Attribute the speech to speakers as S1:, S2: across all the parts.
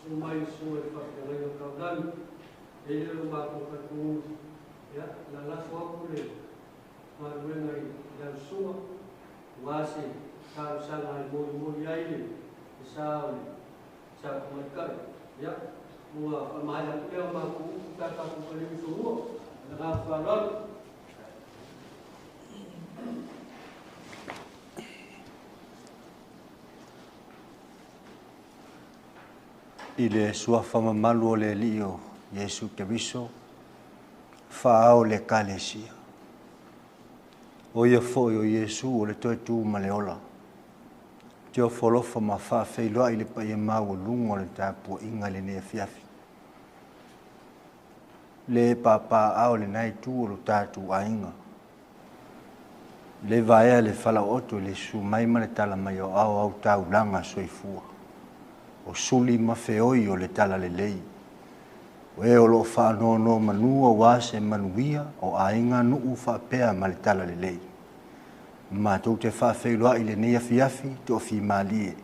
S1: Susu mai le susuga i le faafeagaiga taulagi, e i ai le matou talitonuga, ia, o le a lafo atu le galuega i lau susuga, aua se talosaga e molimoli ai le sa o le sa tamaitai. Ia, ua faamaea atu lea o matou upu pe a tatou taliu i fanua. Ma le agaga faaaloalo.
S2: I le suafa mamalu o le Alii o Iesu Keriso, faaao le Ekalesia. O ia foi o Iesu o le toe tu ma le ola. Ou te ofo alofa ma faafeiloai i le paia maualuga o le tapuaiga i lenei afiafi. Le papaaao i lena itu o lo tatou aiga. Le vaea le falaooto i le susu mai ma le tala mai o ao au taulaga soifua. O suli ma feoi o le talalelei. O e o lo o faanonomanu aua se manuia o aiga nuu faapea ma le talalelei. Matou te faafeiloai i lenei afiafi toafimalie.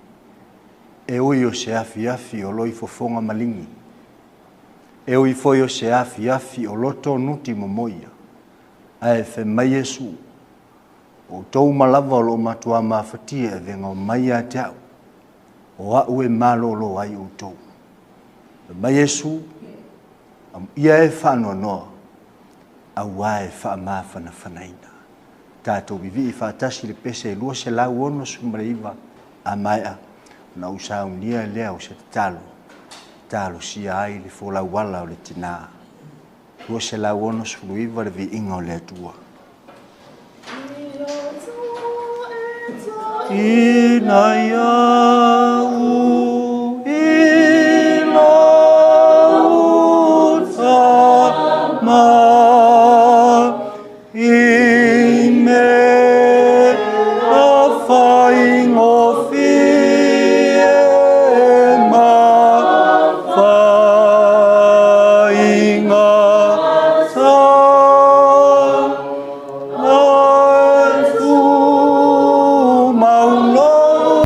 S2: E ui o se afiafi o loi fofoga maligi. E ui foi o se afiafi o loto nuti momoia. Ae fai mai Iesu, o outou uma lava o lo o matua mafatia e avega o mai ia te au, o au e malolo ai outou. Fai mai Iesu, amuia e faanoanoa, aua e faamafanafanaina. Tatou vivii faatasi le pese e 269 a maea, ona ou saunia lea o se tatalo, talosia ai le folauala o le tina. 269 le viiga o le Atua. Ina iau i lau tama i mea faigofie ma faigata tumau lou.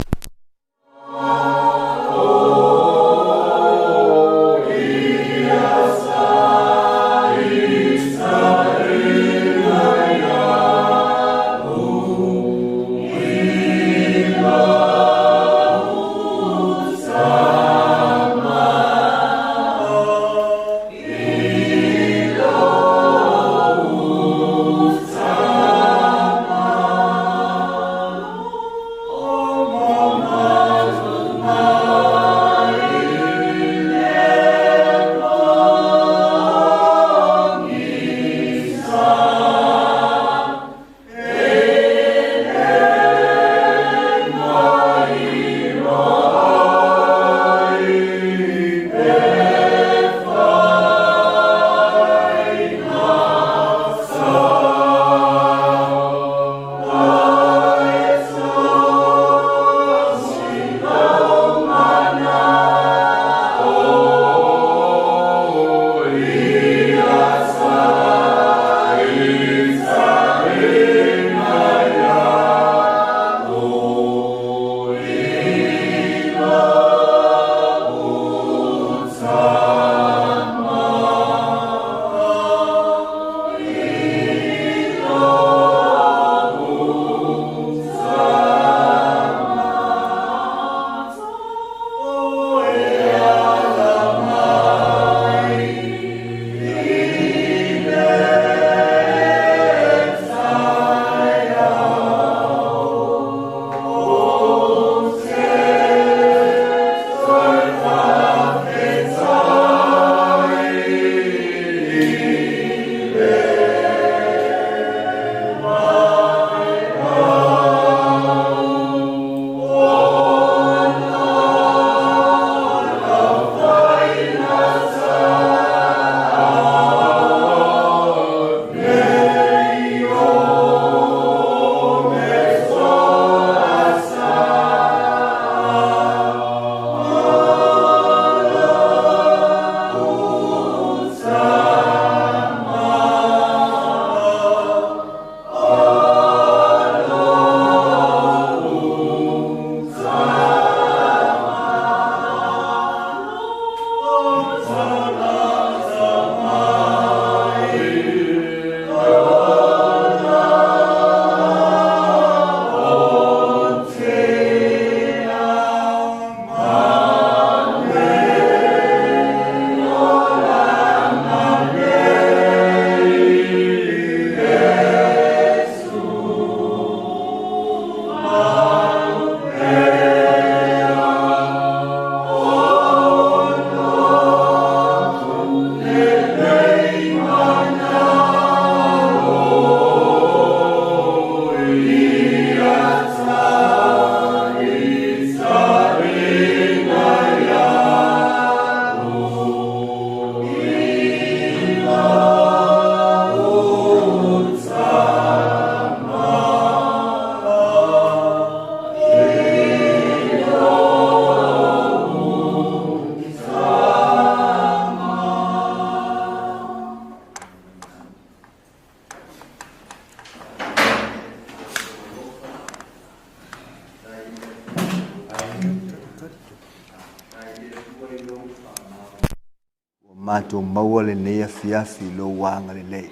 S2: Matou maua lenei afiafi i Lou agalelei.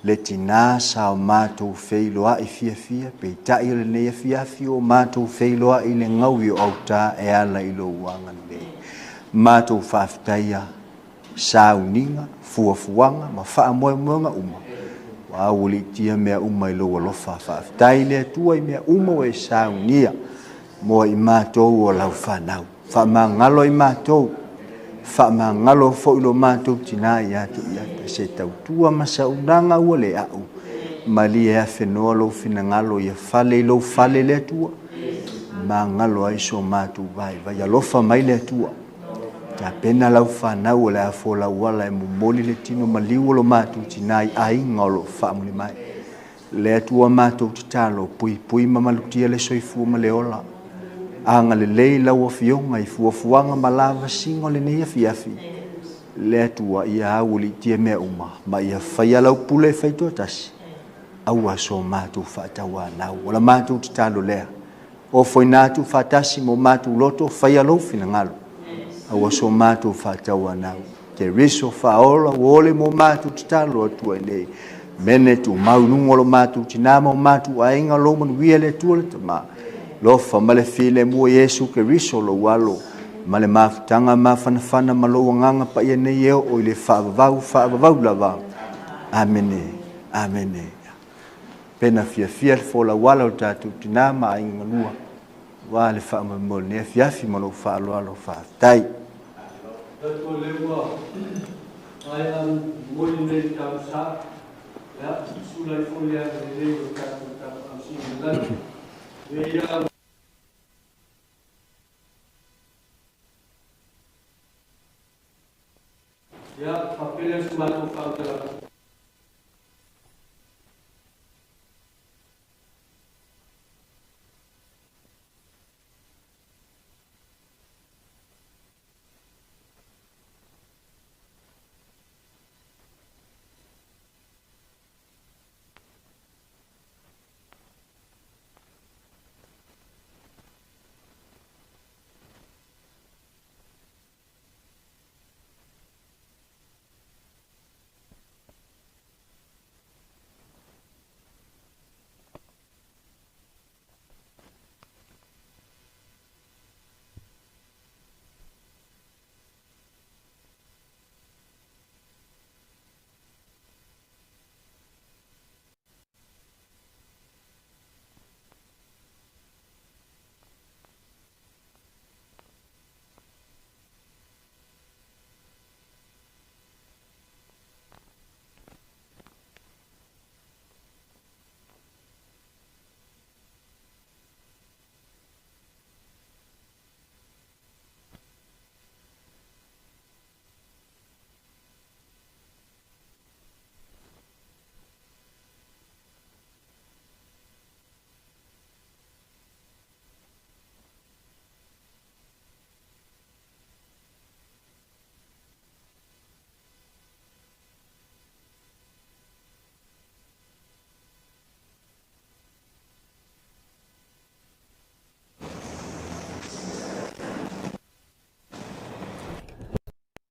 S2: Le tinā sa o matou feiloai fiafia, peitai o lenei afiafi ua matou feiloai i le gaui o autā e ala i Lou agalelei. Matou faafetaia sauniga, fuafuaga ma faamoemoega uma, ua aualiitia mea uma i Lou alofa. Faafetai le Atua i mea uma ua e saunia mo i matou o Lau fanau. Faamagalo i matou, faamagalo foi lo matou tinā ia te iata, se tautua ma saunaga ua le a'u, malie afenoa lou finagalo ia fale i lou fale le Atua, magalo ai so matou vaivai. Alofa mai le Atua, tapena lau fanau o le a folauala e momoli le tino maliu o lo matou tinā i aiga o lo o faamuli mai. Le Atua matou tatalo, puipui ma malutia le soifua ma le ola. Agalelei lau Afioga i fuafuaga ma lavasiga o lenei afiafi. Le Atua ia aualiitia mea uma, ma ia faia lau pule e faitoatasi, aua so matou faatauanau. O la matou tatalo lea, ofoina atu faatasi ma o matou loto, faia lou finagalo, aua so matou faatauanau. Keriso faaola ua ole mo matou tatalo atu ai nei. Mene tumau i luga o lo matou tinā ma o matou aiga, lou manuia le Atua le Tama. Lofa ma le filemu o Iesu Keriso lou Alo, ma le mafutaga mafanafana ma lou Agaga Paia nei e oo i le faavavau faavavau lava. Amene. Amene. Pena fiafia le folauala o le tatou tinā ma aiga galua, aua le faamoemoe o lenei afiafi ma lou faaaloalo. Faafetai.
S1: Tatou lea ua maea momoli nei le talosaga, ia, sula ifo le agalelei o le tatou Tapaau Sili i le lagi. Ia Ia, faapea lea se matou faamatalaga.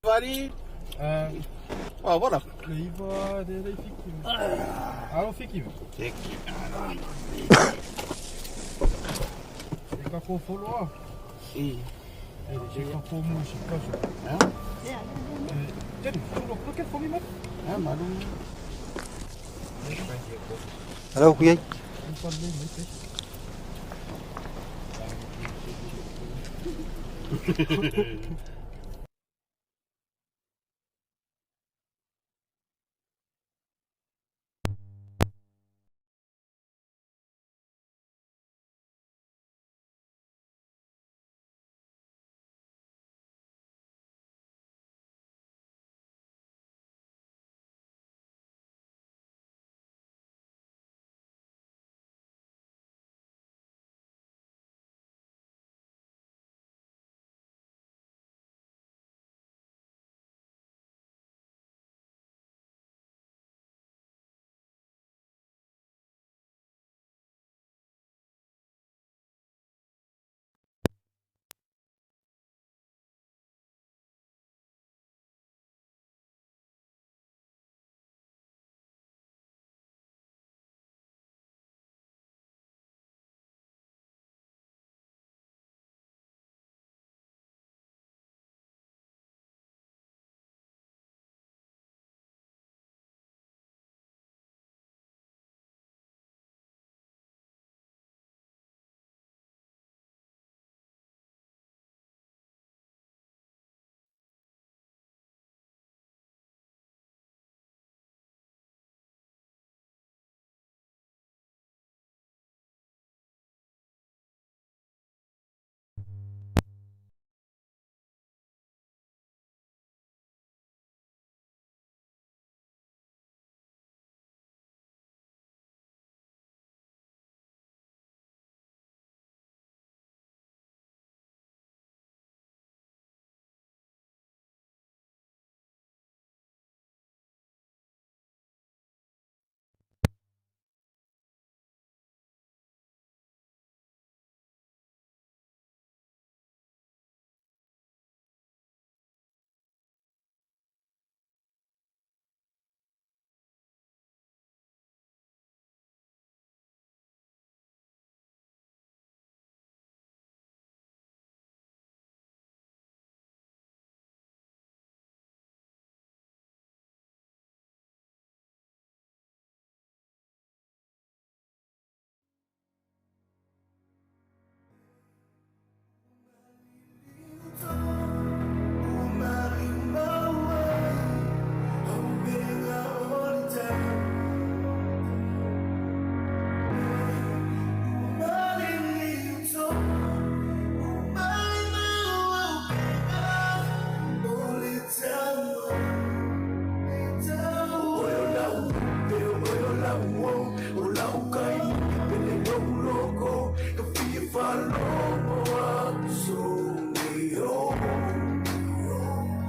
S3: Vari. Ah, voilà.
S2: Hello, kuya.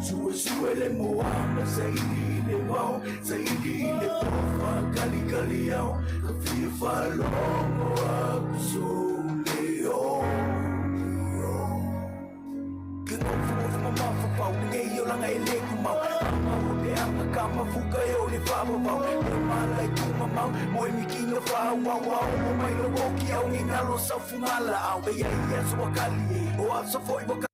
S4: Sue le moana saili i le vao, saili i le pofa kalikali ao, ka fia faalogo aku sou leo. Ke ngofo ma mafafau, nei o langa e le kumau. Mau o te anga ka mafuka e o le whawawau. Mo mala i kumamau, mo e mikinga whāwau. Au o mai lo oki au ngi ngalo sau fungala au. E ia ia so wakali e, o aso foi wakali.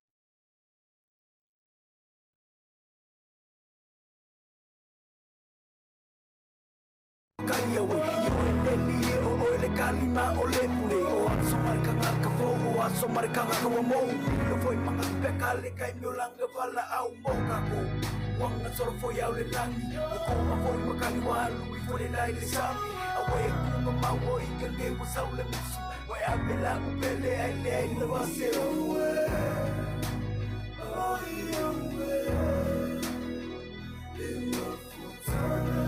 S4: Kali awe, io e leli e o oe le kalima o le pule. O aso marikanga ka fou, o aso marikanga ka wamou. Lo foi manga peka le kai meo langa wala au mo kako. Wanga soro foi au le langi, o koma foi makani walu i foi le lai le sami. Awe e kunga mau o i ka nge wa sau le musu. Wa e ape la upele ai le ai le wase oe. Oi oe, le mafutana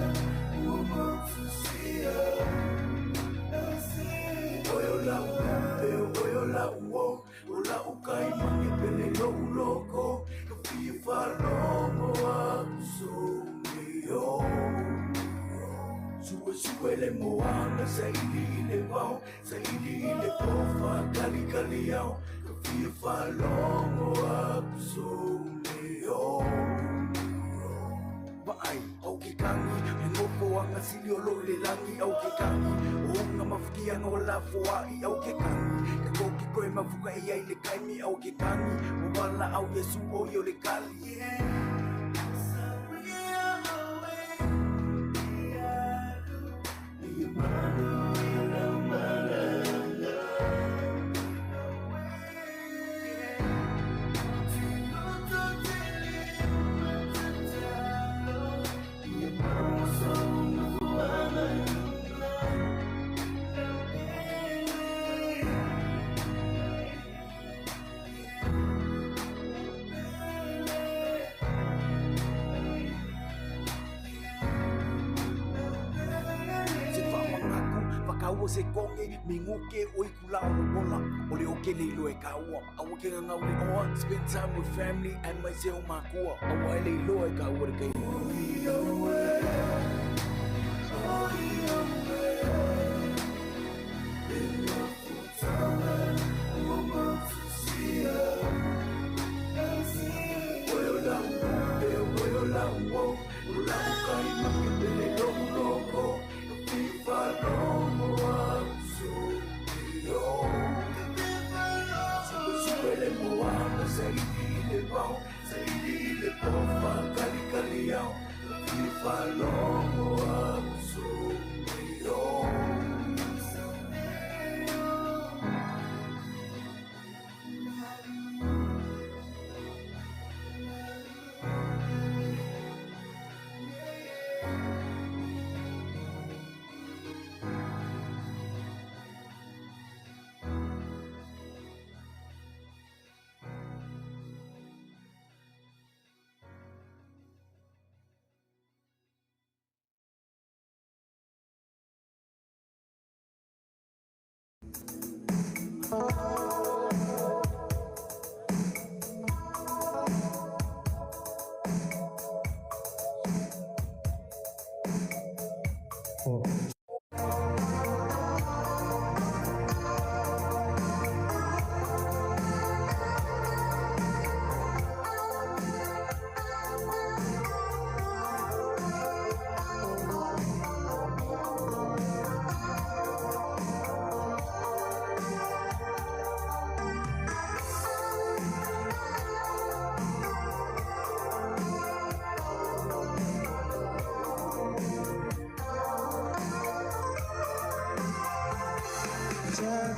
S4: ua matusia. Oe o lau upe, oe o lau o, o lau kai mange pele lou loko. Ka fia faalogo aku sou leo. Sue sue le moana saili i le vao, saili i le pofa kalikali ao. Ka fia faalogo aku sou leo. Vaai, au ke kangi, e ngofo anga sili o lo le langi au ke kangi. O unga mafukianga o la foai au ke kangi. Ka koki koe mafuka e ai le kaimi au ke kangi. O wala au Yesu o i o le kali. Yeah. Se whamangaku, whakaua se konge, me nguke o i kula o wola. O le oke le ilo e kaua, aua ke ngangau le oa. Spend time with family and mai se o makua. Aua e le iloa e kaua le kai. Oe o lau upe, oe o lau o, o lau kai make pele lou loko. Ka fia faalogo aku sou leo. Sue sue le moana saili i le vao, saili i le pofa kalikali ao. Ka fia faalogo aku sou leo.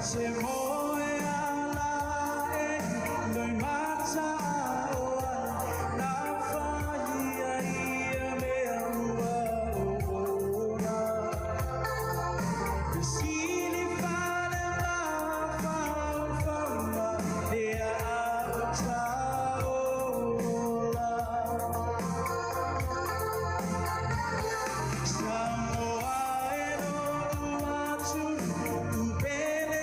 S5: Se moe ala e noi mata na whai ia mea ua o ona. Sili fale ma whau le au taola. Samoa e no atu upele.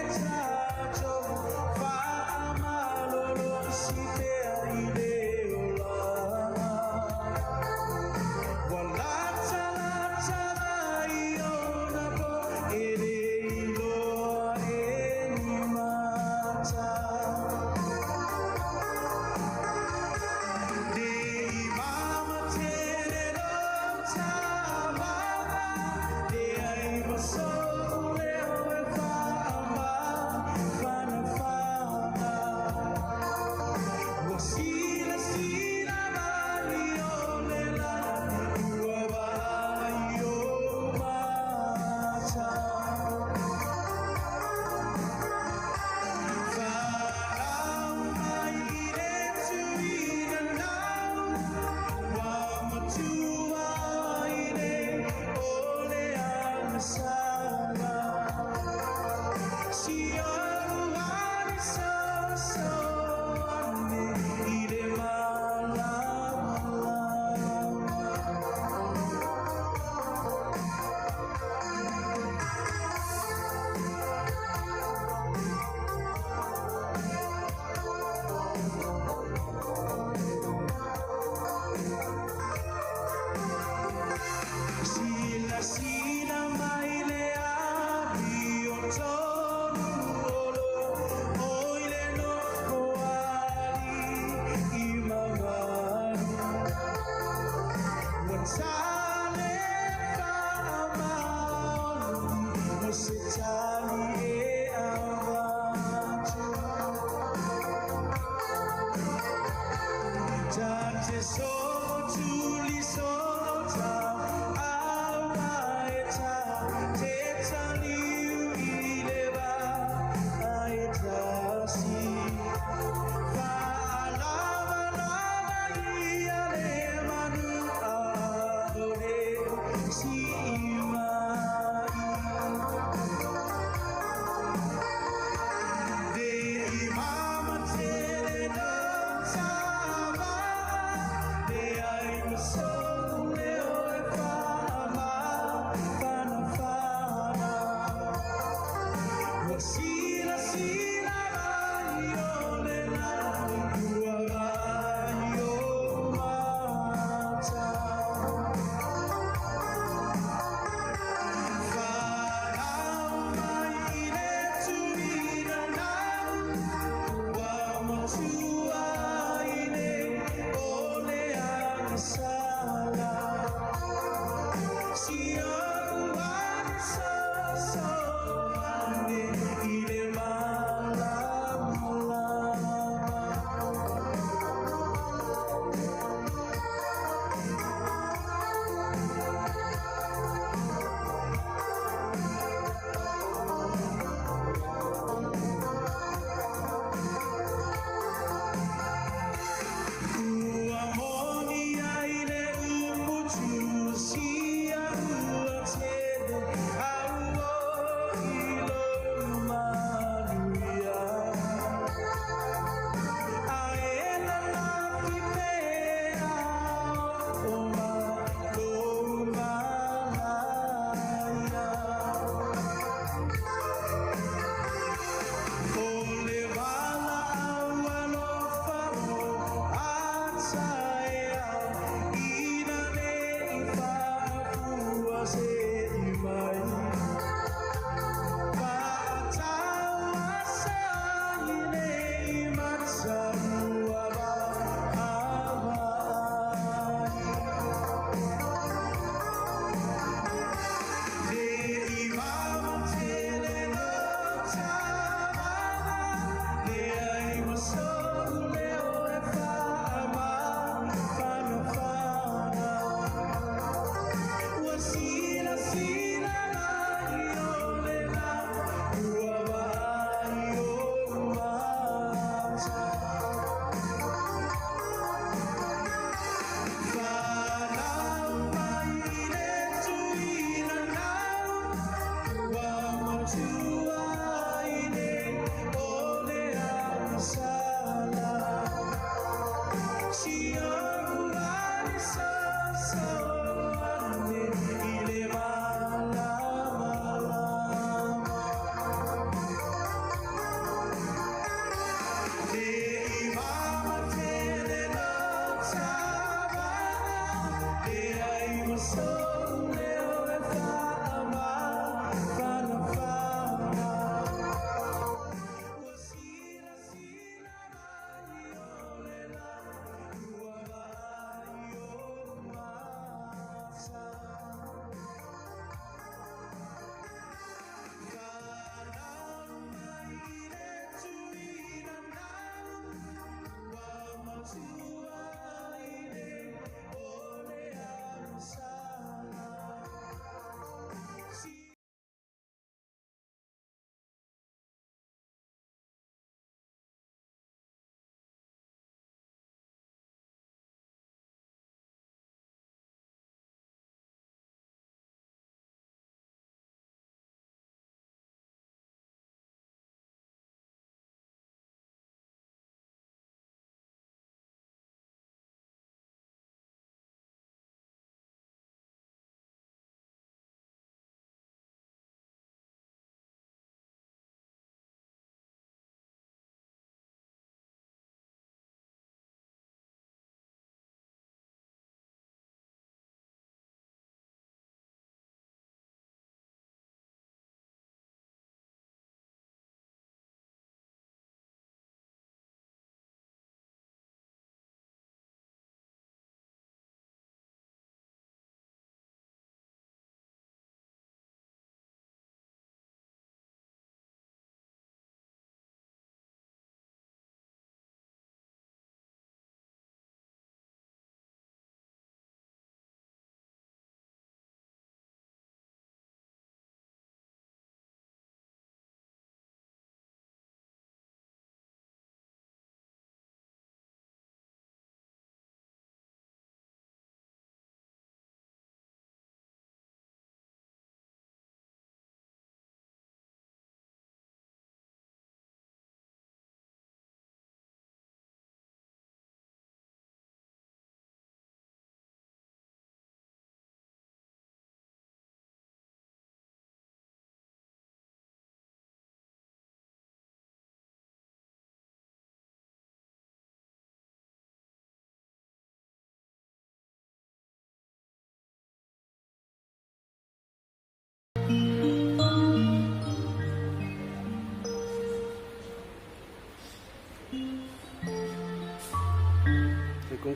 S5: Ua moni ai le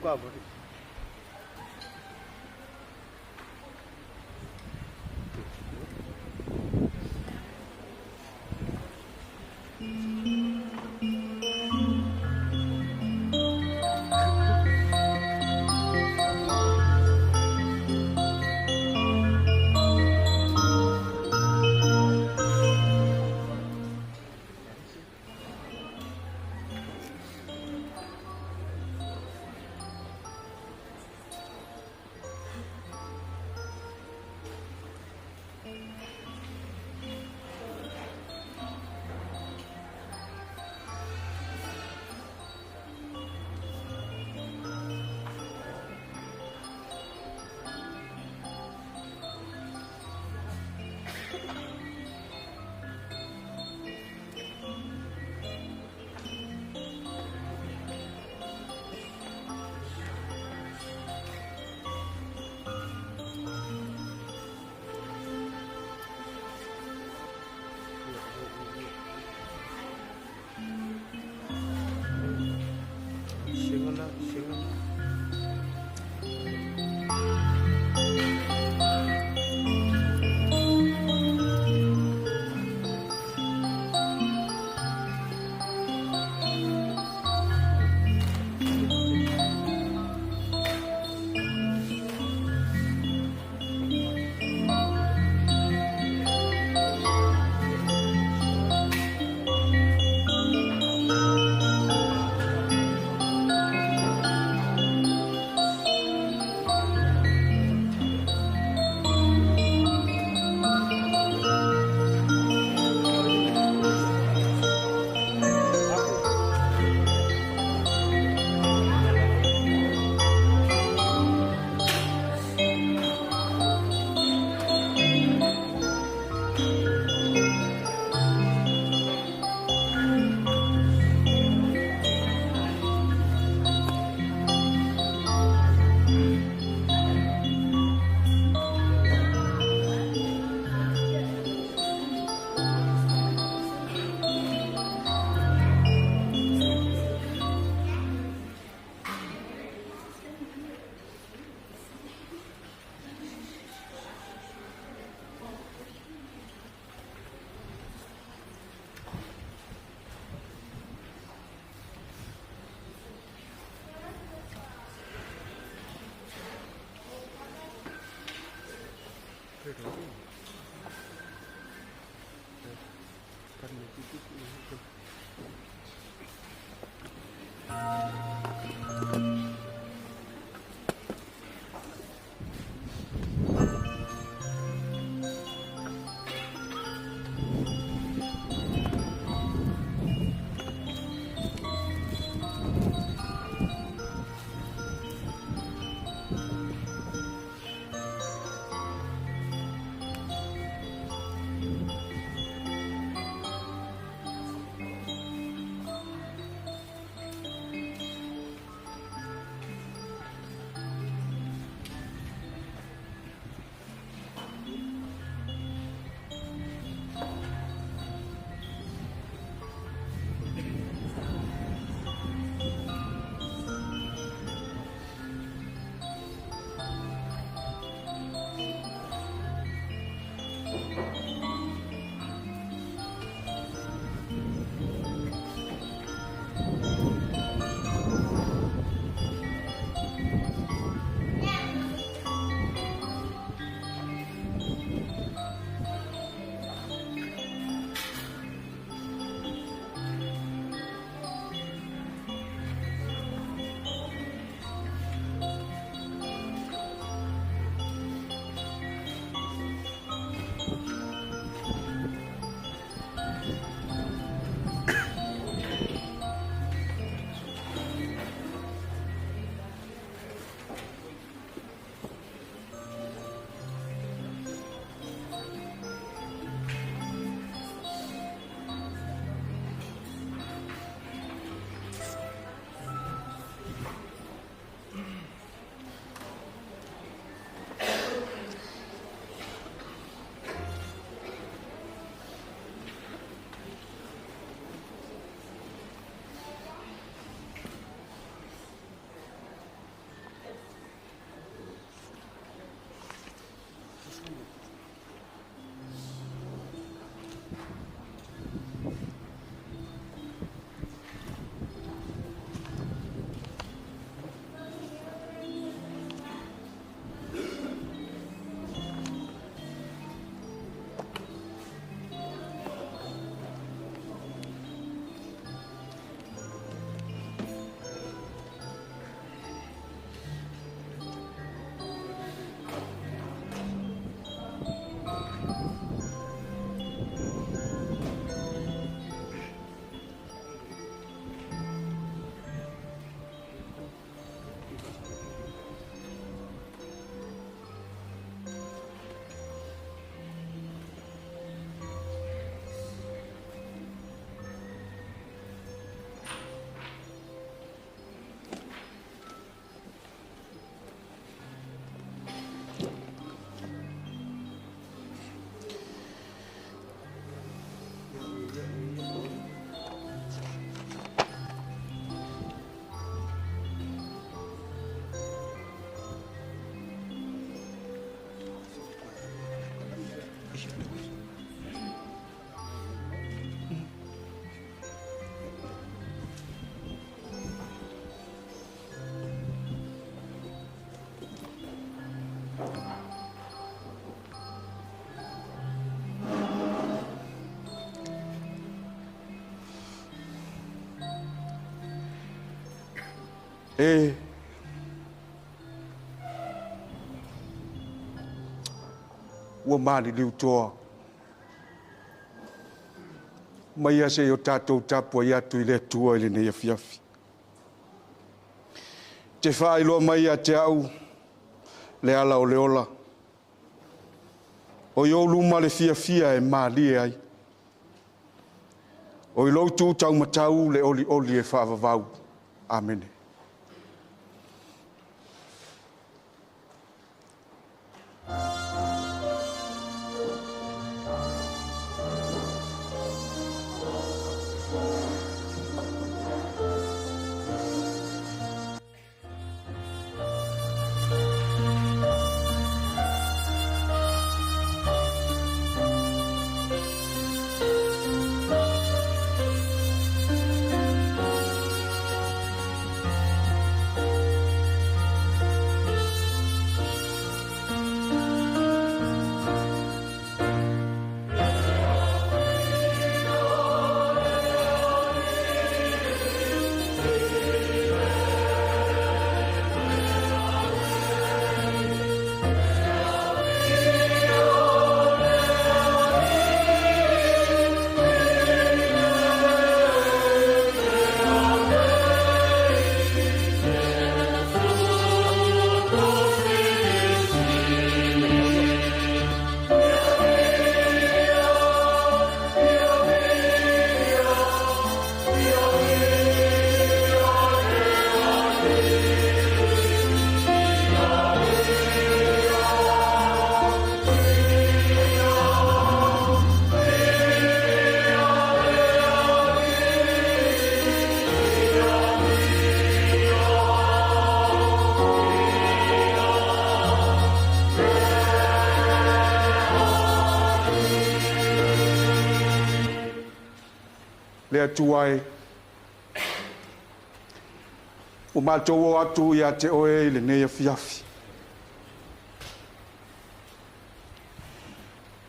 S3: Calvary.
S6: E ua maliliu toa. Mai ia seia o tatou tapuai atu i le Atua i lenei afiafi. Te faailoa mai ia te au le ala o le ola. O i ou luma le fiafia e malie ai. O i lou tu taumatau le olioli e faavavau. Amene. Le Atua e, ua matou o atu ia te oe i lenei afiafi.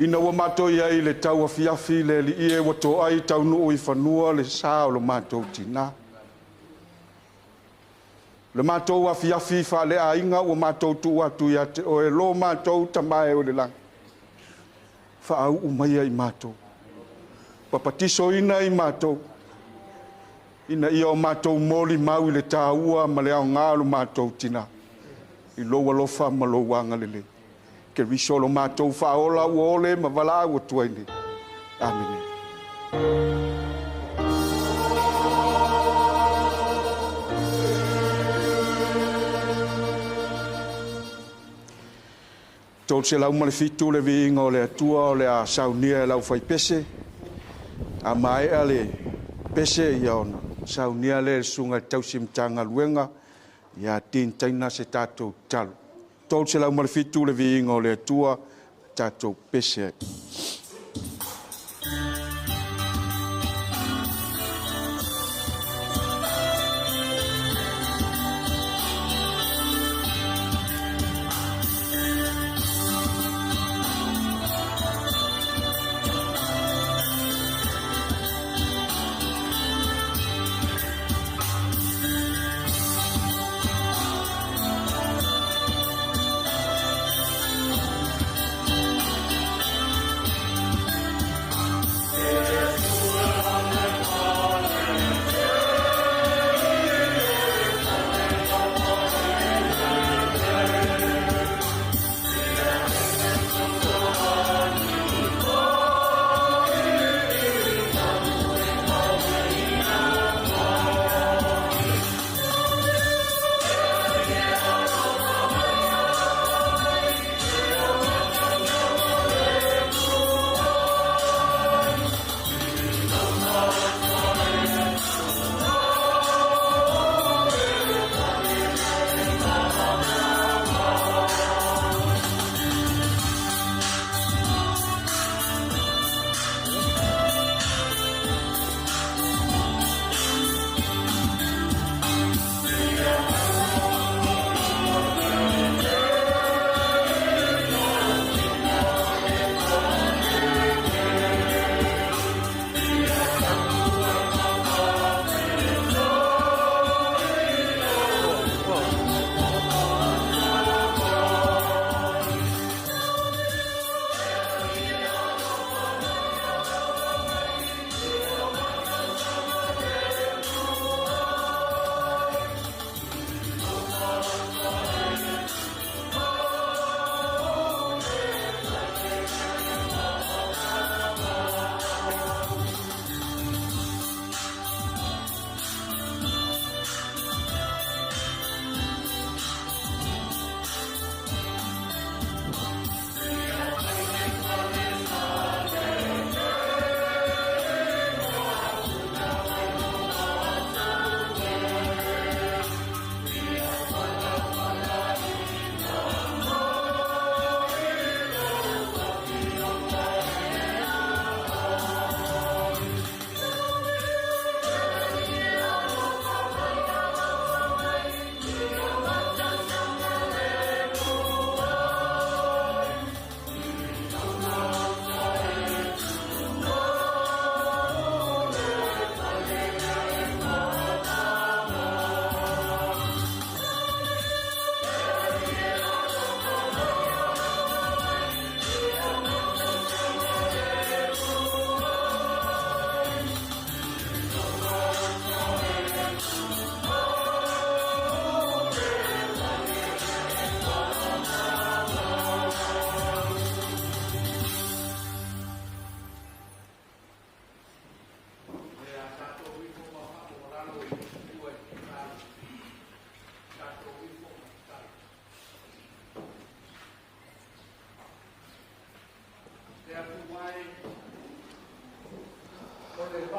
S6: Ina ua matou i ai i le tau afiafi le alii e ua toai taunuu i fanua le sa o lo matou tinā. Le matou afiafi faaleaiga ua matou tuu atu ia te oe lo matou Tama e o i le lagi. Faauu maia i matou. Papatisoina i matou. Ina ia o matou molimau i le tāua ma le aoga o lo matou tinā. I lou alofa ma lou agalelei. Keriso lo matou faaola ua ole ma valaau atu ai nei. Amene. 307 le viiga o le Atua o le a saunia e lau faipese. A maea le pese ia ona saunia le susuga i le tausi Matagaluega ia Dean Taina se tatou tatalo. 307 le viiga o le Atua tatou pese ai.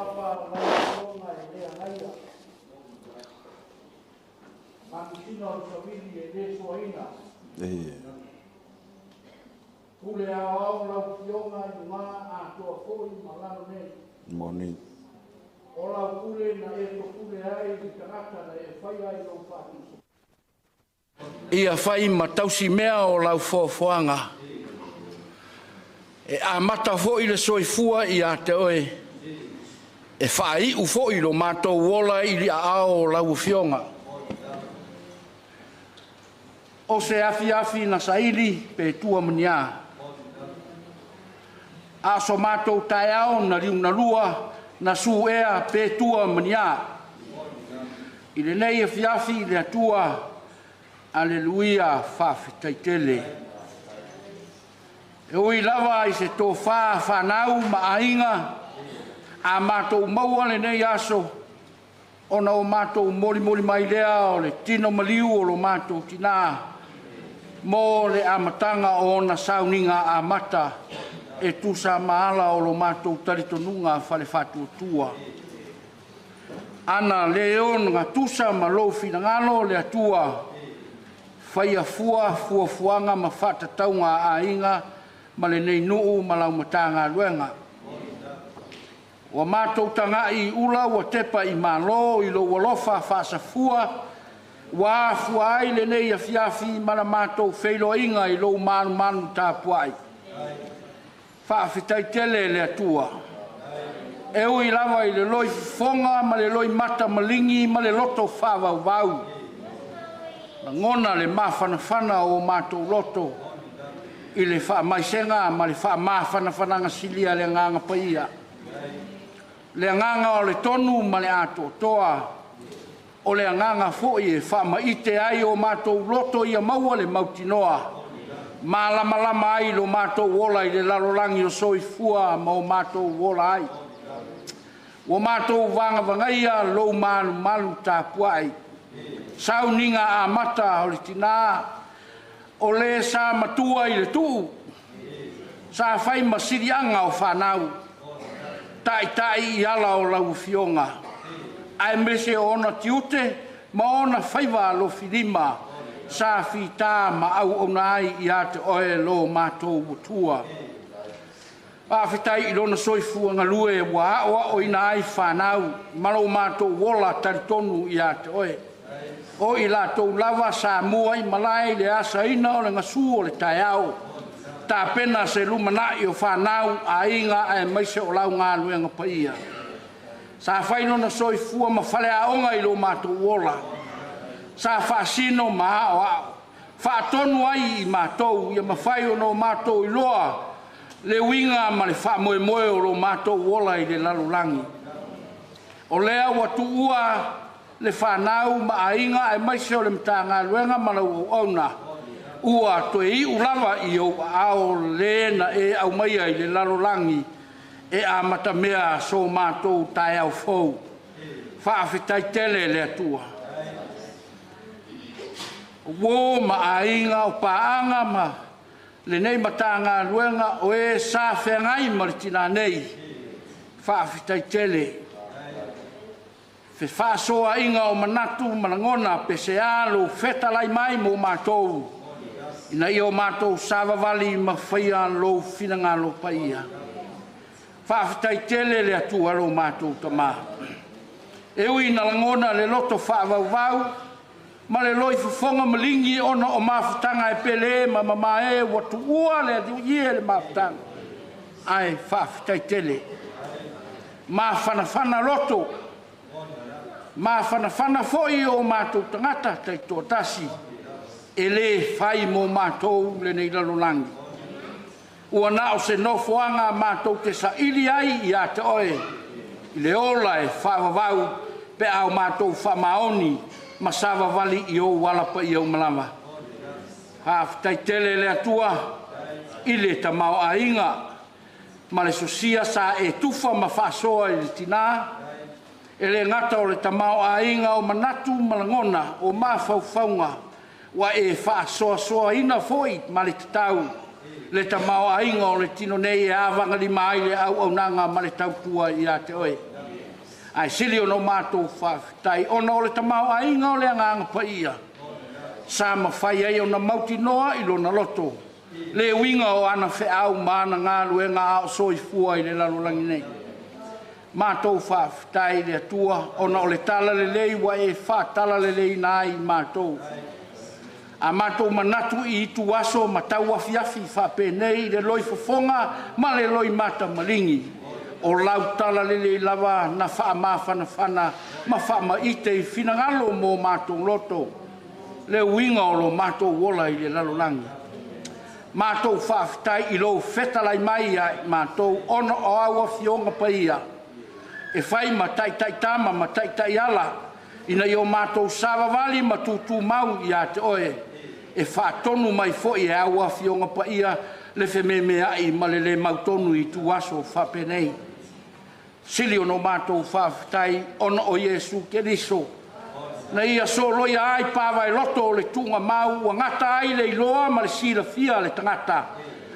S7: Papa o lau Afioga e le agaia. Manusina o le savili e le soaina. Pule aoao lau Afioga i luga atoa foi ma lalo nei.
S6: Moni.
S7: O lau pule na e topule ai i tagata na e faia ai lou faatusa.
S8: Ia fai ma tausimea o lau foafoaga. E amata foi le soifua ia te oe. E faaiu foi lo matou ola i le aao o lau Afioga. O se afiafi na saili pe tua ma ni a. A so matou taeao na liugalua na suea pe tua ma ni a. I lenei afiafi i le Atua, aleluia, faafetai tele. E ui lava i se tofa fanau ma aiga, a matou maua lenei aso, ona o matou molimoli mai lea o le tino maliu o lo matou tina mo le amataga o ona sauniga amata e tusa ma ala o lo matou talitonuga fale faatuatua. Ana le ogatusa ma lou finagalo le Atua, faia fua fuafuaga ma faatatauga a aiga ma lenei nuu ma lau Matagaluega. Ua matou tagai i ula ua tepa i malo i lou alofa faasafua, ua afua ai lenei afiafi ma la matou feiloaiga i lou malumalu tapuai. Faafetai tele le Atua. E ui lava i le loifofoga ma le loimata maligi ma le loto faavauvau, lagona le mafanafana o matou loto i le faamaisega ma le faamafanafanaga silia a le Agaga Paia. Le agaga o le tonu ma le atoatoa, o le agaga foi e faamaite ai o matou loto ia maua le mautinoa, malamalama ai lo matou ola i le lalolagi o soifua ma o matou ola ai. Ua matou vagavagaia lou malumalu tapuai, sauniga amata o le tina, o le sa matua i le tuu, sa fai ma siliaga o fanau, taitai i ala o lau Afioga, aemaise o ona tiute ma ona faiva alofilima, sa fita ma auauna ai ia te oe lo matou Atua. Faafetai i lona soifua galue ua aoaoina ai fanau ma lo matou ola talitonu ia te oe. O i latou lava sa mua i malae i le asaina o le gasu o le taeao, tapena se lumanai o fanau, aiga aemaise o lau galuega paia. Sa fai lona soifua ma faleaoga i lo matou ola, sa faasino ma aoao, faatonu ai i matou ia mafai ona o matou iloa le uiga ma le faamoemoe o lo matou ola i le lalolagi. O lea ua tuua le fanau ma aiga aemaise o le Matagaluega ma lau auauna, ua toe iu lava i ou aao le na e aumaia i le lalolagi e amatamea so matou taeao fou. Faafetai tele le Atua. O uo ma aiga o paaga ma lenei Matagaluega o e sa feagai ma le tina nei, faafetai tele. Fefaasoaaiga o manatu ma lagona, pe sea lou fetalai mai mo matou, ina ia o matou savavali ma faia lou finagalo paia. Faafetai tele le Atua lo matou Tama. E ui ina lagona le loto faavauvau ma le loifofoga maligi ona o mafutaga e pele ma mamae ua tuua le alii e le mafutaga, ae faafetai tele. Mafanafana loto, mafanafana foi o matou tagata taitoatasi, e le fai mo matou lenei lalolagi. Ua na o se nofoaga matou te saili ai ia te oe i le ola e faavavau pe a o matou faamaoni ma savavali i ou ala paia uma lava. Faafetai tele le Atua i le tamaoaiga ma le sosia sa e tufa ma faasoa i le tina, e le gata o le tamaoaiga o manatu ma lagona o mafaufauga, ua e faasoasoaina foi ma le tatau le tamaoaiga o le tino nei e avagalima ai le auaunaga ma le tautua ia te oe. Ae sili ona o matou faafetai ona o le tamaoaiga o le Agaga Paia sa mafai ai ona mautinoa i lona loto le uiga o ana feau ma ana galuega a o soifua i le lalolagi nei. Matou faafetai i le Atua ona o le talalelei ua e faatalaleleiina ai i matou. A matou manatu i ituaso ma tauafiafi faapenei i le loifofoga ma le loimata maligi, o lau talalelei lava na faamafanafana ma faamaite i finagalo ma o matou loto le uiga o lo matou ola i le lalolagi. Matou faafetai i lou fetalai mai ia i matou ona o au Afioga Paia e fai ma taitaitama ma taitaiala ina ia o matou savavali ma tutumau ia te Oe, e faatonu mai foi e au Afioga Paia le fememeai ma le le mautonu i ituaso faapenei. Sili ona matou faafetai ona o Iesu Keriso na Ia soloia ai pavaeloto o le tuugamau ua gata ai le iloa ma le silafia a le tagata,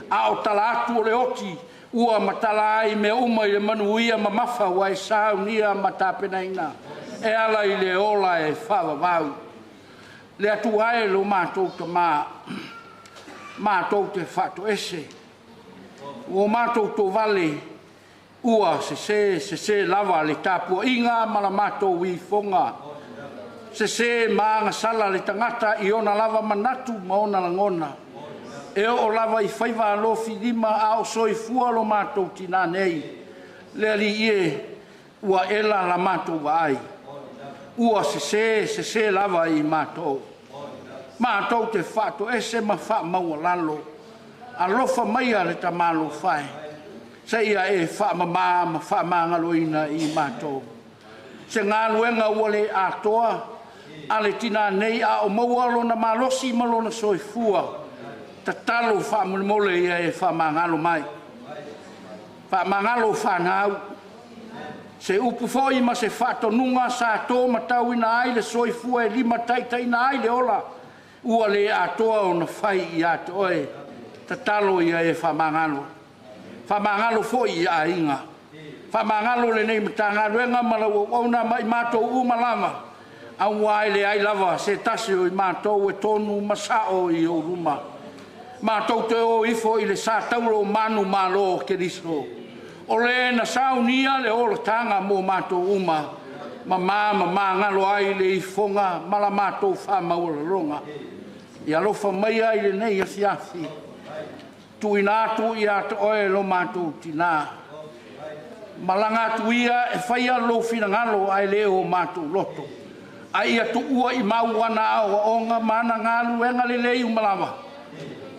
S8: a o tala atu o le oti ua matala ai mea uma i le manuia mamafa ua e saunia ma tapenaina e ala i le ola e faavavau. Le Atua e lo matou Tama, matou te faatoese, ua matou tovale, ua sese, sese lava le tapuaiga ma la matou ifoga, sese ma agasala le tagata i ona lava manatu ma ona lagona, e oo lava i faiva alofilima a o soifua lo matou tinã nei. Le Alii e, ua ela la matou vaai, ua sese, sese lava i matou. Matou te faatoese ma faamaualalo, alofa maia le Tamalofa e, seia e faamamā ma faamagaloina i matou. Se galuega ua le atoa a le tinã nei a o maua lona malosi ma lona soifua, tatalo faamolemole ia e faamagalo mai, faamagalo fanau. Se upu foi ma se faatonuga sa tomatauina ai le soifua e limataitaiina ai le ola ua le atoa ona fai ia te oe, tatalo ia e faamagalo. Faamagalo foi i aiga, faamagalo lenei Matagaluega ma lau auauna ma i matou uma lava, aua e leai lava se tasi o i matou e tonu ma sao i ou luma. Matou te o ifo i le satauro o manumalo o Keriso, o Le na saunia le olataga mo matou uma, mama ma magalo ai le ifoga ma la matou faamaualaloga. Ia alofa maia i lenei afiafi, tuuina atu ia te Oe lo matou tinã, malaga atu ia e faia lou finagalo ae le o matou loto, a ia tuua i mau ana aoaoga ma ana galuega lelei uma lava.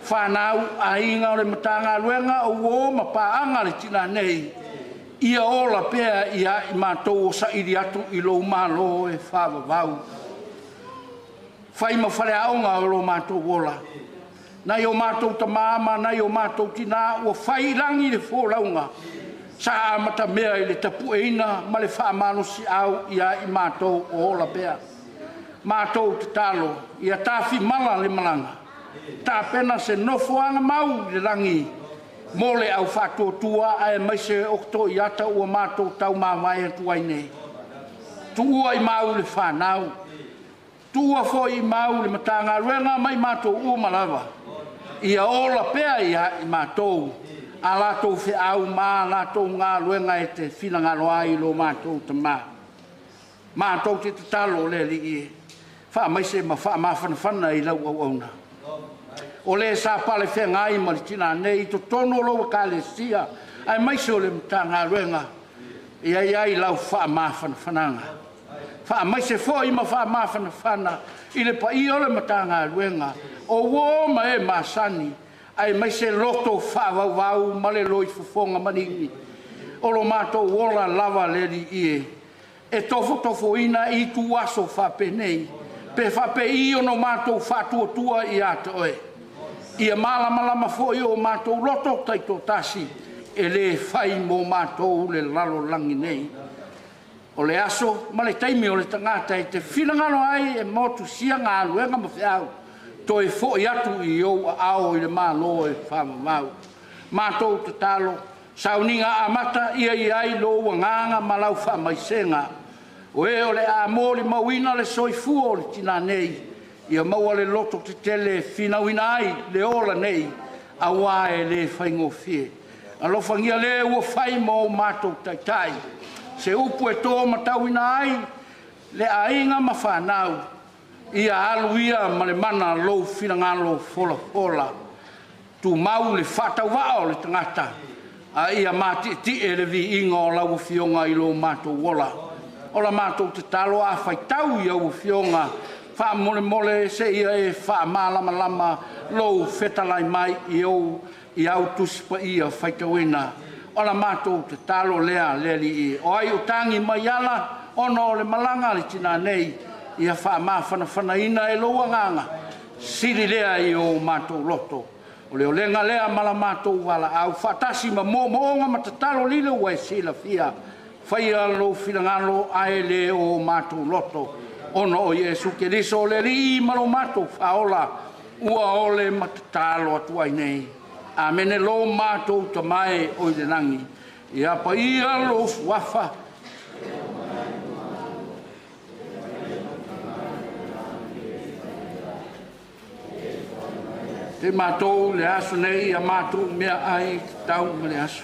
S8: Fanau, aiga o le Matagaluega, o uo ma paaga a le tinã nei, ia ola pea ia i matou o saili atu i lou malo e faavavau. Fai ma faleaoga o lo matou ola, nai o matou tamā ma nai o matou tinā ua fai i lagi le folauga sa amatamea i le tapueina ma le faamalosiau ia i matou o ola pea. Matou tatalo ia tafimala le malaga, tapena se nofoaga mau i le lagi mo le au faatuatua aemaise o toiata ua matou taumavae atu ai nei. Tuua i mau le fanau, tuua foi i mau le Matagaluega ma i matou uma lava, ia ola pea ia i matou a latou feau ma a latou galuega e te finagalo ai lo matou Tama. Matou te tatalo le Alii e faamaise ma faamafanafana i lau auauna, o le sa palefeagai ma le tinã nei i totonu o lau Ekalesia aemaise o le Matagaluega. Ia i ai lau faamafanafanaga, faamaise foi ma faamafanafana i le paia o le Matagaluega, o uo ma e masani, aemaise loto faavauvau ma le loifofoga maligi. O lo matou ola lava le Alii e, e tofotofoina i ituaso faapenei, pe faapei ona matou faatuatua ia te Oe. Ia malamalama foi o matou loto taitoatasi, e le fai mo matou le lalolagi nei. O le aso ma le taimi o le tagata e te finagalo ai e motusia galuega ma feau, toe foi atu i ou aao i le Malo e faavavau. Matou tatalo, Sauniga amata ia i ai lou agaga ma lau faamaisega. O e o le a molimauina le soifua o le tinā nei, ia maua le loto tetele e finauina ai le ola nei, auā e le faigofie. Alofagia le ua fai ma o matou taitai, se upu e to matauina ai le aiga ma fanau, ia alu ia ma le mana lou finagalo folafola. Tumau le faatauvaa o le tagata, a ia matietie le viiga o lau Afioga i lo matou ola. O la matou tatalo a faitau i au afioga faamolemole seia e faamalamalama lou fetalai mai i au Tusi Paia faitauina. O la matou tatalo lea le Alii. O ai o tagi mai ala ona o le malaga a le tina nei, ia faamafanafanaina e lou agaga sili lea i o matou loto. O le olega lea ma la matou valaau faatasi ma moomooga ma tatalo lilo ua e silafia. Faia lou finagalo ae le o matou loto, ona o Iesu Keriso o le Alii ma lo matou Faaola, ua ole ma tatalo atu ai nei. Amene. Lo matou Tama e o i le lagi, ia paia lou suafa, te matou le aso nei ia matou mea ai tatau ma le aso.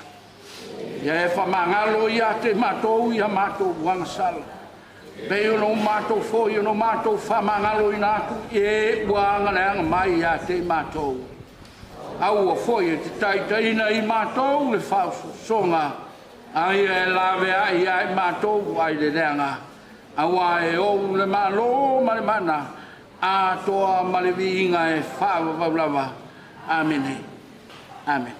S8: Ia e whamangalo ia te matou ia matou agasala. Pei ona o matou foi ona o matou whamangalo ina atu e ua anga le anga mai ia te matou. Aua foi e te taitaina i matou le whaososoga, ai e lave ai ai matou ai le leanga. Aua e ou le malo ma le mana, a toa ma le viiga e whaavavau lava. Amene. Amen.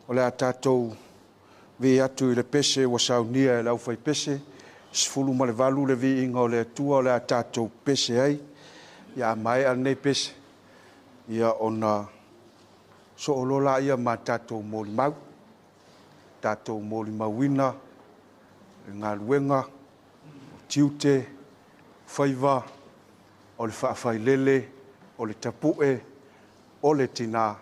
S6: O le a tatou vi atu i le pese ua saunia e le aufaipese, 18 le viiga o le Atua o le a tatou pese ai. Ia a maea lenei pese, ia ona soolola ia ma tatou molimau, tatou molimauina le galuega, o tiute, faiva, o le faafailele, o le tapu'e, o le tinā,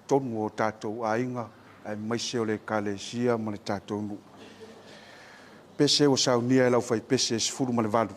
S6: tonu o tatou aiga, aemaise o le ekalesia ma le tatou nuu. Pese ua saunia e le aufaipese 18.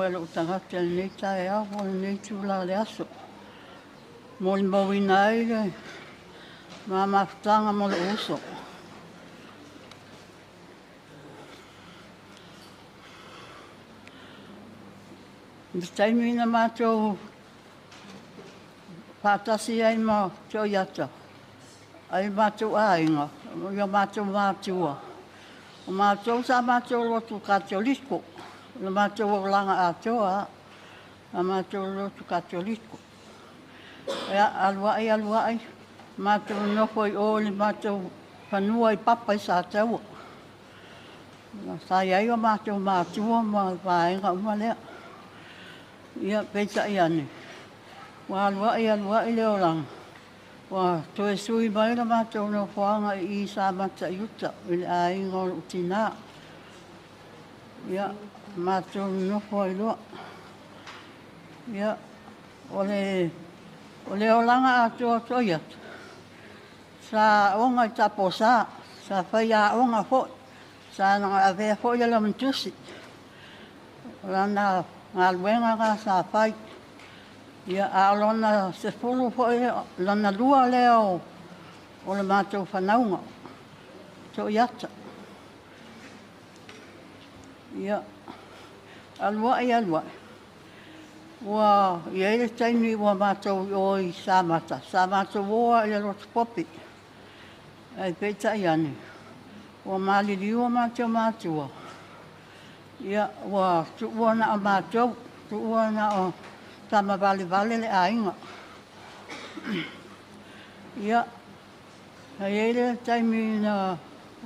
S9: e lou tagata i lenei taeao po o lenei itula o le aso. Molimauina ai le ma mafutaga ma lou uso. I le taimi na matou faatasi ai ma Toiata, ai matou aiga, i matou matua, o matou sa matou lotu Katoliko, o le matou olaga atoa, a matou lotu Katoliko. Ia, alu ai, alu ai, matou nofo i o i le matou fanua i Papa i Sataua. Sa i ai o matou matua ma vaega uma lea. Ia, peitai ane, ua alu ai, alu ai le olaga, ua toe sui mai le matou nofoaga i Samata i uta, i le aiga o lou tinā. Ia, matou nonofo ai loa. Ia, o le olaga atoa Toiata, sa aoga i Taposa, sa fai aoga foi, sa avea foi le laumatusi. O lana galuega na sa fai. Ia, a o lona 10 foi, lona 2 lea o le matou fanauga, Toiata. Ia, alu ai, alu ai. Ua i ai le taimi ua matou o i Samata, sa matou oa i le lotu Popi. Ae peitai ane, ua maliliu matou matua. Ia, ua tuua na o matou, tuua na o tamavalevale le aiga. Ia, na i ai le taimi na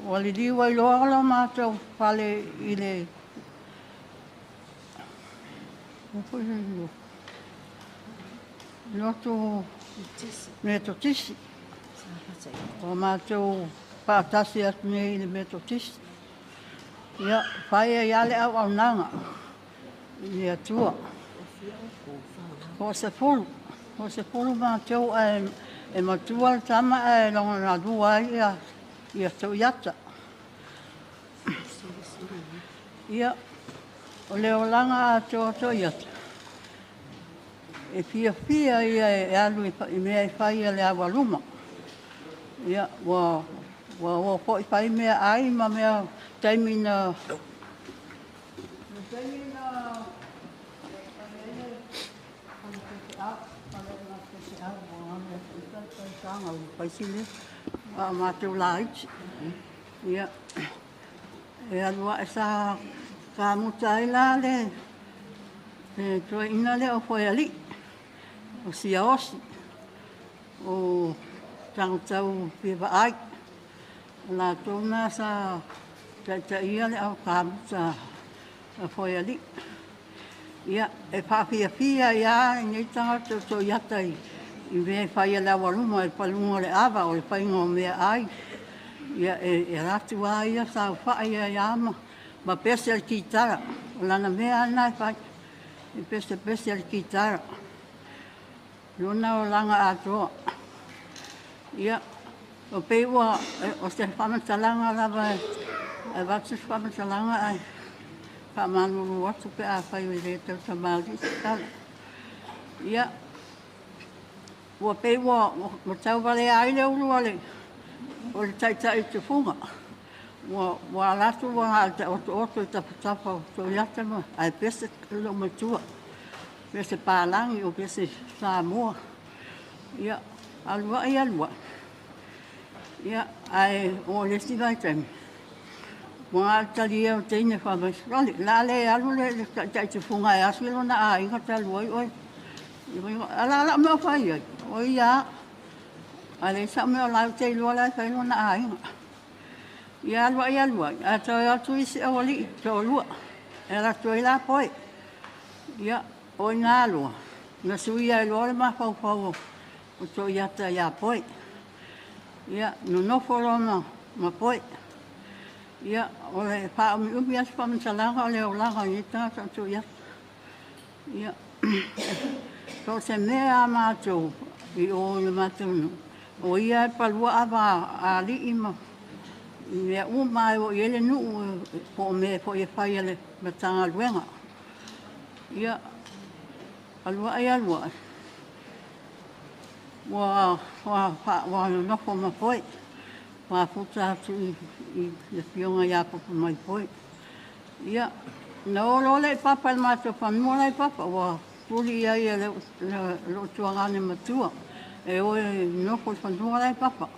S9: ua liliu ai loa lo matou fale i le lotu Metotisi. O matou faatasi atu nei i le Metotisi. Ia, fai ai lava le auaunaga i le Atua. Po o 10 matou ae e matua le tama ae logona lua ai ia Toiata. Ia, o le olaga atoa Toiata, e fiafia ia e alu i mea e fai a le aualuma. Ia, ua o foi fai mea ai ma mea taimi na... A matou laiti. Ia, e alu ae sa kamuta ai la le toeaina lea o Foealii, o Siaosi, o Tagatau fia vaai. O latou na sa taitaia le au kamuta a Foealii. Ia, e faafiafia ia nei tagata o Toiata i mea e fai a le aualuma, i paluga o le ava, o le faiga o mea ai. Ia, e atu lava ia saofai ai lava ma pese le kitara. O lana mea lava lena e fai, e pese le kitara. Lona olaga atoa. Ia, o pei ua, o se faamatalaga lava, e avatu se faamatalaga ae faamalulu atu pe afai e le tautamalii se tala. Ia, ua pei ua tauvalea ai le ulu a le o le taitai tufuga. Ua ala atu ua otooto i tafatafa o Toiata ma ae pese lou matua. Pese palagi o pese Samoa. Ia, alu ai, alu ai. Ia, ae o le isi vaitaimi, ua talia o teine whamai. La le alu le taitai tufuga e asi lona aiga talu ai oe. Ala ala mea fai ai. O ia, a le sa mea o lau te iloa lai fai lona aiga. Ia alu ai, alu ai. A toe atu isi awali, toalua. E ala toe la poe. Ia, o ina aloa. Na suia e loa le mafaufau o Toiata ia poe. Ia, nonofo loa ma poe. Ia, o le whaomi atu whamatalaga o le olaga i tagata o Toiata. Ia, so se mea a mātou i o le mātou nu. O ia e palua ava a alii ma mea uma e o i ele nuu po o mea foi e fai a le matagaluega. Ia, alua'i alua'i, ua ua ua nonofo ma foe, mafuta atu i le afioga ia Papamaifoe. Ia, na o loa lea i Papa i le matou fanua la i Papa, ua tuli i ai e lou tuagane matua, e o e nofo i fanua la i Papa.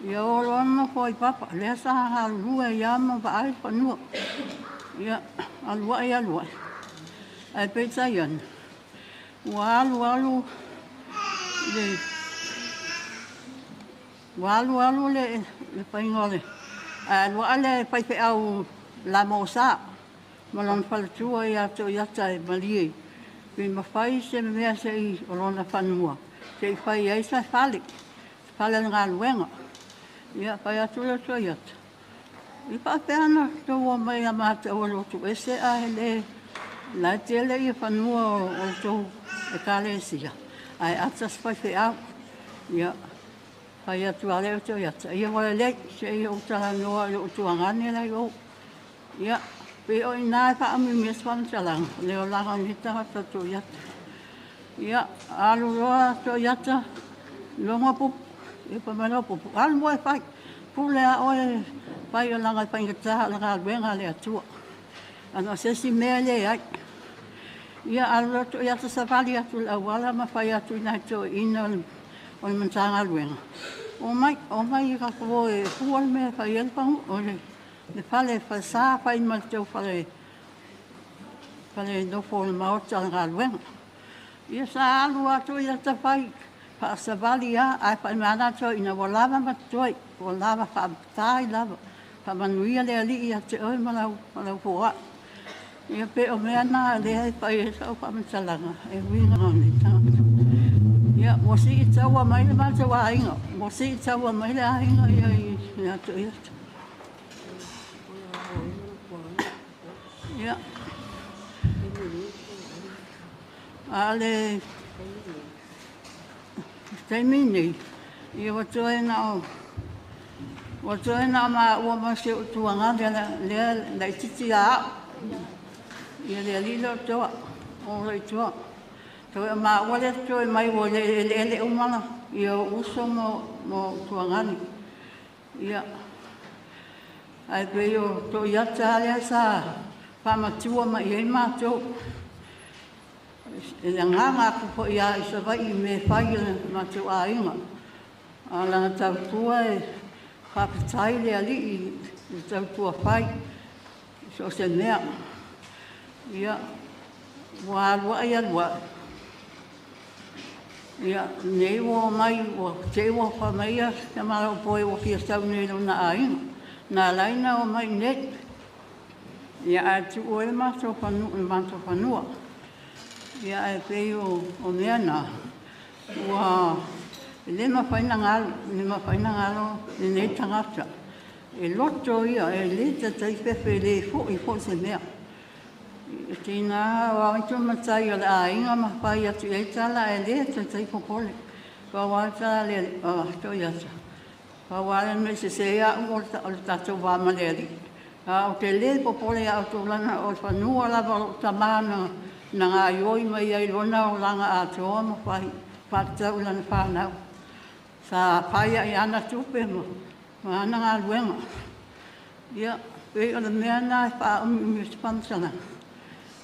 S9: Ia o loa nofo ai Papa, lea sa galulue ai lava ma vaai le fanua. Ia, alua'i alua'i, ae peitai ane, ua alu alu le ua alu alu le faiga o le ae alu ae le faifeau Lamosa ma lona faletua ia te Toiata e malie pe mafai se mea se i o lona fanua se i fai ai se fale, fale o le galuega. Ia fai atu le Toiata, i faapea ona tou omai ia matou e lotu ese ae le la e tele ia fanua o le tou ekalesia ae ata se faifeau. Ia fai atu lava lea o Toiata, ia ua lelei se i ou talanoa i lou tuagane la i o. Ia, pei o i ina e faaumiumi ai se faamatalaga, le olaga o lenei tagata o Toiata. Ia, alu loa Toiata, logo pupu, ia fai mai loa pupu, alu moe fai, pule a oe fai o laga e faigata o le galuega a le Atua. Ana o se isi mea e leai. Ia, alu loa Toiata savali atu i le auala ma fai atu i nai toeaiina o le Matagaluega, omai, omai e tatou o e fua le mea e fai ai le panu, o le fale falesa fai ma le tou fale nofo o le maota o le galuega. Ia sa alu atu ia fai faasavali lava, ae fai mai lava toeaiina, ua lava ma totoe, ua lava faafetai lava, faamanuia le Alii ia te oe ma lau foai. Ia pe o mea na lea e fai ai sau faamatalaga e uiga i lenei tagata. Ia, ua sii taua mai le matou aiga, ua sii taua mai le aiga ia ia Toiata. Ia, a le taimi nei, ia ua toe na o maua ma si ou tuagane lea laitiiti ia au. Ia le alii lea o Toa, o le toa. Toe o maua lea toe mai ua le eleele uma la, ia o uso ma tuagane. Ia, ae pei o Toiata lea sa faamatua mai ai matou. E le agaga atu foi ia i Savaii i mea fai a le matou aiga. A lana tautua e faafetai le alii i le tautua fai, so o se mea. Ia, ua alua'i alua'i. Ia, nei ua omai, ua te i ua fai mai ia tamaloa ua fia sau nei i lona aiga. Na ala ai na omai nei. Ia, ae tuu ai le matou fanua. Ia, ae pei o mea na, ua le mafai na galo, le mafai na galo lenei tagata. E loto ia, e le taitai fefe, le foi foi se mea. E tina o ai matai o le aiga ma fai atu i ai tala e le taitai popole. Pau lava tala le Toiata, pau lava le mea sese au o le tatou va ma le alii. A o te le popole ia outou lana o le fanua lava o lou tamā na gaioi mai ai lona olaga atoa ma fai faatatau i lana whanau. Sa fai ai ana tupe ma ana galuega. Ia, pei o le mea na e faaumiumi ai se faamatalaga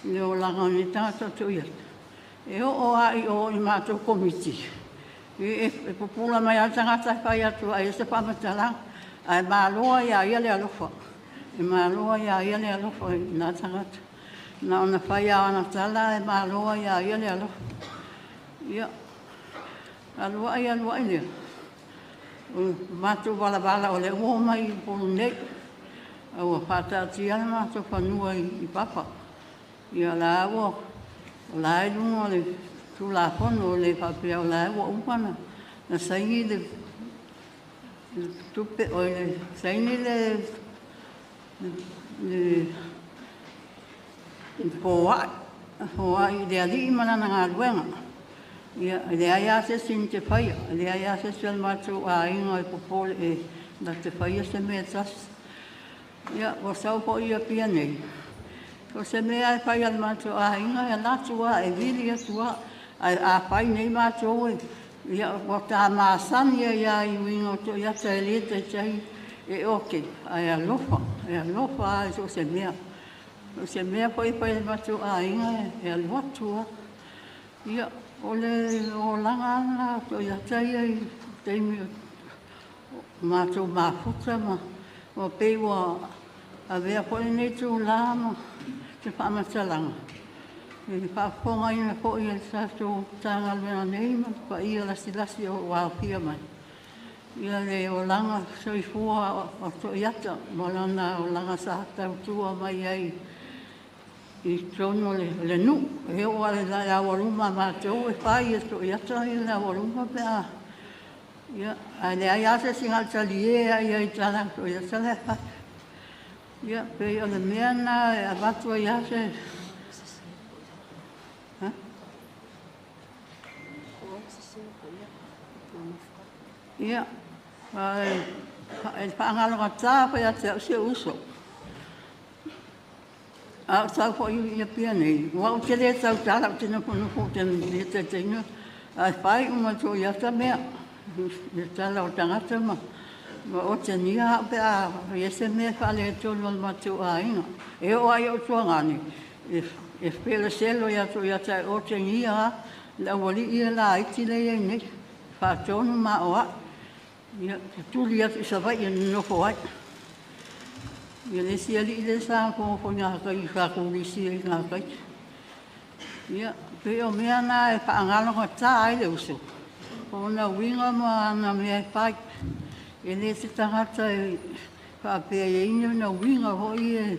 S9: i le olaga o lenei tagata o Toiata. E oo lava i o i matou komiti, e pupula mai lava le tagata e fai atu ai se faamatalaga, ae maloa ia ia le alofa. E maloa ia ia le alofa i nā tagata. Na ona fai lava o ana tala e maloa ia ia le alofa. Ia, alua'i alua'i lea, o matou valavala o lea ua omai i Upolu nei, a ua faataatia le matou fanua i Papa. Ia la ua, o la e luga o le Tulafono le faapea o la ua uma na saini le tupe, o le saini le foai i le alii ma lana galuega. Ia, e leai lava se isi na te faia, e leai lava se isi o le matou aiga e popole e na te faia se mea e tasi. Ia, ua sau foi Apia nei, O se mea e fai a le matou aiga e alu atu lava e vili atu lava. Ae a fai nei matou ia ua ta masani ai lava i uiga o Toiata e le taitai e ote, ae alofa, e alofa lava i so o se mea. O se mea foi e fai e le matou aiga e alu atu lava. Ia, o le olaga lava lena o Toiata ia i taimi o matou mafuta ma ua pei ua avea foi lenei itulā ma se faamatalaga i le faafofogaina foi e le tatou Matagaluega nei ma le paia lasilasi ua aofia mai ia le olaga soifua o Toiata ma lana olaga sa tautua mai ai i totonu o le nuu. E oo lava i le aualuma a matou e fai e Toiata le aualuma pe a... Ia, ae leai lava se isi na o le talie lava i ai i tala a Toiata la e fai. Ia, pei o le mea lena e avatu ai lava se... Ia, e faagalogata foi ia te au si ou uso. A ou sau foi i Apia nei, aua ou te le tautala, ou te nofonofo ou te le taitaiina, ae fai uma e Toiata mea, i le tala o tagata ma otegia au pe a i ai se mea e faaletonu o le matou aiga. E oo lava i ou tuagane, e feleselo ia Toiata e otegia lava le aualii ia laiti lea e i ai nei, faatonu ma o au. Ia, tutuli atu i Savaii e nonofo ai. Ia le isi alii lea sa nofonofo i gatai sa turisi ai i gatai. Ia, pei o mea na e faagalogata ai le uso, o ona uiga ma ana mea e fai. E le se tagata e faapea e i ai ni ona uiga foi e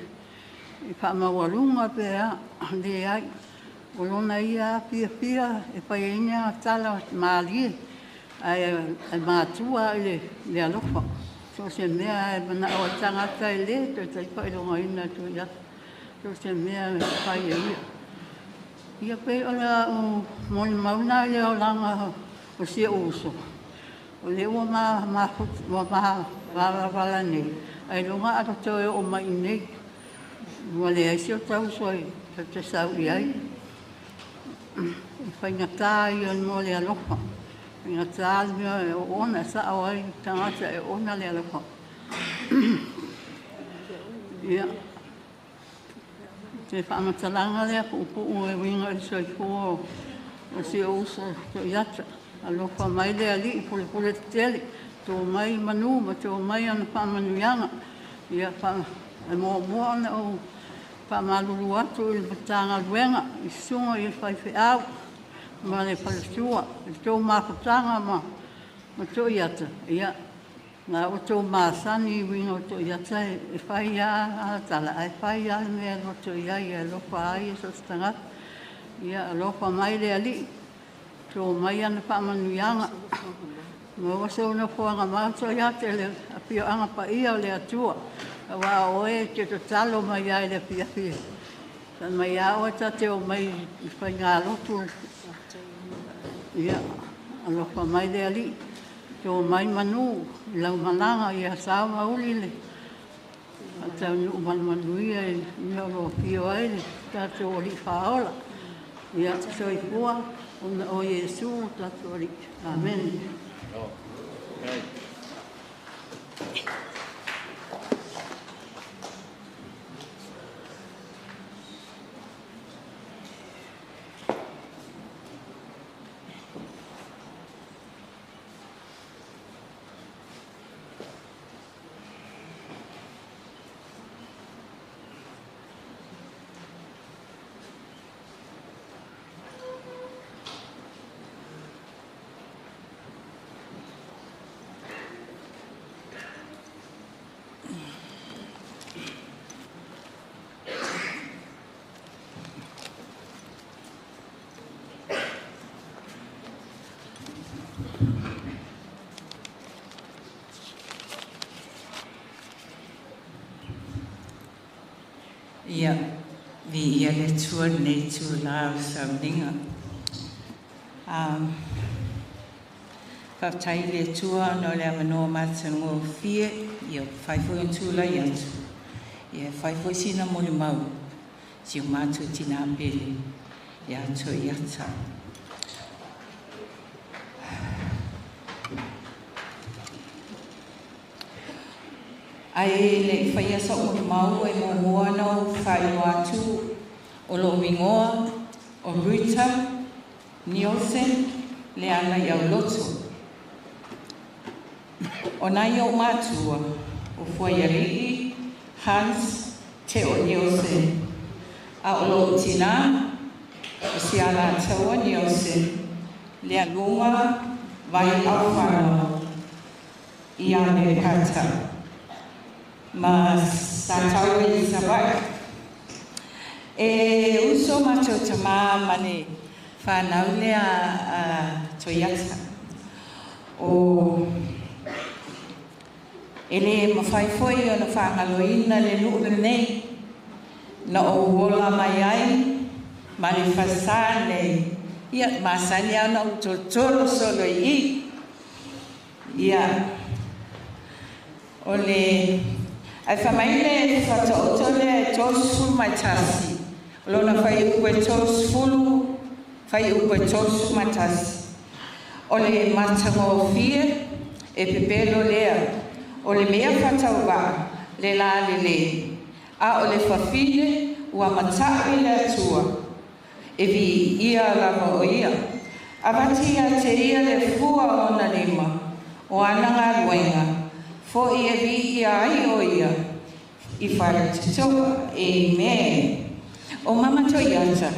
S9: faamaualuga pe a, leai. O lona ia fiafia e fai ai ni ana tala malie, ae matua i le alofa. So o se mea e manao ai le tagata e le taitai faailogaina e Toiata. So o se mea e fai e ia. Ia pei o le au molimau lena i le olaga o si ou uso. O lea ua mavalavala nei, ailoga a toe oo mai i nei. Ua leai si o ta uso e te sau i ai. E faigata ia mo le alofa. Faigata le mea e oona, sao ai tagata e oona le alofa. Ia, te faamatalaga lea puupuu e uiga i le soifua o si ou uso Toiata. Alofa mai le Alii pulepule tetele, to mai manu ma to mai ana faamanuiaga. Ia, e muamua ona ou faamalulu atu i le Matagaluega, i susuga i le faifeau ma le faletua, i le tou mafutaga ma Toiata. Ia, na ua tou masani i uiga o Toiata e fai lava tala, ae fai lava le mea e loto i ai, e alofa ai e so o se tagata. Ia, alofa mai le Alii, to mai ana faamanuiaga. Maua sou nofoaga mau Toiata i le afioaga paia o le Atua, aua o oe e te tatalo mai ai i le afiafi. Fai mai lava oe ta te omai i faigalotu. Ia, alofa mai le Alii, to mai manu i lau malaga, ia sao ma uli le faataunuu ma le manuia i mea o lo o afio ai le tatou Alii Faaola. Ia, soifua ona o Iesu tatou Alii. Amen.
S10: Ia, viia le Atua lenei itulā o sauniga. Faafetai i le Atua ona o le avanoa matagofie, ia fai foi ona tulai atu, ia fai foi sina molimau Si o mātou tina pele ia Toiata. Ai le whaia sa o mau e mō mua nau whaiwa atu o lo wingoa o Ruta Nielsen le ana i au loto. O nai o mātua o Fuaialii Hans Te o Nielsen a o lo tina o si ala taua Nielsen le alunga vai au whanau i a me pata. Ma sa tau i sabai. E uso mātou tamā mane whanau lea a Toiata. O e le mawhai foi o na whangaloina le nuu nei na o uola mai ai ma le whasa nei. Ia masani au na utotolo solo i. Ia o le ai whamaile whataoto lea e 31 mai tasi. O lona whai upu e 30, whai upu e 31 mai tasi. O le matangofia e pepelo lea. O le mea whataua le la le le. A o le whawhine ua matau i le atua. E vi ia lava o ia. Avati ia te ia le fua o na lima. O ana ngā luenga. Fo ia vi ia ai o ia. I whare tutoa. Amen. O mama Toiata.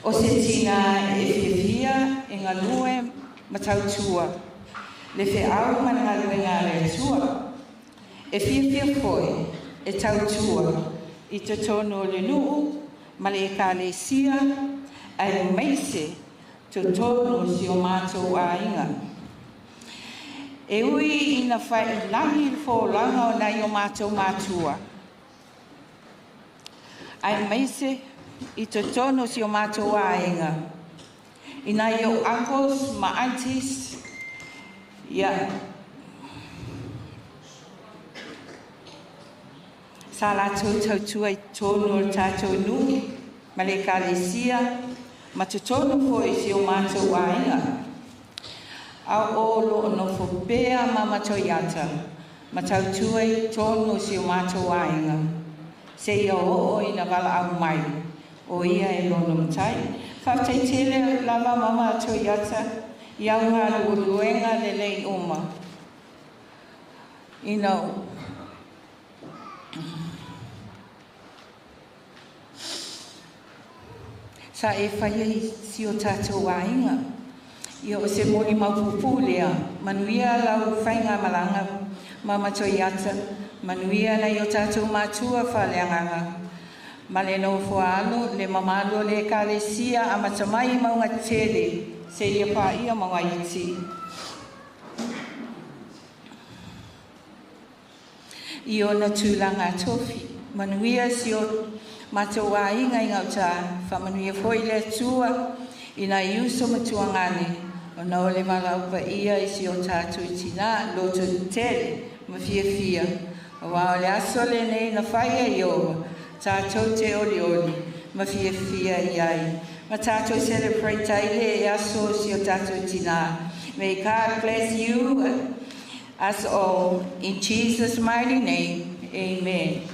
S10: O se tina e whiawhia e ngā lue matautua. Le wheau ma ngā lue ngā le atua. E whiawhia foi e tautua. I te tono le nuu ma le ekalesia ai meise te tono si o mātou āinga. E ui ina whai langi le fōlanga o nai o mātou mātua. Ai meise i te tono si o mātou āinga. I nai o uncles ma aunties, ia sa lātou tautua i tōnu o le tātou nuu, ma le ekalesia, ma te tōnu foi si o mātou āinga. A o lo nofo pea mama Toiata, ma tautua i tōnu si o mātou āinga. Se ia o o ina wala au mai, o ia e lono matai. Whaftai tele lava mama Toiata, i au ngā luenga le lei uma. Ina sa e whai ai si o tātou āinga. Ia o se moni maupupu lea, manuia lau whainga malanga, mama Toiata, manuia nei o tātou mātua whaleanganga. Ma le nofo alo, le mamalo le ekalesia a matamai maunga tele, se ia pā ia maunga iti. I ona tūlanga tofi, manuia si o mātou āinga i ngauta, whamanuia foi le atua, i nā iuso matua ngane, o nā ole malaupa ia i si o tātou tina, loto tele, ma fia fia. O wā o le aso le nei na whaia i owa, tātou te oli oli, ma fia fia i ai. Ma tātou celebrate ai le e aso si o tātou tina. May God bless you, us all, in Jesus' mighty name, amen.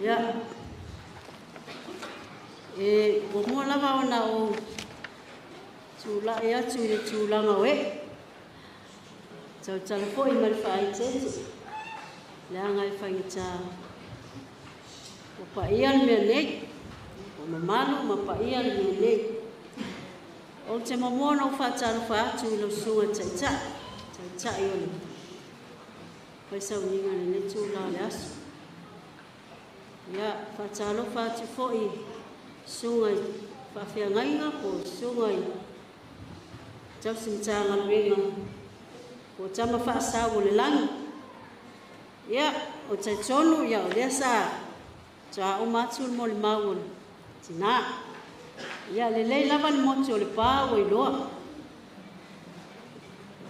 S11: Ia. E ua mua lava ona o tula'i atu i le tulaga o e'e. Tautala fo'i ma le fa'aitete. Leaga e faigata ua pa'ia le mea nei. Ua mamalu ma pa'ia le mea nei. Ou te muamua ona ou faatalofa atu i lau Susuga i le Taitai, Taitai o le faisauniga i lenei itula o le aso. Ia, faatalofa atu foi i susuga i faafeagaiga po o susuga i tausi Matagaluega po o tama faasau o le lagi. Ia, ou te talitonu ia o lea sa uma atu le molimau o le tina. Ia, lelei lava le motu o le pa ua iloa.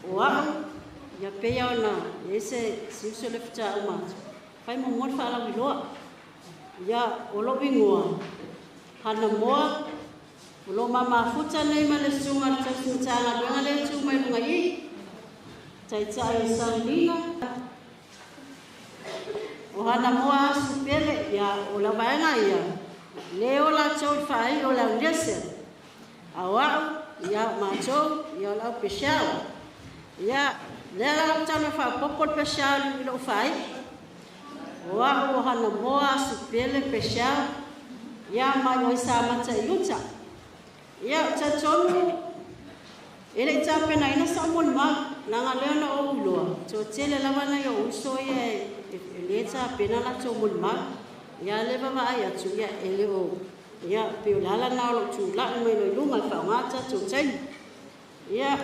S11: O au, ia pei ona i ai se uso lea faatoa uma atu, fai muamua le faalauiloa. Ia, o lou igoa, Hanamoa, o lo o mamafuta nei ma le susuga i le tausi Matagaluega lea e tu mai luga i i, Taitai o Sauniga. O Hanamoa Asu Pele, ia, o la vaega ia, le o latou i le faaii o le auniese. A o au, ia, matou, ia o le au pesiao. Ia, lea la lau tala faaopoopo le pesiao i lou faaii. O au o Hanamoa Asu Pele pesiao, ia mai o Samata i uta. Ia, ou te talitonu, e le i tapenaina sau molimau, leaga lea na ou iloa, toatele lava nai ou uso ia e le tapena latou molimau. Ia le vaavaai atu, ia e le o, ia pei o le ala lena o lou tulai mai loa i luga e faaaoga tatou taimi. Ia,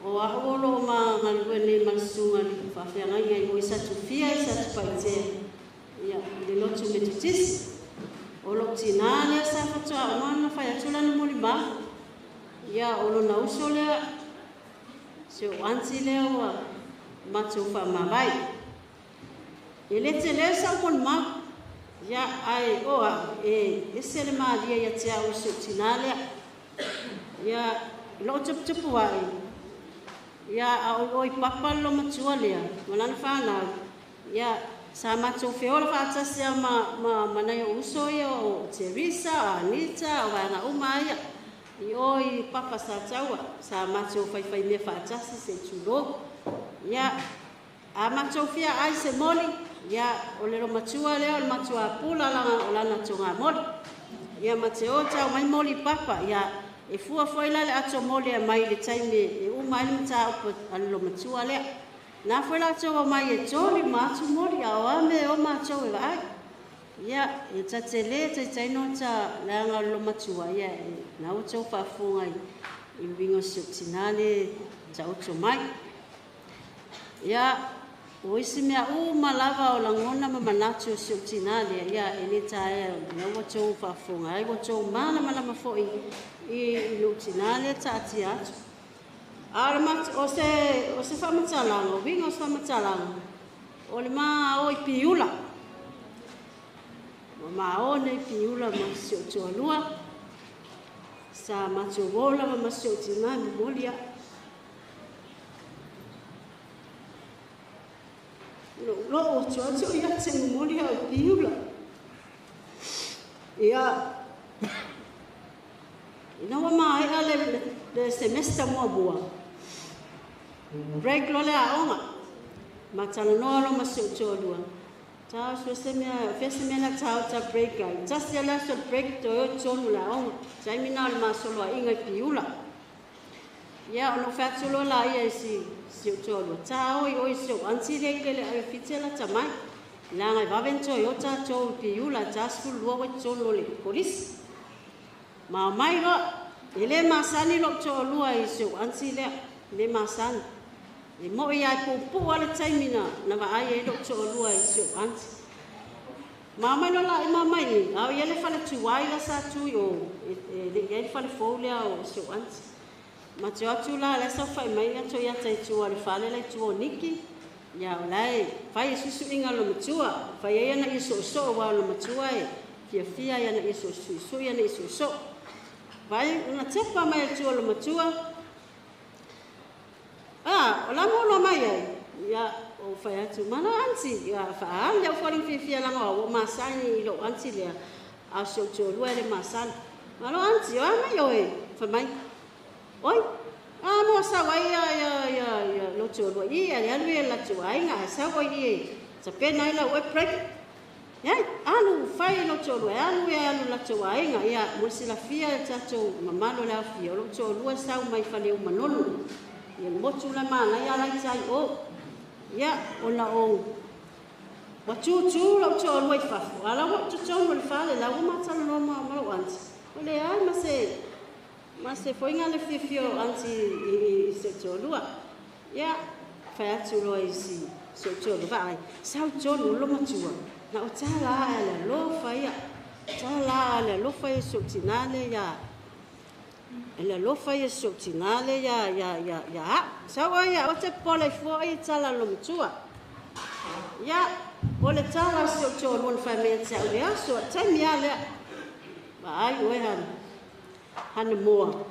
S11: o au o lo o ma galulue nei ma le susuga i le faafeagaiga i o i Satufia i Satupaitea, ia, i le lotu Metotisi. O lou tina lea sa faatoa uma ona fai atu lana molimau. Ia, o lona uso lea, si ou aunty lea ua matou faamavae. E le tele sau molimau, ia, ae o au, e ese le malie ia te au i si ou tina lea. Ia, i lou tuputupu ae, ia, a o i papa le matua lea, ma lana fanau, ia, sa matou feola faatasi lava ma nai ou uso ia o Teresa, o Anita, o vaega uma ia. I o i papa sa taua, sa matou faifai mea faatasi se i tulou. Ia, a matou fia ai se moli, ia, o le matua lea o le matua pula lana, o lana togamoli. Ia, ma te o tau mai moli papa, ia, e fua foi la le ato moli e mai le taimi e uma ai le mataupu a le matua lea. Na foi latou o mai e toli ma atu moli, a o a me o matou e vaai. Ia, e tatele taitaino ta leaga o le matua, ia, e na ua tou faafofoga i uiga o si ou tina le taoto mai. Ia, o isi mea uma lava o lagona ma manatu o si ou tina lea, ia, e le taea, na ua tou faafofoga ai, ua tou malamalama foi i lou tina lea taatia atu. A o le mat, o se faamatalaga, o uiga o se faamatalaga, o le ma o i Piula. Ua ma o nei Piula ma si ou toalua, sa matou o lava ma si ou tina momoli au. Lou loo atu atu ia te momoli au i Piula. Ia, ina ua maea le semester muamua, break loa le aoga, ma talanoa loa ma si ou toalua. Ta so se mea, fe se mea na tau ta break ai. Tasi le aso break to o tonu le aoga. Taimi na o le masolo aiga i Piula. Ia, ono whatu loa la ia i si o toalua. Ta oi oi si o aunty le i lele ai fite la tamai. Langa i vaven toi o ta tō i Piula, ta 12 wai tonu o le polisi. Ma mai loa, e le masani lo toalua i si o aunty lea, le masani. E mo i ai pupu ale taimi na vaai ai lo toalua i si o aunty. Ma mai loa la i ma mai ni, au ia le fale tuai la sa tui o, e le ia le fale fou lea o si o aunty. Ma te atu la le sa fai mai ia to ia tai tua le fale le tua o Niki. Ia o lai, fai e susu inga lo matua, fai ai ana i so so wa lo matua e, fia fia ia na i so su su ia na i so so. Vai una tepa mai e tua lo matua. Ah, o la mo lo mai ai. Ia o fai atu mana aunty, ia fa ia fo fia fia langa o masani i lo aunty lea. A so to lua le masani. Malo aunty, o mai oi, fa mai. Oi, a mo sa wai ia ia ia ia lo to lua ia ia lue la tu ai nga sa wai ia. Sa pe nai la we break. Ia, alu fai lou toalua, e alu e alu latou aiga. Ia, mo le silafia e tatou mamalu o le aofia, o lou toalua e sau mai Faleu Manono. Ia, le motu la manaia la i tai o. Ia, ona o ua tūtū lou toalua i fafo, a la ua totonu o le fale, la ua matalanoa ma lou aunty. O leai ma se foiga le fiafia o aunty i si ou toalua. Ia, fai atu loa i si ou toalua, vaai, sau tonu lo matua, na o tala a le alofa ia. Tala a le alofa ia si ou tinā le ia. E le alofa ia si ou tinā le ia ia ia ia au. Sau ai ia, o te pole fua i tala lo matua. Ia, o le tala si ou toalua na fai mai te au le aso, taimi a lea. Vaai oe hana moa.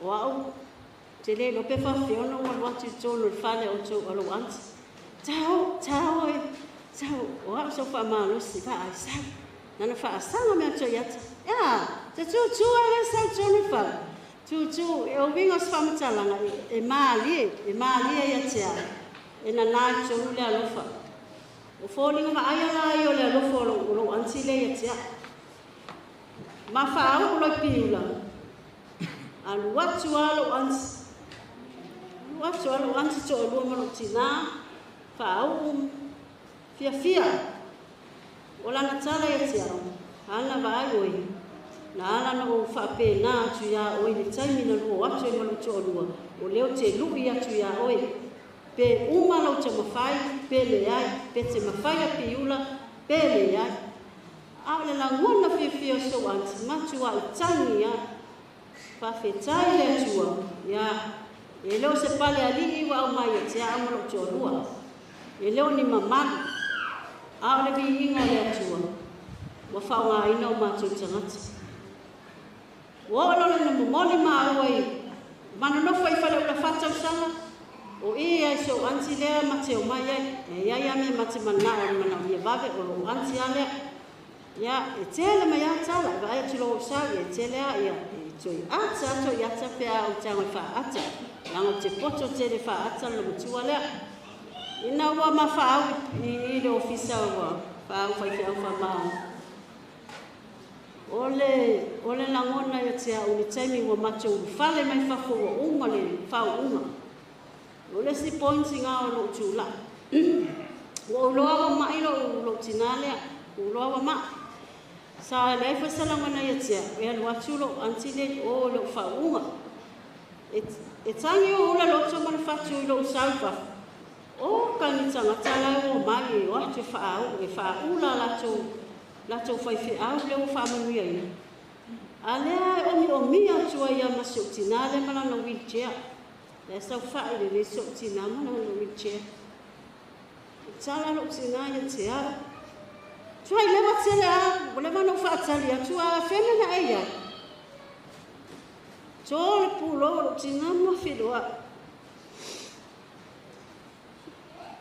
S11: O au, te le lope faafeo na ua alu atu i totonu o le fale o tou alou aunty. Tao, tao e, tao, o au sau faamalosi, vaai, sau. Nana faasaga mea atu ia te. Ia, te tūtū a le sau tonu i fale. Tūtū, e o winga o se faamatalaga, e mālie ia te au. E nanā i tonu le alofa. O fōliga vaaia la ia o le alofa o lou aunty le ia te au. Ma whaau loi piula. Alu atu a lou aunty. Alu atu a lou aunty toalua ma lou tinā. Whaau fiafia. O lana tala ia te au. Ana vaai oi. Na ala na o whaapena atu ia oi le taimi na lua atu e ma lou toalua. O leo te lui atu ia oi. Pe uma lau te mawhai, pe le ai. Pe te mawhai a piula, pe le ai. A o le lagona fiafia o sou aunty, matua i tangi ia. Faafetai le Atua. Ia, e le o se pale alii ua aumai e te aa ma lou toalua. E le o ni mamalu. A o le viiga o le Atua. Ua faaaogaina o matou tagata. Ua oo loa na momoli maua i manonofo i faleula faatausaga. O i ai sou aunty lea ma te o mai ai. E iai a mea ma te manao le manaomia vave o lou aunty a lea. Ia, e tele mai a tala, e vaai atu lou sau, e tele a ia, e toi ata, toi ata pe a o tago i whaata. Langa o te poto tele whaata lo matua lea. Ina ua mafaau i le ofisa ua whaau whai whiau whamao. O le lagona ia te au le taimi ua matou ulufale mai fafo ua uma le faauuga. O le isi pointi gā o lou tula'i. Ua ou loa ua ma'i lou tinā lea, ua ou loa ua ma'i. Sa leai foi se lagona ia te au, e alu atu lou aunty lea i o i lou faauuga. E tagi o ula loto ma le fatu i lou sau i fafo. O kani tagata la e ua mai e o atu e faauu, e faaula latou faifeau lea ua faamanuiaina. A lea e omiomia atu ai ia ma si ou tinā lea ma lana wheelchair. Lea saufai lenei si ou tinā ma lana wheelchair. E tala lou tinā ia te au. Tuai leva tele a, ua leva ona ou faatali atu a feme na e iai. Tō le pulou o lou tinā ma feloai.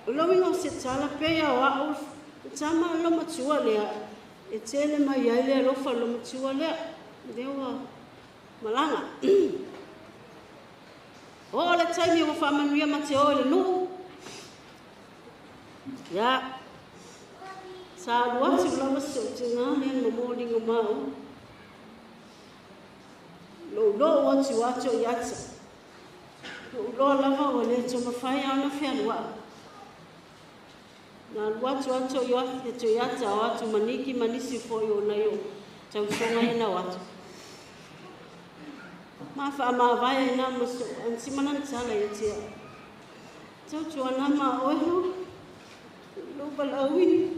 S11: O lauiga o se tala pei o au tama lo matua lea. E tele mai ai le alofa lo matua lea. Lea ua malaga. O le taimi ua faamanuia ma te o i le nuu. Ia, sa alu atu lava si ou tinā lea na momoliga mau. Loulou atu ato i ata. Lou loa lava ua le taumafai a ona fealuai. Na alu atu ato i ata o atu maniki ma nisi foi o nai o tausoga ia na o atu. Ma faamavae ai na ma so aunty ma lana tala ia te au. Tautuana ma oe lo. Lou valaauina.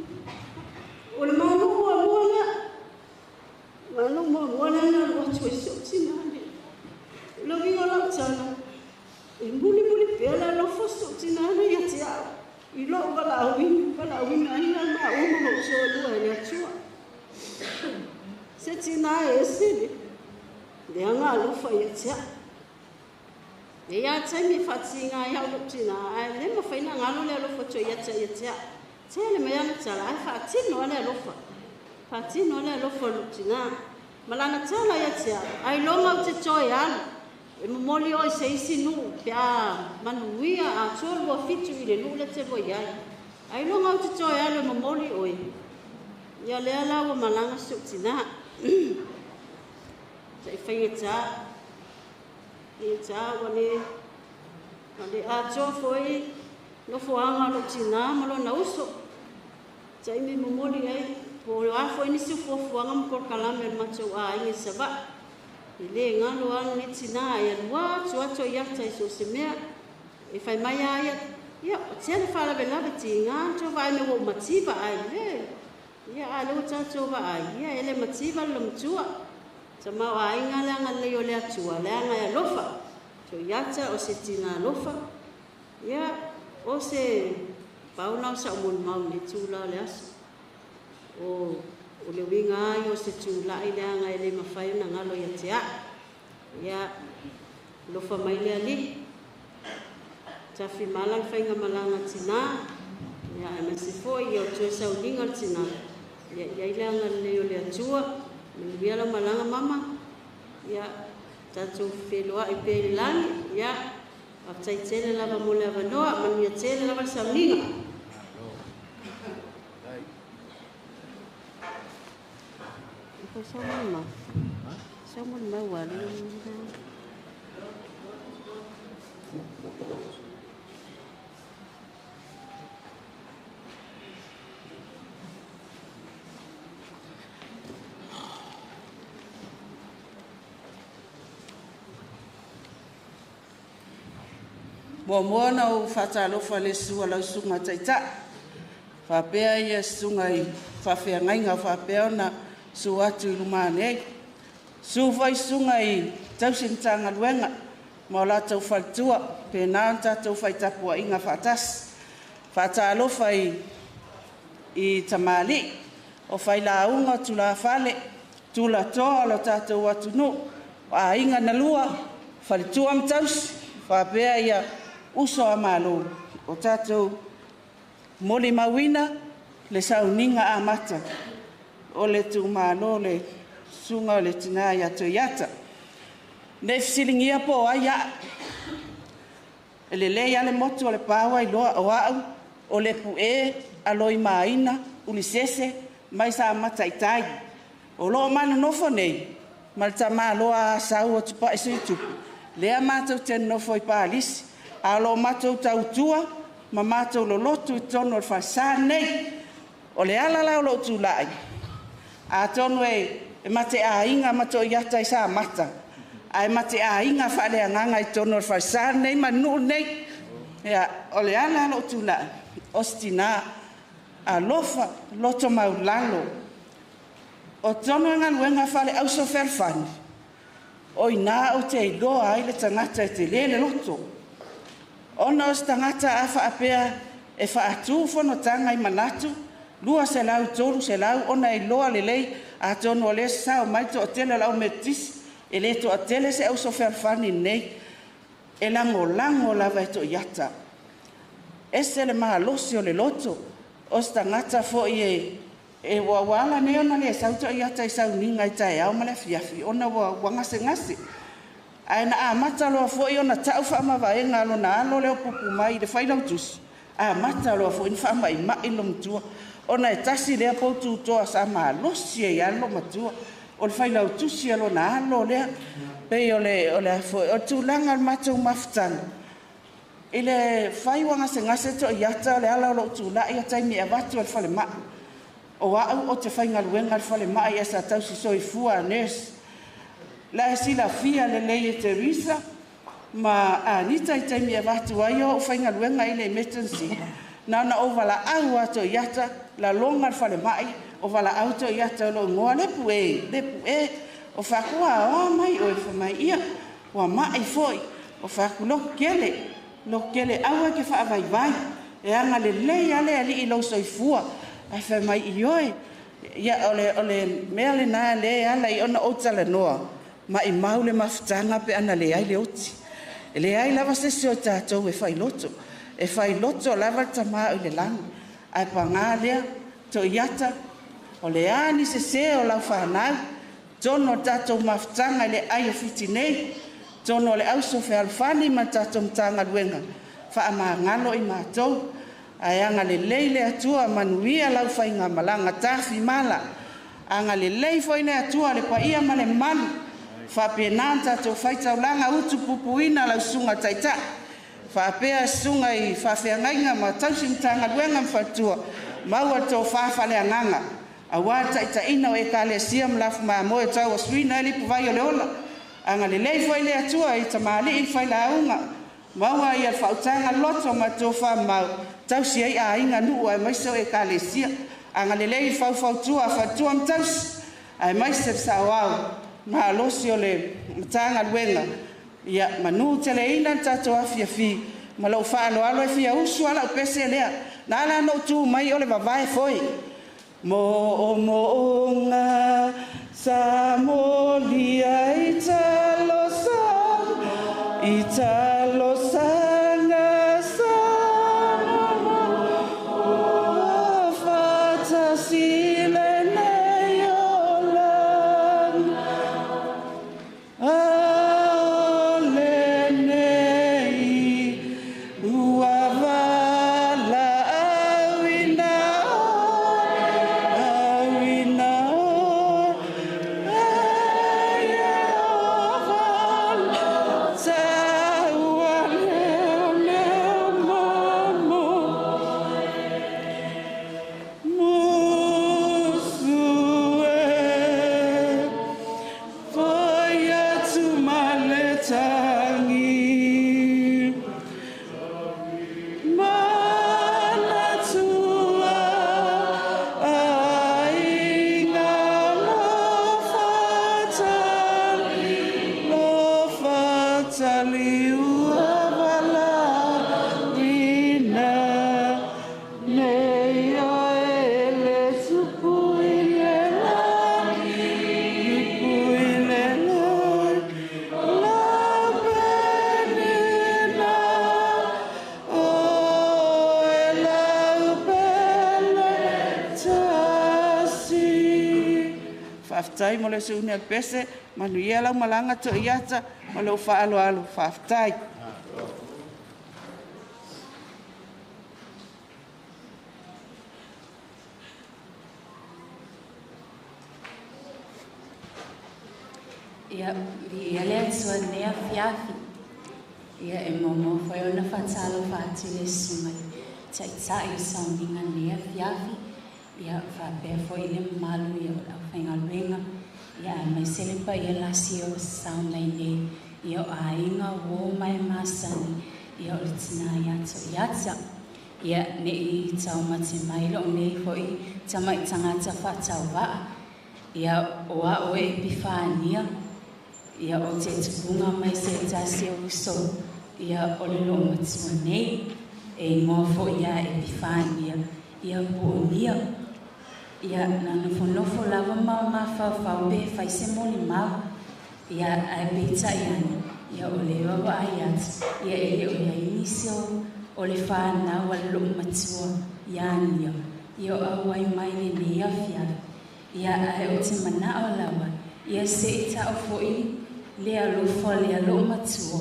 S11: O le manu muamua lea. Manu muamua lea na alu atu ai si ou tinā lea. O le uiga o lau tala. E mulimuli pea le alofa o si ou tinā lea ia te au. I lou valaauina, valaauina ai la maua ma lou toalua e le Atua. Se tinā e ese le. Leaga alofa ia te au. E ia taimi e faatiga ai au lou tinā, ae le mafai na galo le alofa toi ata ia te au. Tele mai ana tala, ae faatino a le alofa. Faatino a le alofa o lou tinā. Ma lana tala ia te au, ai loga ou te toe alu. E momoli oi se isi nuu pe a manuia a tolu a fitu i le nuu le te lua i ai. Ai loga ou te toe alu e momoli oe. Ia lea la ua malaga si ou tinā. Taʻi faigata ua le atoa foi nofoaga o lou tinā ma lona uso. Taimi momoli ai po o a foi nisi fuafuaga ma polokalame o le matou aiga i Savaʻi. E lē galo a lenei tinā e alu atu atu iata i so o se mea. E fai mai a ia, ia o tele faalavelave tigā na tou vaai mai ua ou mativa ae lē. Ia a lea ua tatou vaai, ia e le mativa le lomatua. Tamaoaiga le agalelei o le Atua, leaga e alofa. Toiata o se tinā alofa. Ia o se pauna o sa'u molimau i le tula o le aso. O le uiga ai o se tula'i leaga e lē mafai ona galo ia te a'u. Ia alofa mai le Alii. Tafimala le faigamalaga tinā. Ia aemaise foi ia o toe sauniga le tinā. Ia iai le agalelei o le Atua. Manuia lau malaga mama. Ia tatou feloa'i pea i le lagi. Ia faafetai tele lava mo le avanoa. Manuia tele lava le sauniga. Sau molimau a
S10: Muamua ona ou faatalofa i le susu o lau susuga Taitai, faapea ia susuga i faafeagaiga faapea ona susu atu i luma nei. Susu foi susuga i tausi Matagaluega ma o latou faletua, pena ona tatou faitapuaiga faatasi. Faatalofa i tamalii, o failauga, tulafale, tulatoa o lo tatou atunuu, o aiga na lua, faletua ma tausi, faapea ia uso a malo o tatou molimauina le sauniga amata o le tuumalo le susuga o le tina ia Toiata. Nei fesiligia po o ai a'u. E lelei lava le motu o le paua iloa o a'u o le pu'e aloimaina ulisese mai sa mataitai. O loo manonofo nei ma le tamaloa Asau o Tupai Suitupu lea matou te nonofo i Palisi. A o loo matou tautua ma matou lolotu i totonu o le falesa nei. O le ala la o lou tula'i, atonu e mateaiga ma Toiata i Samata, ae mateaiga faaleagaga i totonu o le falesa nei ma le nuu nei. Ia, o le ala o lou tula'i, o se tinā alofa loto maulalo. O totonu o galuega faaleauso fealofani, o ina ou te iloa ai le tagata e tele le loto. Ona o se tagata a faapea e faatu fonotaga i manatu, 200, 300, ona iloa lelei atonu o lea sao mai toatele o le au Metotisi, e le toatele se auso fealofani nei, e lagolago lava e Toiata. Ese le malosi o le loto, o se tagata foi e ua ala nei ona le sau Toiata i sauniga i taeao ma le afiafi, ona ua gasegase. Ae na amata loa foi ona ta'u faamavaega a lona alo lea o pupu mai i le failautusi, amata loa foi ona faama'ima'i le matua. Ona e tasi lea poututoa sa malosi ai lava le matua, o le failautusi a lona alo lea. Pei o le foi o le tulaga o le matou mafutaga, i le fai ua gasegase Toiata o le ala o lou tula'i a taimi e avatu e le falemai. O a'u o te faigaluega le falemai e sa tausi soifua nurse. La e silafia lelei e Teresa ma Anita i taimi e avatu ai o faigaluega i le emergency. Na ona ou valaau a Toiata, laloga le falemai, o valaau Toiata o lou igoa, le pu'e, le pu'e. O faakua oa mai oe fai mai ia, ua ma'i foi. O faaku loku kele aua ke faavaivai. E aga lelei a le Alii i lou soifua. Ae fai mai i oe, ia o le mea lena le ala i ona ou talanoa, maimau le mafutaga pe ana leai le oti. E leai lava se isi o tatou e failoto. E failoto lava le tamā i le lagi. Ae pagā lea, Toiata, o le a ni sesē o lau fanau, tonu o le tatou mafutaga i le ai o Fiti nei, tonu o le auso fealofani ma le tatou Matagaluega, faamagalo i matou. Ae agalelei le Atua manuia lau faigamalaga tafimala. Agalelei foi le Atua le paia ma le mamalu. Faapena ona tatou faitaulaga utupupuina lau susuga Taitai. Faapea susuga i faafeagaiga ma tausi Matagaluega ma faletua, maua le tofa faaleagaga aua le taitaiina o Ekalesia ma lafu mamoe o tauasuina ai le ipuvai o le ola. Agalelei foi le Atua i tamalii ma failauga, maua ia le faautaga loto ma le tofamamao, tausi ai aiga, nuu aemaise o Ekalesia. Agalelei i le faufautua a faletua ma tausi, aemaise le saoao malosi o le Matagaluega. Ia manuteleina le tatou afiafi ma lou faaaloalo. E fia usu lava lau pese lea, na ala ona ou tu mai o le vavae foe. Moomooga sa molia i talosaga sa ua faatasi lenei olaga, a o lenei ua valaauina oe, auina oe, e Ieova taualeoleo mamo. Musu e, foi atu ma le tagi. Manatua aiga lofatali ua valaauina nei oe le tupu i le lagi, tupu i le lagi, laupenina, oe laupele tasi. Faafetai mo le suuni o le pese, manuia lau malaga toiata ma lou faaaloalo. Faafetai.
S12: Ia, viia le Atua i lenei afiafi. Ia, e muamua foi ona faatalofa atu i le susuga i le Taitai o sauniga i lenei afiafi. Ia, faapea foi le mamalu ia o le aufaigaluega. Ia, aemaise le paia lasi o sao mai nei. Ia, o aiga uo ma e masani. Ia, o le tina ia Toiata. Ia, nei taumate mai lou nei foi tamai tagata faatauvaa. Ia, o a'u e Epifania. Ia, o te tupuga mai se tasi o uso. Ia, o le loomatua nei. E igoa foi ia Epifania. Ia, pu'unia. Ia, na nofonofo lava ma mafaufau pe fai se molimau. Ia, ae peitai ane. Ia, o le vaavaai atu. Ia, e le o iai nisi o le fanau a le loomatua ia nia. Ia, o auai mai lenei afiafi. Ia, ae o te mana'o lava. Ia, se'i ta'u fo'i le alofa o le loomatua.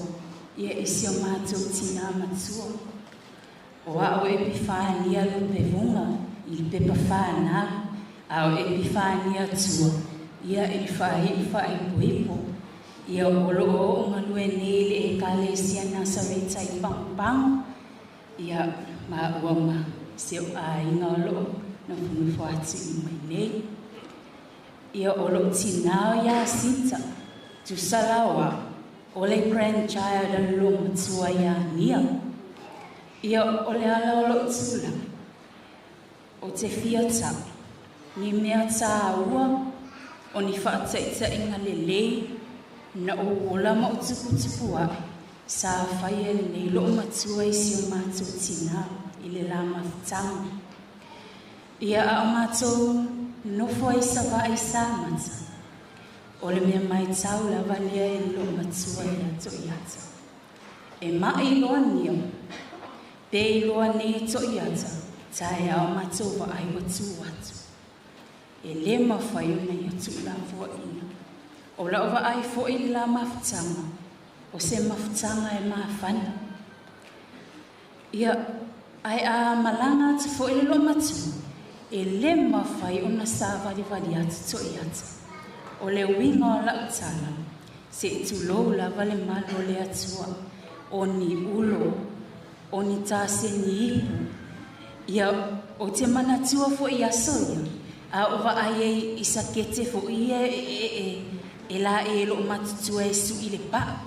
S12: Ia, i si o matou tinā matua. O a'u Epifania lupevuga i le pepa fanau. A o Epifania tua. Ia, i le faai'i faaipoipo. Ia, o loo oo galue nei le Ekalesia Nasareta i Pagopago. Ia, maua ma si o aiga o loo nofonofo atu i mai nei. Ia, o loo tinā o ia Sita. Tusa la o a'u, o le grandchild a le loomatua ia Nia. Ia, o le ala o loo tulaga. O te fia ta'u, ni mea tāua, o ni faataitaiga lelei, na ou ola ma ou tuputupu ae, sa faia e lenei loomatua i si o matou tinā i le la mafutaga. Ia, a o matou nofo ai Savaii Samata, o le mea maitau lava lea e le loomatua ia Toiata. E ma'i loa nia, pe iloa nei Toiata, taeao matou vaai ua tu atu. E lē mafai ona ia tuulafoaina. O lau vaai foi le la mafutaga, o se mafutaga e mafana. Ia, Ae a malaga atu fo'i le loomatua, e lē mafai ona savalivali atu to'iata. O le uiga o la'u tala, se'i tulou lava le malu o le Atua, o ni ulo, o ni taseni ipu. Ia o te manatua fo'i aso ia, a o vaai ai i sakete fo'i ia e laei e lo'o matutua e su'i le pa'u.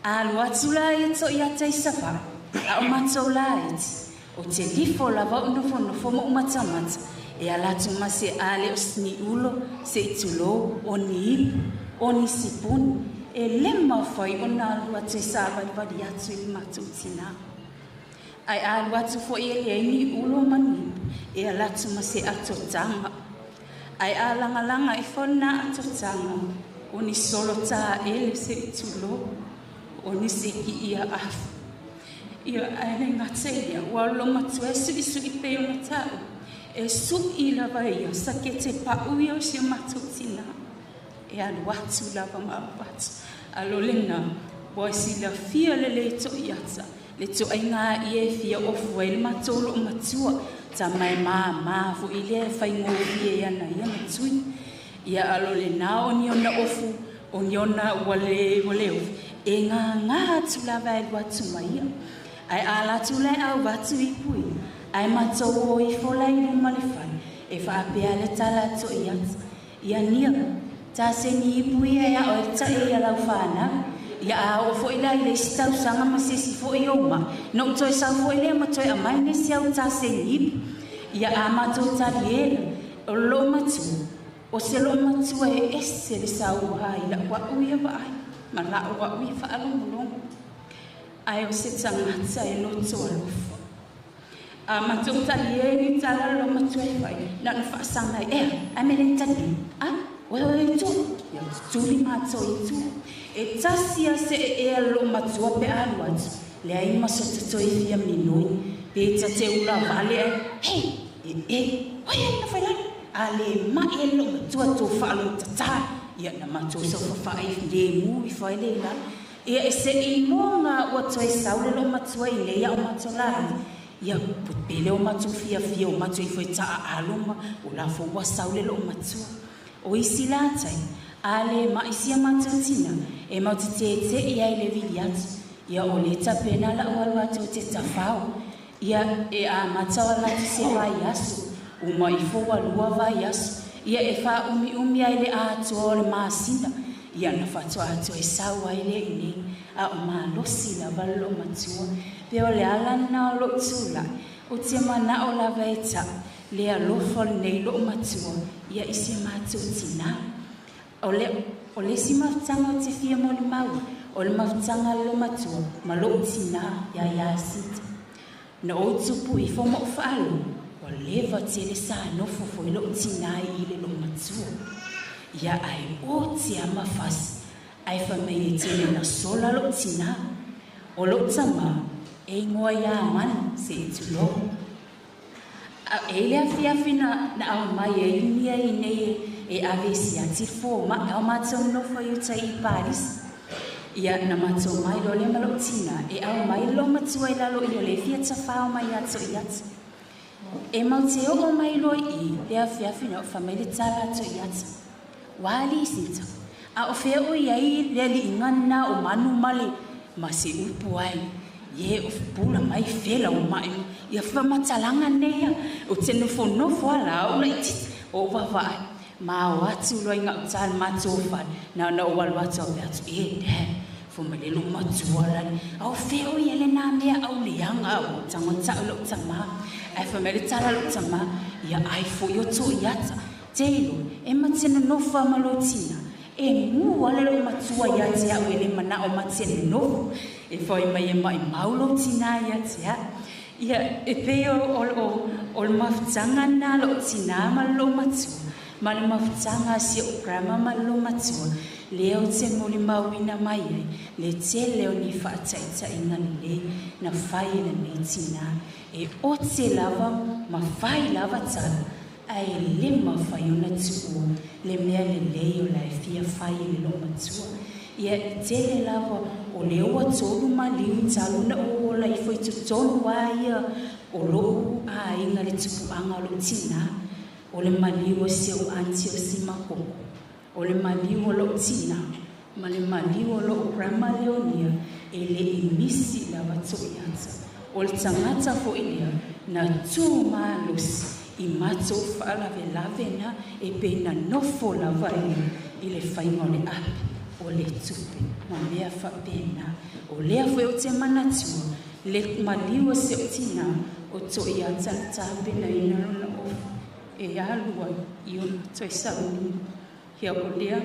S12: A alu atu la ia to'iata i sava'i, a o matou laiti, o te lifo lava o nofonofo ma umatamata, e ala atu ma se ale o ni ulo, se'i tulou, o ni ipu, o ni sipuni, e lē mafai ona alu atu e savalivali atu i le matou tinā. Ae alu atu fo'i e leai ni ulo ma ni ipu, e ala atu ma se atotaga. Ae a lagalaga ifo lena atotaga, o ni solo tā'ele se'i tulou, o ni seki ia afu. Ia ae le gata i lea, ua lo matua e su'isu'i pei ona ta'u, e su'i lava ia sakete pa'u ia o si o matou tinā. E alu atu lava ma alu atu. Alo lena, ua silafia lelei to'iata, le to'aigā ia e fia ofu ai le matou lo'o matua, tama e māmā fo'i lea e faigofie i ana ia matui. Ia alo lenā o ni ona ofu, o ni ona ua le ofu, e gagā atu lava e alu atu ma ia. Ae a atu la e au atu ipu ia, ae matou o ifo la i luma le fale, e faapea le tala a to'iata. Ia nia, taseni ipu ia e a'o e ta'i ia lau fanau. Ia a oo fo'i la i le isi tausaga ma sesi fo'i ou ma'i, na ou toe sau fo'i lea ma toe aumai nisi au taseni ipu. Ia a matou taliē la, o le lo'o matua, o se lo'o matua e ese le sauā i la'u a'u ia va'ai, ma la'u a'u ia fa'alogologo. Ae o se tagata e loto alofa. A matou taliē ni tala lo matua e fai, na ona fa'asaga ai, ea, ae me le tali, a, oe oe i tua, ia tutuli matou i tua. E tasi a se e ea lo matua pe alu atu, leai ma so tatoi fia minoi, pe tate ula vale ai, hei, e e, oi ai na fai lalo, a le mai e lo matua tō whaalo tata, ia na matou sau whawhai le mu i whai le lalo. Ia e se i ngā ua toe saule lo matua i leia o matou lai, ia pele o matou fia fia o matou i fai taa aloma, o la fo ua saule lo matua. O isi lātai, a le maisi a matou tina, e mau te te te i ai le vili atu, ia o le tapena la o alu atu o te tawhao, ia e a matau ala tu se vai aso, uma ifo wa lua vai aso, ia e wha umi umi ai le atua o le masina, ia na whatua atu e sau ai le inei, a o malosi lava lo matua, pe o le ala na o lo tūla, o te mana o lava e ta, le alofa nei lo matua, ia i se mātou tina. O le si mafutanga o te fia mo le mau, o le mafutanga lo matua, ma lo tina ia ia sita. Na o tupu i fo mo whaalo, o leva te le sa nofo fo i lo tina i le lo matua. Ia ai o te ama fasi, ai fa mei e tele na sola lo tina. O lo tama, e ingoa ia amana, se i tulo. A e le afiafi na au mai e inia i nei e ave si ati fo ma au mātou nofo i uta i Paris. Ia na mātou mai lo le malo tina, e au mai lo matua i lalo i o le fia tawhao mai ato i atu. E mau te o mai lo i le afiafi na o fa mai le tala ato i atu. Wali sita. A o fea o iai le ali ingana o manu male, ma se upu ai. Ye o pula mai fela o mai. Ia fa matalanga nea, o te nofo nofo ala o la iti, o wawai. Ma o atu lo inga utal matou whale, na na o walu atu au atu, e dad, fo malelo matua lani. Au fea o ia le nā mea au leanga o tango tau lo tama. Ai fa mele tala lo tama, ia ai fo i o tō i ata. Te e matena nofo a malo tina, e mu ale lo matua ia te au e le mana o matena nofo. E whai mai e mai maulo tina ia te au. Ia e pe o le mafutanga nā lo tina ma lo matua. Ma le mafutanga si o grandma ma lo matua. Leo te moli mauina mai ai, le te leo ni whaataita inga le na whai e le tina. E o te lava ma whai lava tala. Ai le mawhai o na tuua, le mea le lei o la e fia whai e le lo matua. Ia i tele lava o lea ua tolu maliu talu na ou ola ifo i totonu lava ia o lo'u aiga le tupu'aga o lo'u tinā. O le maliu o si ou anti o Simakoko, o le maliu o lo'u tinā ma le maliu o lo'u grandma Leonia, e le'i misi lava To'iata. O le tagata fo'i lea na tū malosi i matou faalavelave na e pei na nofo lava ia i le faiga o le api o le tupe ma mea faapena. O lea foi ou te manatua le maliu o si ou tinā o To'iata na tapenaina lona ofa e alu ai i ona toe sauniga. Ia o lea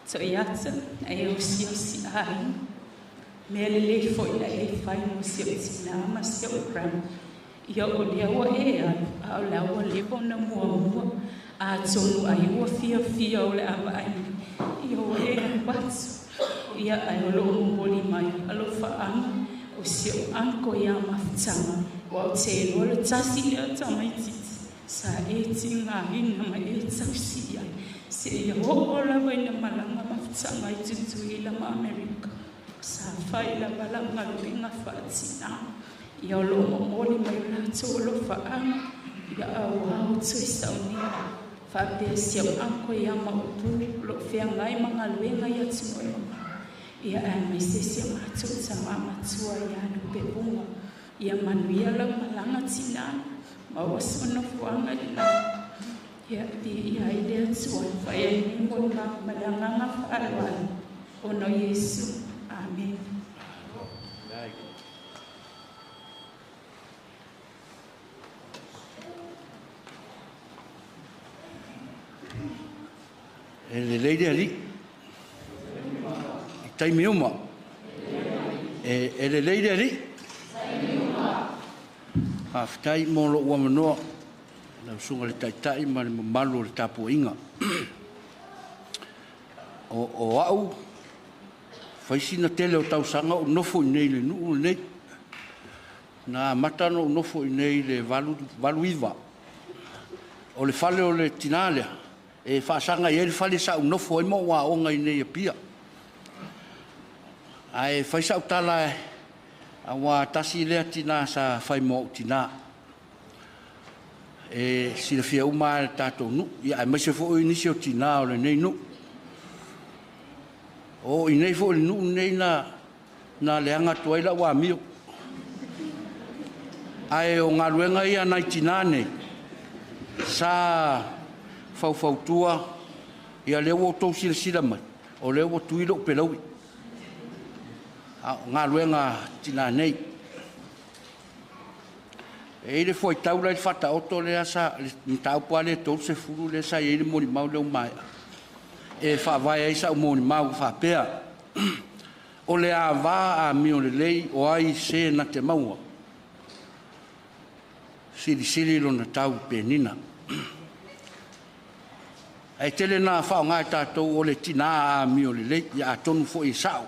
S12: To'iata na e osiosi aiga mea lelei fo'i na e fai mo si ou tinā ma si ou grandma. Ia o lea ua e alu a o la ua leva ona muamua, atonu ai ua fiafia o le avaai mai ia ua e alu atu. Ia ae o lo'o momoli mai alofa'aga o si ou anko iā Mafutaga, ua ou te iloa le tasi lea tamaititi sa e tigāina ma e tausi ai seia o'o lava ina malaga Mafutaga i Tutuila ma Amerika. Sa fai lava lau galuega fa'atinā. Ia o lo'o momoli mai o latou alofa'aga ia auā o toe saunia faapea si au anko iā Ma'upu o lo'o feagai ma galuega i atunuu e mamao. Ia ae mai se si o matou tamā matua iā Lupevuga. Ia manuia lau malaga tinā ma ua sonofoaga i le lagi. Ia viia ai le Atua fai ai nei molimau ma le agaga fa'aloalo ona o Iesu. Amene.
S8: E lelei le Alii i taimi uma. E lelei le Alii. Faafetai mo lo'u avanoa, lau susuga i le Taitai ma le mamalu o le tapuaiga. O a'u fai sina tele o tausaga ou nofo i nei i le nuu lenei. Na amata ona ou nofo i nei i le 89. O le fale o le tinā lea e faasaga i ai le fale sa ou nofo ai ma ou aoga i nei i Apia. Ae fai sau tala auā tasi lea tinā sa fai ma o'u tinā. E silafia uma lava e le tatou nuu, ia aemaise foi nisi o tinā o lenei nuu. O i nei foi i le nuu lenei na leaga atu ai la'u amio. Ae o galuega ia a nai tinā nei sa faufautua, ia lea ua outou silasila mai, o lea ua tui lo'u pelaui. A o galuega a tinā nei. E i ai le fuaitau la i le Faataoto lea sa, le mataupu lava lea e 30 lea sa i ai le molimau lea ua maea, e faavae ai sa'u molimau faapea, o le avā amio lelei o ai se na te maua, silisili lona tau penina. Ae tele na faaaoga e tatou o le tinā amio lelei, ia atonu foi e sa'o.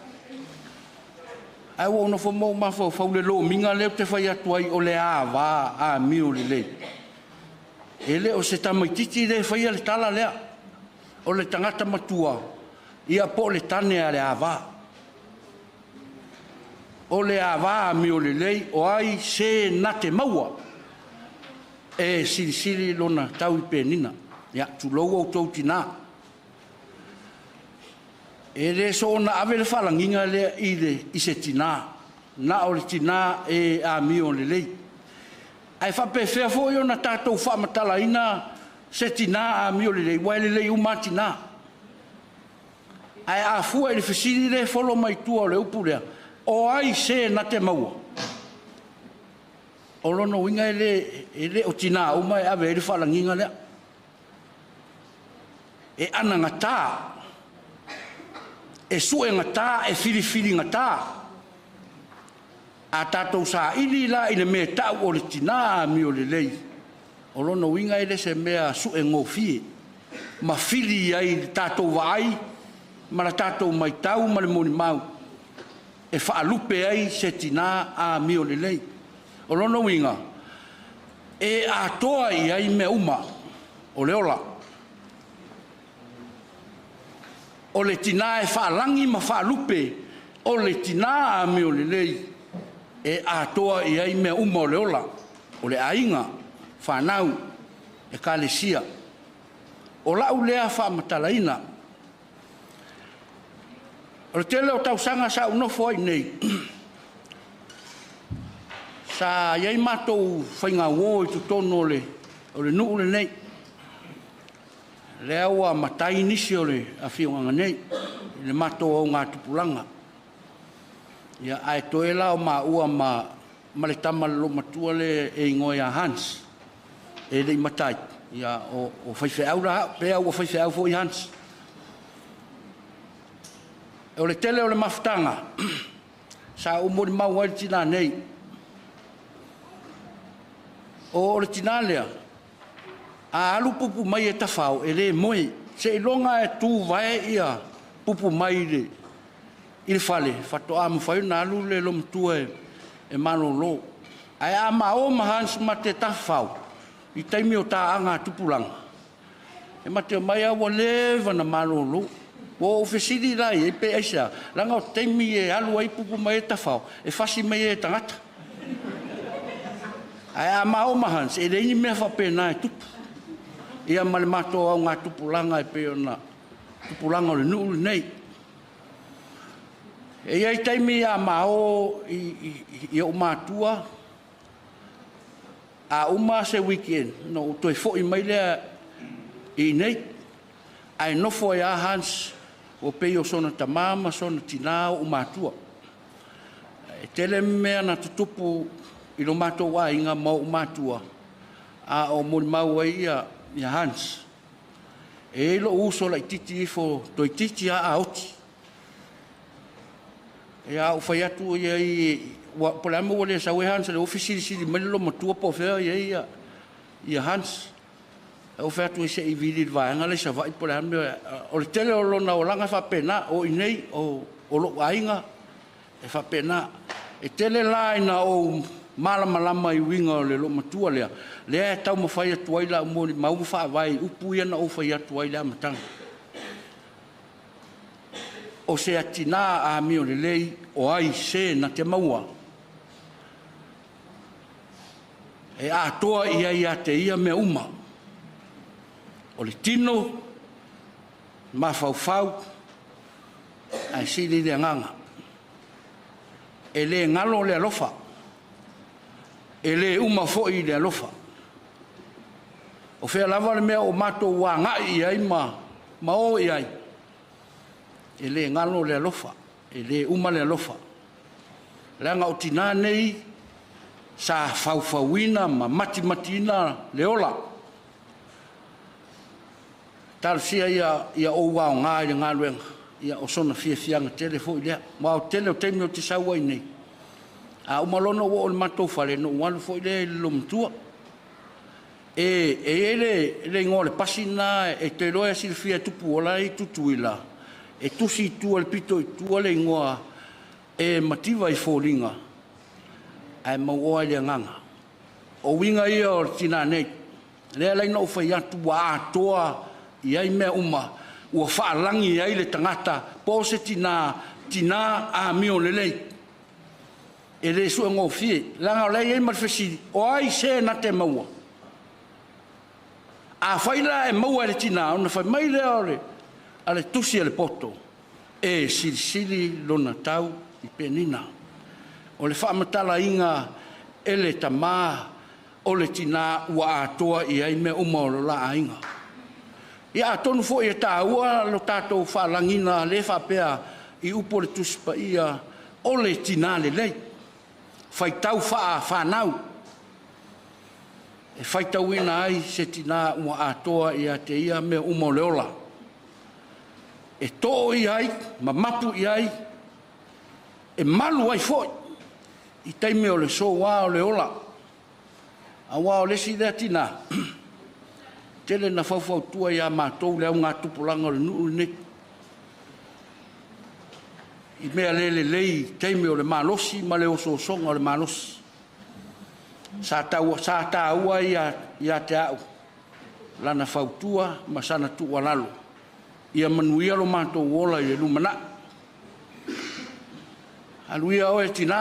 S8: Ae ua ou nofo ma ou mafaufau i le lomiga lea ou te fai atu ai o le avā amio lelei. E le o se tamaitiiti lea e faia le tala lea, o le tagata matua, ia po o le tane a le avā. O le avā amio lelei o ai se na te maua, e silisili lona tau i penina. Ia, tulou outou tinā. E le soona ave le faalagiga lea i le i se tinā, na o le tinā e amio lelei. Ae faapefea foi ona tatou faamatalaina se tinā amio lelei, aua e lelei uma lava tinā. Ae a fua i le fesili lea e folo mai tua o le upu lea, o ai se na te maua? O lona uiga e le, e le o tinā uma e ave ai le faalagiga lea. E anagatā, e suegatā, e filifiligatā. A tatou saili la i le mea e ta'u o le tinā amio lelei, o lona uiga e le se mea suegofie ma fili ai le tatou vaai ma la tatou maitau ma le molimau e faalupe ai se tinā amio lelei. O lona uiga e atoa i ai mea uma o le ola. O le tinā e faalagi ma faalupe O le tinā amio lelei e atoa i ai mea uma o le ola, o le aiga, whanau, e kalesia. O lau lea whaamatalaina. O le tele o tausaga sa ou nofo ai nei, sa iai matou faiga uo i totonu o le nuu lenei. Lea ua matai nisi o le afioaga nei, i le matou augatupulaga. Ia, ae toe la o maua ma le tama le loomatua le e igoa ia Hans, e lei matai, ia, o faifeau la au, pe au ua faifeau foi Hans. O le tele o le mafutaga, sa ou molimau ai le tinā nei. O le tinā lea, a alu pupu mai e tawhao, e le moe. Se iloga e tū vae ia pupu mai i le fale, whatoa mawhai na alu le lomatua e malolo. Ae a mao ma Hans ma te tawhao, i taimi o tā anga tupulanga. E mate o mai a ua leva na malolo. Ua o fesili la i e pe aisa, langa o taimi e alu ai pupu mai e tawhao, e fasi mai e tangata. Ae a mao ma Hans, e leini mea whapena e tupu. Ia ma le matou au ngā tupulanga e pe ona tupulanga o le nuu nei. E iai taimi a mao i o matua, a uma se weekend, no toe foi mai lea i nei, ae nofo ai a Hans, o pei o sona tamā ma sona tinā o matua. E tele mea na tutupu i lo matou aiga ma o matua, a o molimau ai ia Hans. E lo uso la titi ifo toi titi a aoti. E a u fai atu ia i wa pola mo le sa we Hans le ofisi sili mai lo matua po fea ia ia Hans. E o fai atu se i vili vaenga le sa vai pola mo o le tele o lona o langa fa pena o inei o lo aiga e fa pena e tele la ina o malamalama i winga o le lo matua lea. Lea e tau mawhai atu ai la umoli mau whaawai upu ia na o whai atu ai le amatanga. O se atina a mio le lei o ai se na te maua. E atoa ia ia te ia mea uma. O le tino, mawhauwhau, ai sili le anganga. E le ngalo le alofa. E le uma foi le alofa. O whea lava le mea o mātou wā ngai ai ma o i ai. E le ngalo le alofa. E le uma le alofa. Leanga o tinā nei sa faufauina ma matimatina le ola. Talosia ia o wā o ngā i le ngāluenga. Ia o sona fiafianga tele foi lea. Ma o tele o teimi o te saua i nei. A umalono o le matou fale no walu foi lea i le lomatua. E e le ingoa le pasina e te loa silafia tupu ola i tutuila. E tusi i tua le pito i tua le ingoa e mativa i fōlinga. Ae mau oa i le anganga. O winga ia o le tinā nei. Lea lai na o whai atu ua atoa i ai mea uma. Ua whaalangi ai le tangata po se tinā, tinā a mio lelei. E le sua ngōfie. Langa o lei ei malfesili. O ai se na te maua. A whaila e maua e le tinā, ona whai mai lea o le, a le tusi a le poto. E silisili lona tau i penina. O le whaamatala inga e le tamā o le tinā ua atoa i ai mea uma o lo la ainga. Ia atonu foi e tāua lo tātou whaalangina le whapea i upo le tusi pa ia o le tinā le lei. Whaitau whaa whanau. E whaitauina ai se tinā ua atoa i a te ia mea uma o le ola. E tō i ai, ma mapu i ai, e malu ai foi i teime o le sōwā o le ola. A wā o lesi lea tinā, tele na faufautua i a mātou le au ngā tupulanga o le nuu nei. I mea lele lei teime o le malosi ma le osoosonga o le malosi. Sa tāua ia te au, lana fautua ma sana tuualalo. Ia manuia lo mātou ola i le lumanai. Alu ia oe tinā,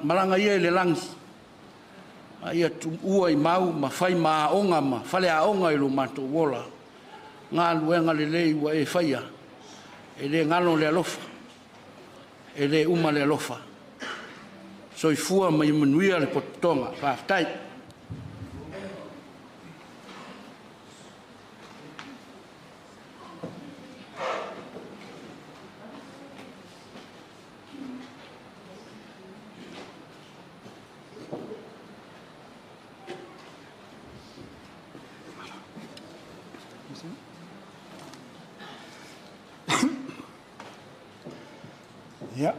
S8: malaga ia i le lagi, ma ia tuua i mau ma fai ma aoga ma faleaoga i lo matou ola, galuega lelei ua e faia, e le galo le alofa, e le uma le alofa. Soifua ma ia manuia le pototoga. Faafetai.
S13: Ia,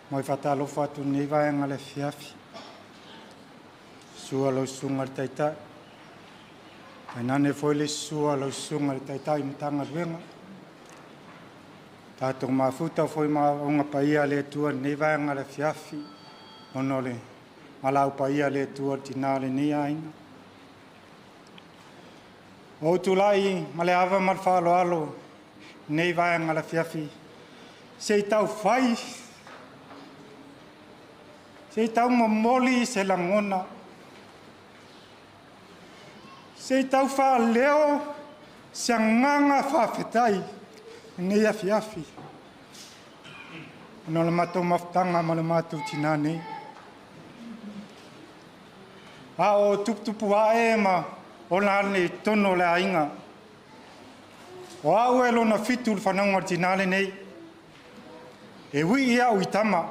S13: mo i whatalofa atu nei vaenga le fiafi. Sua lau susuga le taitai. Tainane foi le sua lau susuga le taitai Matagaluega. Tātou mafuta foi ma onga paia le Atua nei vaenga le fiafi. Ona o le malau paia le Atua tinā le nei aiga. O tulai ma le ava ma le faaaloalo nei vaenga le fiafi. Se i tau fai, se i tau momoli se lagona, se i tau faaleo se agaga faafetai nei afiafi. Ona o le matou mafutaga ma le matou tinā nei. A o tuputupu ae ma ola ane i totonu o le aiga. O au e lona fitu le fanauga o le tinā lenei. E ui au i tama,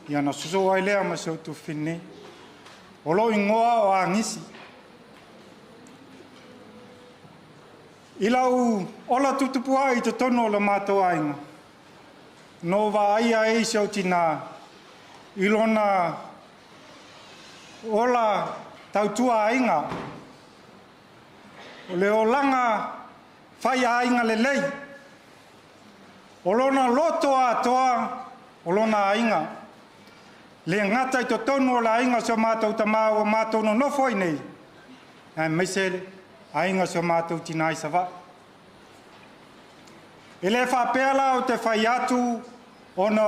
S13: ia na soso ai lea ma se o tufine nei. O lo ingoa o Agisi. I lau ola tutupu ai i totonu o le matou aiga. No vaaia e se o tinā, i lona ola tautua aiga. O le olaga fai aiga lelei. O lona loto atoa o lona aiga. Le gata i totonu o le aiga o si o matou tamā ua matou nonofo ai nei. Aemaise le aiga o si o matou tinā i Savaii. E le faapea la o te fai atu ona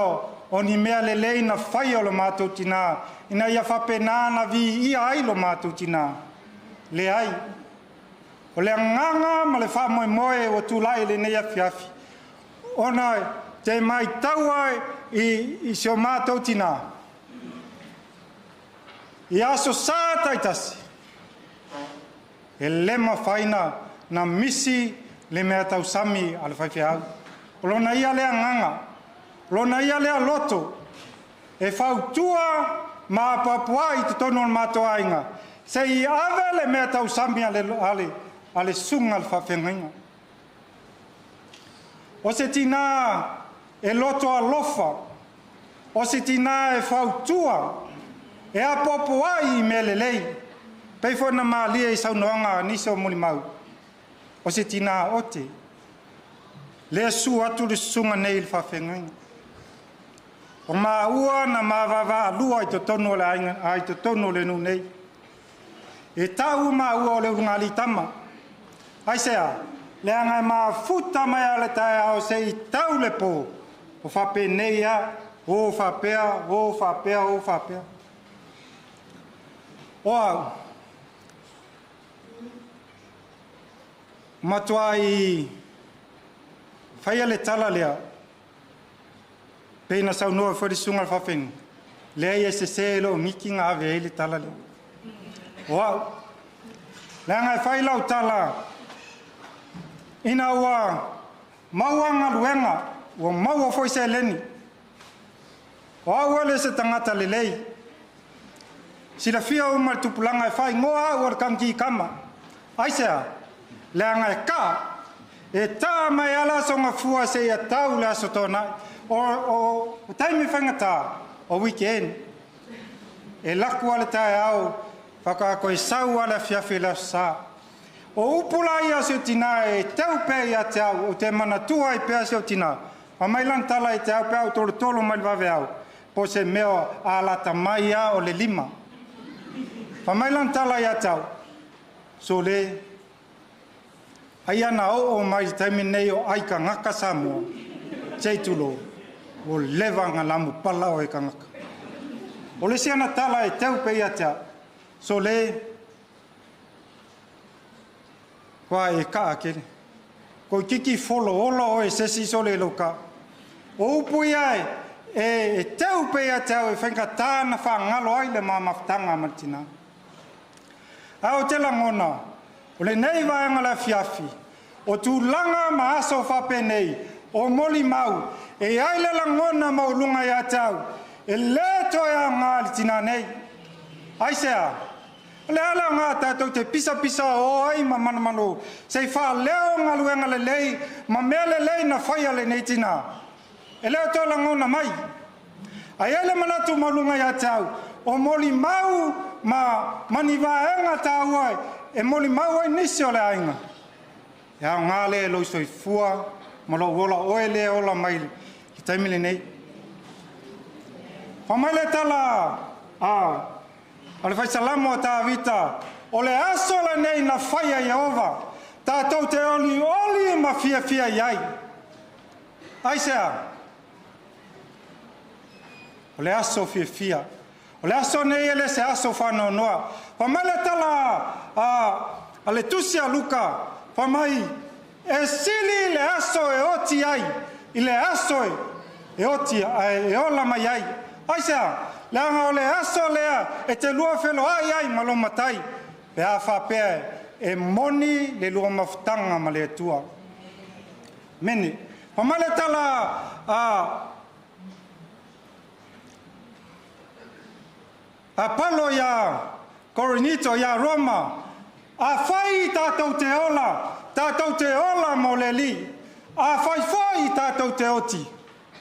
S13: o ni mea lelei na fai o le matou tinā, ina ia faapena na viia ai lo matou tinā. Leai. O le agaga ma le faamoemoe ua tulai lenei afiafi, ona te maitaua i si o matou tinā. I aso sa taitasi, e le mafai na misi le mea tausami a le faifeau. O lona ia lea agaga, o lona ia lea loto, e fautua ma apoapoai i totonu o le matou aiga, se i ave le mea tausami a le susuga a le faafeagaiga. O se tinā e loto alofa, o se tinā e fautua, e apoapoai i mea lelei, pei foi na malie i saunoaga a nisi o mulimau. O se tinā ote, lea su atu le susuga nei i le faafeagaiga. O maua na mavavaalua i totonu o le aiga, i totonu o le nuu nei. E tau maua o le ulugali tama. Aisea, leaga e mafuta mai a le taeao se i tau le pō. O faapenei a, o faapea, o faapea, o faapea. O au, matua i faia le tala lea, pe na saunoa foi le susuga le faafeagaiga, lea ia sese lo miki nga ave ai le tala lea. O au, leaga e fai lau tala, ina ua maua galuega, ua maua foi seleni. O au ele se tagata lelei. Silafia uma le tupulaga e faaigoa au o le kaniki kama. Aisea, leaga e ka, e tā mai ala aso gafua seia tau le aso tōnaʻi. O taimi faigatā, o weekend. E laku a le taeao, whakaako e sau a le afiafi le aso sā. O upu la ia o se o tinā e teu pea ia te au, o te manatua ai pea se o tinā. Ma mai lana tala i te au pea au tolotolo mai le vave au, po se mea a lata mai a o le lima. Fa mai lana tala ia te au, so le, ai ana oo mai le taimi nei o ai kangaka Samoa. Sei tulou, ua leva ona lamupala oe e tagata. O le isi ana tala e teu pea ia te au, sole, ua e kaa tele. Toeitiiti folaola oe e se isi sole i lou kaa. O upu ia e teu pea ia te au e faigata ona faagalo ai le ma mafutaga ma le tinā. Ae ou te lagona, o lenei vaega o le afiafi, o tulaga ma aso faapenei, o molimau, e i ai le lagona maualuga ia te au, e lē toe aoga le tinā nei. Aisea? O le a le aoga tatou te pisapisaō ai ma manomano se i faaleo galuega lelei ma mea lelei na faia lenei tinā? E le o toe lagona mai. Ae i ai le manatu maualuga ia te au, o molimau ma ni vaega taua e molimau ai nisi o le aiga, e aoga lea i lou soifua ma lou ola, oe lea e ola mai i le taimi lenei. Fai mai le tala a le faisalamo a Tavita, o le aso lenei na faia e Ieova, tatou te olioli ma fiafia i ai. Aisea? O le aso fiafia. O le aso nei e le se aso faanoanoa. Fai mai le tala a le tusi a Luka, fai mai, e sili le aso e oti ai, i le aso e oti e ola mai ai. Aisea? Leaga o le aso lea e te lua feloai ai ma lo matai, pe a faapea e moni le lua mafutaga ma le Atua. Mene. Fai mai le tala a Paulo ia Korinito ia Roma, afai tatou te ola, tatou te ola mo le Alii. Afai foi tatou te oti,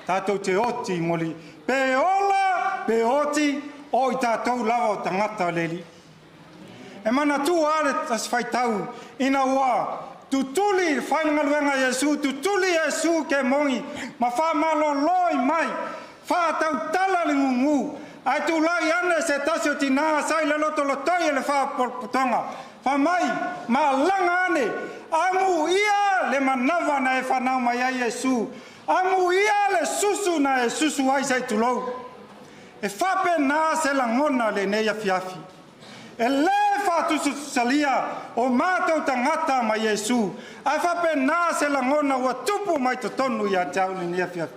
S13: tatou te oti mo le Alii. Pe ola, pe oti, o i tatou lava o tagata o le Alii. E manatua le Tasi Faitau ina ua tutuli le faigaluega a Iesu, tutuli Iesu kemogi ma faamalōlō mai, faatautala le gugu, ae tulai ane se tasi o tinā sa i le lotolotoi e le faapotopotoga, fai mai, malaga ane, amuia le manava na e fanau mai ai Iesu, amuia le susu na e susu ai sei tulou. E faapena se lagona lenei afiafi. E lē faatusatusalia o matou tagata ma Iesu, ae faapena se lagona ua tupu mai totonu ia te au lenei afiafi.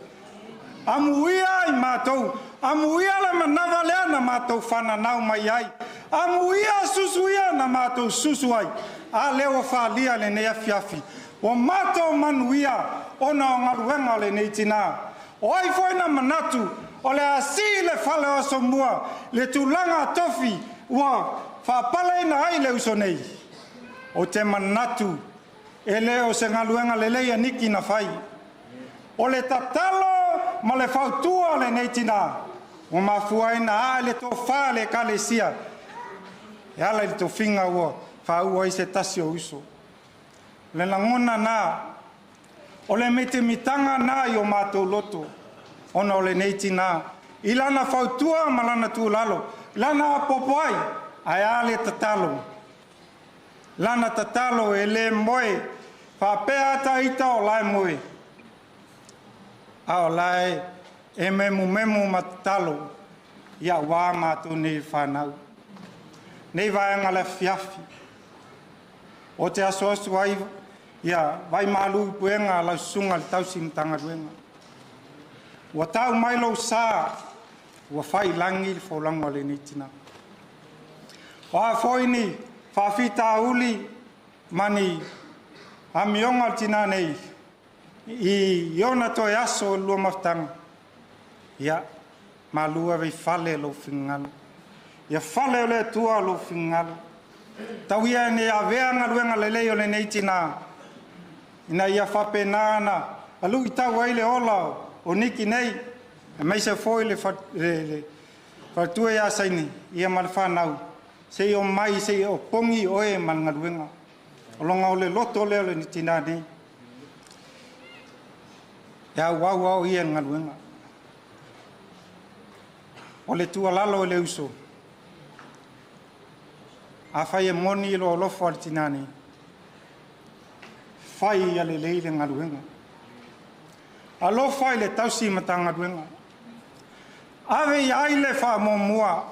S13: Amuia i matou, amuia le manava lea na matou fananau mai ai, amuia susu ia na matou susu ai, a lea ua faaalia lenei afiafi, ua matou manuia ona o galuega o lenei tinā. O ai foi na manatu o le a sii le fale o Asomua le tulaga tofi ua faapaleina ai le uso nei. O te manatu e le o se galuega lelei a Niki na fai. O le tatalo ma le fautua lenei tinā, ua mafua ai na ae le tofā le ekalesia, e ala i le tofiga ua faaua ai se tasi o uso. Le lagona na, o le mitimitaga na i o matou loto, ona o lenei tinā, i lana fautua ma lana tuulalo, lana apoapo ai, ae a le tatalo. Lana tatalo e lē moe, faapea ata ita o lae moe, a o lae e memumemu ma tatalo, ia uā matou nei whanau. Nei vaega le afiafi. O te asoaso ai, ia vai malu i puega lau susuga i le tausi Matagaluega. Ua tau mai lou sa, ua fai lagi le folauga o lenei tinā. O a foi ni faafitauli ma ni amioga o le tinā nei, i ona toe aso o le lua mafutaga, ia, malu ave i fale lou finagalo. Ia fale o le Atua lou finagalo. Tau ia ina avea galuega lelei o lenei tinā, ina ia faapena ona aluitau ai le ola o Niki nei, aemaise foi le faletua ia Saini, ia ma le fanau, se i o mai, se i o pogi oe ma le galuega. O loga o le loto lea o le tinā nei. E auau au ia le galuega. O le tuualalo e le uso, afai e moni i lou alofa o le tinā nei, fai ia lelei le galuega. Alofa i le tausi Matagaluega. Ave i ai le faamuamua.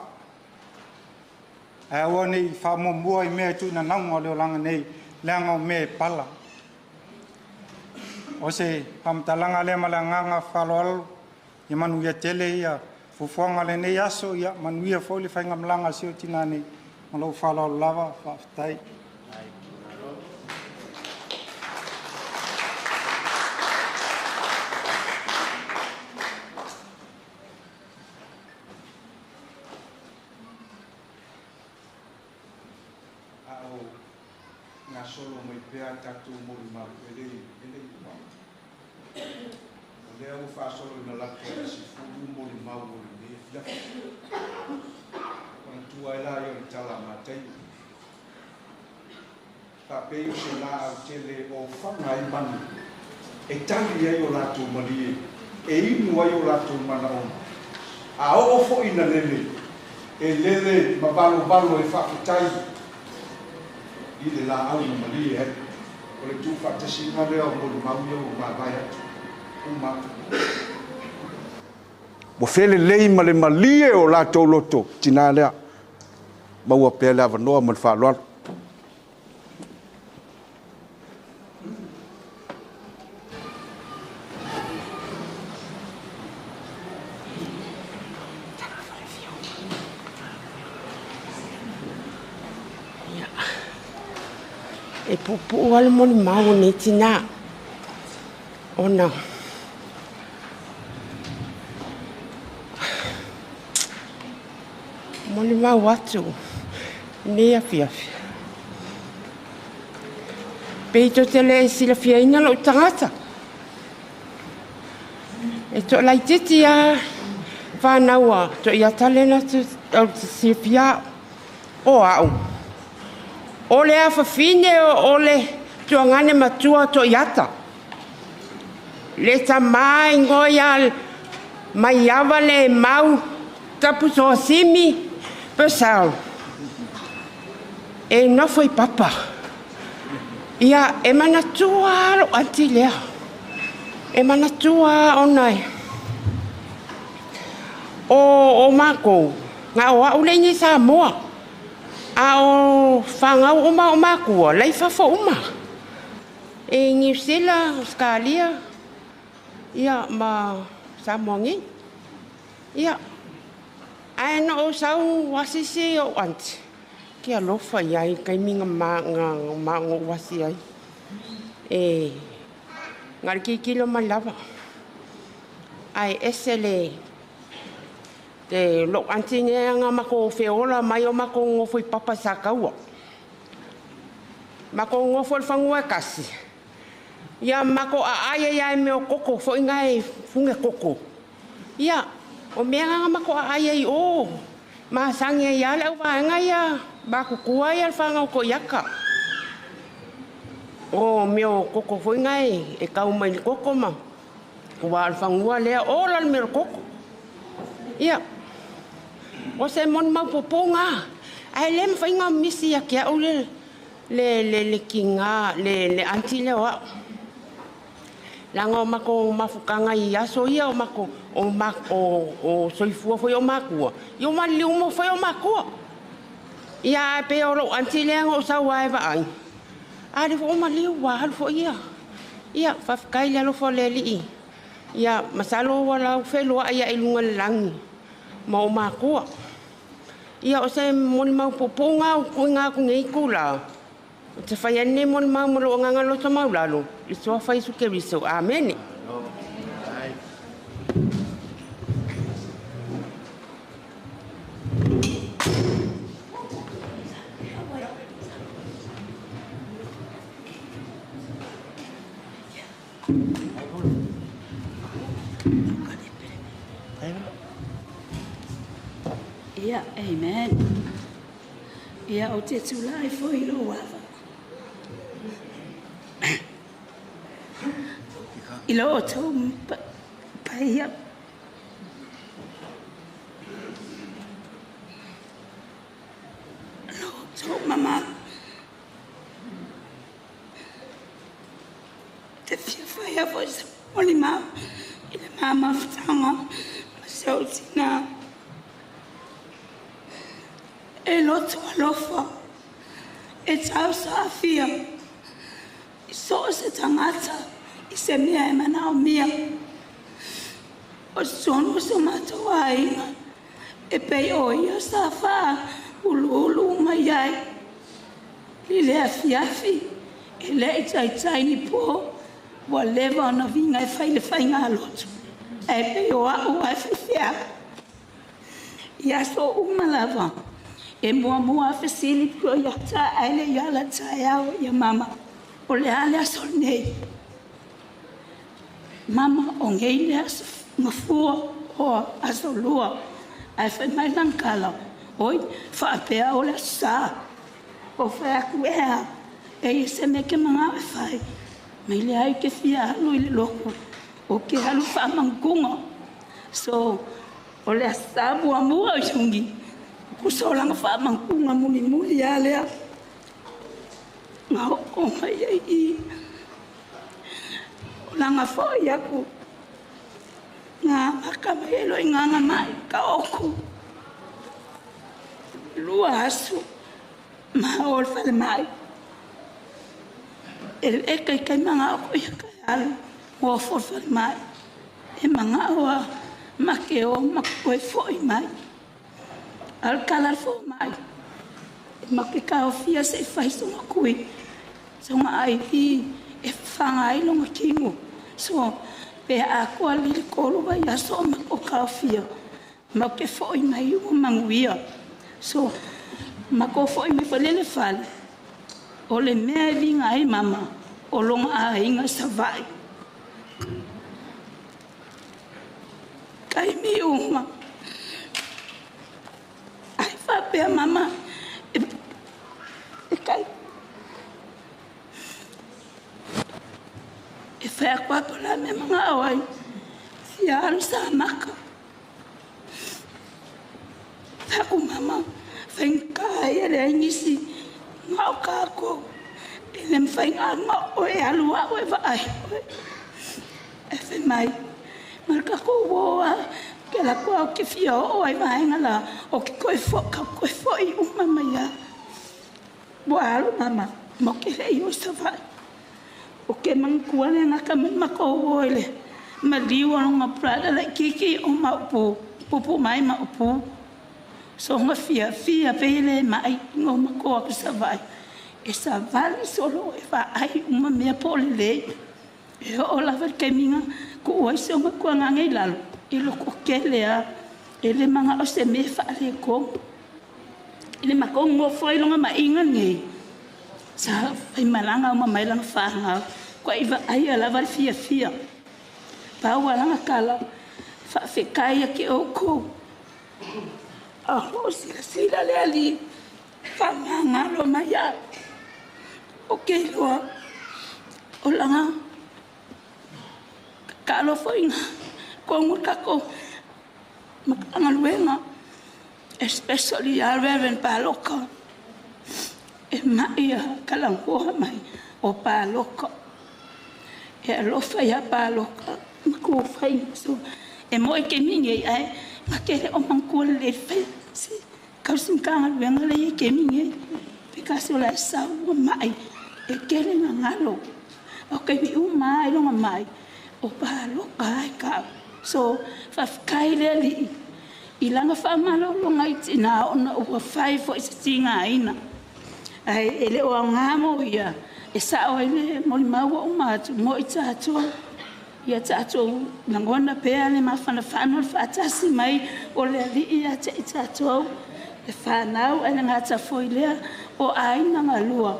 S13: Ae aua nei faamuamua i mea e tuuina nauga o le olaga nei, leaga o mea e pala. O se faamatalaga lea ma le agaga faaaloalo, ia manuia tele ia fuafuaga o lenei aso, ia manuia foi le faigamalaga a si ou tinā nei. Ma lou faaaloalo lava, faafetai.
S6: A o gasolo mai pea tatou molimau e le iloa. O lea ua faasolo ina lafo i le 10 molimau o lenei afiafi. Manatua ai laia o le tala a Mataio. Faapei o se laau tele o ofaga ai manu, e tali ai o latou malie, e inu ai o latou manaoga. A oo foi ina lele, e lele ma valovalo e faafetai i le laau na malie ai. O le tuufaatasiga lea o molimau ia ua mavae atu uma atu. Ua felelei ma le malie o latou loto, tinā lea. Maua pea le avanoa ma le faaaloalo.
S10: E puupuu lava le molimau o lenei tinā, ona molimau atu lenei afiafi. Pei tou te le silafiaina lou tagata. E toalaitiiti lava fanau a toiata lea na te silafia o au. O le afafine o le tuagane matua toiata. Le tamā ingoa ia Maiava le mau tapu soasimi Purcell. E nofo i papa. Ia e manatua lou aunty lea. E manatua ona e o makou na o au le i Samoa. A o fanau uma o makua, lai fafo uma. E Niu Sila, Australia, ia ma Samoa nei. Ia, ae na o sau asisi o aunty. Ke alofa ia i taimi nga ma ngo wasi ai. E ngal ki kilo mai lava. Ai ese le te lo aunty ne nga mako feola mai o mako ngofo i papa sa kaua. Mako ngofo le fangua kasi. Ia mako a ai ia e meo koko fo inga e funge koko. Ia o mea nga mako a ai ai o. Ma sangi ia le au vaenga ia ba kukua ia le whangau ko iaka. O meo koko fo inga e kau mai le koko ma. Ua le fangua lea o la le meo koko. Ia o se mon mau poponga. Ai le mwhainga misi ia kia au le le kinga le aunty le oa. Langa o mako mafukanga i aso ia o mako o o soifua foi o makua. I o mali umo foi o makua. Ia pe o lo aunty le ngo sau ai va ai. A le fo mali wa halu fo ia. Ia faafetai le alofa o le Alii. Ia masalo ua lau feloai ia i luga le lagi ma o makua. Ia o se molimau pupuga o kuiga aku nei kula. O te whai ane molimau mo lo agaga loto maulalo. I soa whai su Keriso. Amene.
S11: Ia, amen. Ia, o te tūlai foi lo ava. I lo o tau paia. Lo o tau mama. Te fia whaia foi sa moli mau.
S14: lena mafutaga ma si ou tinā. E loto alofa, e tausaafia, i so o se tagata i se mea e manaomia. O totonu o so matou aiga, e pei o ia sa faauluulu mai ai. I le afiafi, e le'i taitai ni po, ua leva ona viga e fai le faigalotu, ae pei o a'u ae faifeau. I aso uma lava, e muamua fesili pio ia ta ae le i ala taeao ia mama, o le a le aso lenei? Mama, o nei le aso gafua o aso lua. Ae fai mai lana tala, oi, faapea o le aso Sa. Ou fai atu e a, e i se mea e te manao e fai. Mai leai ke fia alu i le lotu, o ke alu faamanukuga. So, o le aso Sa muamua o Iuni, uso o lana faamanukuga mulimuli lava lea. Na oo mai ai i o lana foi aku na amata mai ai loa i gaga mai ka oku. 2 aso ma o le falemai. E le kaikai magao ko ia ka alu o fo le falemai. E magao a ma ke o ma koe foi mai. Al kala fo mai. E ma ke kaofia se fai songa kui. Songa ai i e whanga ai longa kingo. So, pe a koa lili kolo vai aso ma o kaofia. Ma ke foi mai ua manguia. So, ma ko foi mai falele fale. O le mea e vinga ai mama, o longa aiga Savaii. Kai mi uma. Ai faapea mama, e kai. E whai aku apo la me mga awai. Fia alu sa maka. Whai mama, whai ngai e le ainisi. Ngau kākou. E le mwhai ngā ngau o e alu au e vaai. E whai mai. Marka ko woa. Ke la kua o ke fia o ai vaenga la. O ke koe fo, ka koe fo i uma mai a. Wa alu mama. Mo ke lei o sa vai. O ke mangkua le ngaka mai mako o ele. Ma liwa longa prada la kiki o maupu. Pupu mai maupu. So nga fia fia pele mai ngo mako aku sa vai. E sa vali solo e va ai uma mea po le lei. E o la ver ke minga ku oi so nga ku nga ngai lalo. E lo ko kele a e le manga o se me fa le ko. E le mako ngo foi longa ma inga nei. Sa fai malanga uma mai langa whangau. Kua iwa ai a lava fia fia. Pau alanga kala. Whaawhekai a ke o kou. A ho sila sila le ali. Whamangalo mai a. O ke loa. O langa. Ka alofa i ngā. Kongu kako. Makangaluenga. Especially a Reverend Paloka. E mai a kalangoa mai o Paloka. E alofa ia Paloka. Maku whai so. E moe ke mingi ai. Ma kere o mangkua le whai. Si kausim kangaluenga le e ke mingi. Because o la sau ua mai. E kere ngā ngalo. O ke mi uma ai longa mai. O Paloka ai kau. So, whawhikai le ali. I langa whamalo longa i tina ona ua whai fo i se tinga aina. Ai, e le o ngā mo ia, e sao ai le moli maua o mātu, mo i tātua, ia tātua langona pea le mawhanawhana le whaatasi mai o le alii ia te i tātua, le whanau ai le ngāta foi lea o aina ngā lua,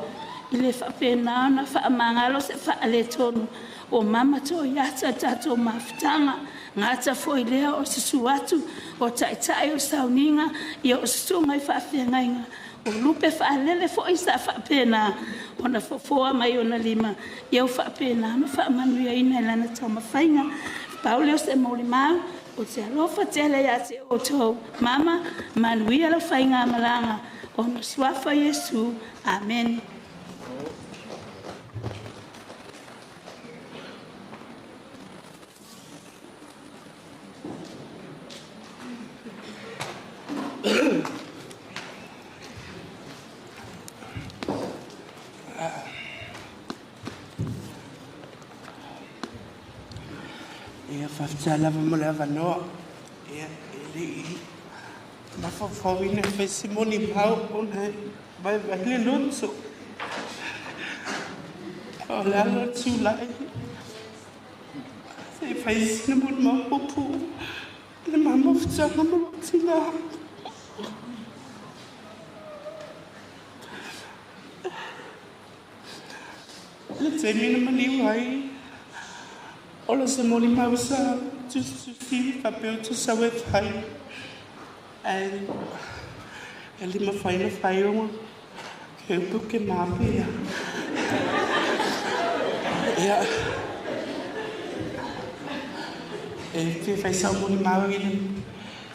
S14: i le whapena ona whaamangalo se whaale tonu, o mama tō iata tātou mafutanga, ngāta foi lea o susu atu, o taitai o sauninga, ia o susunga i whaawhengainga. O lupe whaalele fo isa whaapena, ona fofoa mai ona lima, ia o whaapena, no whaamanuia ina e lana taumawhainga. Paule o se mauli mau, o te alofa tele ia te o tau. Mama, manuia la whainga malanga, ona suafa Yesu. Amen.
S15: Ia faafetai lava mo le avanoa. Ia e le'i mafaufauina e fai se molimau ona e vaivai le loto. O le ala o le tulai se'i fai sina molimau puupuu i le ma mafutaga ma lo'u tinā. Le taimi na maliu ai o le se molimau sa tusitusi faapea o tusau e fai ae e le mafai ona fai ona ke upu ke mape ia. Ia e fia fai sau molimau i le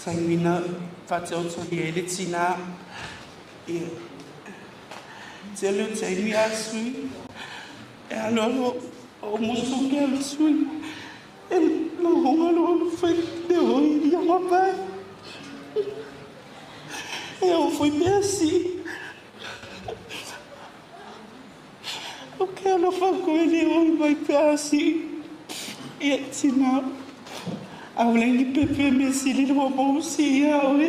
S15: taimi na faataotolia ai le tinā. Ia tele o taimi a sui e aloalo o musu ke alu sui e lauga lo alu fai le oi ia mapai e o foi pea si o ke alofa koe le oi mai pea si ia tina au le ni pepe me sili le mo si ia oe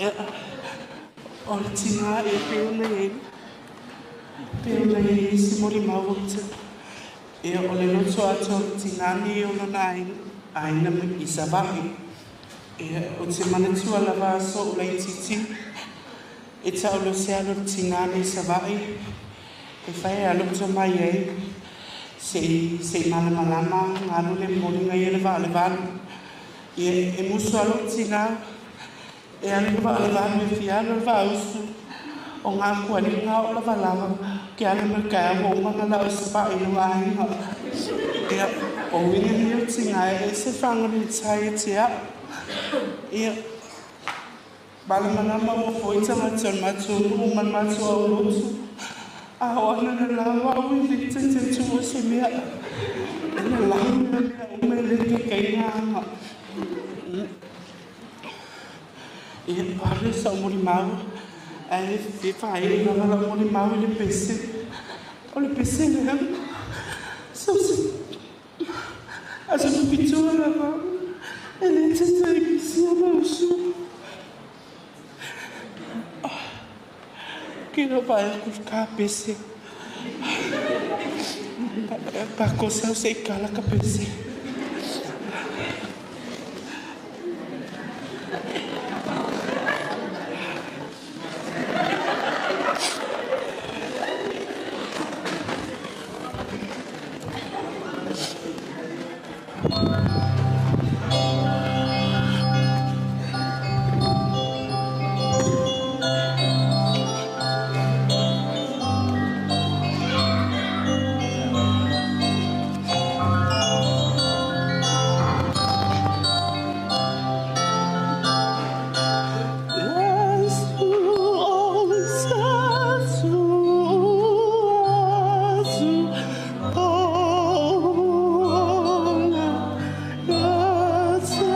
S15: ia o le tina e pe ona e pe ona e se molimau o te ia o le loto atu o le tinā nei o lona aiga i Sava'i. Ia o te manatua lava aso o laitiiti e ta'ulosi alo le tinā nei Sava'i e fai e alo mai ai se'i malamalama galu le momoliga ia le vaa o le valu. Ia e musu alo le tinā e alu le vaa o le valu e fia alo le vaausu o gakualiga o lavalava ke alu mai kaea ua uma ona la'o i Sava'i i lou aiga. Ia o uiga nei o tiga e ese fagalutai e te a'u. Ia malamalama ua fo'i tagata o le matou nu'u ma le matou aulotu a o ana le lava au i le tete o se mea e lalau mea mea uma e le kekaiga aga. Ia pale sa'u molimau ae fia faaee lava la'u molimau i le pese o le pese lea sau se aso faapitoa lava e lē tete ai pisia ma usu ke lo vaai aku le ka pese pakosa au se'i kala ka pese. Asu.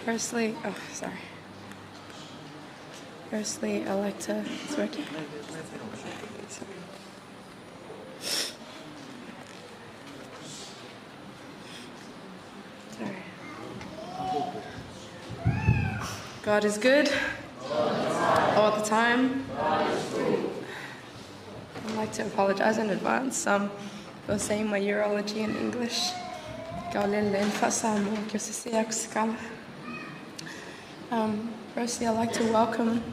S16: Firstly, oh, sorry. Firstly, I like to. It's working. Sorry. Sorry. God is good all the time. I'd like to apologize in advance for saying my urology in English. Firstly, I'd like to welcome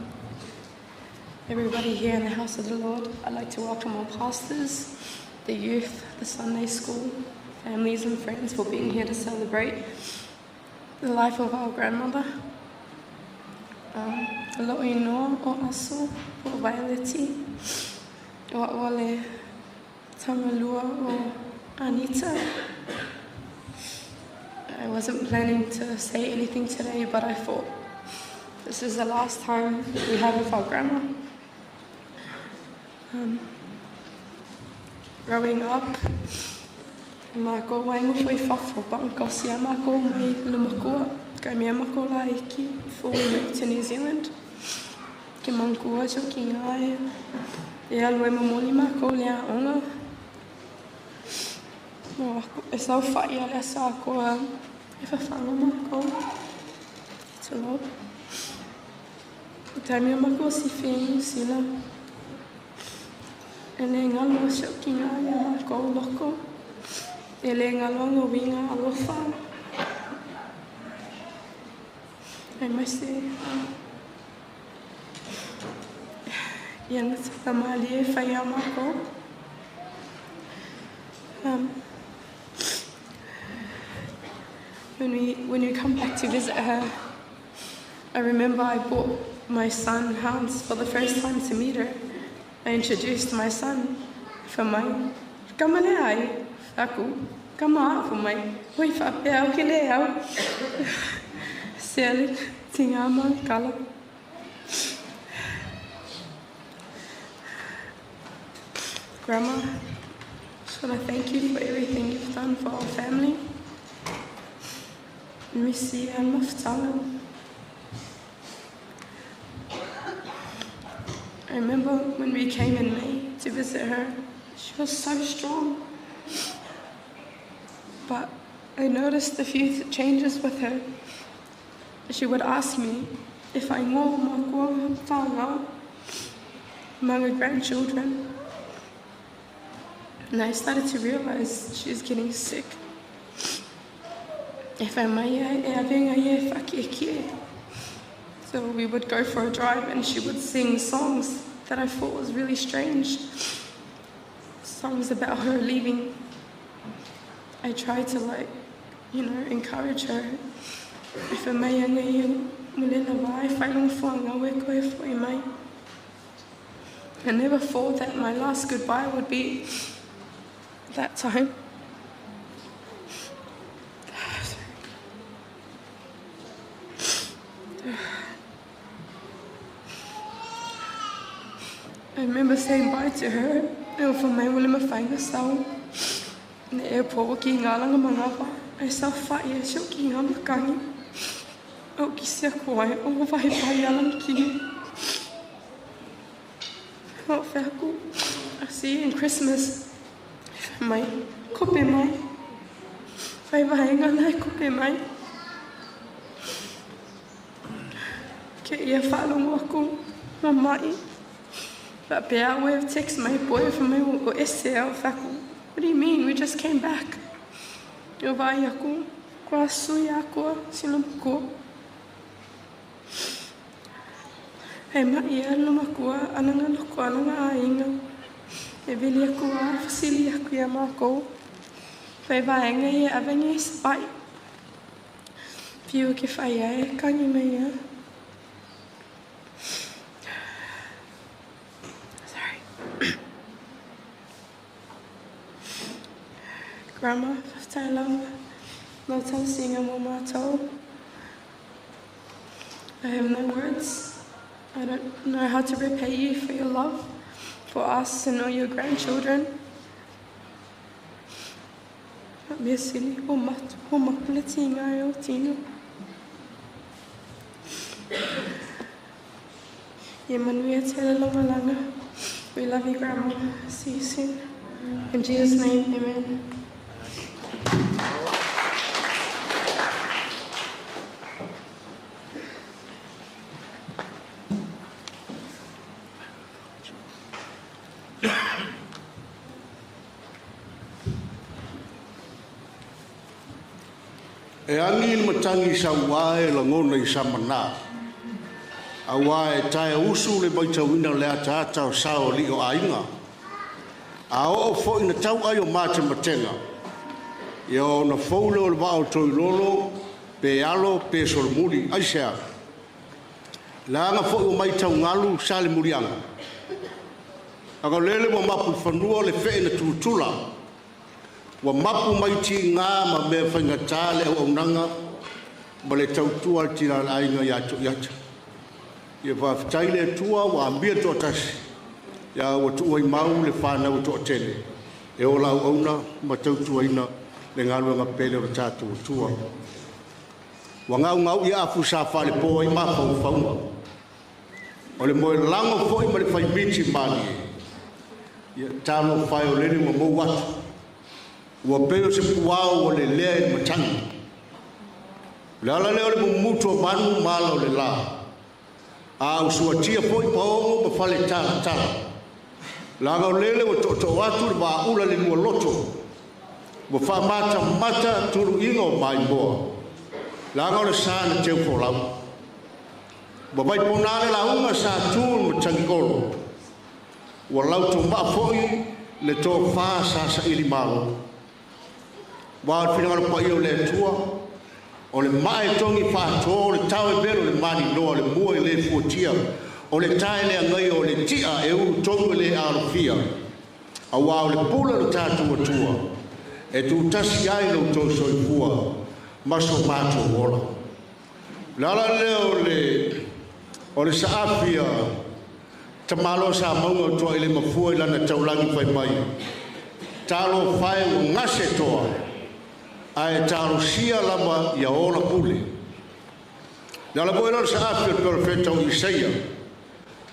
S16: everybody here in the house of the Lord. I'd like to welcome our pastors, the youth, the Sunday school, families and friends for being here to celebrate the life of our grandmother. Lo'o inoa o Aso o Violeti, o a'o le tamalua o Anita. I wasn't planning to say anything today, but I thought this is the last time we have with our grandma. Growing up, mako waingo foi fafo pa ngosi a mako mai le makua ka mea mako la iki before we moved to New Zealand. Ke mangkua so ki ngai e alu e momoli mako le aoga. Mo aku e sau whai a le asa koa e whawhanga mako. Te lo. O taimi o mako si whingu sila. E le ngalo sio ki ngai a mako loko. E le ngalo ngo winga alofa. E mai se ia ngata mali e whai a mako. When we come back to visit her, I remember I brought my son Hans for the first time to meet her. I introduced my son for my kama le ai aku kama for my hoi whapea au ke le au se tinga ma kala. Grandma, I just want to thank you for everything you've done for our family. Missy and Muftala. I remember when we came in May to visit her, she was so strong. But I noticed a few changes with her. She would ask me if I know my grandchildren. And I started to realize she was getting sick. So we would go for a drive and she would sing songs that I thought was really strange. Songs about her leaving. I tried to encourage her. I never thought that my last goodbye would be that time. I remember saying bye to her. For my in the airport, I saw fire choking on the gang. O ki koe, o vai pai alang ki. O whaku, I see you in Christmas. Mai, kope mai. Whai vaenga nai kope mai. Ke ia whalongo aku, mamai. But pea we have text my boy from my o ese au whaku. What do you mean? We just came back. O vai aku, kua sui aku, sino makua. Hei mai ia no makua, ananga loko, ananga ainga. E vili aku a, fasili aku ia mākou. Whai vaenga ia awengi i sapai. Whiu ke whai ai, kangi mai ia. Sorry. Grandma, whaftai lava, no tau singa mo mātou. I have no words. I don't know how to repay you for your love for us and all your grandchildren. Ia manuia tele lau malaga. We love you, Grandma. See you soon. In Jesus' name, amen.
S6: E agi le matagi sauā e lagona i samanā auā e taea usu le maitauina o le ataata o sa o alii o aiga a oo foʻi na tauʻai o matematega ia ona fou lea o le vaa o toilolo pe alo pe solomuli aisea laga foʻi ua maitau galu sa le muliaga aga o lele ua mapu i fanua le feʻe na tutula ua mapu mai tigā ma mea faigatā le auaunaga ma le tautua a le tinā o le aiga iā Toʻiata. Ia faafetai le Atua ua amia le toatasi, ia ua tuuai mau le fanau e toatele e ola auauna ma tautuaina le galuega pele o le tatou Atua. Ua gaugauʻi afu sa faalepo ai mafaufauga o le moelago foi ma le faimiti malie. Ia talofa e o lele ua mou atu ua pei o se puao ua lelea i le matagi. O le ala lea o le mumutu o manu ma ala o le lā, a ua suatia foi paogo ma fale talatala. Laga o lele ua tootoo atu le vaaula le lua loto, ua faamatamata tuluiga o maimoa. Laga o le sa na teu folau. Ua vaiponā le lauga sa tu i le matagi olo, ua lautomaa foi le tofā sa saili malo. Ua o le finagalo paia o le Atua, o le maa e togi faatō, o le tao e velo le maninoa, le mua e lē fuatia, o le tae le agaia, o le ti'a e ulutonu e lē alofia. Auā o le pule o le tatou Atua e tutasi ai lo outou soifua ma so matou ola. O le ala lea o le saafi a tamaloa sa mauga o toa i le mafua i lana taulagi fai mai. Talofa e ua gase toa, ae talosia lava ia ola pule. Le ala foi lea o le saafi o le perofeta o Isaia.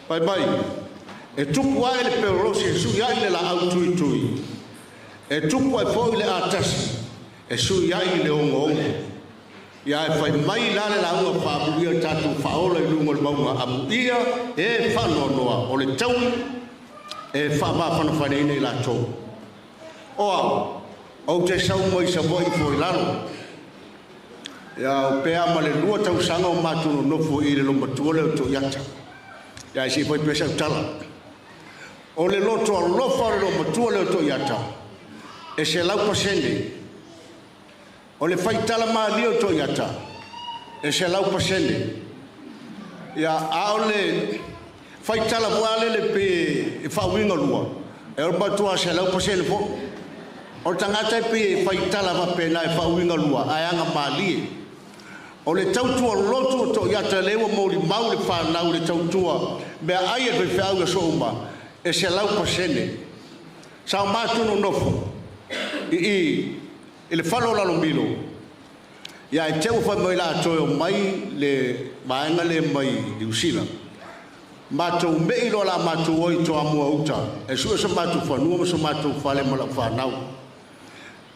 S6: Fai mai, e tupu ae le peolosi e sui ai le laau tuitui. E tupu ai foi le atasi e sui ai le ogoogo. Ia e fai mai la le lauga faamuia tatou faaola i luga o le mauga amuia e faanoanoa o le taui e faamafanafanaina i latou. O au, ou te sau mai Savaii fo i lalo. Ia o pea ma le 2 tausaga o matou nonofo i le lomatua lea o Toiata. Ia e sei fai pea sau tala. O le loto alofa o le lomatua lea o Toiata, e 100%. O le faitala malie o Toiata, e 100%. Ia a o le faitala foi a lele pe e faauiga lua, e o le matua 100% foi. O le tagata e pe e faitala faapena e faauiga lua, ae aga malie. O le tautua lotu o Toiata lea ua molimau le fanau le tautua mea ai e faifeau ia souma, e 100%. Sa o matou nonofo i le fale o Lalomilo, ia e te ua fai mai la toe o mai le vaega le mai Niu Sila. Matou mei loa la matou oi toa mua uta, e sue sa matou fanua ma sa matou fale ma lau fanau.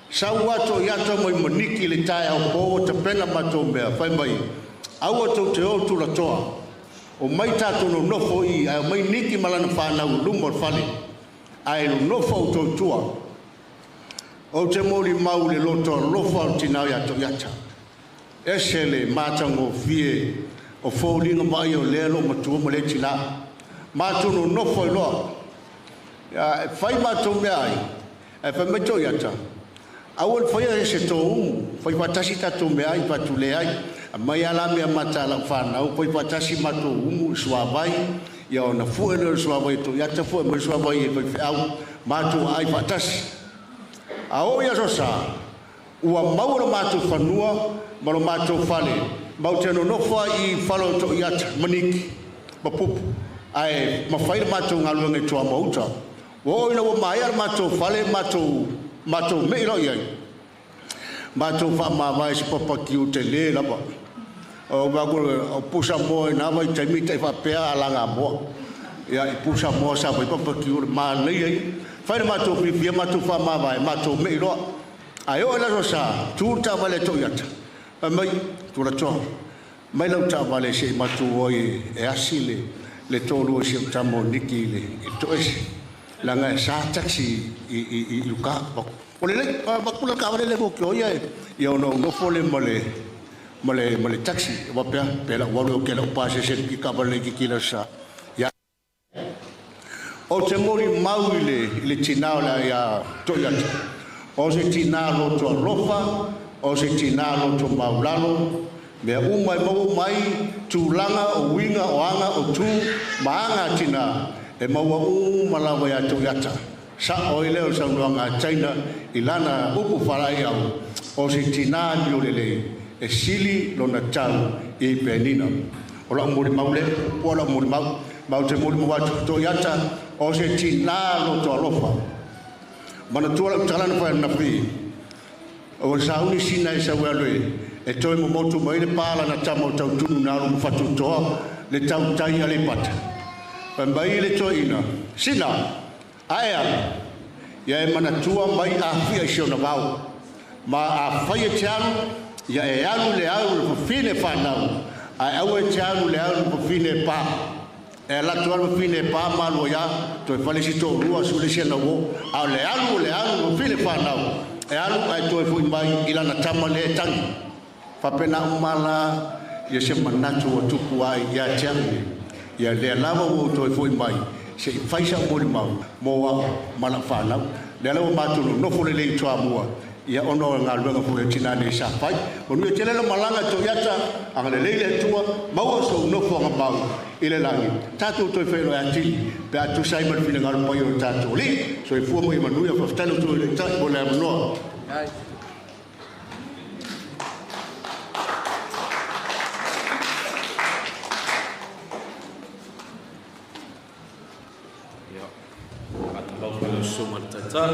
S6: Sau ato i ato mai maniki le tae au po o tapena matou mea, fai mai, aua tou te o tulatoa, o mai tātou nonofo i, ae o mai niki ma lana fanau luma o le fale, ae nonofo au tou tua. Ou te moli mau le loto alofa o tinā ia Toiata. Ese le matagofie o foliga mai o lea loo matua ma le tinā. Matou nonofo i loa. Ia, e fai matou mea ai, e fai mai Toiata. Aua le faia e se tō umu, fai faatasi tatou mea ai, faatule ai. A mai ala mea mata lau whanau, fai faatasi matou umu, suavai, ia ona fue leo le suavai e Toiata, fue mai suavai e faifeau, matou ai faatasi. A o ia so sa, ua maua lo matou fanua ma lo matou fale, mau te nonofo ai i fale o Toiata, maniki, mapupu, ae mafai le matou galuega i Tuamauta. Ua oo ina ua maea le matou fale, matou mei loa i ai. Matou faamavae se papakiu tele lava.
S17: O ba ko o pusa mo na vai taimi tai fa pea ala nga mo. Ia i pusa mo sa vai papa ki o ma nei ai. Fai ma to fi fi ma to fa ma vai ma to me ro. Ai o la rosa tu ta vale to iata. Mai tu la to. Mai lau ta vale se ma tu o e asi le le tolu o si o tamo niki le i to ese. Langa sa taxi i i uka. O le le ba kula ka vale le ko ki o ia ia ono no fole mo le male taxi wa pea pela wa lo ke la pa se se ki ka vale ki ki la sa. Ia o te mori mau i le tina o la ia to ia. O se tina lo to alofa, o se tina lo to maulalo, mea uma e maua mai tulaga o uiga o aga o tu ma aga a tinā e maua uma lava ia tou iata. Saʻo ai lea o le saunoaga a China i lana upu faalaʻi au o se tinā niolelei e sili lona tau i penina. O lau molimau le, po lau molimau, ma o te molimau atu to iata o se tinā loto alofa. Mana tua lau talana whae na whii. O sauni sina e sau aloe, e toi mo motu mai le pāla na tama o tau tunu nā alo mwhatu toa, le tau tai a le pata. Pai mai le toi ina, sina, ae ala, ia e mana tua mai a whia i siona wau. Ma a whai e te alu, ia e alu le alu le whawhine whanau, a au e te alu le alu le whawhine pā. E latu alu whawhine pā mālua ia, toi whale si tō rua su le siana wo, a le alu whawhine whanau, e alu ai toi fui mai i lana tama le e tangi. Whapena umala, ia se manatu o tupu ai ia te angi. Ia lea lava o toi fui mai, se i whaisa mori mau, mō mana whanau. Lea lawa mātunu, nofo le lei toa mua, ia ono ngā luenga fo e tina nei sa whai. Manu e tele la malanga tō iata, anga le leile tua, maua so nofo anga mau i le langi. Tātou toi whailo e atili, pe atu sai manu whina ngaro pai o tātou li, so e fua mo i manuia whawhtalo tō le tai mo le amanoa.
S18: Ia, whātalau whailo suma le taitai.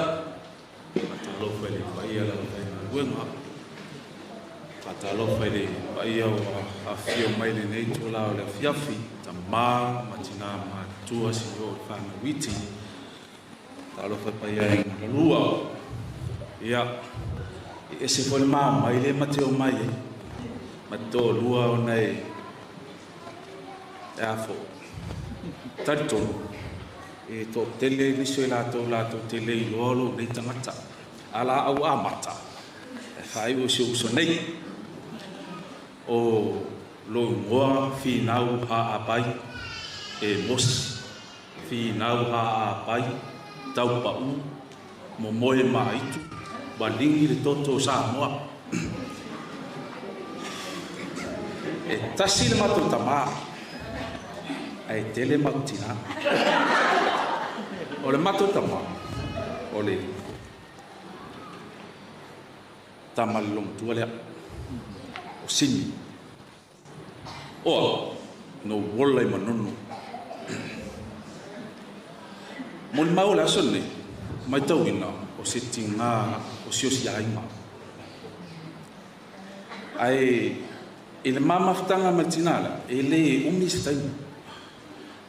S18: Whātalofa i le paia lau whaingaluenga. Whātalofa i le paia o awhio mai le nei tō la o le awhiawhi, ta mā, matina mātua si o le whanawiti. Whātalofa i paia i ngā rua. Ia, i ese fo le mā mai le mate o mai e. Ma tō lua o nei e awho. Tari tonu. E tō tele niso i lātou tele i loa lo nei tangata. Ala au amata. E whai o se uso nei. O lo ngoa whinau ha apai e mosi. Whinau ha apai tau pau mo moe maitu. Walingi le toto Samoa. E tasi le matou tamā. Ai tele mautina. O le matou tamā. O le tama le longatua lea. O Sini. Oa, no wola i manono. Mo le mau le aso nei, mai tauina o se tingā o siosi ainga. Ai, i le mamafutanga ma le tinā lea, e le umi se taimi.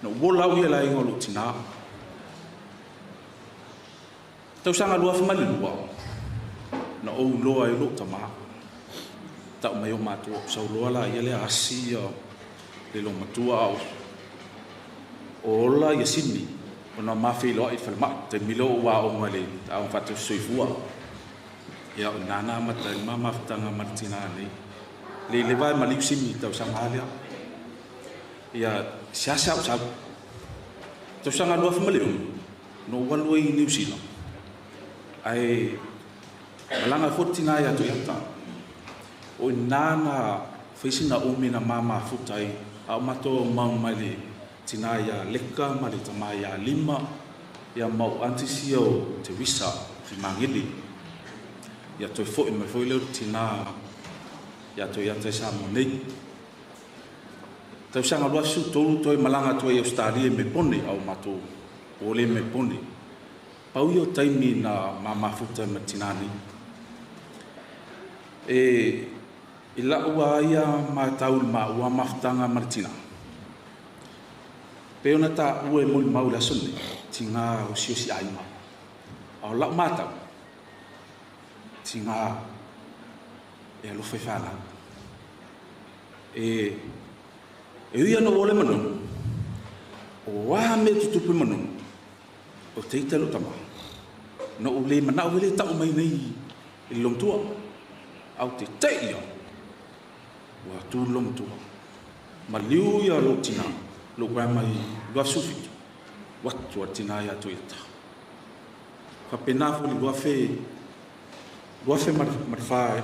S18: No wola au ia la inga o lou tinā. Tausaga 2002, na ou loa i lou tamā. Tau mai o mātua, sau loa la ia lea asi ia le lo matua au. O ola ia Sini, o na mawhiloa i whalemai, te milo o wā o ngā le au whātau soifua. Ia o nānā mata i mamafutanga ma le tinā nei. Le le vai maliu Sini tausaga lea. Ia siasa au sau. Tausaga 2006, no walua i New Zealand. Ai malanga fo tina ia to iata. O nana faisina o mena mama futai a mato mau mai le tina ia leka ma le tama ia lima ia mau antisi o te wisa fi mangili. Ia toi foi mai foi le tina ia to iata sa mo nei. Tausaga 2003 toi malanga toi Australia me pone au mato o le me pone. Pau i o taimi na mamafuta ma tinani. E I lau a ia matau le maua mafutaga ma le tinā. Pe ona taua e molimau i le aso lenei, tigā osiosi aiga. A o lau matau, tigā e alofa i fanau. E e ui ana ua o le Manono, o a mea tutupu i Manono, o te ita lou tama. Na ou le manao ai le tau mai nei i le lomatua. Au te te ia, ua tu le lomatua. Maliu ia lou tinā, lou grandma i 2017. Watu a tinā ia Toyota. Whapena fo li 2004 ma le wha e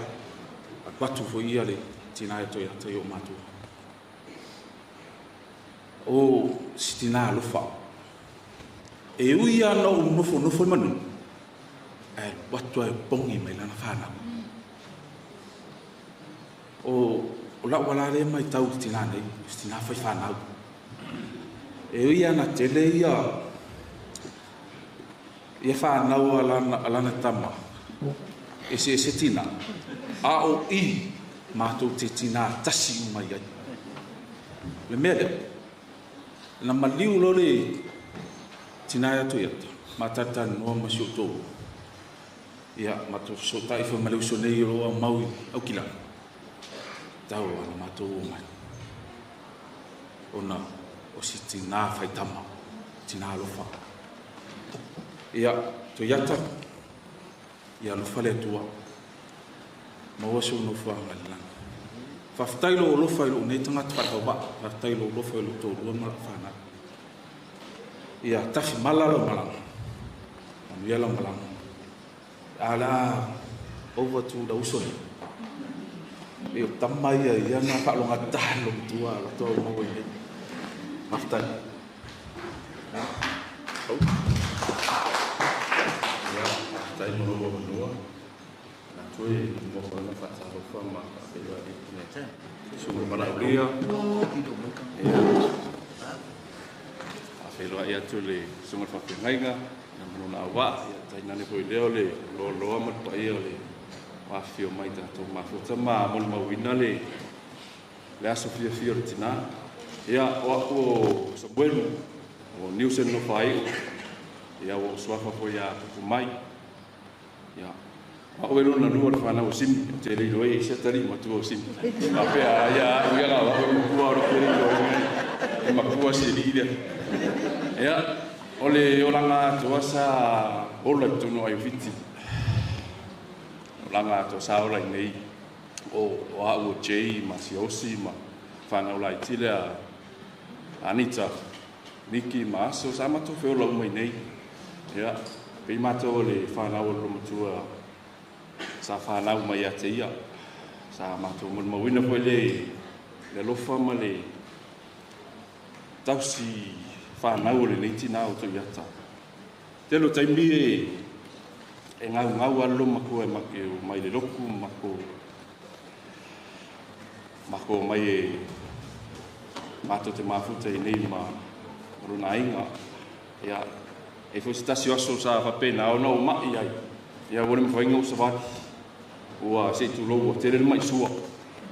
S18: watu fo ia le tinā ia Toyota i o mātua. O si tinā alofa. E ui a na o nofo nofo i manu, e watu ai pongi mai lana whanau. O lau wala le mai tau tinā nei, si tinā whai whanau. E ui ana tele ia ia whanau a lana tama. E se se tina. A o i mātou te tina tasi umai ai. Le mea lea, na maliu lo le tina ia atu ia mātata noa ma si o tō. Ia, mātou so taifa ma le uso nei o loa mau i aukila. Tau ana mātou o mai. Ona o si tina whaitama, tina alofa. Ia, Toyota, ia alofa le atua. Maua se ono fuanga le langa. Whawhitai lo alofa i lo nei tangata whaihau whawhitai lo alofa i lo tōrua ma la whanau. Ia, tawhi mala lo malanga. Manuia lo malanga. Ala, over to la uso nei. E o tama ia, ia ngā whaalonga taha lo matua, la toa maua i nei. Whawhitai.
S19: Ia, whawhitai mo roa manoa. Nā toe, mo whaona whaatarofa ma whawhiwa i pune. Sunga maraulia. Ia, whawhiwa i atu le sunga whawhingaiga. Ia manona awa, ia tainane poi leo le loa loa ma le paia le wawhio mai tātou mafuta ma moli mauina le aso fia fia o le tina. Ia, o aku o Samuelu, o Nielsen no whaiu, ia o suafa foi a pupu mai. Ia, a oe lona lua le whanau o Simi, o te leilo e isi atari matua o Simi. A pea, ia, ia ngā wako makua o le leilo e e makua si li lea. Ia, o le olanga atua sa ola i tonu ai o whiti. Olanga atua sa ola i nei o au o Jay ma Siosi ma whanau lai tile a Anita, Niki ma Aso sa matou feola uma i nei. Ia, pei mātou o le whanau o le matua sa whanau mai a te ia. Sa mātou molimauina foi le alofa ma le tausi whanau o le nei tina o Toyota. Telo taimi e ngau ngau alo makua e make o mai le loku mako mai e mātou te mafuta i nei ma rona ainga. Ia, e foi se tasi o aso sa whapena o nau mai ai. Ia, ua le mawhainga o savali. Ua se i tūlou, ua tere le mai sua.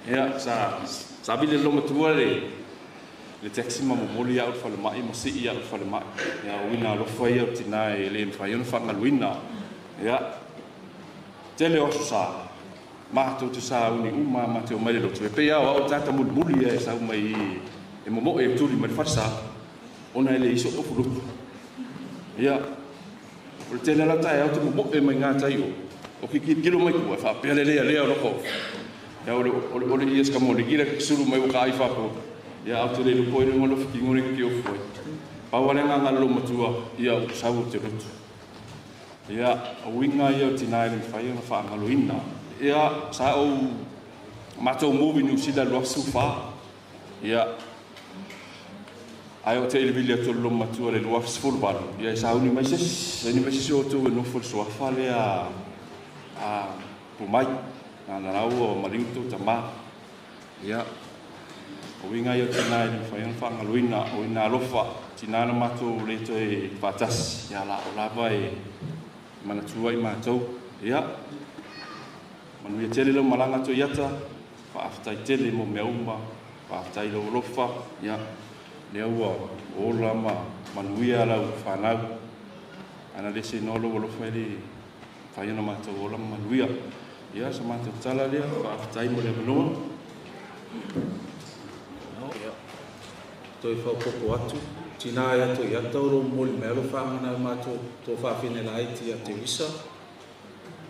S19: Ia, sa vile lo matua le taxi ma momoli au le whalemai, ma si i au le whalemai. Ia, o ina alofa ia o tina e le mwhai ona whangaluina. Ia, tele o aso sa, mātou te sa uni uma, ma te o mai le lotu. E pei au au tata mulimuli ia e sa umai e momo e tuli mai le wharesa, ona e le iso o furutu. Ia, o le tele ala tae au te momo e mai ngā tai o ki kilo mai kua, whapea le lea lea o loko. Ia, o le ia ska mone, gira suru mai o ka ai whapo. Ia, au te le lupo i runga lofi ki ngore ki o fue. Pau ale ngā ngā lo matua, ia o sau o te rotu. Ia, o winga ia o tina e le mwhai ona whaangaloina. Ia, sa o mātou movi New Zealand lua sufa. Ia, ai o te ilivili atu lo matua le lua 18. Ia, sa uni mai sesi, uni mai sesi o tō e nofo le suafa le a pumai. Nā nā o mariu tō tama. Ia, o winga ia o tina e le mwhai ona whaangaloina, o ina alofa, tina na mātou le toe whātasi. Ia, la o lava e manatua i mātou. Ia, manuia tele lau malanga tō iata, Faafetai tele mo mea uma, faafetai lou alofa, ia, lea ua ola ma manuia lau fanau. Ana le se no lou alofa e le mafai ona matou ola ma manuia. Ia, sa matou tala lea, faafetai mo le avanoa.
S18: Ia, toe faaopoopo atu, tinā ia Toiata o lo o momoli mai lou faagana i le matou tuafafine laiti ia Teresa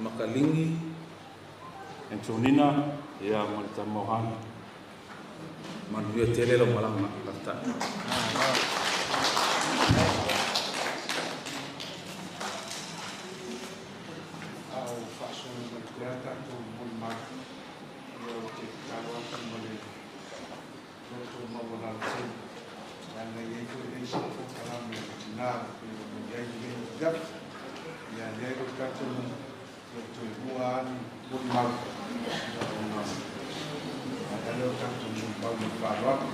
S18: Makaligi.
S19: Antonina, ia ma le tama o Hana.
S18: Manuia tele lau malaga, faafetai.
S6: A o faasolo mai pea tatou molimau, ia ou te tatalo atu ma le loto maualalo tele, leaga e i ai foi le isi polokalame a le tinā e pei ona i ai lenei afiafi. Ia e i ai lou talitonuga, ia toe lua lava ni molimau, ia ona maea lea o tatou molimau ma le faaaloalo.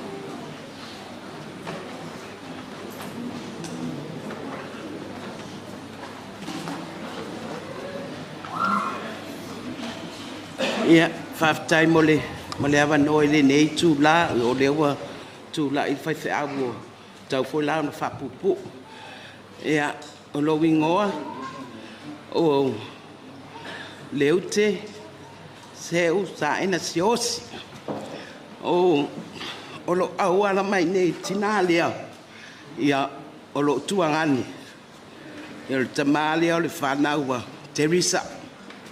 S10: Ia, faafetai mo le avanoa i lenei itula, o lea ua tulai le faifeau ua tatau foi la ona faapuupuu. Ia, o lou igoa o Leute Seu Saena Siosi. O lou auala mai nei tinā lea, ia, o lou tuagane. Ia, o le tamā lea o le fanau a Teresa.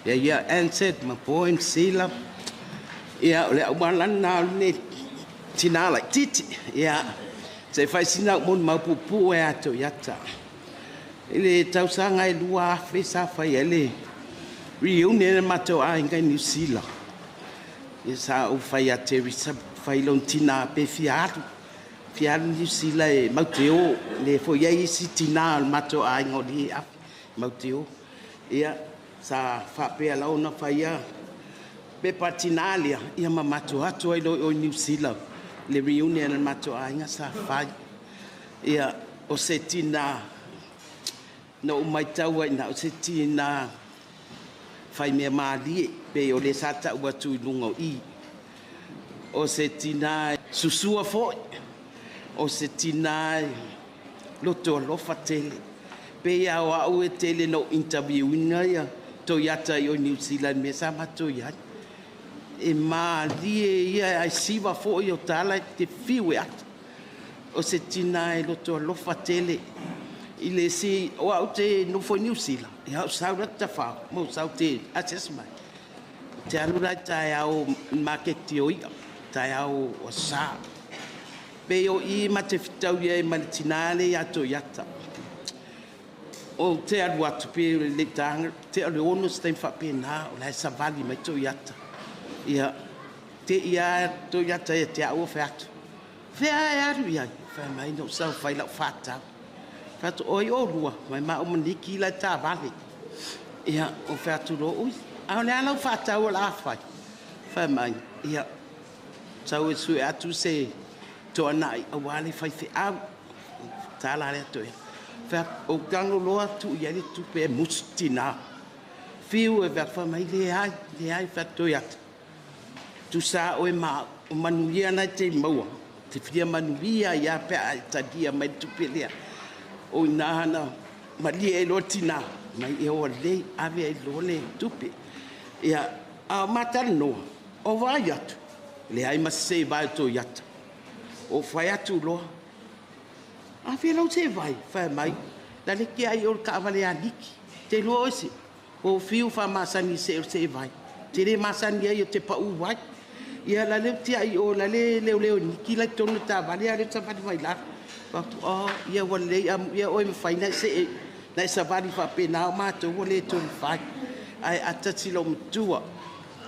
S10: Ia, ia Ansett ma Boyne Sila. Ia, o le auala lena o lenei tinā laitiiti. Ia, se i fai sina au molimau puupuu e ato i ata. I le tausaga e 2000 sa fai ai le reunion a matou aiga i Niu Sila. Ia, sa ou fai ia Teresa, fai lona tinā pe fia alu. Fia alu Niu Sila e mau te o. Le foi ai isi tinā o le matou aiga o li e afi, mau te o. Ia, sa faapea lau ona faia pepa tinā lea, ia ma matou atu ai loa i Niu Sila. Le reunion a le matou aiga sa fai. Ia, o se tinā, na ou maitau ai na o se tinā fai mea malie, pe o le sa tau atu i luga o i. O se tinā susua foi, o se tinā loto alofa tele. Pe ia o au e tele no interviewina ia Toyota i o New Zealand me sa matou iai. E malie ia ai siva foi o tala e te fiu e atu. O se tinā e loto alofa tele. I le si o au te nofo i New Zealand, ia au sau la te tawhao, mo sau te access mai. Te alu lai tae au market o ia, tae au o sa. Pe o i ma te whitau ia e ma le tinā le ia Toyota. O te alu atu pe le tānga, te alu ono se taimi faapena, o la e savali mai Toyota. Ia, te ia Toyota ia te au o wheatu. Whea e aru ia, whea mai no sau whai lau whātau. Wheatu oi o rua, mai ma o maniki lai tā vale. Ia, o wheatu ro ui, a o le alau whātau o la awhai. Whea mai, ia, sau e sui atu se toa nai, a wale whai whe au. Tā la rea toe. Whea, o tango loa tu ia le tupe e musu tina. Whiu e whea wha mai le ai whea toi atu. Tu sa oe ma, o manuia nai te maua. Te whia manuia ia pea e talia mai tupe lea. O ina hana, malie e loa tina. Mai e oa le, ave e loa le tupe. Ia, a matari noa, o vai atu. Le ai mase vai toi atu. O whai atu loa. A whia lau se vai, whai mai. La le kia i o le kaawale a niki. Te loa oese. O whiu wha masani se o se vai. Te re masani ai o te pau vai. Ia la leo tia i o la le leo leo niki lai tonu tā vale a leo savali vai la. Watu, oh, ia wa le, ia oi mwhai nai se, nai savali wha pēnā o mātou wa le tonu whai. Ai atati lau matua.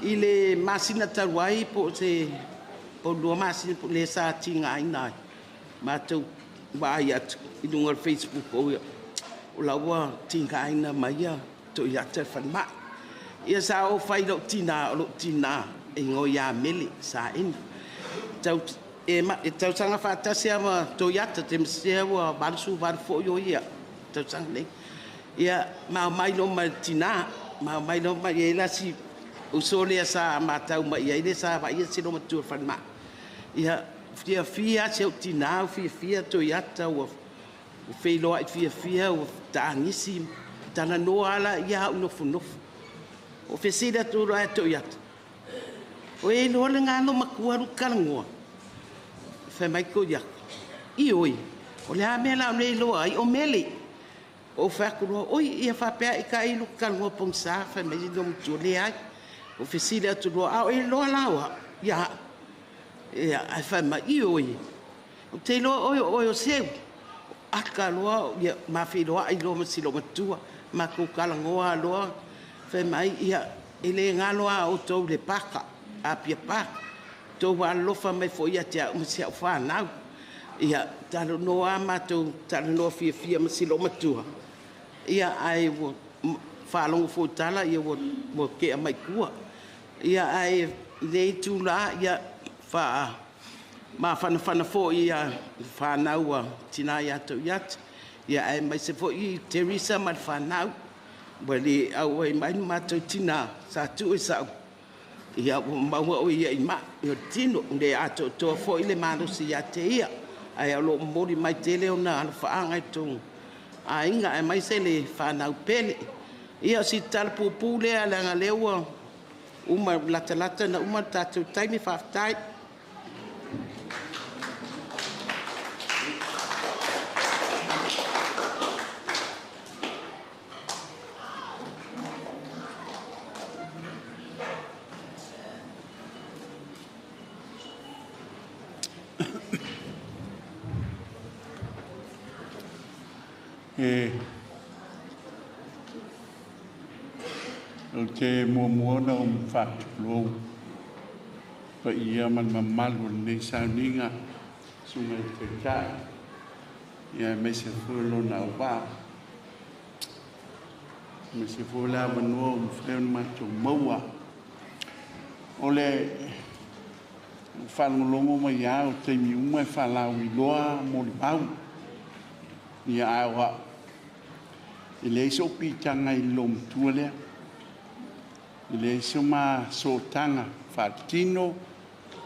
S10: I le masina taru ai po se, po lua masina po le sa tinga ai nai. Mātou wa ai atu i lunga o Facebook o ia. O la ua tinga ai na mai ia to ia te whanmai. Ia sa o whai lau tina, o lau tina. E ngoi a mele, sa ina. Tau, e, ma, e tausanga whaatasi ama Toyota, te masea ua valusu valu fo o ia. Tausanga nei. Ia, mau mai lo mai tina, mau mai lo mai e la si
S20: Uso lea sa matau mai ai le sa vaai se matua falemai. Ia fiafia si ou tinā, fiafia toiata ua feiloai fiafia ua tagisi talanoa ala ia au nofonofo. O fesili atu loa e toiata. O e iloa le galo matua lu kalagoa. Fai mai ko ia. I oi. O le a mea la o le iloa ai o mele. O fai atu loa, oi ia faapea i ka ilu kalagoa pogisa fai mai le matua le ai. O fesili atu loa, a o e iloa la oa. Ia. Ia ai fai mai i oi. O te iloa oi o seu. Aka loa ia mafiloa ai loa ma silo matua. Ma ku kalagoa loa. Fai mai ia e le galo a o tou le paka. Apia paka. Tou alofa mai foi ia te au ma si au whanau. Ia talanoa mātou, talanoa fiafia ma silo matua. Ia ai ua whaalongo fo tala, ia ua kea mai kua. Ia ai nei tūla, ia wha ma whanawhana fo ia whanau a tina ia tau iata. Ia ai mai se fo i Teresa ma le whanau. Ua le au ai mai mātou tina sa tu e sau. Ia ua maua o ia i ma, ia tino, le ato toa fo i le malosi ia te ia. Ai au lo mori mai tele o na whaanga i tō. A inga ai mai se le whanau pele. Ia si tala pūpū lea le anga lea ua uma lata lata na uma tātou taimi whaaftai.
S8: O te muamua na o mawhātukulou pa ia man mamalu o lenei sauniga suga i taitai ia mai se foi lona auvā mai se foi le avanoa o mafai ona matou maua o le faalogologo mai a o taimi uma e faalauiloa molimau ia ae o a'u e leai so'u pitaga i le lomatua lea e leai se ma sootaga faatino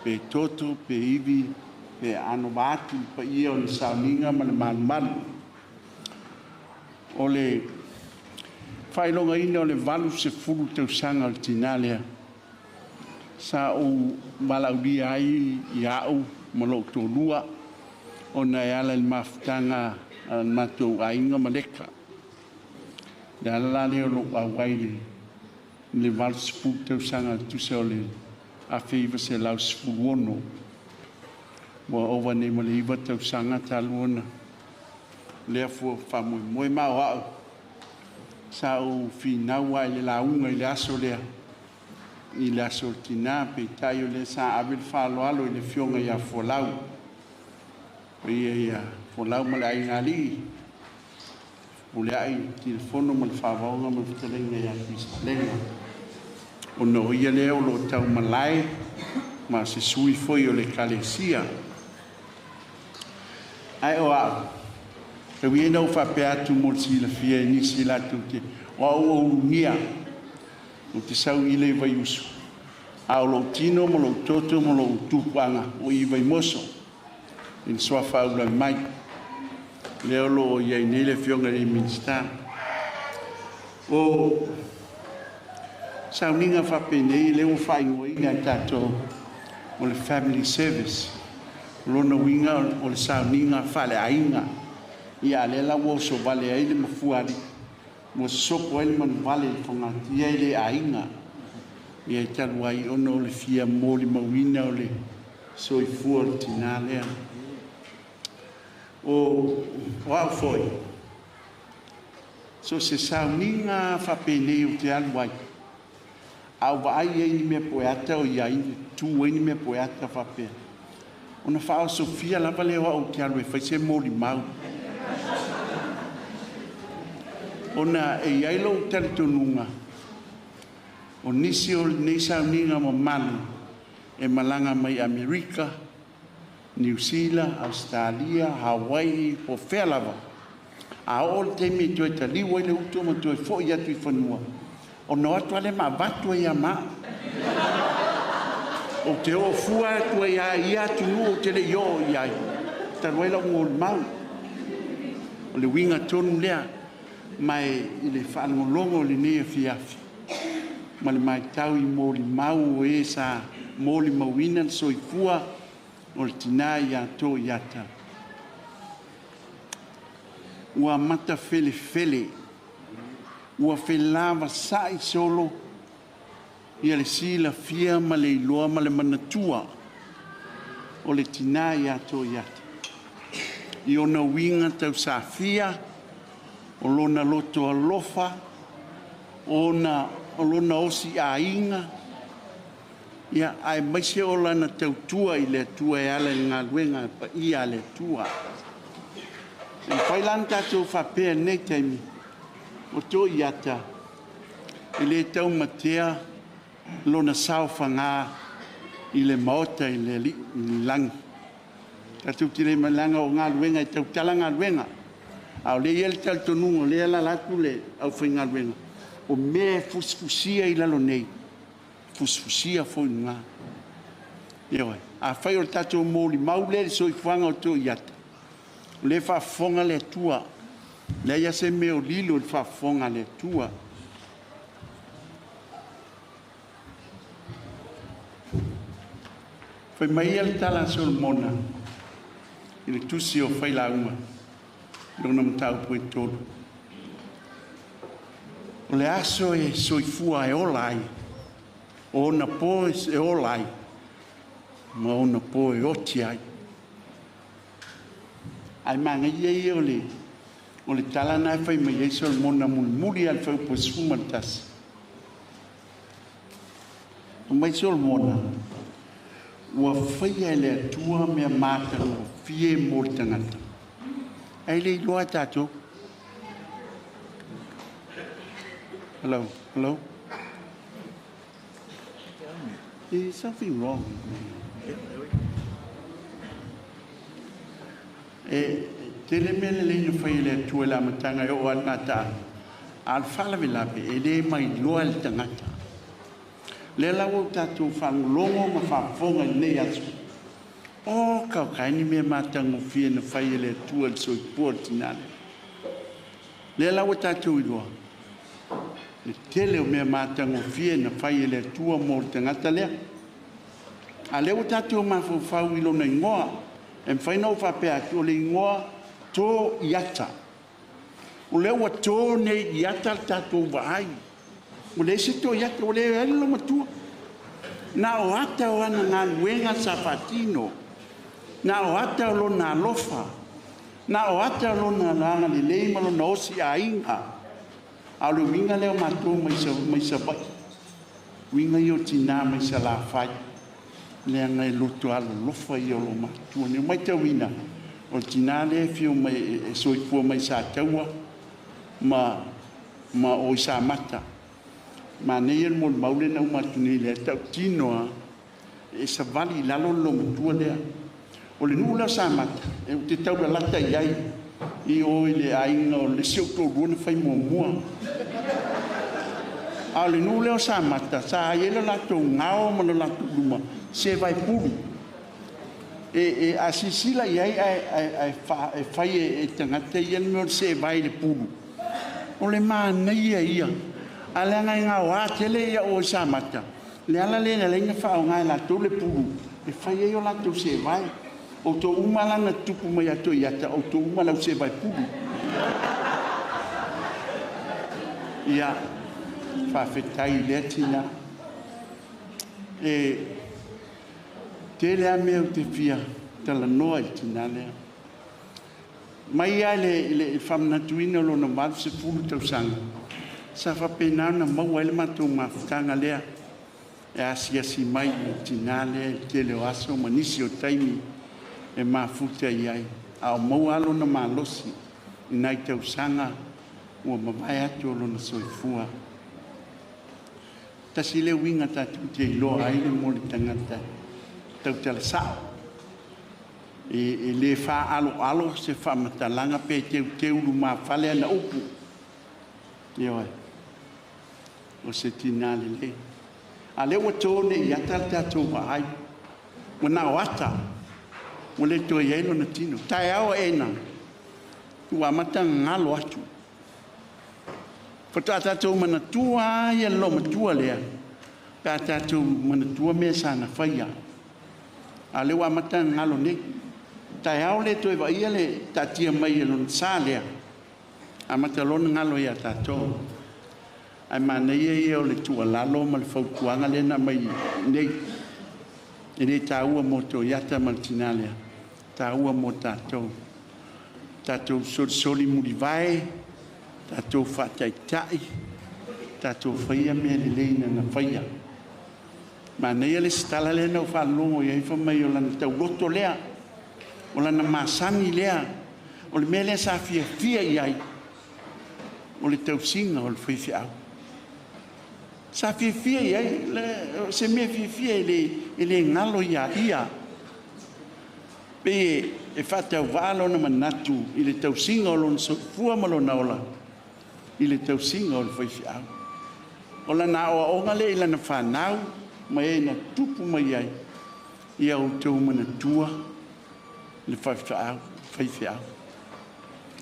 S8: pe toto pe ivi pe ano vaatu i paia o le sauniga ma le malumalu o le faailogaina o le 80 tausaga o le tinā lea sa ou valaaulia ai ia a'u ma lo'u tolua ona e ala i le mafutaga a le matou aiga ma leka le ala la lea o lo'u auai le 80 tausaga le tusa o le 1916 ua ova nei ma le 9 tausaga talu ona lea fua faamoemoe ma o a'u sa ou finau ai le lauga i le aso lea i le aso o le tinā peitai o lea sa ave le faaaloalo i le afioga ia Folau o ia ia Folau ma le aiga alii puleai telefono ma le faavaoga ma le fetalaiga ia Tuisalega ona o ia lea o loo taumalae ma se sui foi o le ekalesia ae o a'u e ui ina ou faapea atu mo le silafia e nisi latou te o a'u oulugia ou te sau i le Vaiusu a o lou tino ma lou toto ma lou tupuaga o i Vaimoso i le suafa aulai mai lea o loo iai nei le afioga i le Minisita o sauniga faapenei lea ua faaigoaina e tatou o le family service o lona uiga o le sauniga faaleaiga ia a lea la ua osovale ai le mafua alii ua sopo ai le manuvale i le fogatia i le aiga ia e talu ai ona o le fia molimauina o le soifua o le tinā lea o a'u foi so se sauniga faapenei ou te alu ai a ou vaai ai ni mea poeata o iai tu ai ni mea poeata faapea ona faaosofia lava lea o a'u ou te alu e fai se molimau ona e iai lou talitonuga o nisi o lenei sauniga mamalu e malaga mai Amerika, Niu Sila, Australia, Hawaii, po fea lava. A oo le taimi e toe taliu ai le utu ma toe fo'i atu i fanua, Ona o atu lava lea ma avatu ai lava ma au. Ou te oo fua atu ai lava i ia atunuu ou te le i oo i ai, talu ai lau molimau. O le uiga tonu lea, ma i le faalogologo i lenei afiafi, ma le matau i molimau o e sa molimauina le soifua o le tina ia Toiata, ua matafelefele, ua felavasai solo ia le silafia ma le iloa ma le manatua o le tina ia Toiata i ona uiga tausafia, o lona loto alofa, o lona osiaiga, ia, aemaise o lana tautua i le Atua e ala i le galuega paia a le Atua. E mafai la ona tatou faapea i lenei taimi, o Toiata e le taumatea lona saofaga i le maota i le Alii i le lagi. Tatou te le malaga o galuega e tautala galuega, a o lea e i ai le talitonuga o lea e alaala atu le aufaigaluega, o mea e fusifusia i lalo nei, fusifusia foi i luga. Ioe. Afai o le tatou molimau lea i le soifuaga o Toiata, o lea e faafofoga le Atua, e leai lava se mea o lilo i le faafofoga a le Atua. Fai mai ia le tala a Solomona i le tusi o Failauga, lona mataupu e 3. O le aso e soifua e ola ai, o ona po e ola ai, ma ona po e oti ai. Ae manaia ia o le tala na e fai mai ai Solomona mulimuli lava i le fuaiupu 11. Fai mai Solomona, ua faia e le Atua mea matagofie mo le tagata, ae le iloa e tatou. Hello, hello. There's something wrong. E tele mea lelei na fai e le Atua i le amataga e oo lava i le gataaga, a o le faalavelave e le mailoa e le tagata. Lea la ua tatou faalogologo ma faafofoga i lenei aso, o kauka e ni mea matagofie na fai e le Atua i le soifua o le tina lea. Lea la ua tatou iloa le tele o mea matagofie na fai e le Atua mo le tagata lea. A lea ua tatou mafaufau i lona igoa, e mafai ona ou faapea atu o le igoa Toiata. O lea ua to nei i ata le tatou vaai. Ua leai se Toiata, ua leai le loomatua. Na o ata o ana galuega sa faatino, na o ata o lona alofa, na o ata o lona agalelei ma lona osiaiga. A o le uiga lea o matou mai Savaii, uiga ia o tina mai Salafai, leaga e loto alolofa ia o lo matua. Nei matauina, o le tina lea e fio mai, e soifua mai Sataua ma o i Samata. Manaia le molimau lea na uma atu nei lea, tautino lava, e savali i lalo le loomatua lea. O le nuu lea o Samata, e ou te taulalata i ai, i o i le aiga o le isi ou toalua na fai muamua. A o le nuu lea o Samata, sa ai ai le latou gao ma le latou luma, se vaipulu. E a silasila i ai e fai e tagata ia le mea o le seevai i le pulu. O le manaia ia. A leaga e gaoa tele ia o i Samata, le ala lea na leai na faaaoga e latou le pulu, e fai ai o latou seevai. O outou uma la na tupu mai ia Toiata, o outou uma lau seevai pulu. Ia, faafetai i lea tina. E tele a mea ou te fia talanoa i le tina lea. Mai lava i le faamanatuina o lona 80 tausaga, sa faapena ona maua ai le matou mafutaga lea e asiasi mai i le tina lea i le tele o aso ma nisi o taimi e mafuta i ai. A o maua lava lona malosi i nai tausaga ua mavae atu o lona soifua. Tasi le uiga tatou te iloa ai le mo le tagata tautala sao. E le faaaloalo se faamatalaga pe teuteu lumafale ana upu. Ioe.
S20: O se tinā lelei. A lea ua to nei i ata le tatou vaai. Ua na o ata. Ua le toe i ai lona tino. Taeao aʻena, ua amata gagalo atu. Faatoa tatou manatua lava ia le loomatua lea, pe a tatou manatua mea sa na faia. A o lea ua amata gagalo nei. Taeao le toe vaaia le taatia mai e lona sa lea, amata loa ona galo ia tatou. Ae manaia ia o le tuualalo ma le fautuaga lea na aumai nei, e le taua mo Toiata ma le tinā lea, taua mo tatou. Tatou solisoli mulivae, tatou faataitai, tatou faia mea lelei na na faia. Manaia le isi tala lea na ou faalogo i ai fai mai o lana tauloto lea, o lana masani lea, o le mea lea sa fiafia i ai, o le tausiga o le faifeau. Sa fiafia i ai, o se mea fiafia e le galo ia ia. Pei e faatauvaa lona manatu i le tausiga o lona soifua ma lona ola i le tausiga o le faifeau. O lana aoaoga lea i lana fanau ma e na tupu mai ai, ia outou manatua le faifeau.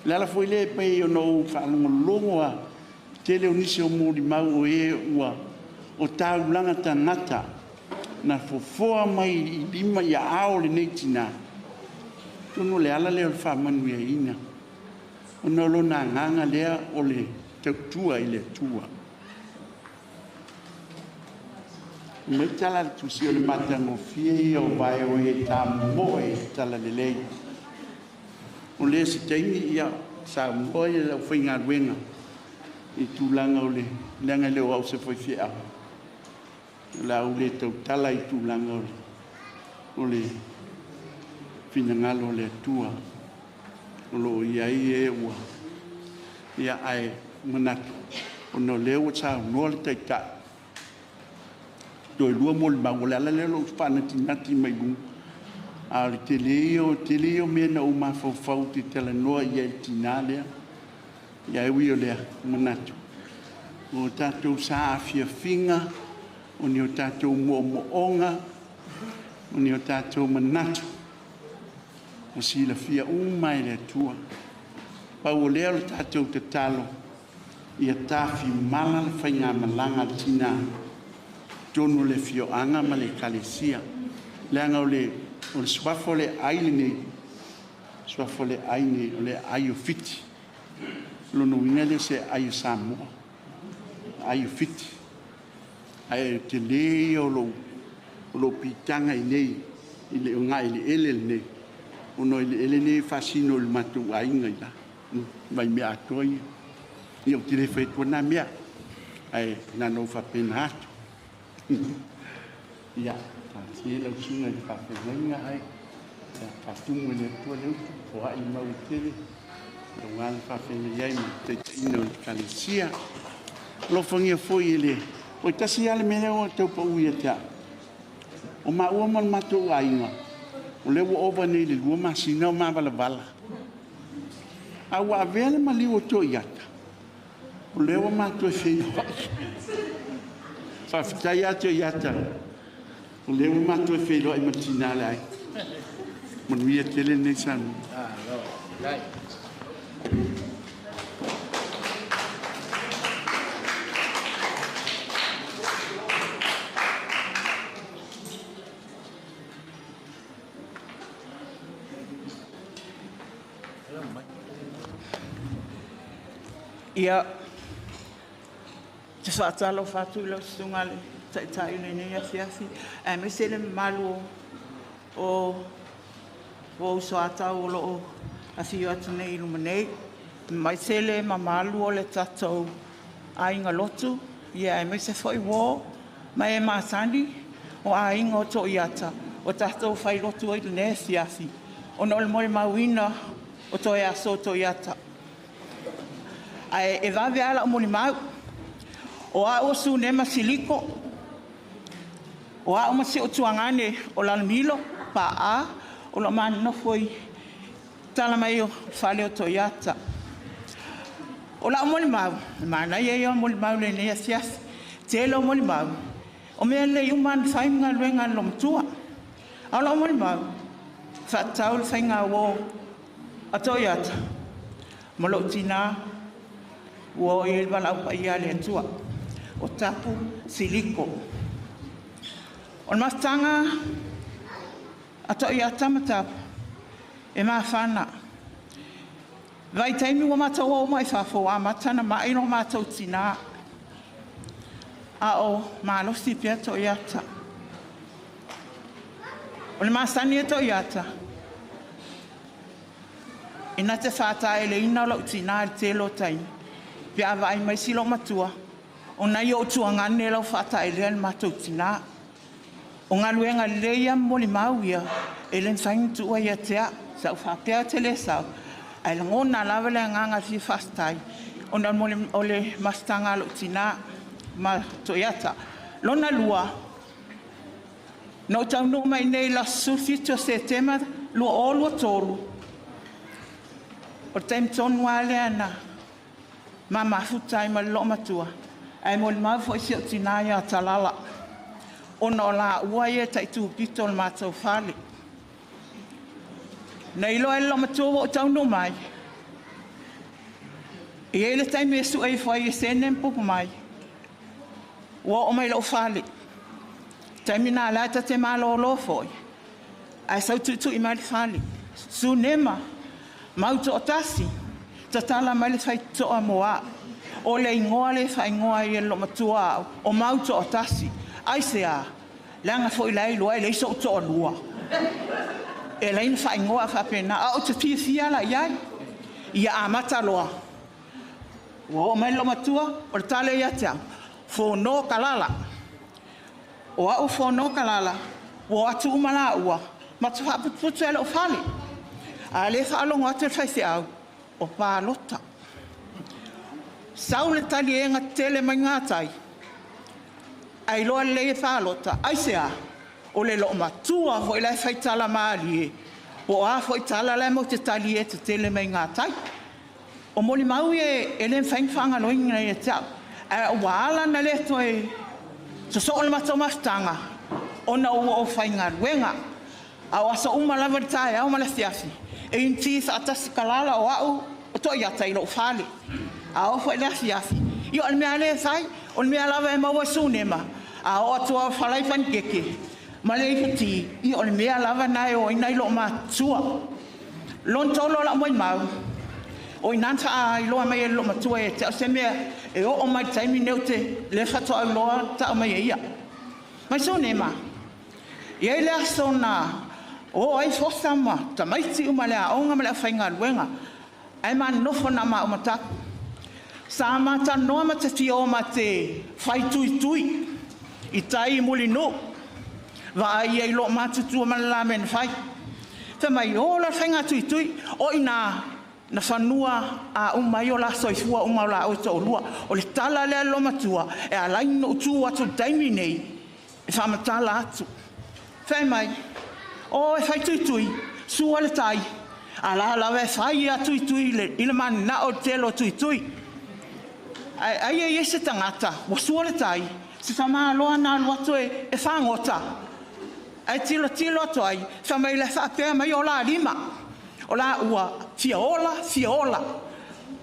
S20: O le ala foi lea e pei ona ou faalogologo lava, tele o nisi o molimau o e ua o taulaga tagata na fofoa mai i lima i aao o lenei tinā, atonu o le ala lea o le faamanuiaina, ona o lona agaga lea o le tautua i le Atua. Mai tala a le Tusi o le matagofie ia o vae o e tamoe i le talalelei. O lea se taimi ia saunoa ia le aufaigaluega i tulaga o le leaga e le o au se faifeau. O le a ou le tautala i tulaga o le finagalo o le Atua o lo o i ai e ua ia, ae manatu ona o lea ua saunoa le Taitai toe lua molimau, o le ala lea o lou faanatinati mai luga. A o le tele ia o mea na ou mafaufau ou te talanoa i ai i le tinā lea. Ia e ui o lea, manatu o tatou saafiafiga, o ni o tatou moomooga, o ni o tatou manatu, ua silafia uma e le Atua. Pau o lea o le tatou tatalo, ia tafimala le faigamalaga a le tinā totonu o le afioaga ma le ekalesia. Leaga o le suafa o le aai lenei, suafa o le aai nei, o le aai o Fiti. O lona uiga e le o se aai o Samoa, aai o Fiti. Ae tele ia o lou piitaga i nei, i le ogaeleele lenei, ona o eleele nei e faasino i le matou aiga i la, mai mea atoa ia. Ia ou te le fai atua na mea, ae na ona ou faapena atu. Ia, taatia lau susuga i le faafeagaiga ae ia faatumu e le Atua le utu, foai mau e tele, aua le faafeagai ai ma le taitaiina o le ekalesia. Alofagia foi e le... O tasi lava le mea lea ua tau pau ia te au. O maua ma le matou aiga, o lea ua ova nei i le 2 masina o mavalavala. A ua avea le maliu o Toiata, o lea ua matou e feiloai. Faafetai lava Toiata, o lea ua matou e feiloai ma le tinā le aiga. Manuia tele lenei saunoaga.
S10: Ia, te faatalofa atu i lau susuga i le Taitai o lenei afiafi, aemaise le mamalu o uso a tau o loo afio atu nei i luma nei, aemaise le mamalu o le tatou aiga lotu, ia aemaise foi uo ma e masani o aiga o Toiata o tatou fai lotu ai lenei afiafi, ona o le molimauina o toe aso o Toiata. Ae e vave ala o molimau, o au o Sunema Siliko, o au ma si o tuangane o Lalomilo, pa'a, o lo manofo i tala mai o fale o Toiata. O lau molimau, e manaia ia o molimau lenei afiafi. Tele o molimau, o mea lelei uma lava na fai ma galuega a le loomatua. A o la'u molimau, faatatau le faigauō a Toiata ma lo'u tinā ua oo i ai le valaau paia a le Atua o Tapu Siliko. O le mafutaga a Toiata ma Tapu e mafana. Vaitaimi ua matou o uma i fafo ua amata ona ma'i lo matou tinā, a o malosi pea Toiata. O le masani e Toiata, ina te fātaeleina o la'u tinā i le tele o taimi, pe a vaai mai si loomatua, o nai o'u tuagane lau faataelea le matou tinā. O galuega lelei ia ma molimau ia, e le mafai ona tuua ia te a'u. Sa ou faapea ou te le sau, ae lagona lava le agaga fia faafetai ona o le mafutaga a lou tinā ma Toiata. Lona lua, na ou taunuu mai nei i le aso 17 o Setema 2023, o le taimi tonu lava lea na ma mafuta ai ma le loomatua, ae molimau foi si ou tinā ia Talala, ona o laua ia e taitupito o le matou fale. Na iloa e le loomatua ua ou taunuu mai, e i ai le taimi e sue ifo ai e sene ma pupu mai, ua oo mai lou fale. Taimi na la e te malōlō foi, ae sau tuitui mai le fale. Sunema, mau toatasi, tatala mai le faitotoa mo a'u. O le igoa le faaigoa ai e le loomatua a'u, o mau toatasi. Ai se a, leaga foi la iloa e leai so'u toalua. E lai na faaigoa a faapena, a ou te fiafia la i ai. Ia amata loa. Ua oo mai le loomatua, o le tala ia te au, fono kalala. O a'u fono kalala, ua o atu uma laua, ma te faaputuputu ai la'u fale. A lē faalogo atu le faifeau, o palota. Sau le taliega tele mai gatai, ae iloa lelei e palota, ai se a, o le loomatua foi la e faitala malie, po o a foi tala la e matou te talie tetele mai gatai. O molimau ia e le mafai ona faagaloina ia te a'u, ae ua ala ona le toe sosoo le matou mafutaga, ona ua ou faigaluega. A o aso uma lava i le taeao ma le afiafi, e initi faatasi kalala o a'u o Toiata i lou fale. A oo foi i le afiafi, ia o le mea lava lea e fai, o le mea lava e maua i Sunema, a oo atu lava falai panikeke ma le ifuti, ia o le mea lava na e oaina ai loomatutua. Lona tolu o la'u molimau, o ina na faailoa mai e le loomatua ia te a'u se mea e oo mai le taimi nei ou te le faatoau loa ta'u mai e ia. Mai Sunema, i ai le aso na o ai fosa ma tamaiti uma le aoga ma le aufaigaluega, ae manonofo na maau ma Tapu. Sa matalanoa ma te fia o ma te faituitui i tai i Mulinuu, vaai ai loomatutua ma le lamea na fai. Fai mai, o la le faigatuitui, o ina na fanua a uma ai o la soifua uma o la oe to'olua. O le tala lea le loomatua, e alai ona ou tu atu i le taimi nei, e faamatala atu. Fai mai, o e faituitui, sua le tai, a la lava e fai a tuitui i le mananao o le tele o tuitui. Ae ai e i ai se tagata ua sua le tai, se tamāloa na alu atu e fagota, ae tilotilo atu ai, fai mai le faapea mai o la lima, o la ua fia ola, fia ola.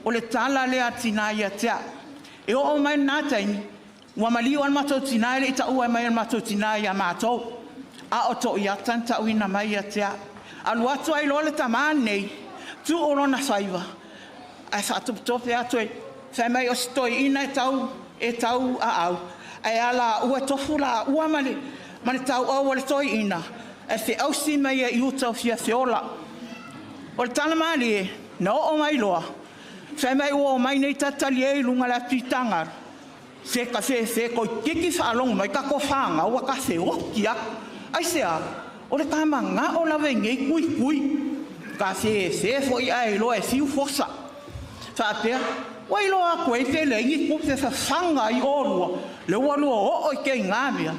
S10: O le tala lea a tinā ia te a'u. E oo mai lenā taimi, ua maliu a le matou tinā e le'i ta'ua mai e le matou tinā iā matou. A o To'iata na ta'uina mai ia te a'u. Alu atu ai loa le tamā lenei, tu'u lona faiva, ae faatopetope atu e fai mai o se toeaina e tau e tau aau, ae a laua e tofu laua ma le ma le tauau o le toeaina, ae feausi mai ai i uta o Fiafiola. O le tala malie, na oo mai loa, fai mai ua omai nei talitali ai i luga o le apitaga, se ka fefe koikiki faalogo mai ka fāgau a ka feoki aku. Aisea, o le tamaga'o lava i nei kuikui. Ka fefe fo'i ae iloa e fiu fosa. Faapea, ua iloa atu ai pe leai ni tupe fafaga ai olua, le ua lua oo i keigā mea,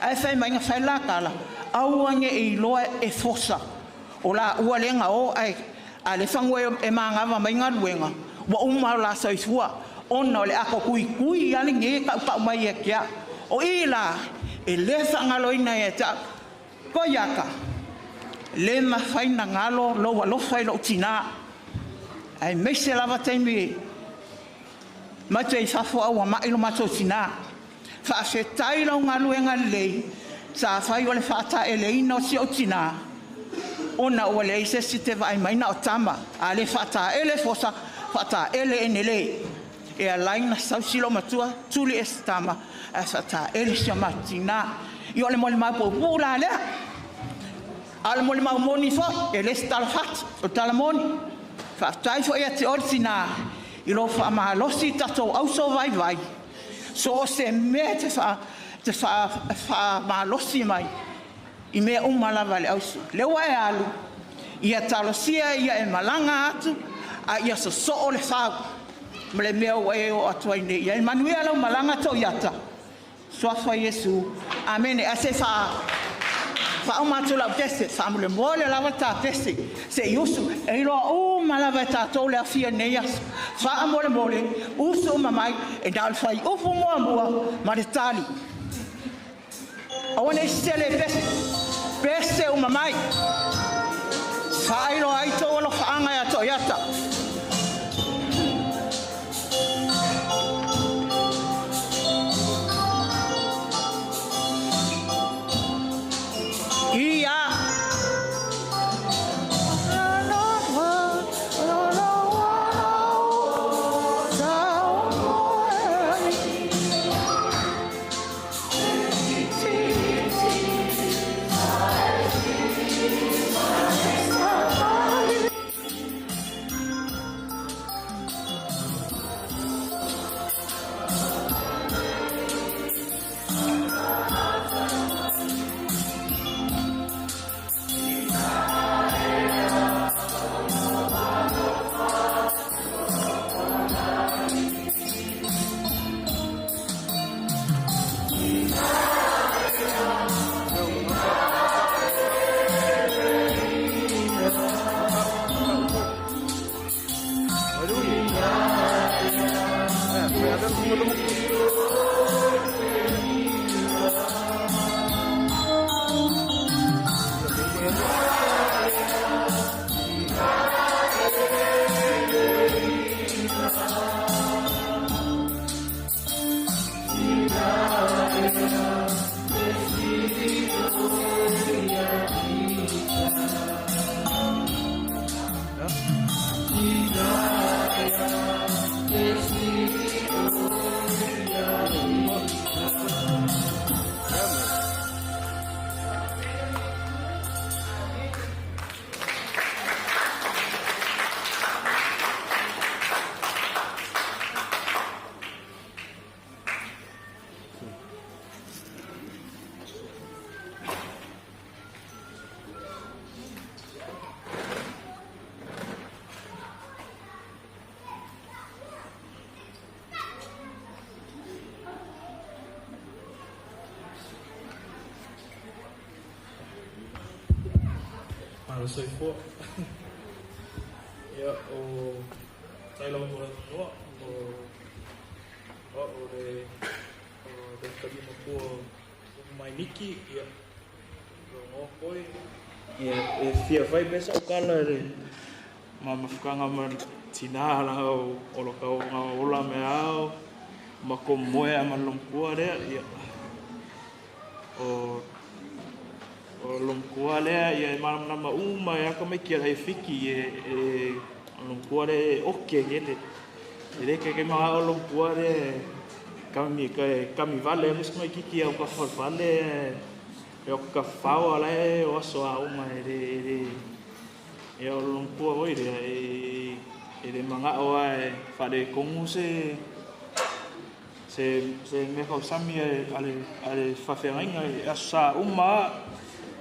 S10: ae fai mai na fai la tala, aua ne'i iloa e fosa. O laua lea na o ae a le fanua e magava mai galuega, ua uma o la soifua. Ona o le ako kui kui ale nge ka pa mai e kia. O ila e le whangaloina e ta ko iaka. Le mawhai na ngalo lo alofa i lo tina. Ai meise lava taimi mate i fafo au a mai lo matou tina. Whaafetai lau ngaluenga lei sa whai o le whaata e leina o si o tina. Ona o le se si te vai mai na o tama. A le whaata ele fosa, whaata ele enele. E a laina sausi lo matua, tuli e se tama. A whaata ele si o matina. I o le mole mau pōpū la lea. A le mole mau moni fo, e le se tala whati, o tala moni. Whaatai fo e te ore tina. I lo wha mahalosi tatou auso vai vai. So o se mea te wha mahalosi mai. I mea umalava le auso. Lewa e alu. Ia talosia ia e malanga atu. A ia so o le whau. Ma le mea o e o atua i nei. Ia e manuia lau malanga tau iata. Soafa Yesu. Amene. A se wha wha lau tese. Wha mule mole lava tā tese. Se i usu. E iloa o malava tātou le afia nei aso. Wha mole mole. Usu mamai. E nā le whai ufu mua mua. Ma le tali. Awane sele pese. Pese umamai. Wha iloa ai tō alo whaanga ia tō iata. Ia.
S21: Soifua. Ia o taila mo noa o o le o le kalima pua mai niki ia rongo koi ia e fia fai pesa o kala le ma mafukanga ma tina la o lo kau nga ola me ao ma ko moe ma lomkua le ia o lomkua lea ia e malamalama uma e aka mai kia hei fiki e lomkua lea e oke ele e le kai maga o lomkua lea kami kami vale musi mai kiki au ka falfale e o ka faoa lae o aso a uma e le e o lomkua oi lea e le maga'o a e fa'alekogu se se mea kausami ale fa'afeagaiga e aso sa uma.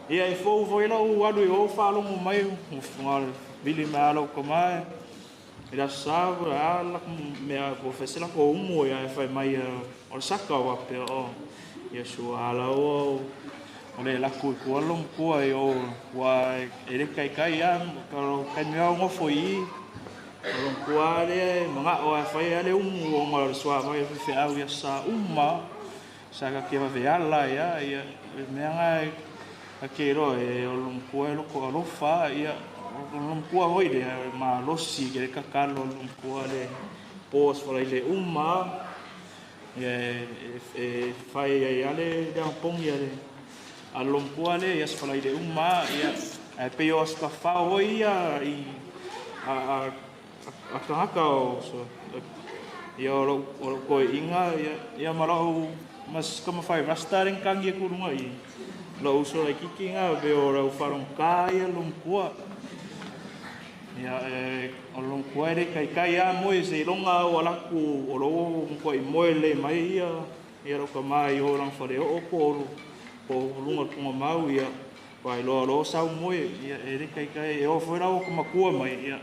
S21: Ia e fou foi lau alu i o whaalongo mai, ngā vili mea lau ka mai. E la sa, a la mea ko whesela ko umu ia e whai mai o le saka o apea o. Ia sua ala o, o le laku i kua long kua i o, wa e le kai kai a, ka kai mea o ngofo i. O lo matua lea e maga'o ae fai a le umu ona o le suavai o faifeau i aso uma sa ka ke vaveala ia ia le mea ga ka ke iloa e o lo matua e loko alofa ia o lo matua foi lea malosi ke le kakalo o lo matua le po asofalaile uma ia e fai ai a le agapogi a le a lo matua lea i asofalaile uma ia ae pei o aso tafao foi ia i a tagata o so ia o lou toe'iga ia ia ma la'u mas ka mafai rasta le kagi aku luga i la'u uso laikiki ga pe o lau faalogotā ia lo matua ia e o lo matua e le kaikai a moe seiloga au alaku o lou matua'i moe lelei mai ia ia lou kamā i o lana faleo'o po o po o luga le tugamau ia pailoa lo sau moe ia e le kaikai e oo foi lau ka makua mai ia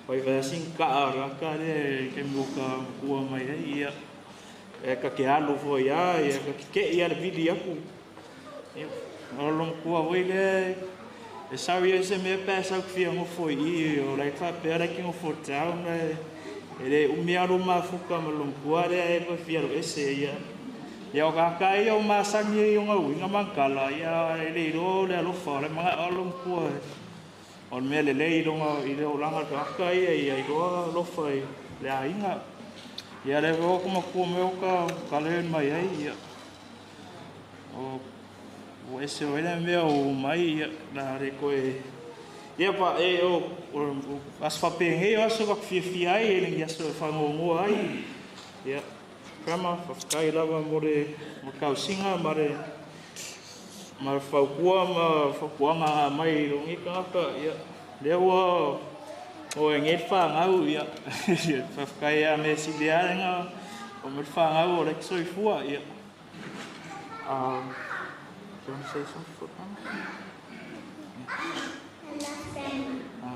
S21: pai vai assim ka ka le ke mo ka makua mai ai ia e ka ke alu foi a ia ka ke ia le vili aku ia o lo makua foi le e sau ia se mea pe sau fia ngofo i o lai fa pe ala ki ngofo tau na e le umi alu mafuka ma lo makua le e pa fia lo ese ia ia o ka ka ia o masangi ia o ngauiga makala ia e le ilo le alofa o le magaʻo lo makua o le mea lelei i loga i le olaga tagata ia ia iloa alofa i le aiga ia le o ka makua me o ka ka mai ai ia o o ese o ele mea o mai ia la le koe ia pa e o aso faapegei o aso fakufiafia ai e legi aso e fagogoa ai ia Grandma, faafetai lava mo le mo le tausiga ma le ma le faukua ma fautuaga mai i logī tagata ia lea ua o e gei le fagau ia faafetai a mea sili alega o me le fagau o le soifua ia. Do you want to say something for Grandma?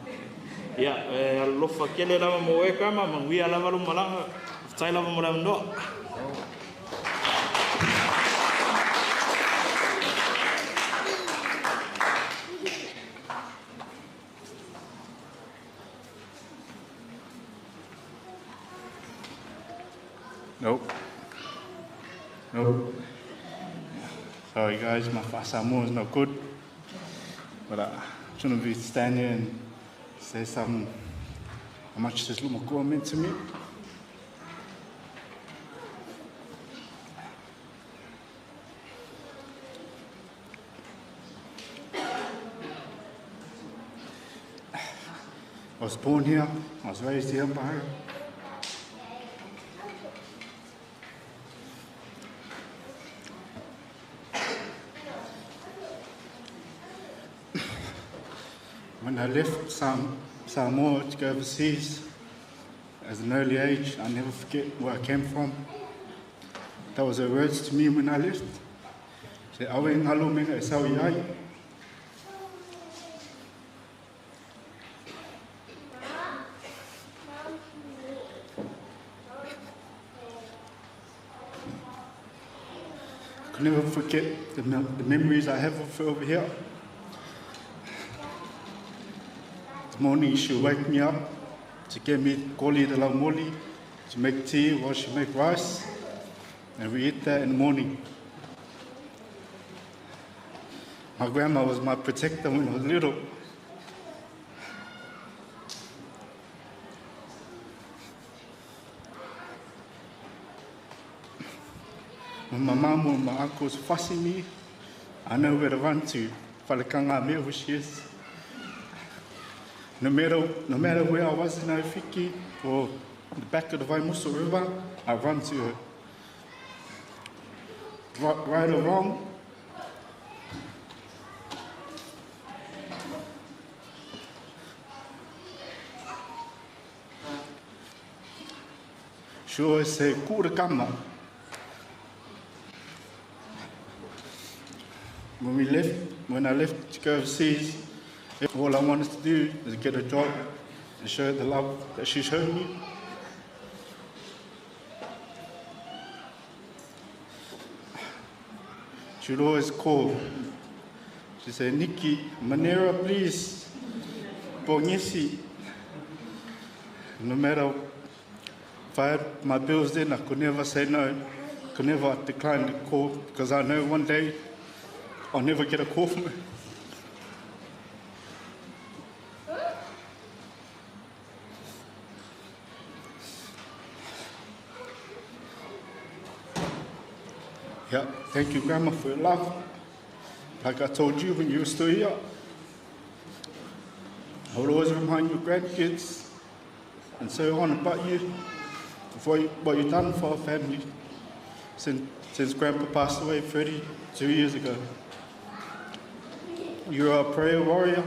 S21: Okay. Ia, e alofa kele lava mo e Grandma, manuia lava lo malaga. Faafetai lava mo le avanoa.
S1: Nope. Nope. Sorry guys, my Samoan is not good. But I'm trying to be stand here and say something, how much this little makua meant to me. I was born here, I was raised here by her. When I left Samoa to go overseas as an early age, I never forget where I came from. That was her words to me when I left. She said, "Awe ngalo menga e sau i ai." I can never forget the memories I have of her over here. The morning she would wake me up to get me koli de la moli, to make tea while she make rice, and we eat that in the morning. My grandma was my protector when I was little. When my mum or my uncles fussing me, I know where to run to. Whalekanga mea who she is. No matter where I was in Aofiki or the back of the Vaimoso River, I run to her. Right or wrong, she always say, Kura kama. When I left to go overseas, all I wanted to do is get a job and show her the love that she showed me. She'd always call. She'd say, Nikki, Manera, please. Bongesi. No matter if I had my bills then, I could never say no, could never decline the call, because I know one day I'll never get a call from her. Yeah, thank you, Grandma, for your love. Like I told you when you were still here, I would always remind your grandkids and so on about you, for what you've done for our family since Grandpa passed away 32 years ago. You're a prayer warrior.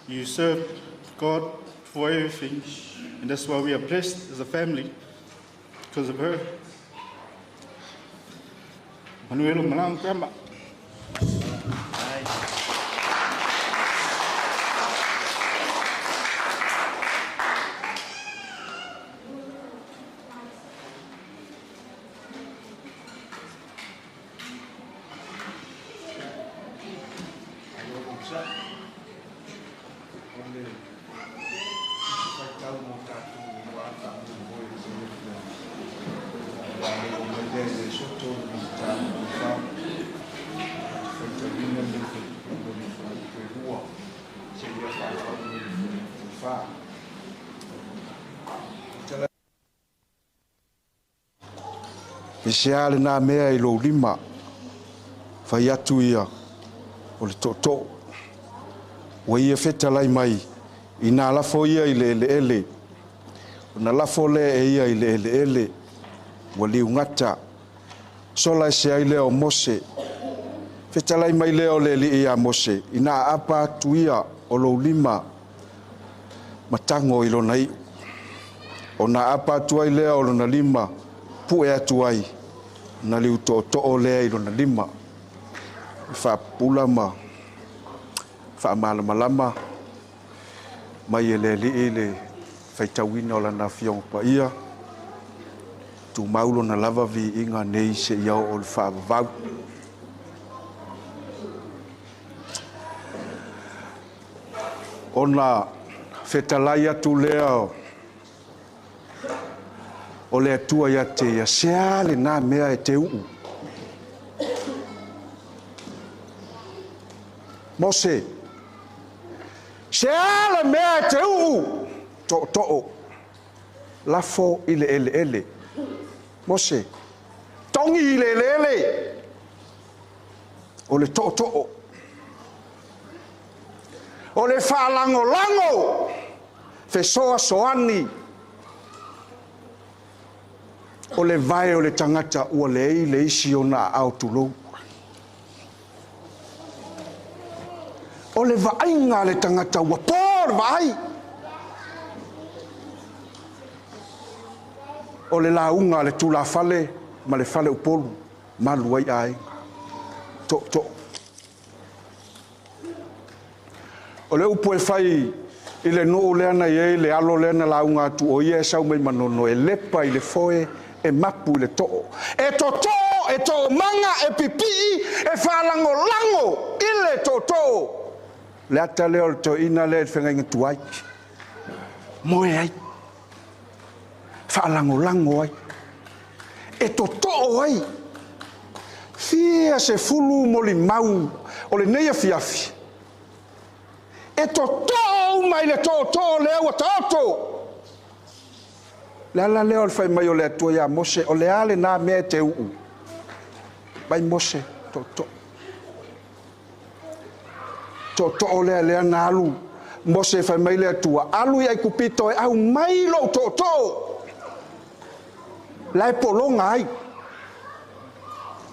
S1: You serve God for everything, and that's why we are blessed as a family, because of her. Manuelo Malang, Grandma.
S6: E se ale nā mea i lou lima, whai atu ia o le tōtō. Ua ia fetalai mai i nā lafo ia i le ele ele. O nā lafo le e ia i le ele ele, ua liungata. Sola e se ai lea o Mose. Fetalai mai lea o le li ia Mose, i nā apa atu ia o lou lima, matango i lona iu. O nā apa atu ai lea o lona lima, pue atu ai, na liu tōtō lea i lona lima. Whaapula ma whaamalamalama mai e le li i le whaitauina o lana fionga pa ia. Tu maulo na lava vi inga nei se iau o le whaavavau. Ona fetalai atu lea o le atua ia te ia, se ale nā mea e te uu. Mose, se ale mea e te uu, tō tō, lafo i le ele ele. Mose, tongi i le ele ele, o le tō tō. O le whaalangolango, fesoa soani, o le vai o le tangata ua le i le isi o nā au tulou. O le vaaiga le tangata ua pō le vaai. O le launga le tūlafale ma le fale upolu, malu ai ai. Tō, tō. O le upu e whai i le nuu lea na i le alo lea na launga atu o ia e sau mai manono e lepa i le foe e mapu i le too. E tōtō, e tō manga, e pipii, e whaalangolango i le tōtō. Le ata lea o le toina lea e whengainga tuai. Moe ai. Whaalangolango ai. E tōtō ai. Fia se fulu moli mau o le neia fiafi. E tōtō mai le tōtō lea ua tōtō. Le ala lea o le whai mai o le atua ia Mose, o le ale nā mea e te uu. Mai Mose, tōtō. Tōtō o lea lea nā alu. Mose whai mai le atua, alu i ai kupito e au mai lou tōtō. Lae polonga ai.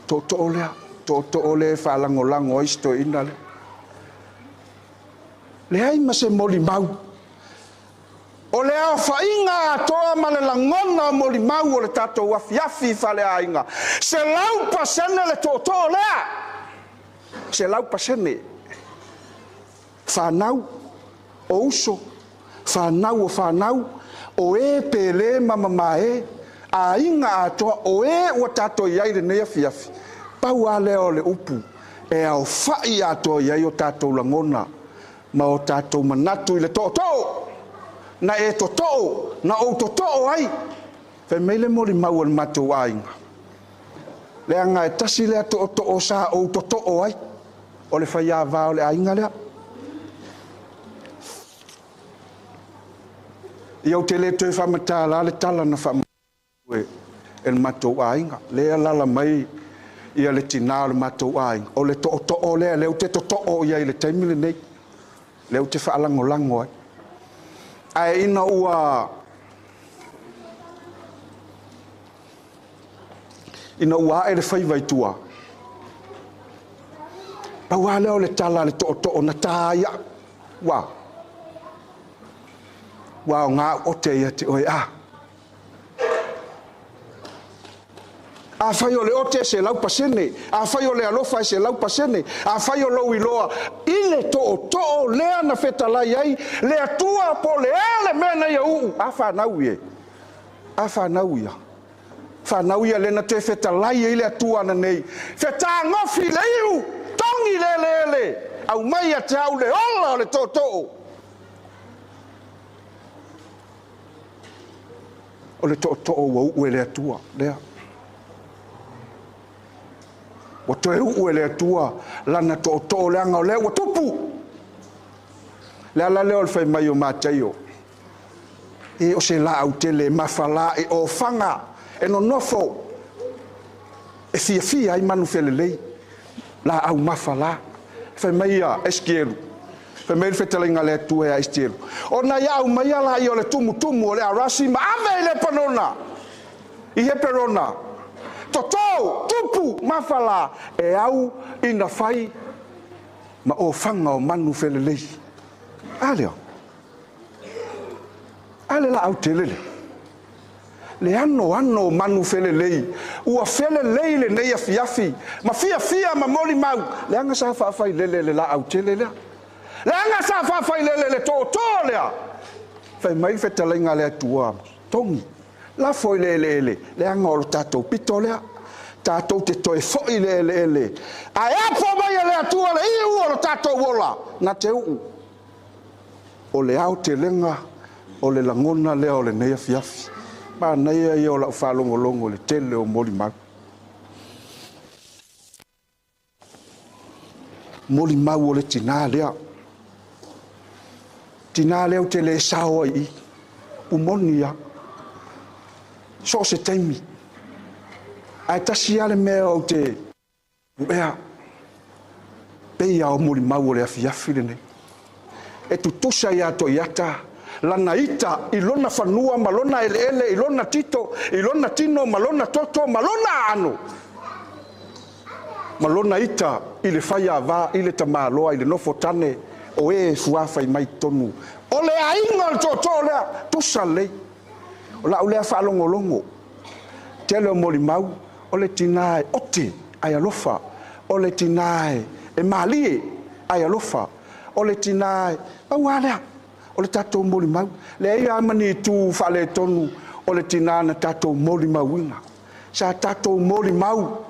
S6: Tōtō o lea, tōtō o lea e whaalangolango ai sito ina lea. Le ai ma se moli mau. O le ao whainga atoa ma le langona o moli mau o le tātou afiafi whale ainga. Se lau pasene le tōtō lea. Se lau pasene. Whanau o uso. Whanau o whanau. O e pele mama e. A inga atoa o e ua tātou iai le nei afiafi. Pau a lea o le upu. E ao whai atoa iai o tātou langona. Ma o tātou manatu i le tōtō. Na e totoo, na ou totoo ai. Fai mai le moli mau o le matou aiga. Leaga e tasi lea tootoo sa ou totoo ai. O le faiāvā o le aiga lea. Ia ou te le toe faamatala le tala na faamaue e le matou aiga. Lea lala mai ia le tinā o le matou aiga. O le tootoo lea, lea ou te totoo i ai i le taimi lenei. Lea ou te faalagolago ai. Ae ina ua ae le faiva i tua, pau lava lea o le tala a le tootoo na tā ai au. Ua aoga au ote ia te oe a. Afai o le ote e 100%, afai o le alofa e 100%, afai o lou iloa i le tootoo lea na fetalai ai, le Atua po le a le mea na ia uu, a whanau ie. A whanau ia. Whanau ia le na toe fetalai ai le Atua na nei. Fetagofi le iu, tongi le le le, au mai a te au le ola o le tootoo. O le tootoo ua uu e le Atua, lea. Ua toe uu e le Atua lana tootoo leaga o lea ua tupu. Le ala lea o le fai mai o Mataio. E o se laau tele mafala e ofaga e nonofo e fiafia ai manu felelei. Laau mafala. Fai mai ia Eskielu. Fai mai le fetalaiga le Atua ia Eskielu. Ona ia au mai ala ia o le tumutumu o le arasi ma ave i le panona. I Heperona. Toto, tupu, mafala, e au ina fai ma ofaga o manu felelei. A lea. A le laau tele le. Le ano ano o manu felelei. Ua felelei le nei afiafi. Ma fiafia ma moli mau. Leaga sa faafai lele le laau tele lea. Leaga sa faafai lele le tōtō lea. Fai mai le fetalaiga le Atua. Tongi. La foi le ele ele, leaga o le tātou pito lea. Tātou te toe foi le ele ele. Ae apo mai e le Atua le iu o le tātou ola. Na te uu. O le ao te lenga, o le langona lea o le nei afiafi. Manaia ia o lau faalogologo le tele o molimau. Molimau o le tinā lea. Tinā lea o te le sao ai i. Pumoni ia. So se taimi. Ae tasi a le mea o te uea. Peia o molimau o le afiafi lenei. E tutusa ia Toiata, lana ita i lona fanua ma lona eleele, i lona tito, i lona tino, ma lona toto, ma lona ano. Ma lona ita i le faiavā, i le tamāloa, i le nofo tane, o e fuafai mai tonu. O le aiga o le tootoo lea, tusa lelei. O lau lea faalogologo. Tele o molimau, o le tinā e ote ai alofa. O le tinā e malie ai alofa. O le tinā e pau a lea. O le tātou molimau. Le ia amani tu faaletonu o le tinā na tātou molimauina. Sa tātou molimau.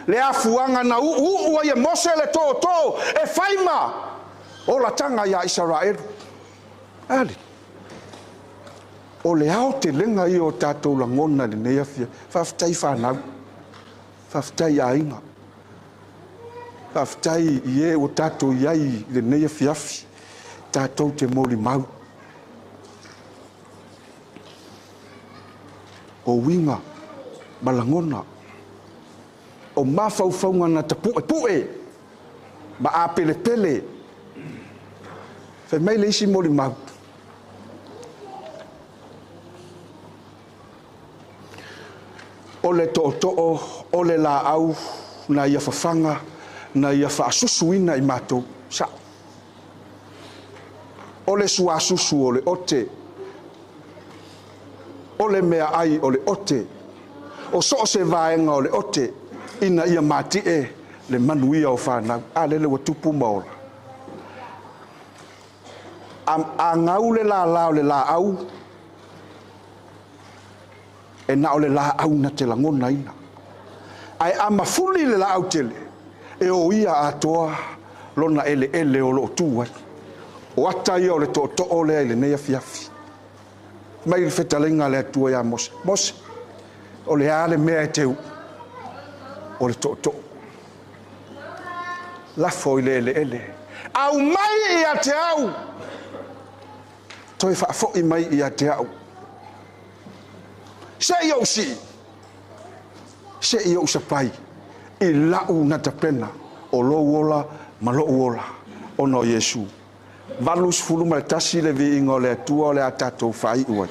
S6: Le afuaga na u'u'u ai e Mose le tōtō e faima o lataga iā Isaraelu. Ale. O le ao te lenga ia o tātou lagona lenei afia. Faafetai whanau. Faafetai aiga. Faafetai i e o tātou iai lenei afiafi. Tātou te molimau. O uiga ma lagona. O mafaufauga na tapu'epu'e ma apelepele. Fai mai le isi molimau. O le tootoo, o le laau, na ia fafaga, na ia faasusuina i matou. Sa. O le suasusu o le ote. O le mea ai o le ote. O so o se vaega o le ote. Ina ia mati'e le manuia o whanau. A lele ua tupu maola. A ngau le la lao le la au. E na o le la au na te langona ina. Ae a mafuli le la au tele. E o ia atoa lona ele ele o loo tu ai. O ata ia o le to'oto'o lea i lenei afiafi. Mai le fetaleiga a le Atua iā Mose. Mose, o le a le mea e te u'u? O le to'oto'o. Lafo i le eleele. Aumai ia te au. Toe faafo'i mai ia te au. Se'i ou si'i. Se'i ou sapai. I la'u na tapena o lou ola ma lo'u ola ona o Iesu. 81 le viiga o le Atua o le a tatou faai'u ai.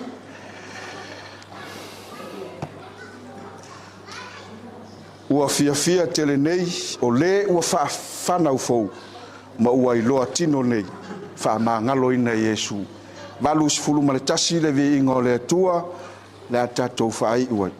S6: Ua fiafia tele nei o lē ua faafanau fou ma ua iloa tino nei faamagaloina e Iesu. 81 le viiga o le Atua le a tatou faai'u ai.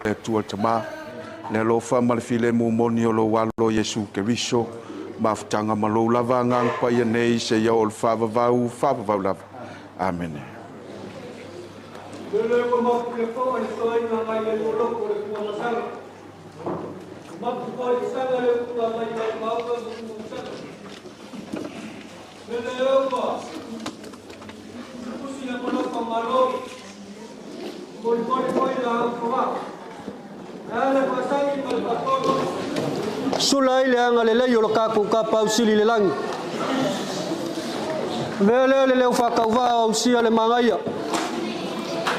S6: Atua Tamā, le alofa ma le filemu moni o lou alo Iesu Keriso, mafutaga ma lou lava agaga paia nei seia oo le faavavau faavavau lava. Amene.
S2: Lele ua mapu le fo'a le soaiga mai le moloko le puamasaga. Mapu foi le saga le upu mai mai mauga ma puamasaga. Lele ua usi le moloka malo. Molimoli foi la au fo'a. Ale fasagi ma le fatolo.
S22: Sula ai le aga lelei o lo kākou kapausili le lagi. Vea lea le leo faakauvaa o ausia le magaia.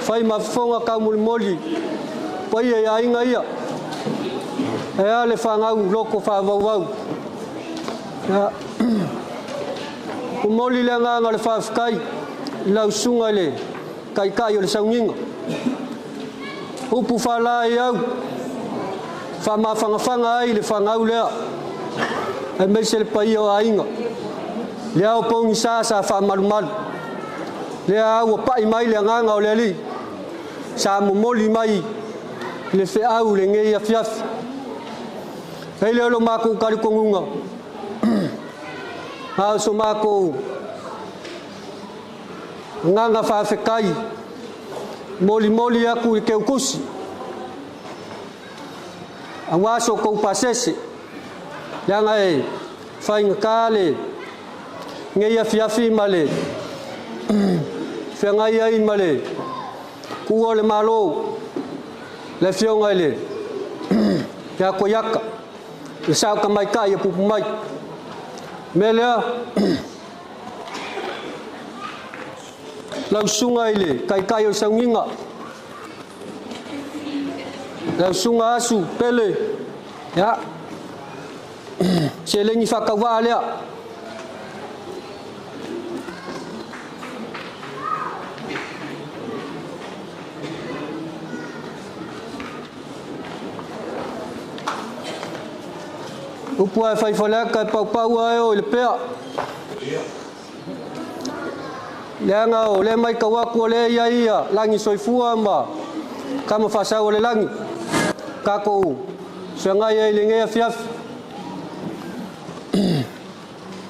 S22: Fai mafofoga kaumolimoli. Paia ia aiga ia. E a le fagau loko faavauvau. Ia. Umoli le agaga o le faafetai i lau susuga i le taitai o le sauniga. Upu faala ai au, faamafagafaga ai le fagau lea, aemaise le paia o aiga. Lea o pogisa sa faamalumalu. Lea au ua pa'i mai le agaga o le Alii, sa momoli mai le feau lenei afiafi. E le o lo makou talitonuga, a o so makou agaga faafetai molimoli aku i keukusi auā so tou pasese, leaga e faigata le nei afiafi ma le feagai ai ma le tuua o le Malo, le afioga i le ia Koiaka, le sao tamaitai e pupu mai. Mea lea, lau susuga i le taitai o le sauniga, lau susuga Asu Pele, ia, seleni faatauvaa lea. Upu ae fai faleaka e paupau ae o i le pea. Leaga o lea maitau atu o lea ia ia lagi soifua ma kama faasau o le lagi. Tatou feagai ai i lenei afiafi.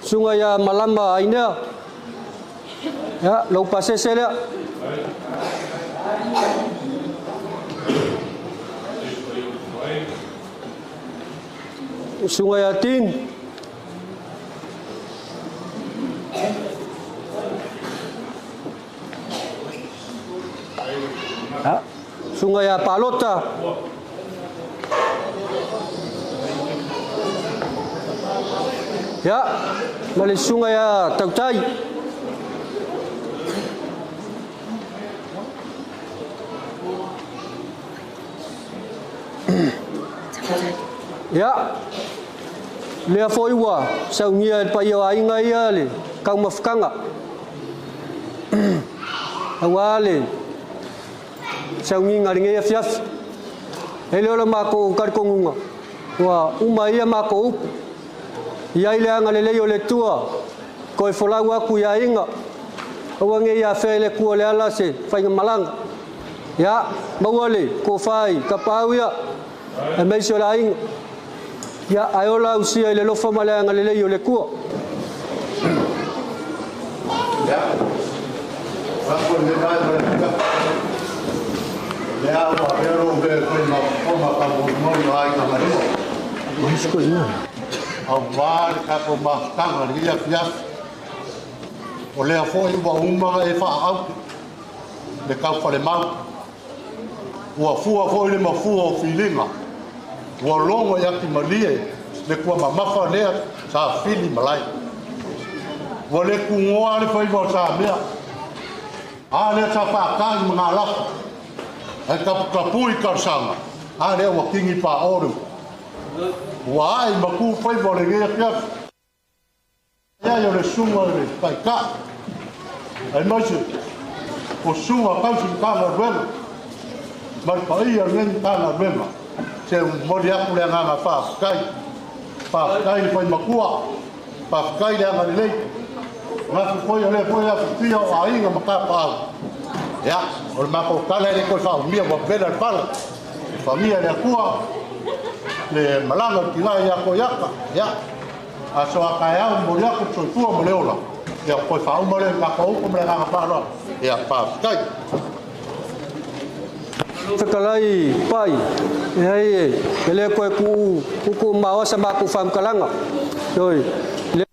S22: Susuga ia Malama Ainea. Ia, lou pasese lea. Susuga ia Tin. Ia, susuga ia Palota. Ia, ma le susuga ia Tautai. Ia, lea foi ua saunia e le paia o aiga ia le taumafataga. Auā le sauniga i lenei afiafi. E le o le matou talitonuga, ua uma ia matou upu. I ai le agalelei o le Atua, toe folau atu i aiga, aua nei afea i le Atua o le ala se faigamalaga. Ia, maua le tofa i tapaau ia, aemaise o le aiga. Ia, ae ola ausia i le alofa ma le agalelei o le Atua.
S17: Ia, lea ua avea lou mea e fai ma fofoga faamolimoli o aiga malua. Aua le tatou mafutaga i lenei afiafi. O lea foi ua uma ona e faaaute le taufalemau. Ua fua foi le mafua o filiga. Ua logo i atimalie le tuamamafa lea sa fili malae. Ua le tugoa le faiva o Samea. A lea sa faata'i ma galafo. Ae taputapu i talosaga. A lea ua kigi paʻo le upu. Ua ae ma tu faiva o lenei afiafi. Ai o le susuga i le Taitai, aemaise o susuga tausi Matagaluega ma le paia o lenei Matagaluega, se momoli atu le agaga faafetai. Faafetai le faimatua, faafetai le agalelei. Manatu foi o lea foi afifio o aiga ma tapaau. Ia, o le matou tala e le toe faaumia ua vela le pala. Faamia le Atua le malaga o tina ia ko iaka. Ia, aso a kaeao momoli atu le soifua ma le ola. Ia, toe faauma lea i le matou upu ma le agaga faaaloalo. Ia, faafetai.
S22: Fetalai pai, e ai e le koe ku ku maoa sa maku whamkalanga. Oi, le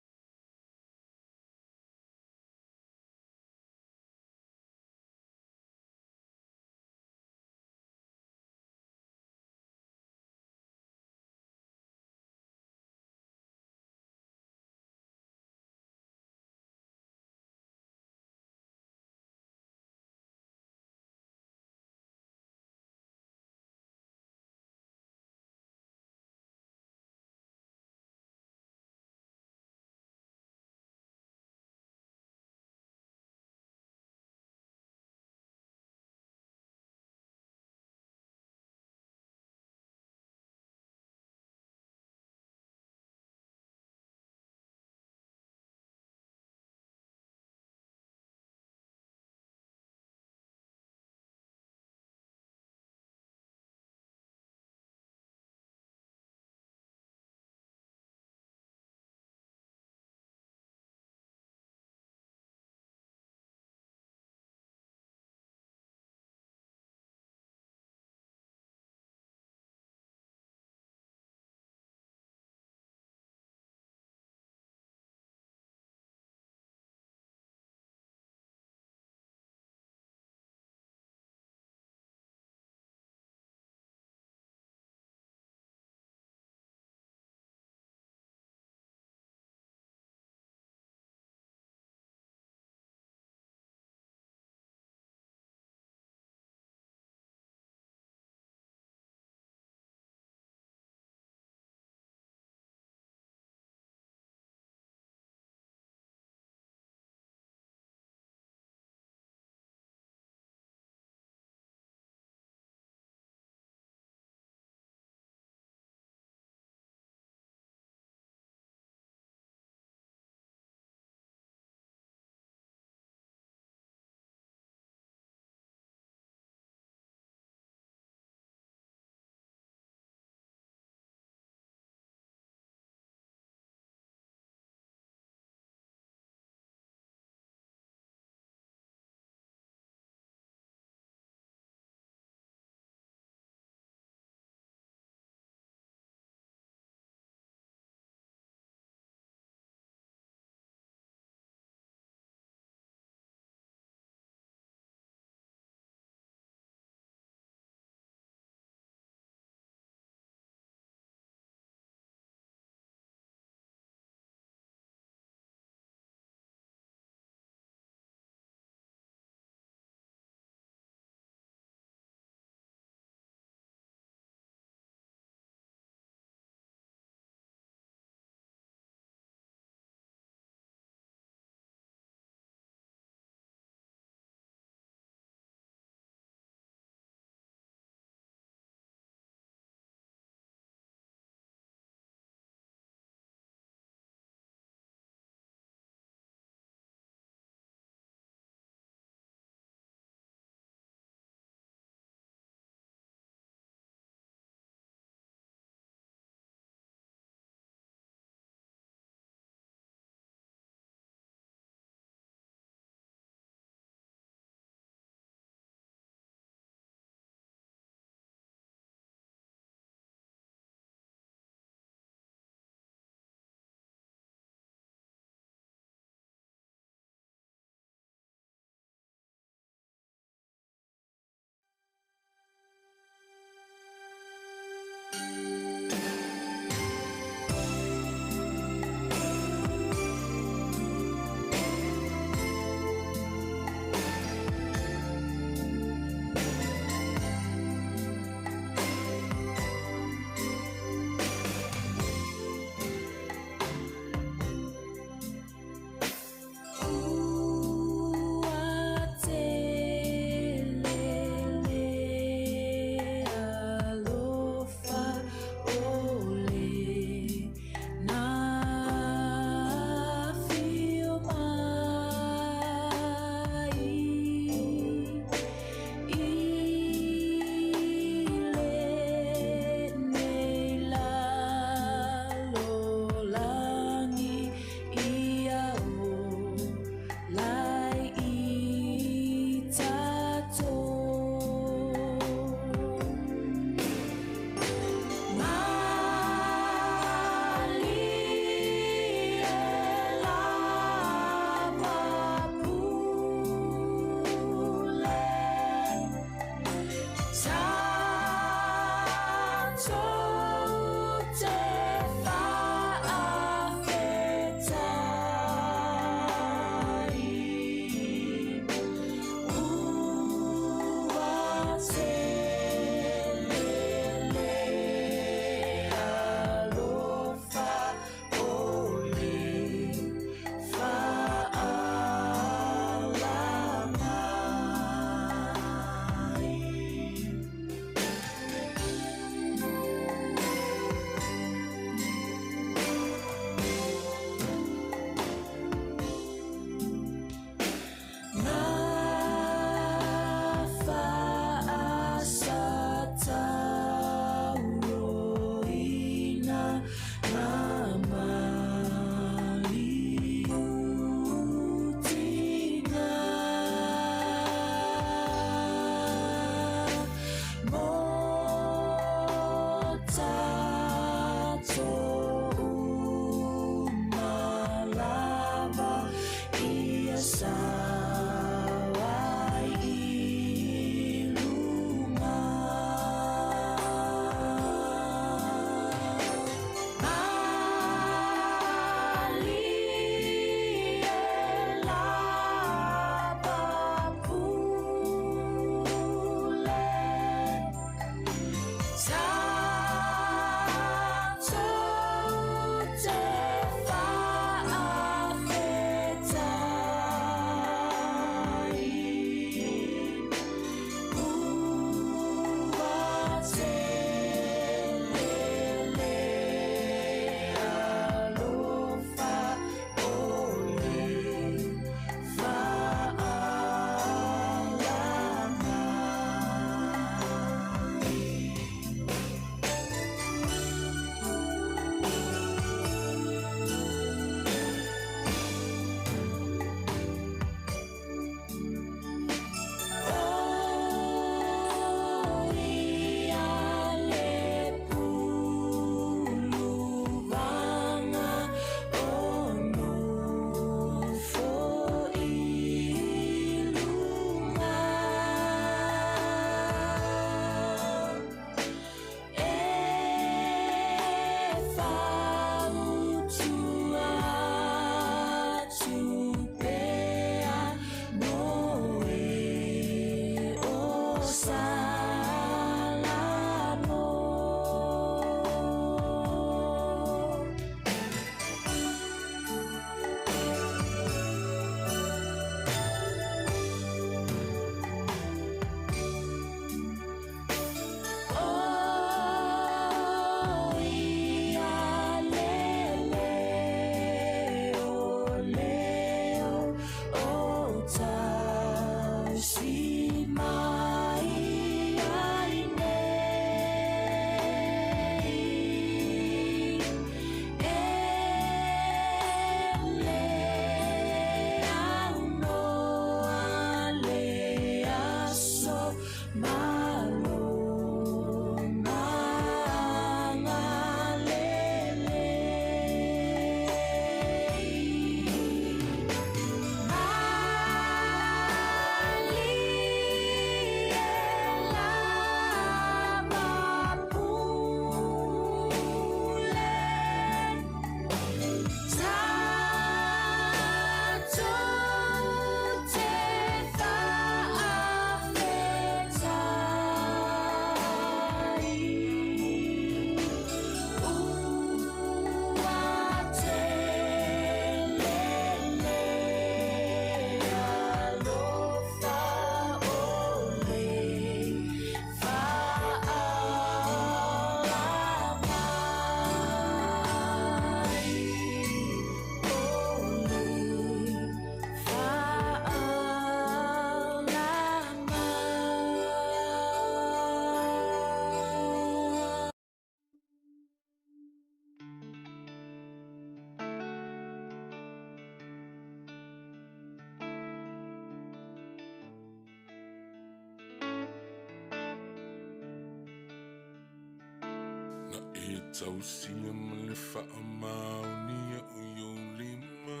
S4: e tausia ma le faamaonia o i ou lima.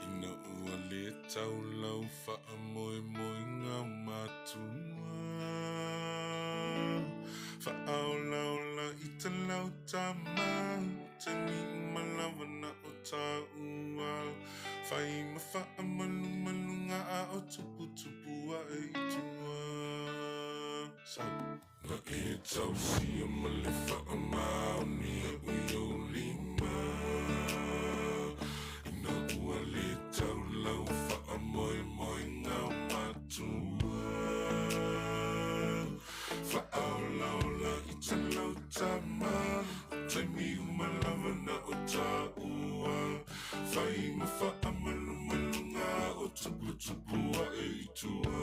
S4: Ina ua lē tau lau faamoemoega o matua. Faaolaola i talau tamā taimi uma lava na o tāua. Fai ma faamalumaluga a o tuputupu ae i tua. Sau. Na e tausia ma le faamaonia o i ou lima. Ina ua lē tau lau faamoemoega o matua. Faaolaola i talau tamā taimi uma lava na o tāua. Fai ma faamalumaluga o tuputupu ae i tua.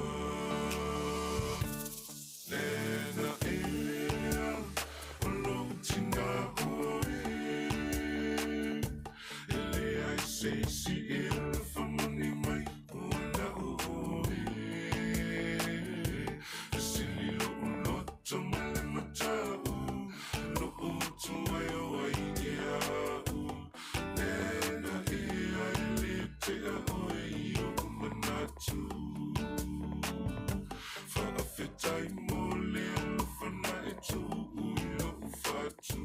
S4: Nena ea o lou tinā oe. E leai se isi e alofa moni mai ua na o oe. Fesili lo'u loto ma le mata'u lo'u utu ai o ai ea a'u. Nena ea e lē tea oe i o'u manatu. Faafetai mo le alofa na e tu'u i lo'u fatu.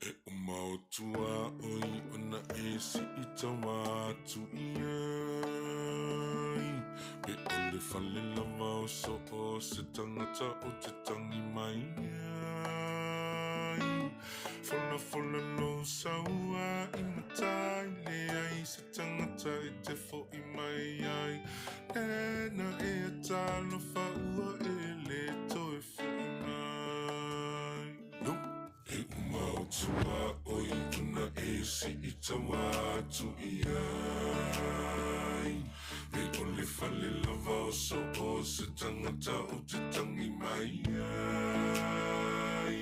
S4: E uma o tuaoi ona e si'i tauā atu i ai. Pe o le fale lava o so o se tagata o te tagi mai ai. Folafola lou sauā i matai leai se tagata e te fo'i mai ai. Nena ea talofa ua e lē toe fo'i mai. No. E uma o tuaoi ona e si'i tauā atu i ai. Pe o le fale lava o so o se tagata o te tagi mai ai.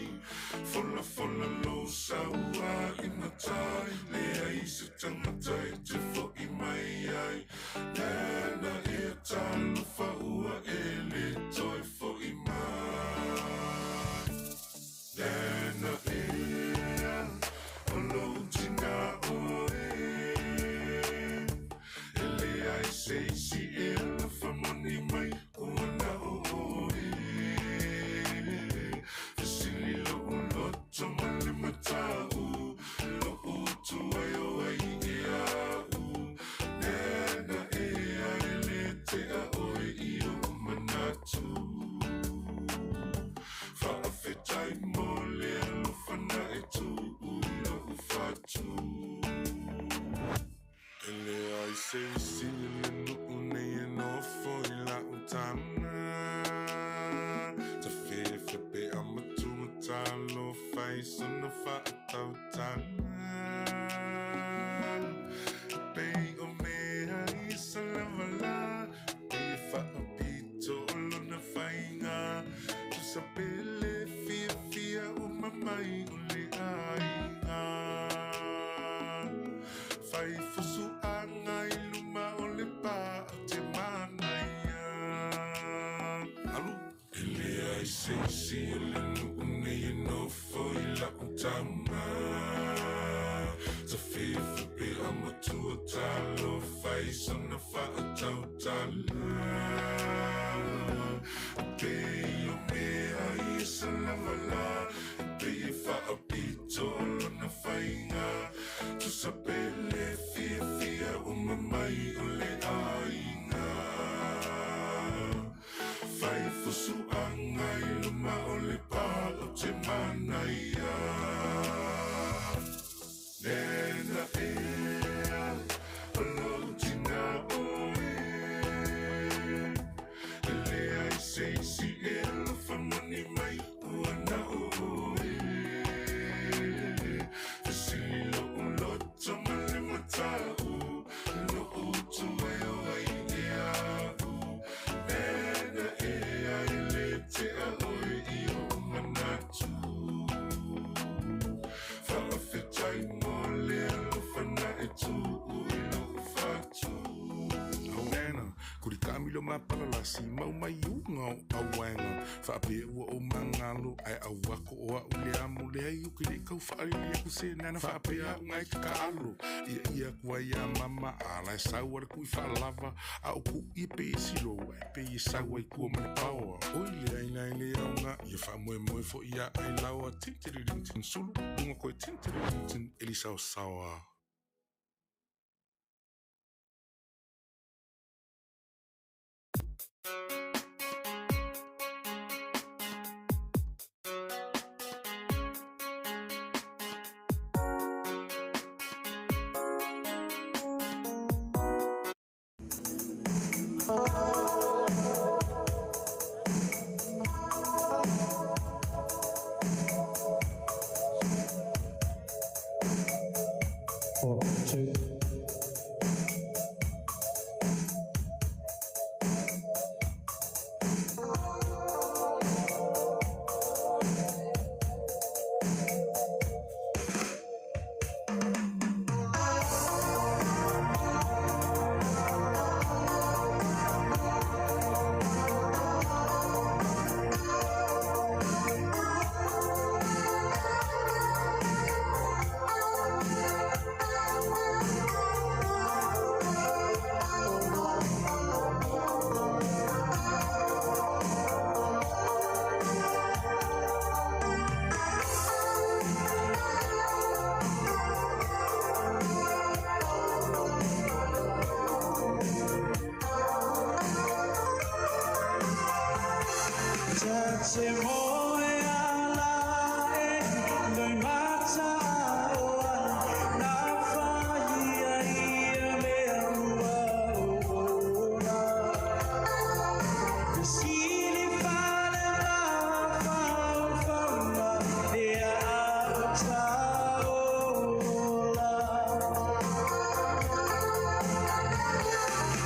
S4: Folafola lou sauā i matai leai se tagata e te fo'i mai ai. Nena ea talofa ua e lē toe fo'i mai. Nena ea o lou tinā oe. E leai se isi e alofa moni mai ua na o oe. Fesili lo'u loto ma le mata'u lo'u utu ai o ai ea a'u. Nena ea e lē tea oe i o'u manatu. Faafetai mo le alofa na e tu'u i lo'u fatu. E leai se isi o le nu'u nei e nofo i la'u tamā. Tafefe pea matua talofa i sona fa'atautaga. E pei o mea i sa lava lā e fa'apito o lona faiga. Tusa pe le fiafia uma mai o le aiga. Fai fusu'aga i luma o le pā o te manaia. Alu. E leai se isi o le nu'u nei e nofo i la'u tamā. Tafefe pea matua talofa i sona fa'atautala. E pei o mea ia sa lava lā e pei e fa'apito o lona faiga. Tusa pe le fiafia uma mai o le aiga. Fai fusu'aga i luma o le pā o te manaia. Nena ea o lou tinā oe. E leai se isi e alofa moni mai ua na o oe. Fesili lo'u loto ma le mata'u lo'u utu ai o ai ea a'u. Nena ea e lē tea oe i o'u manatu. ilo mapalalasi mau mai uga o auaega faapea ua ou magalo ae auako o a'u le amo leai o ke leʻi kau faalili aku se nana faapea a'uga e kakaalo ia ia aku ai iā mama ala e sau a le kuʻi faalava a o kuʻi e pei e silou ae pei e sau ai kua ma le paoa oi le aina e le aoga ia faamoemoe foʻi iā ailaoa tintililintin sulu luga koe tintililintin elisaosaoa.
S3: Four, two.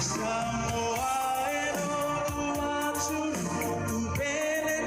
S5: Samoa e no atu, upele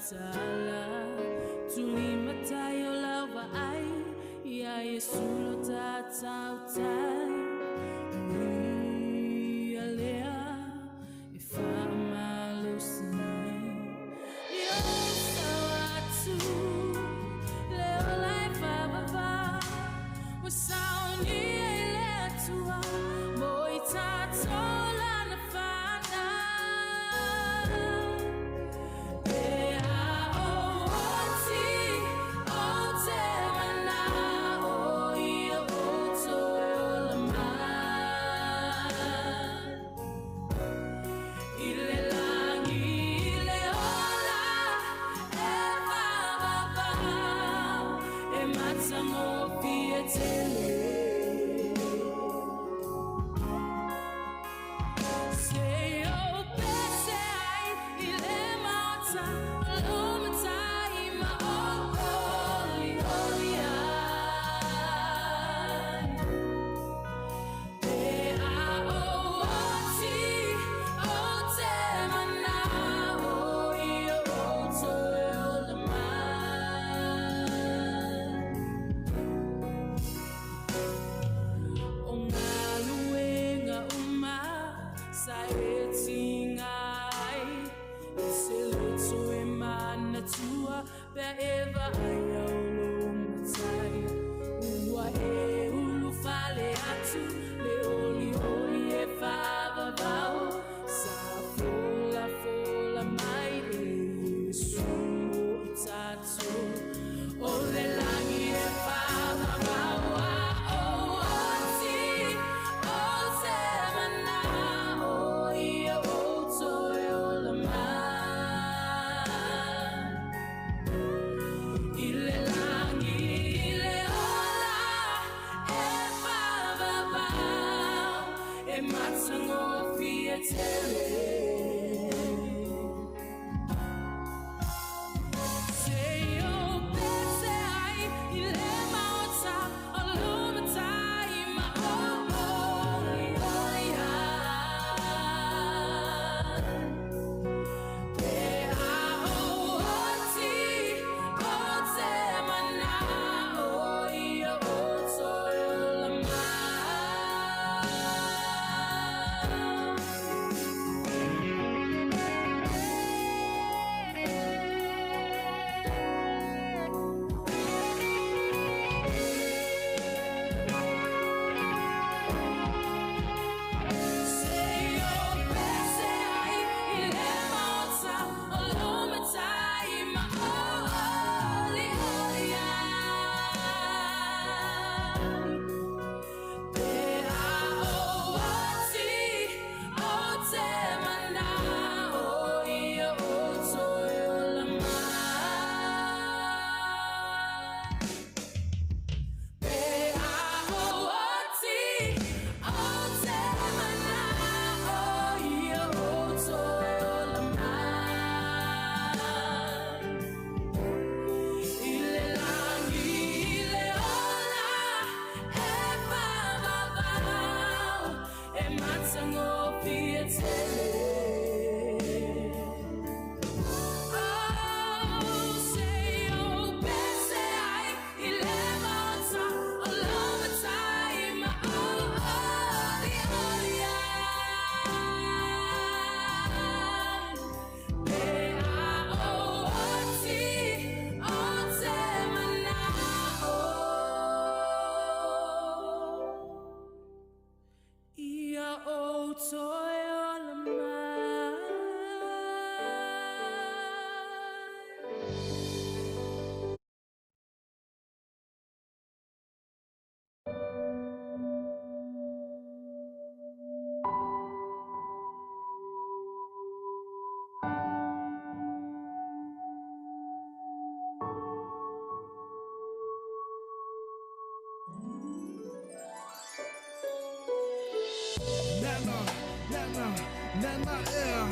S3: ta'ala Tulimatai o lau vaai Ia Iesu lo tatautai Ia lea e whaamalosi mai Ia sau atu le ola e whaavava Ua saunia i le Atua mo i tātou lana whanau Pe a o oti o te mana o ia o toe ola mai I le langi i le ola e whaavavau e matagofie tele Se o pese ai i le maota o lo matai ma o oli oli ai Pe a o oti o te mana o ia o toe ola mai O ngā uma sa e tinga ai I se loto e manatua pea e vaai au lo matai Ua e ulu fale atu le oli oli e whaavavau Sa fola fola mai le Iesu mo i tātou O le langi e whaavavau a o oti o te mana o ia o toe ola mai I le langi i le ola e whaavavau e matagofie tele Se o pese ai i le maota o lo matai ma o oli oli ai Pe a o oti o te mana o ia o toe ola mai Se o pese ai i le maota o lo matai ma o oli oli ai Pe a o oti o te mana o ia o toe ola mai Pe a o oti o te mana o ia o toe ola mai I le langi i le ola e whaavavau e matagofie tele Oh, se o pese ai i le maota o lo matai ma o oli oli ai Pe a o oti o te mana o Ia o toe ola mai
S5: Nana, nana, nana ea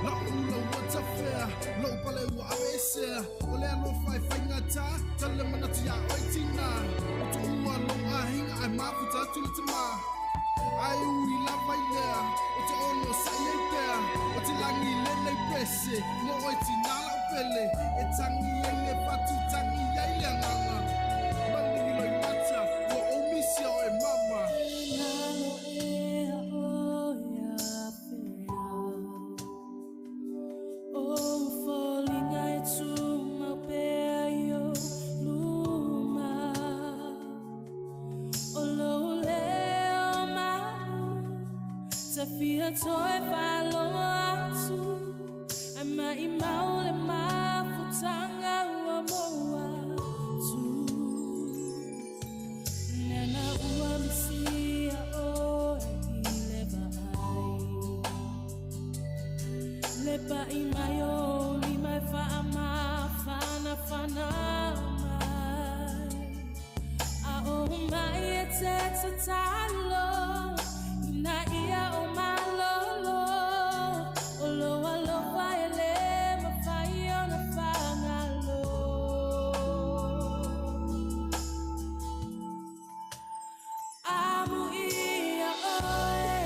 S5: La ula ua tafea Lou pale ua aveesea O le alofa e faigata Tale manatu iā oe tina O tuua lou aiga Ae mafuta atu le tamā Ai ui lava i lea O te ono sa'i ai pea O te lagi lenei pese Mo oe tina lau pele e tangi ai le fatu tangi ai le agaga maligi loimata ua ou misia oe mama.
S3: Nalo ea o ia fea O foliga e tumau pea i o luma O lou leo mau Ta fia toe faalogo atu Ai mai mau le mafutanga ua moa atu Nena ua misia oe i le vaai Le pa'i mai o lima e faamafanafana mai A o mai e te tatalo Ina ia o malolo O lou alofa e lē mafai ona fagalo Amu ia oe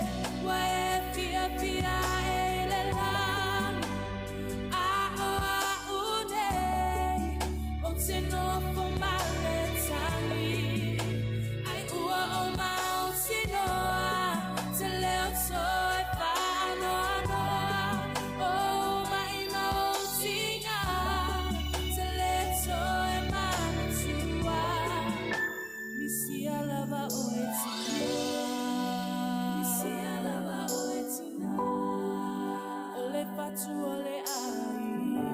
S3: Ua e fiafia e i le lagi A o a'u nei Ou te nofo ma le tagi Ai ua ou mautinoa Te leo toe faanoanoa O maʻimau ou tiga Te lē toe manatua Misia lava oe tina Misia lava oe tina O le fatu o le aiga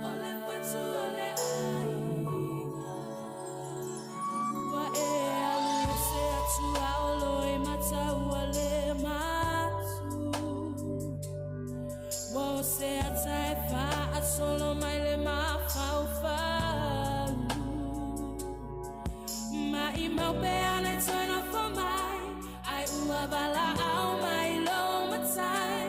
S3: O le fatu o le aiga Ua e alu ese atu a o loi mata ua le matu Ua o se ata e faasolo mai le mafaufau Maʻimau pea na toe nofo mai Ai ua valaau mai lou matai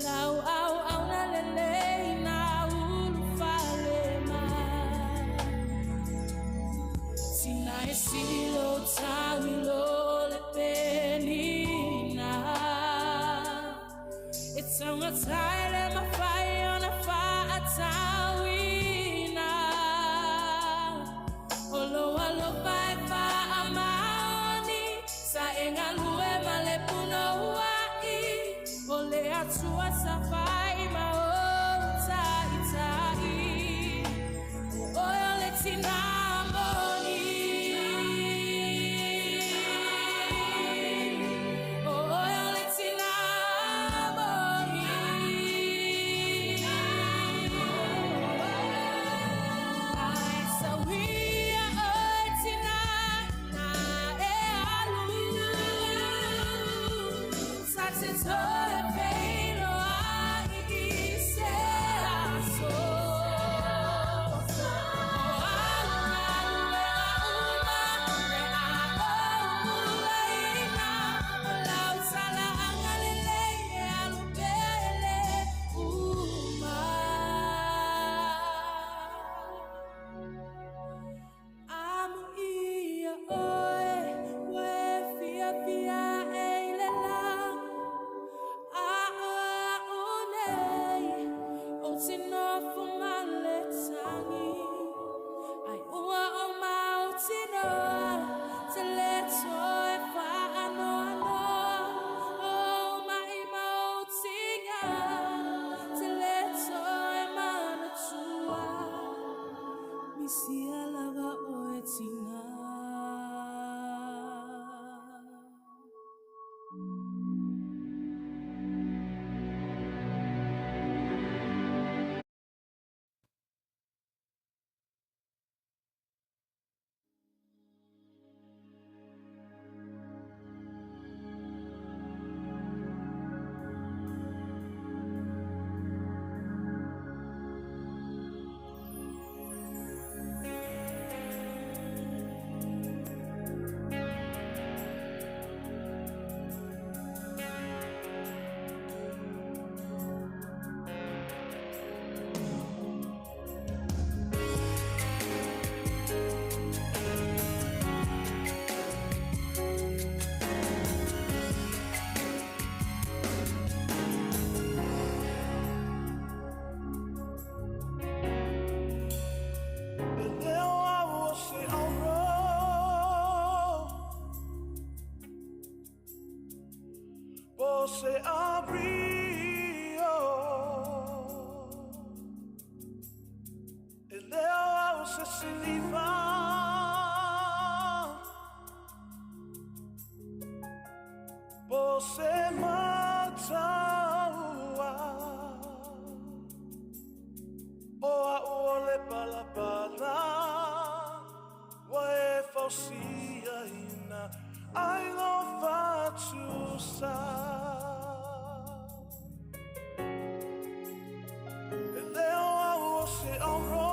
S3: Lau auauna lelei na ulufale mai Tina e sili lou tau i lo le penina E taugatai le mafai ona faatauina O lou alofa e faamaoni Sa e galue ma le punouai O le Atua safai ma ou taitai O oe o le tina moni O oe o le tina moni Ai sauia oe tina na e alu Sa te toe feiloai i se aso O au galuega uma le a ou ulaina O lau talaaga lelei e alu pea e lē uma Amu ia oe ua e fiafia e i le lagi
S7: Po se ario E leo au se siliva Po se mataua O a o le palapala Wa e fausia ina Ai lo fatusa E leo au o se auro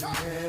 S9: Saunei.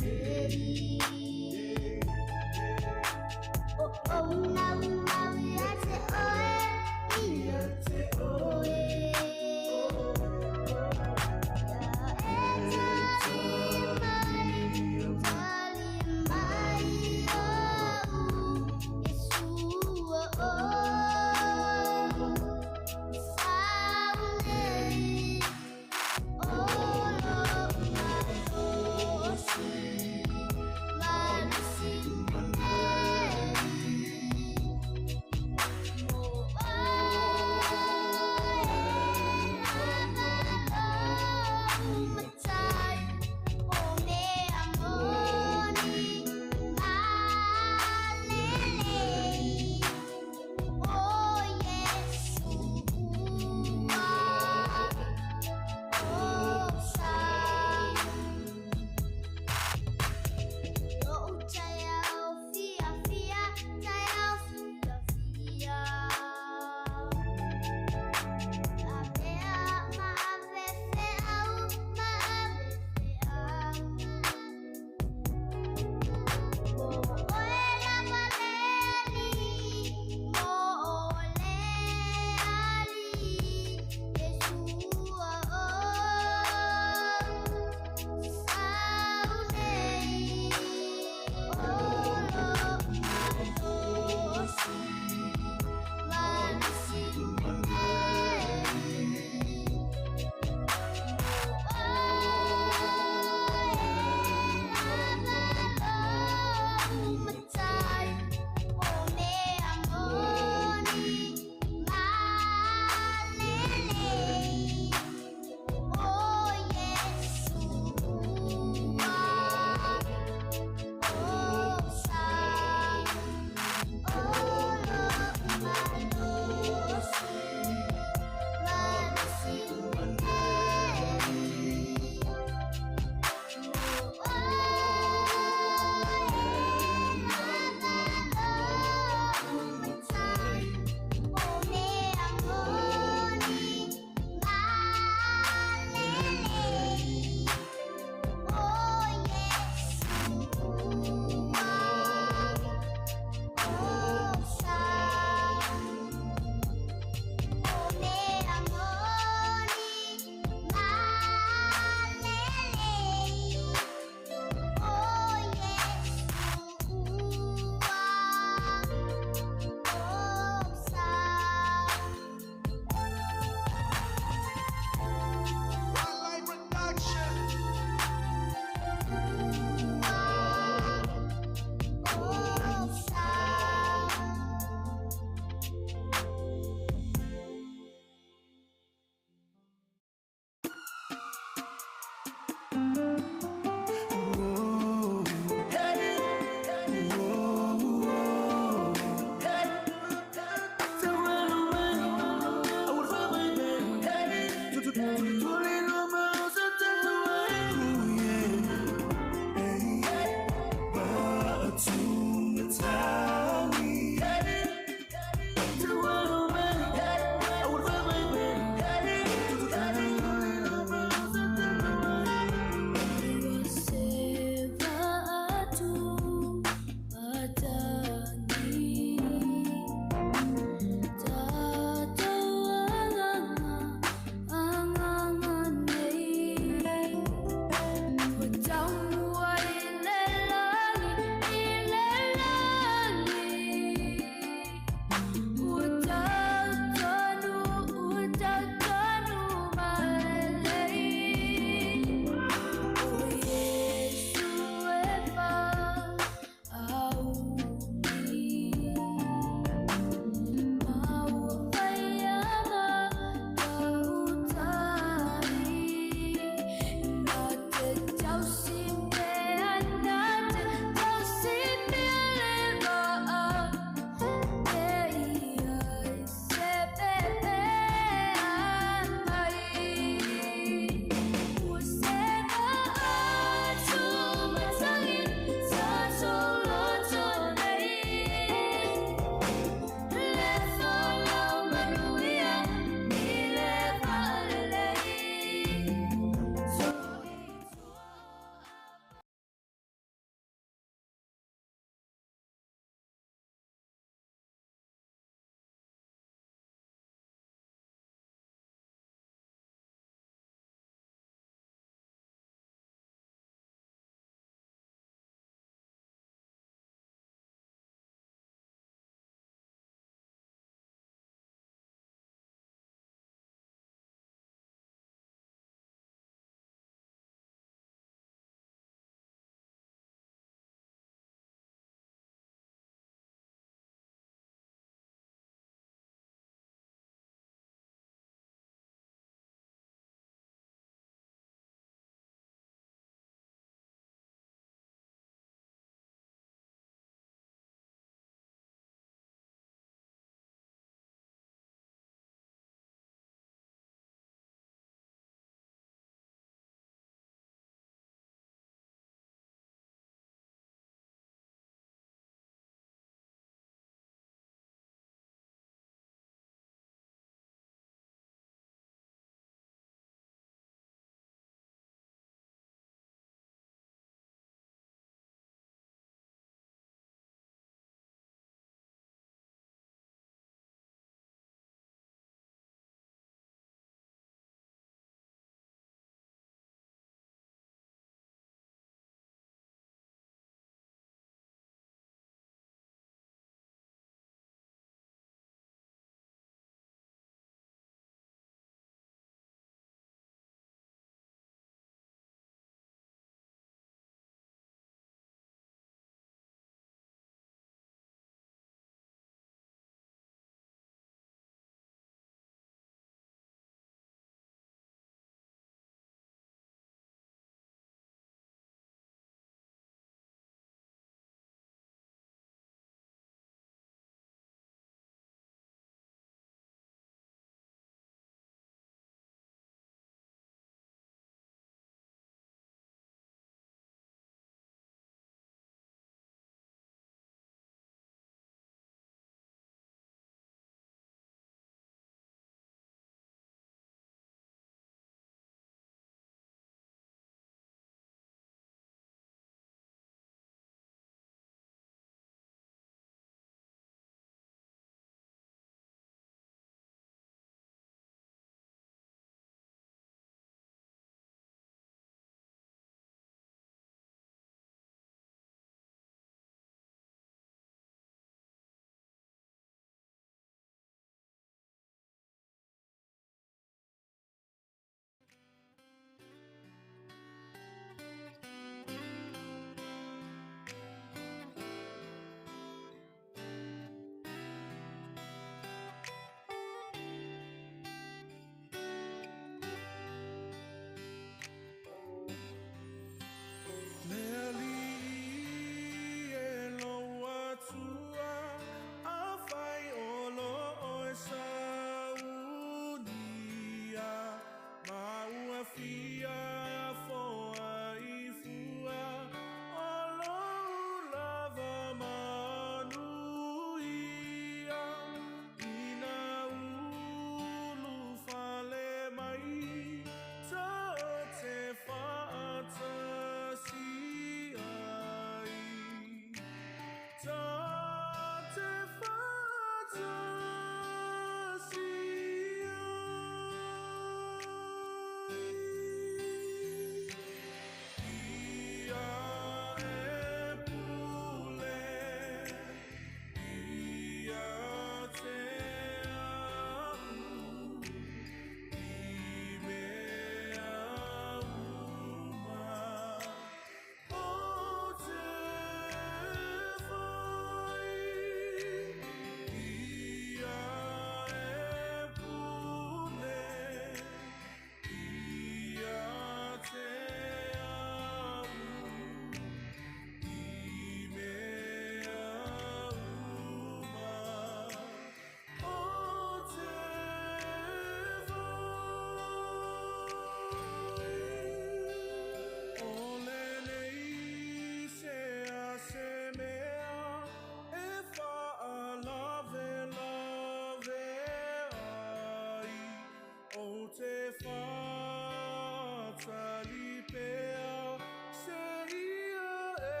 S4: masali pea se ia e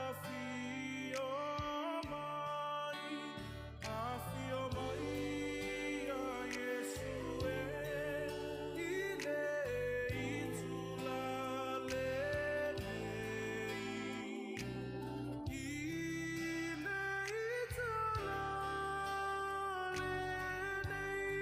S4: afio mai, afio mai ia Iesu e i le itula lenei, i le itula lenei.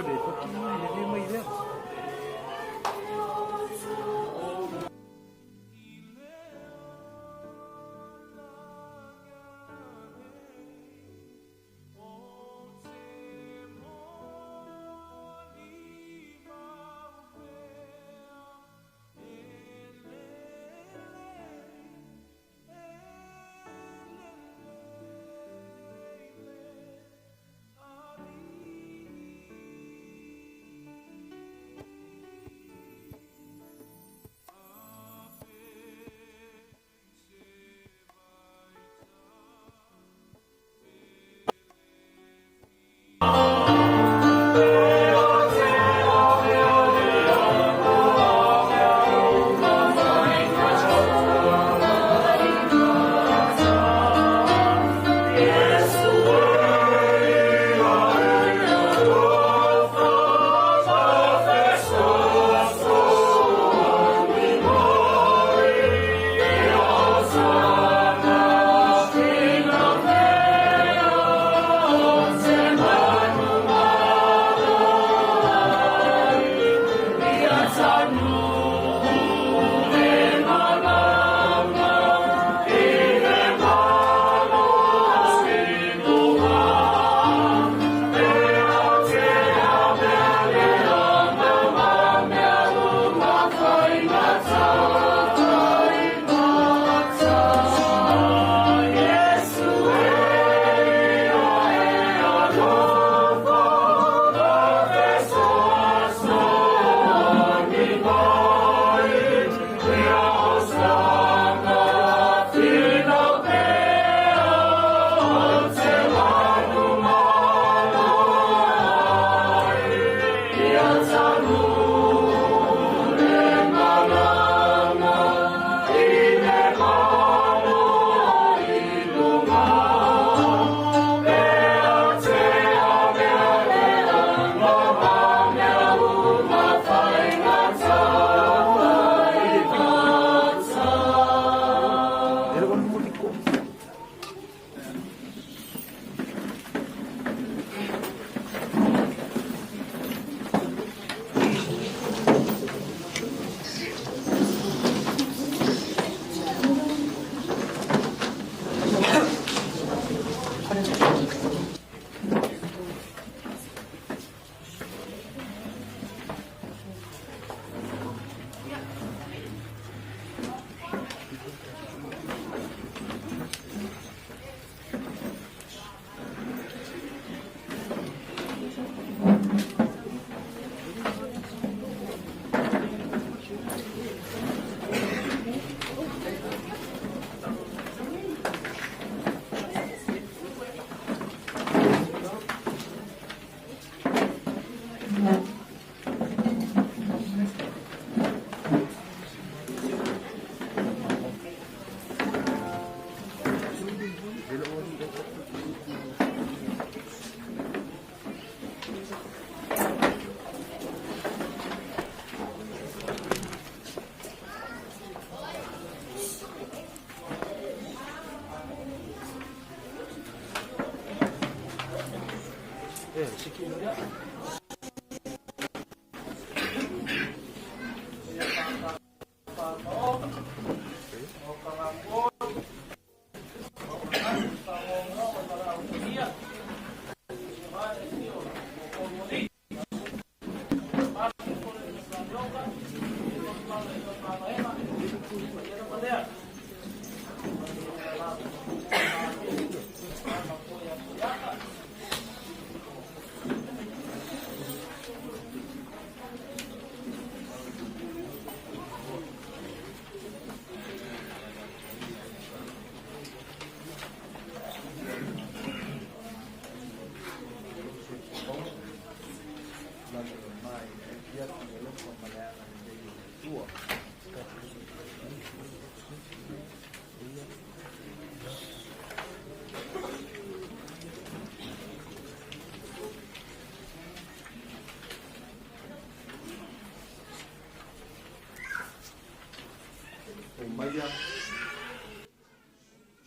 S21: le poti mai le mai le.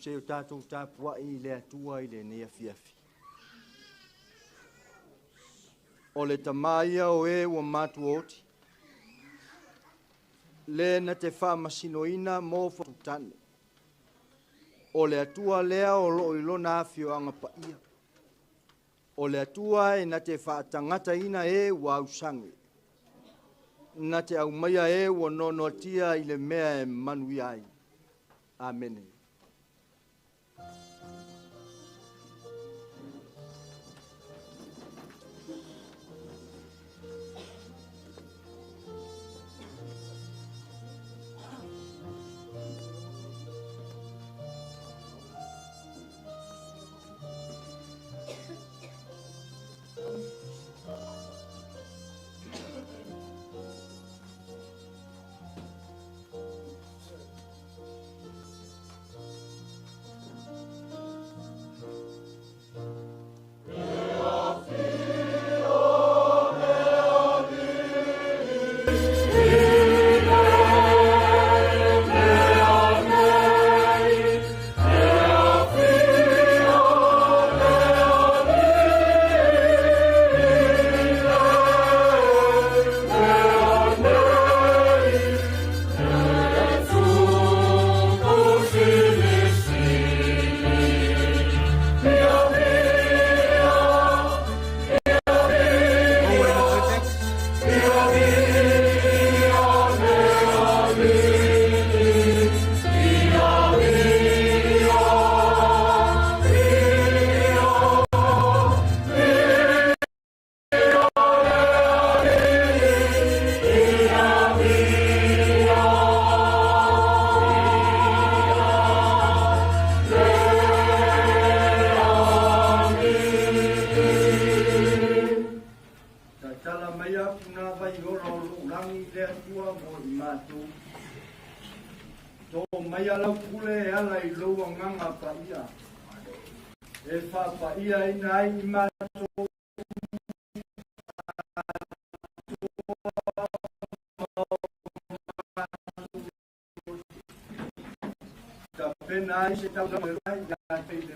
S9: Se o tātou tāpuai i le atua i le nea fiafi. O le tamā ia o e ua matuaoti, le na te faamasinoina mo fatutane. O le Atua lea o loo i lona afioaga paia. O le Atua e na te faatagataina e ua ausage. Na te aumaia e ua noanoatia i le mea e manuia ai. Amene. Tatala mai a puna vai ora o lou lagi le Atua mo i matou. Tō mai a lau pule e ala i lou agaga paia. E faapaiaina ai i matou tapena ai se taulaga ia te i le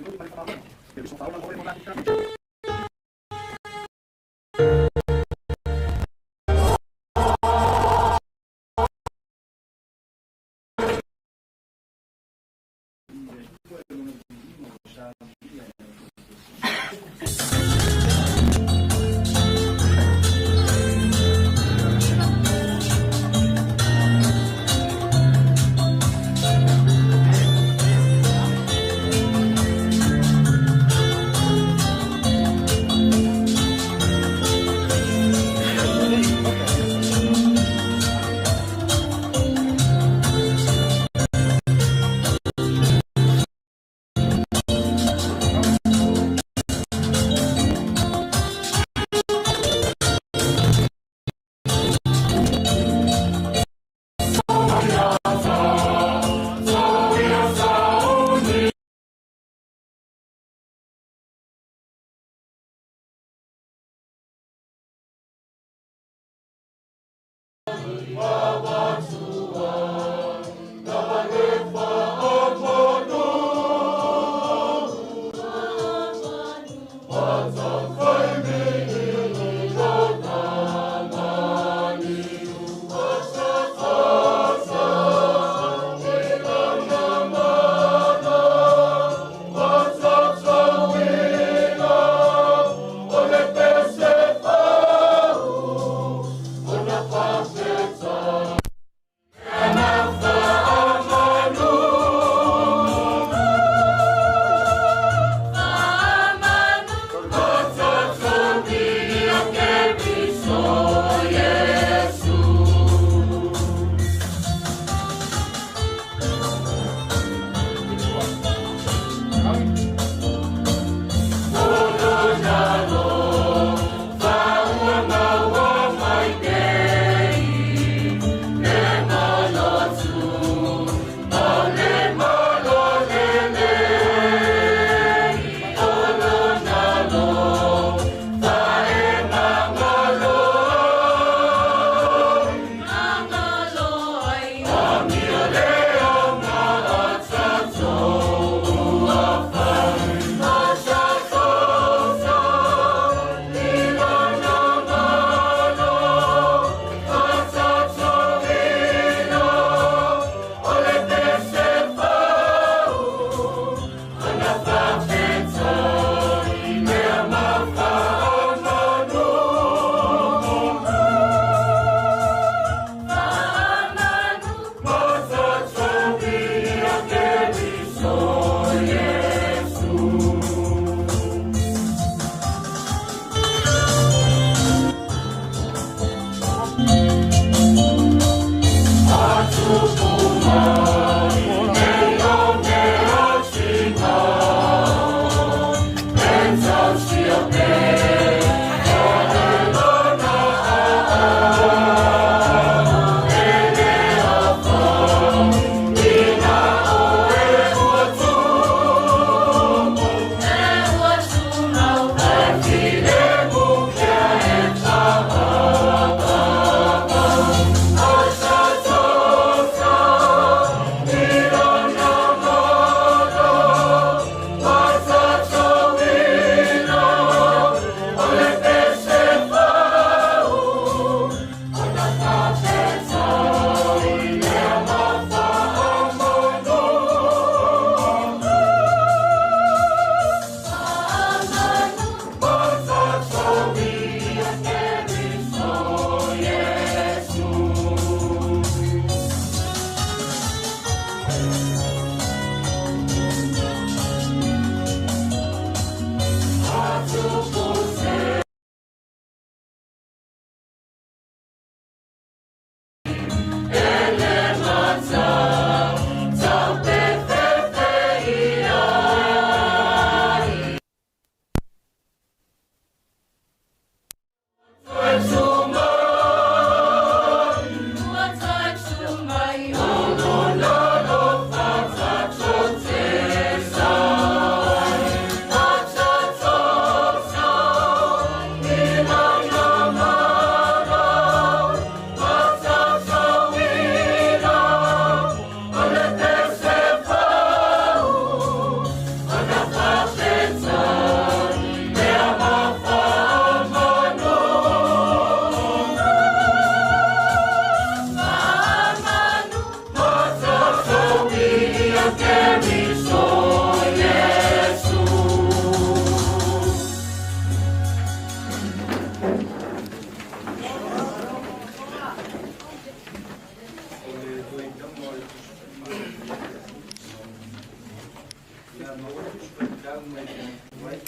S9: Faitau mai le ai.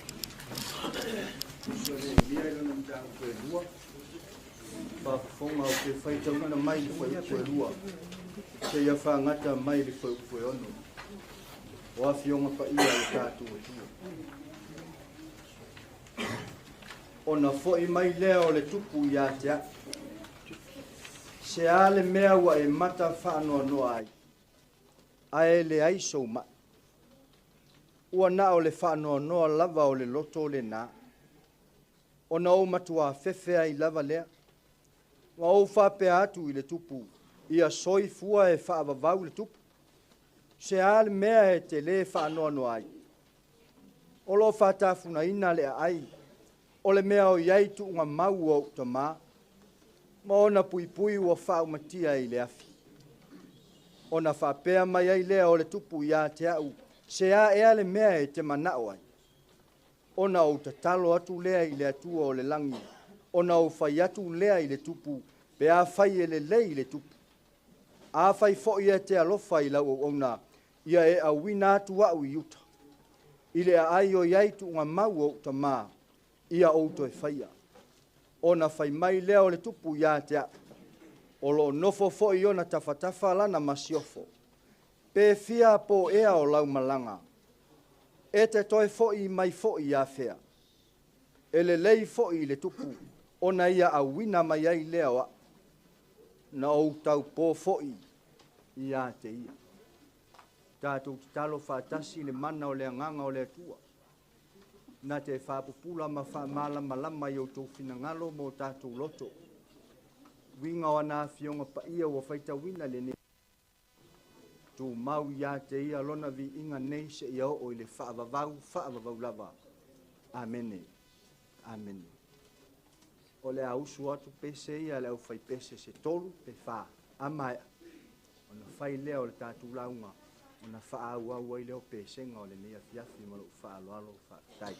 S9: Uso le mia i lona mataupu e lua. Faafofoga o te faitauina mai le fuaiupu e 2. Seia fagata mai le fuaiupu e 6. O afioga paia o le tatou Atua. Ona fo'i mai lea o le tupu ia te a'u. Se a le mea ua e mata faanoanoa ai, ae leai sou ma'i. Ua na o le faanoanoa lava o le loto lenā. Ona ou matuā fefe ai lava lea. Ma ou faapea atu i le tupu, ia soifua e faavavau le tupu. Se a le mea e te lē faanoanoa ai. O loo faatafunaina le aai, o le mea o i ai tuugamau o ou tamā, ma ona puipui ua faaumatia i le afi. Ona faapea mai ai lea o le tupu ia te a'u, se a ea le mea e te manao ai. Ona ou tatalo atu lea i le Atua o le lagi, ona ou fai atu lea i le tupu, pe afai e lelei i le tupu. Afai fo'i e te alofa i lau auauna, ia e auina atu a'u i uta. I le aai o i ai tuugamau o ou tamā, ia ou toe faia. Ona fai mai lea o le tupu ia te a'u, o loo nofo fo'i ona tafatafa lana masiofo. Pe fia po ea o lau malaga, e te toe fo'i mai fo'i afea. E lelei fo'i i le tupu, ona ia auina mai ai lea o a'u. Na ou taupō fo'i ia te ia. Tatou tatalo faatasi le mana o le agaga o le Atua. Na te faapupula ma faamalamalama i outou finagalo ma o tatou loto. Uiga o ana afioga paia ua faitauina lenei. Tumau ia te ia lona viiga nei seia oo i le faavavau, faavavau lava. Amene. Amene. O le a usu atu pese ia le aufaipese se 3 pe 4. A maea. Ona fai lea o le tatou lauga, ona faaauau ai lea o pesega o lenei afiafi ma lou faaaloalo faafetai.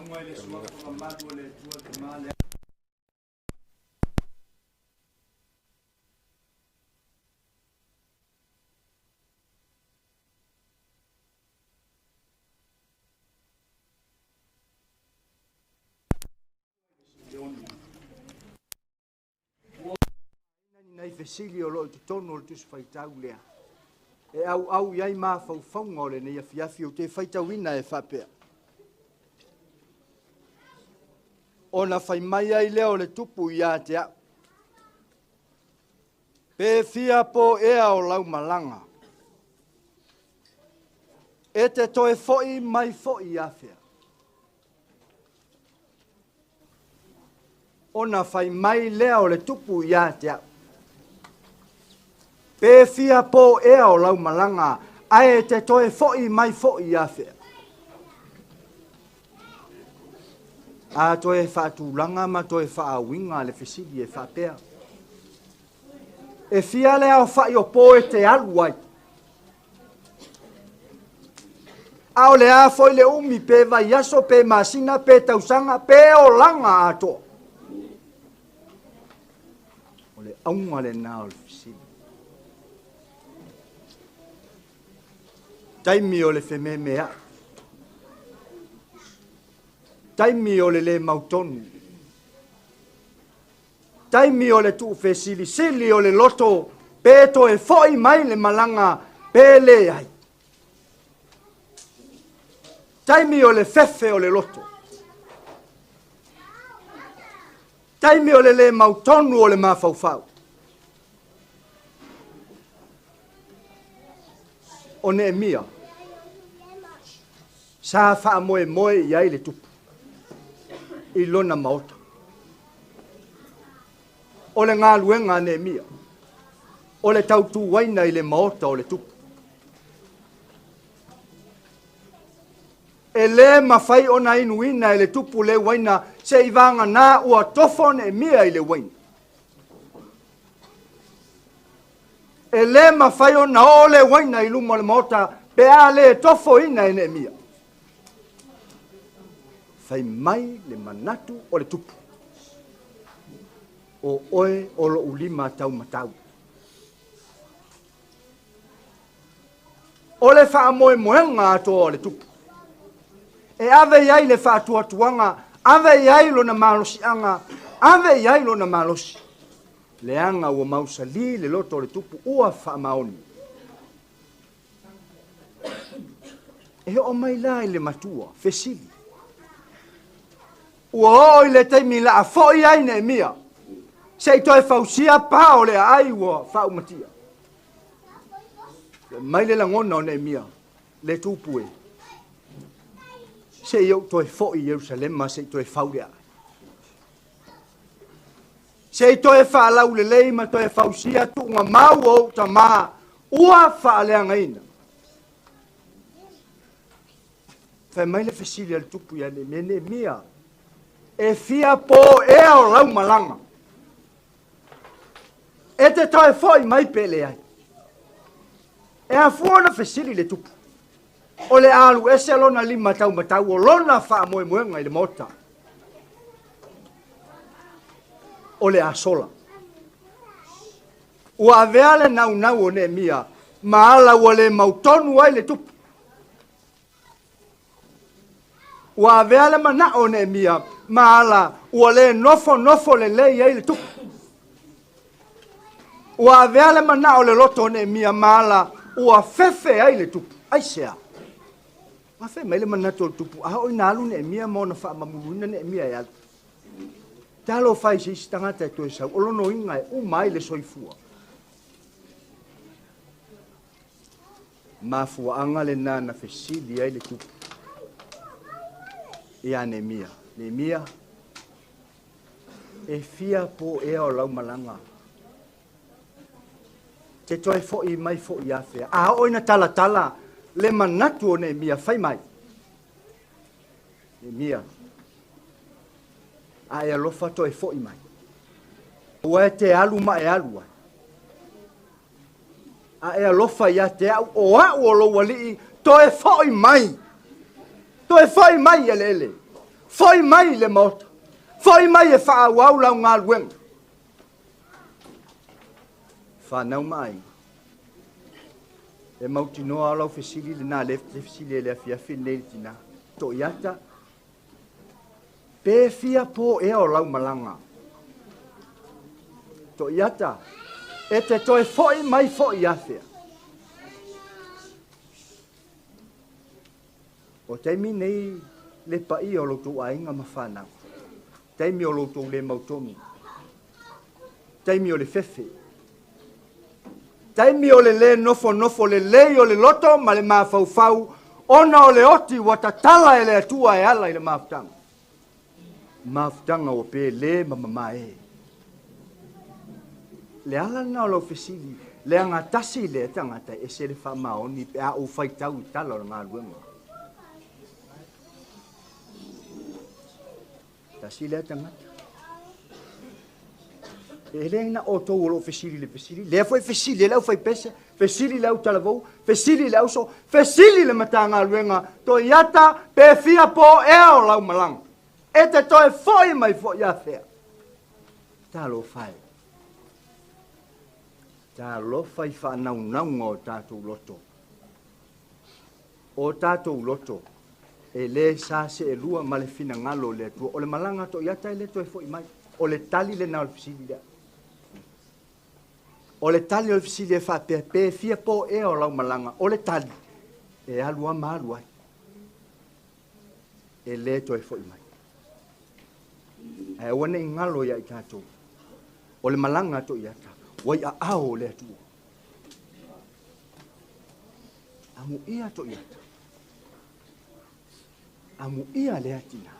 S9: Auga i le suafa mamalu o le Atua Tama le Nai fesili o loo i totonu o le tusi faitau lea. E auau i ai mafaufauga o lenei afiafi ou te faitauina e faapea. Ona fai mai ai lea o le tupu ia te au. Pe fia po ea o lau malaga. E te toe foi mai foi afea. Ona fai mai lea o le tupu ia te au. Pe fia po ea o lau malaga, ae te toe foi mai foi afea. A toe faatulaga ma toe faauiga le fesili e faapea. E fia le aofa'i o po e te alu ai. A o le a foi le umi pe vaiaso pe masina pe tausaga pe olaga atoa. O le auga lenā o le fesili. Taimi o le fememea'i. Taimi o le lē mautonu. Taimi o le tuufesilisili o le loto pe toe foi mai le malaga pe leai. Taimi o le fefe o le loto. Taimi o le lē mautonu o le mafaufau. O Neemia, sa faamoemoe i ai le tupu i lona maota. O le galuega a Neemia, o le tautuaina i le maota o le tupu. E lē mafai ona inuina e le tupu le uaina se'i vaganā ua tofo Neemia i le uaina. E lē mafai ona oo le uaina i luma o le maota pe a lē tofoina e Neemia. Fai mai le manatu o le tupu. O oe o lo'u lima taumatau. O le faamoemoega atoa o le tupu. E ave i ai le faatuatuaga, ave i ai lona malosiaga, ave i ai lona malosi. Leaga ua mausalī le loto o le tupu ua faamaoni. E oo mai la i le matua, fesili. Ua oo i le taimi la'a fo'i ai Neemia, se'i toe fausia pa o le aai ua faaumatia. Mai le lagona o Neemia, le tupu e. Se'i ou toe fo'i i Ierusalema se'i toe fau le aai. Se'i toe faalaulelei ma toe fausia tuuga mau o ou tamā ua faaleagaina. Fai mai le fesili a le tupu ia Neemia, Neemia, e fia po ea o lau malaga. E te toe foi mai pe leai. E afua ona fesili le tupu. O le alu ese lona lima taumatau o lona faamoemoega i le maota. O le asola. Ua avea le naunau o Neemia ma ala ua le mautonu ai le tupu. Ua avea le manao o Neemia ma ala ua le nofonofo lelei ai le tupu. Ua avea le manao o le loto o Neemia ma ala ua fefe ai le tupu. Aisea? Ua fai mai le manatu o le tupu, a oo ina alu Neemia ma ona faamamuluina Neemia e alu. Talofa i se isi tagata e toe sau, o lona uiga e uma ai le soifua. Mafuaaga lenā na fesili ai le tupu ia Neemia. Neemia, e fia po ea o lau malaga. Te toe fo'i mai fo'i afea. A oo ina talatala le manatu o Neemia, fai mai. Neemia, a e alofa toe fo'i mai. Ua e te alu ma e alu ai. A e alofa ia te au o a'u o lou alii, toe fo'i mai. Toe fo'i mai eleele. Fo'i mai i le maota. Fo'i mai e faaauau lau galuega. Fanau ma aiga. E mautinoa lau fesili lenā lea te fesili ai i le afiafi lenei i le tinā. To'iata, pe fia po ea o lau malaga. To'iata, e te toe fo'i mai fo'i afea. O taimi nei le paia o lo outou aiga ma fanau, taimi o lo outou le mautonu, taimi o le fefe, taimi o le lē nofonofo lelei o le loto ma le mafaufau ona o le oti ua tatala e le Atua e ala i le mafutaga. Mafutaga ua pe lē ma mamaē. Le ala lena o lau fesili, le agatasi lea tagata e ese le faamaoni pe a ou faitau i tala o le galuega. Tasi lea tagata. E le na outou o loo fesili le fesili, lea foi fesili e le aufaipese, fesili le autalavou, fesili le auso, fesili le Matagaluega, Toiata pe fia po ea o lau malaga. E te toe fo'i mai fo'i afea. Talofa e. Talofa i faanaunauga o tatou loto. O tatou loto, e lē sa seelua ma le finagalo o le Atua. O le malaga a Toiata e lē toe fo'i mai. O le tali lenā o le fesili lea. O le tali o le fesili e faapea, pe fia po ea o lau malaga, o le tali, e alu lava ma alu ai. E lē toe fo'i mai. Ae aua ne i galo iā i tatou. O le malaga a Toiata, ua i aao o le Atua. Amuia Toiata. Amuia lea tinā.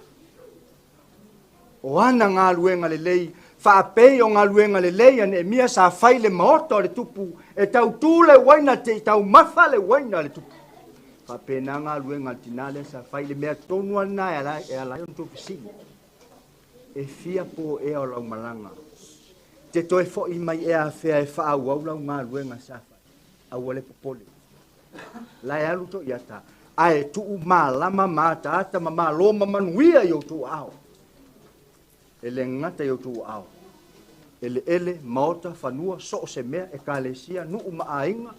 S9: O ana galuega lelei, faapei o galuega lelei a Neemia sa fai le maota o le tupu, e tautū le uaina te i taumafa le uaina a le tupu. Faapena galuega a le tinā lea sa fai le mea tonu a lenā e ala e ala ai ona tou fesili. E fia po ea o lau malaga. Te toe fo'i mai ea afea e faaauau lau galuega sa fai. Aua le popole. La e alu Toiata, ae tuu malama ma ataata ma malo ma manuia i outou aao. E le gata i outou aao. Eleele, maota, fanua, so o se mea, ekalesia, nuu ma aiga.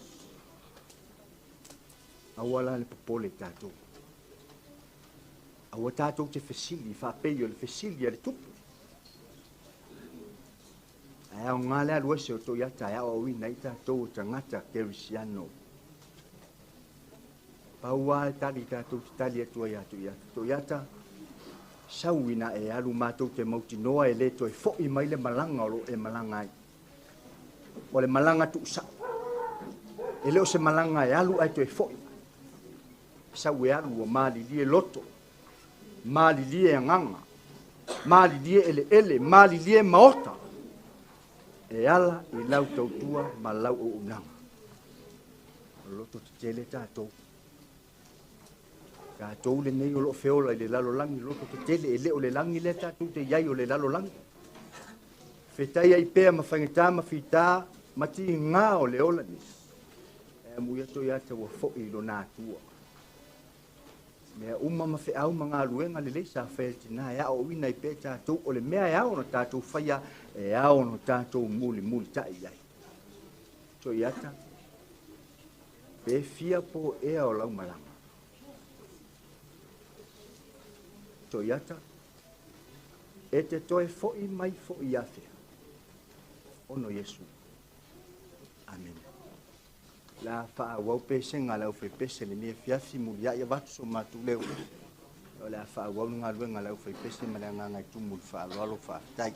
S9: Aua la le popole tatou. Aua tatou te fesili faapei o le fesili a le tupu. Ae aoga le alu ese o Toiata e aoaoina ai tatou o tagata kerisiano. Pau lava le tali tatou te tali atu ai ia Toiata. Toiata, sau ina e alu matou te mautinoa e le toe fo'i mai le malaga o lo o e malaga ai. O le malaga tuusao. E le o se malaga e alu ae toe fo'i mai. Sau e alu ua malilie loto, malilie agaga, malilie eleele, malilie maota, e ala i lau tautua ma lau auaunaga. O loto tetele tatou. Tatou lenei o loo feola i le lalolagi, loto tetele, e le o le lagi lea tatou te i ai o le lalolagi. Fetai ai pea ma faigata ma fitā ma tigā o le ola nei. E amuia Toiata ua fo'i i lona Atua. Mea uma ma feau ma galuega lelei sa faia e le tinā e aoaoina ai pea tatou o le mea e ao ona tatou faia, e ao ona tatou mulimulita'i i ai. Toiata, pe fia po ea o lau malaga. Toiata, e te toe fo'i mai fo'i afea. Ono Iesu. Amene. La faaauau pesega a le aufaipese lenei afiafi muliai avatu so matou leo. O le a faaauau le galuega a le aufaipese ma le agaga e tumu i le faaaloalo. Faafetai.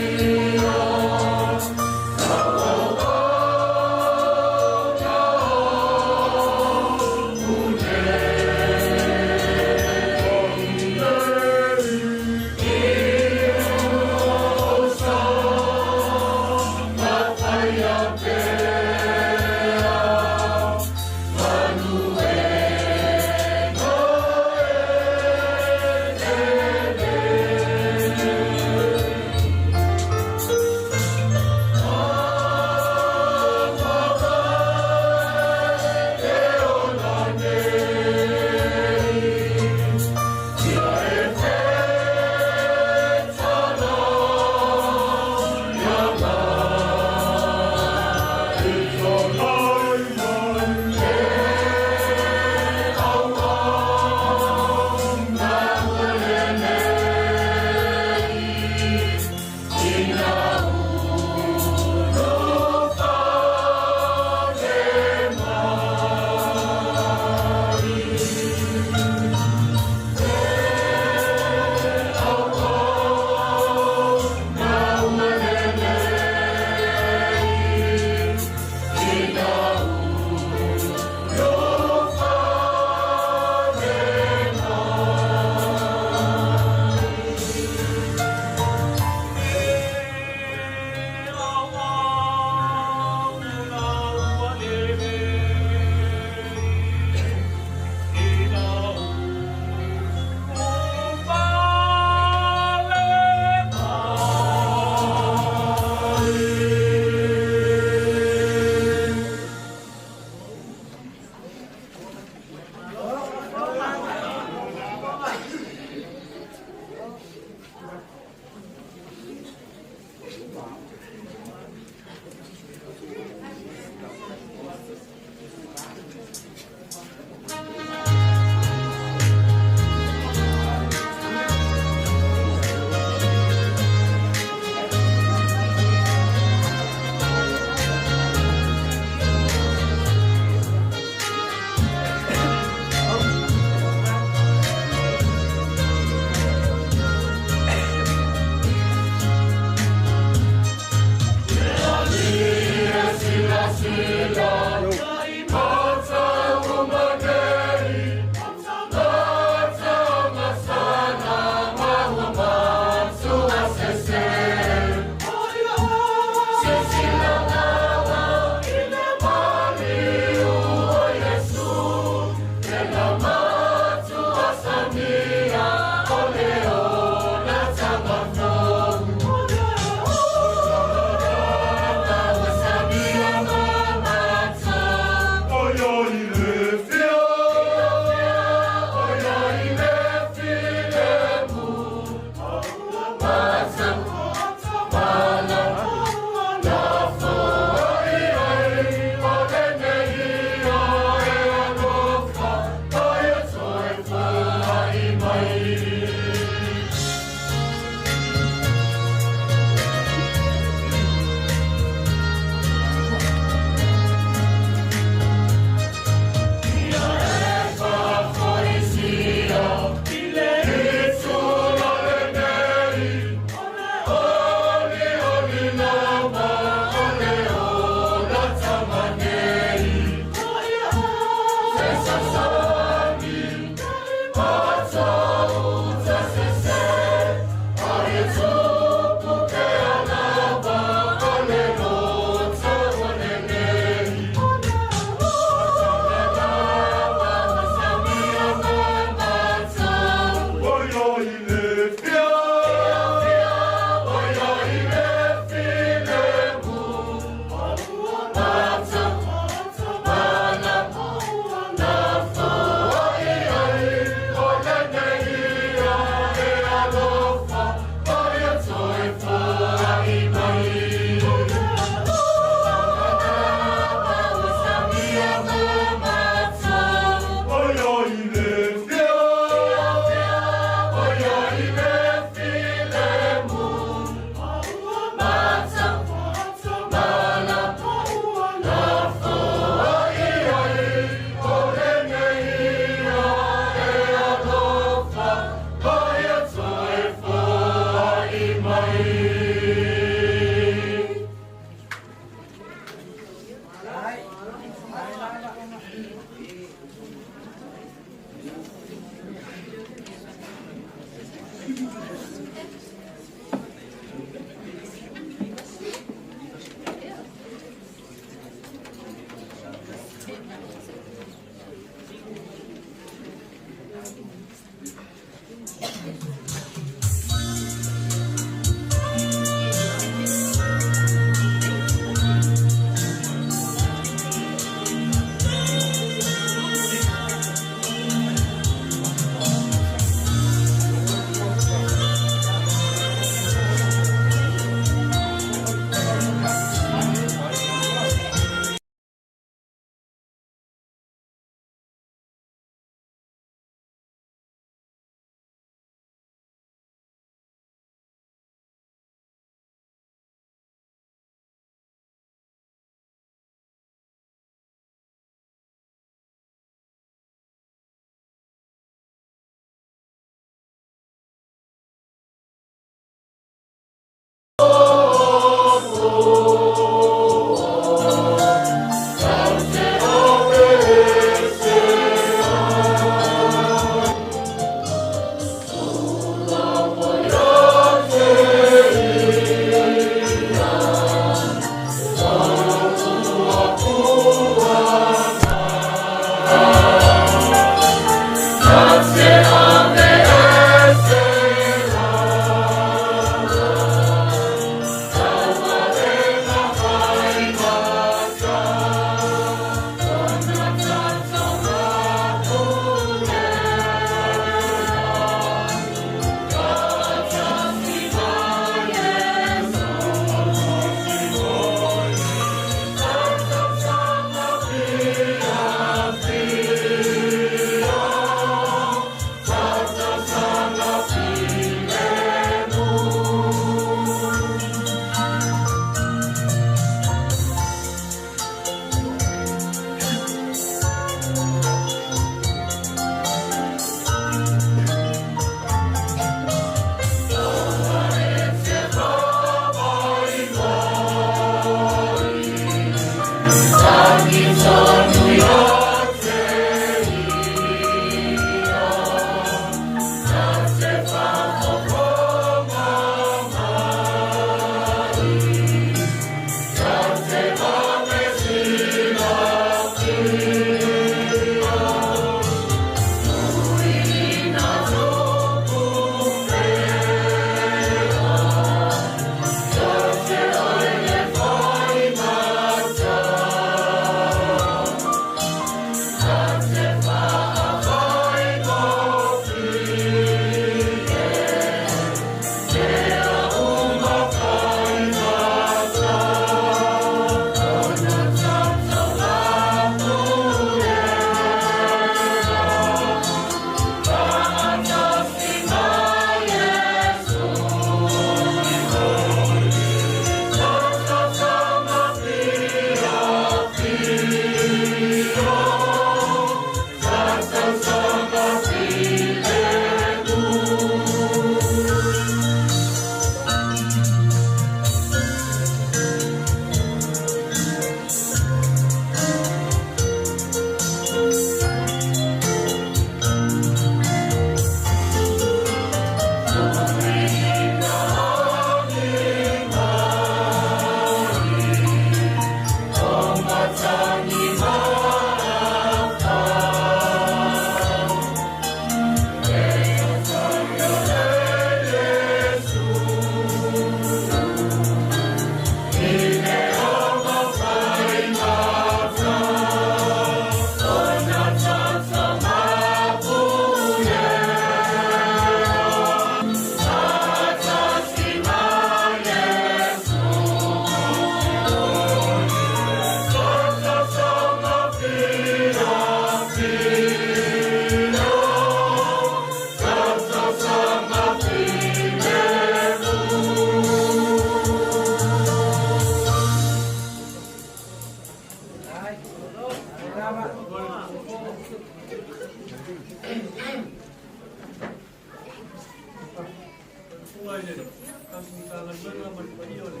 S2: Matagaluega ma le paia o le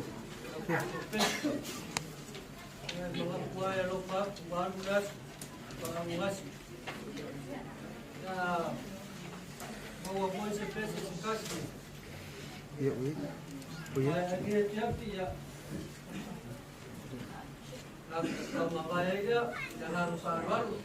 S2: aufaifaipese. Ia e manatu lava e alofa atu ua alu le aso faagugasi. Ia maua foi se pese se tasi.
S9: Ia ui.
S2: Maea ai lenei afiafi, ia taumavae ai lea i le agaga faaaloalo.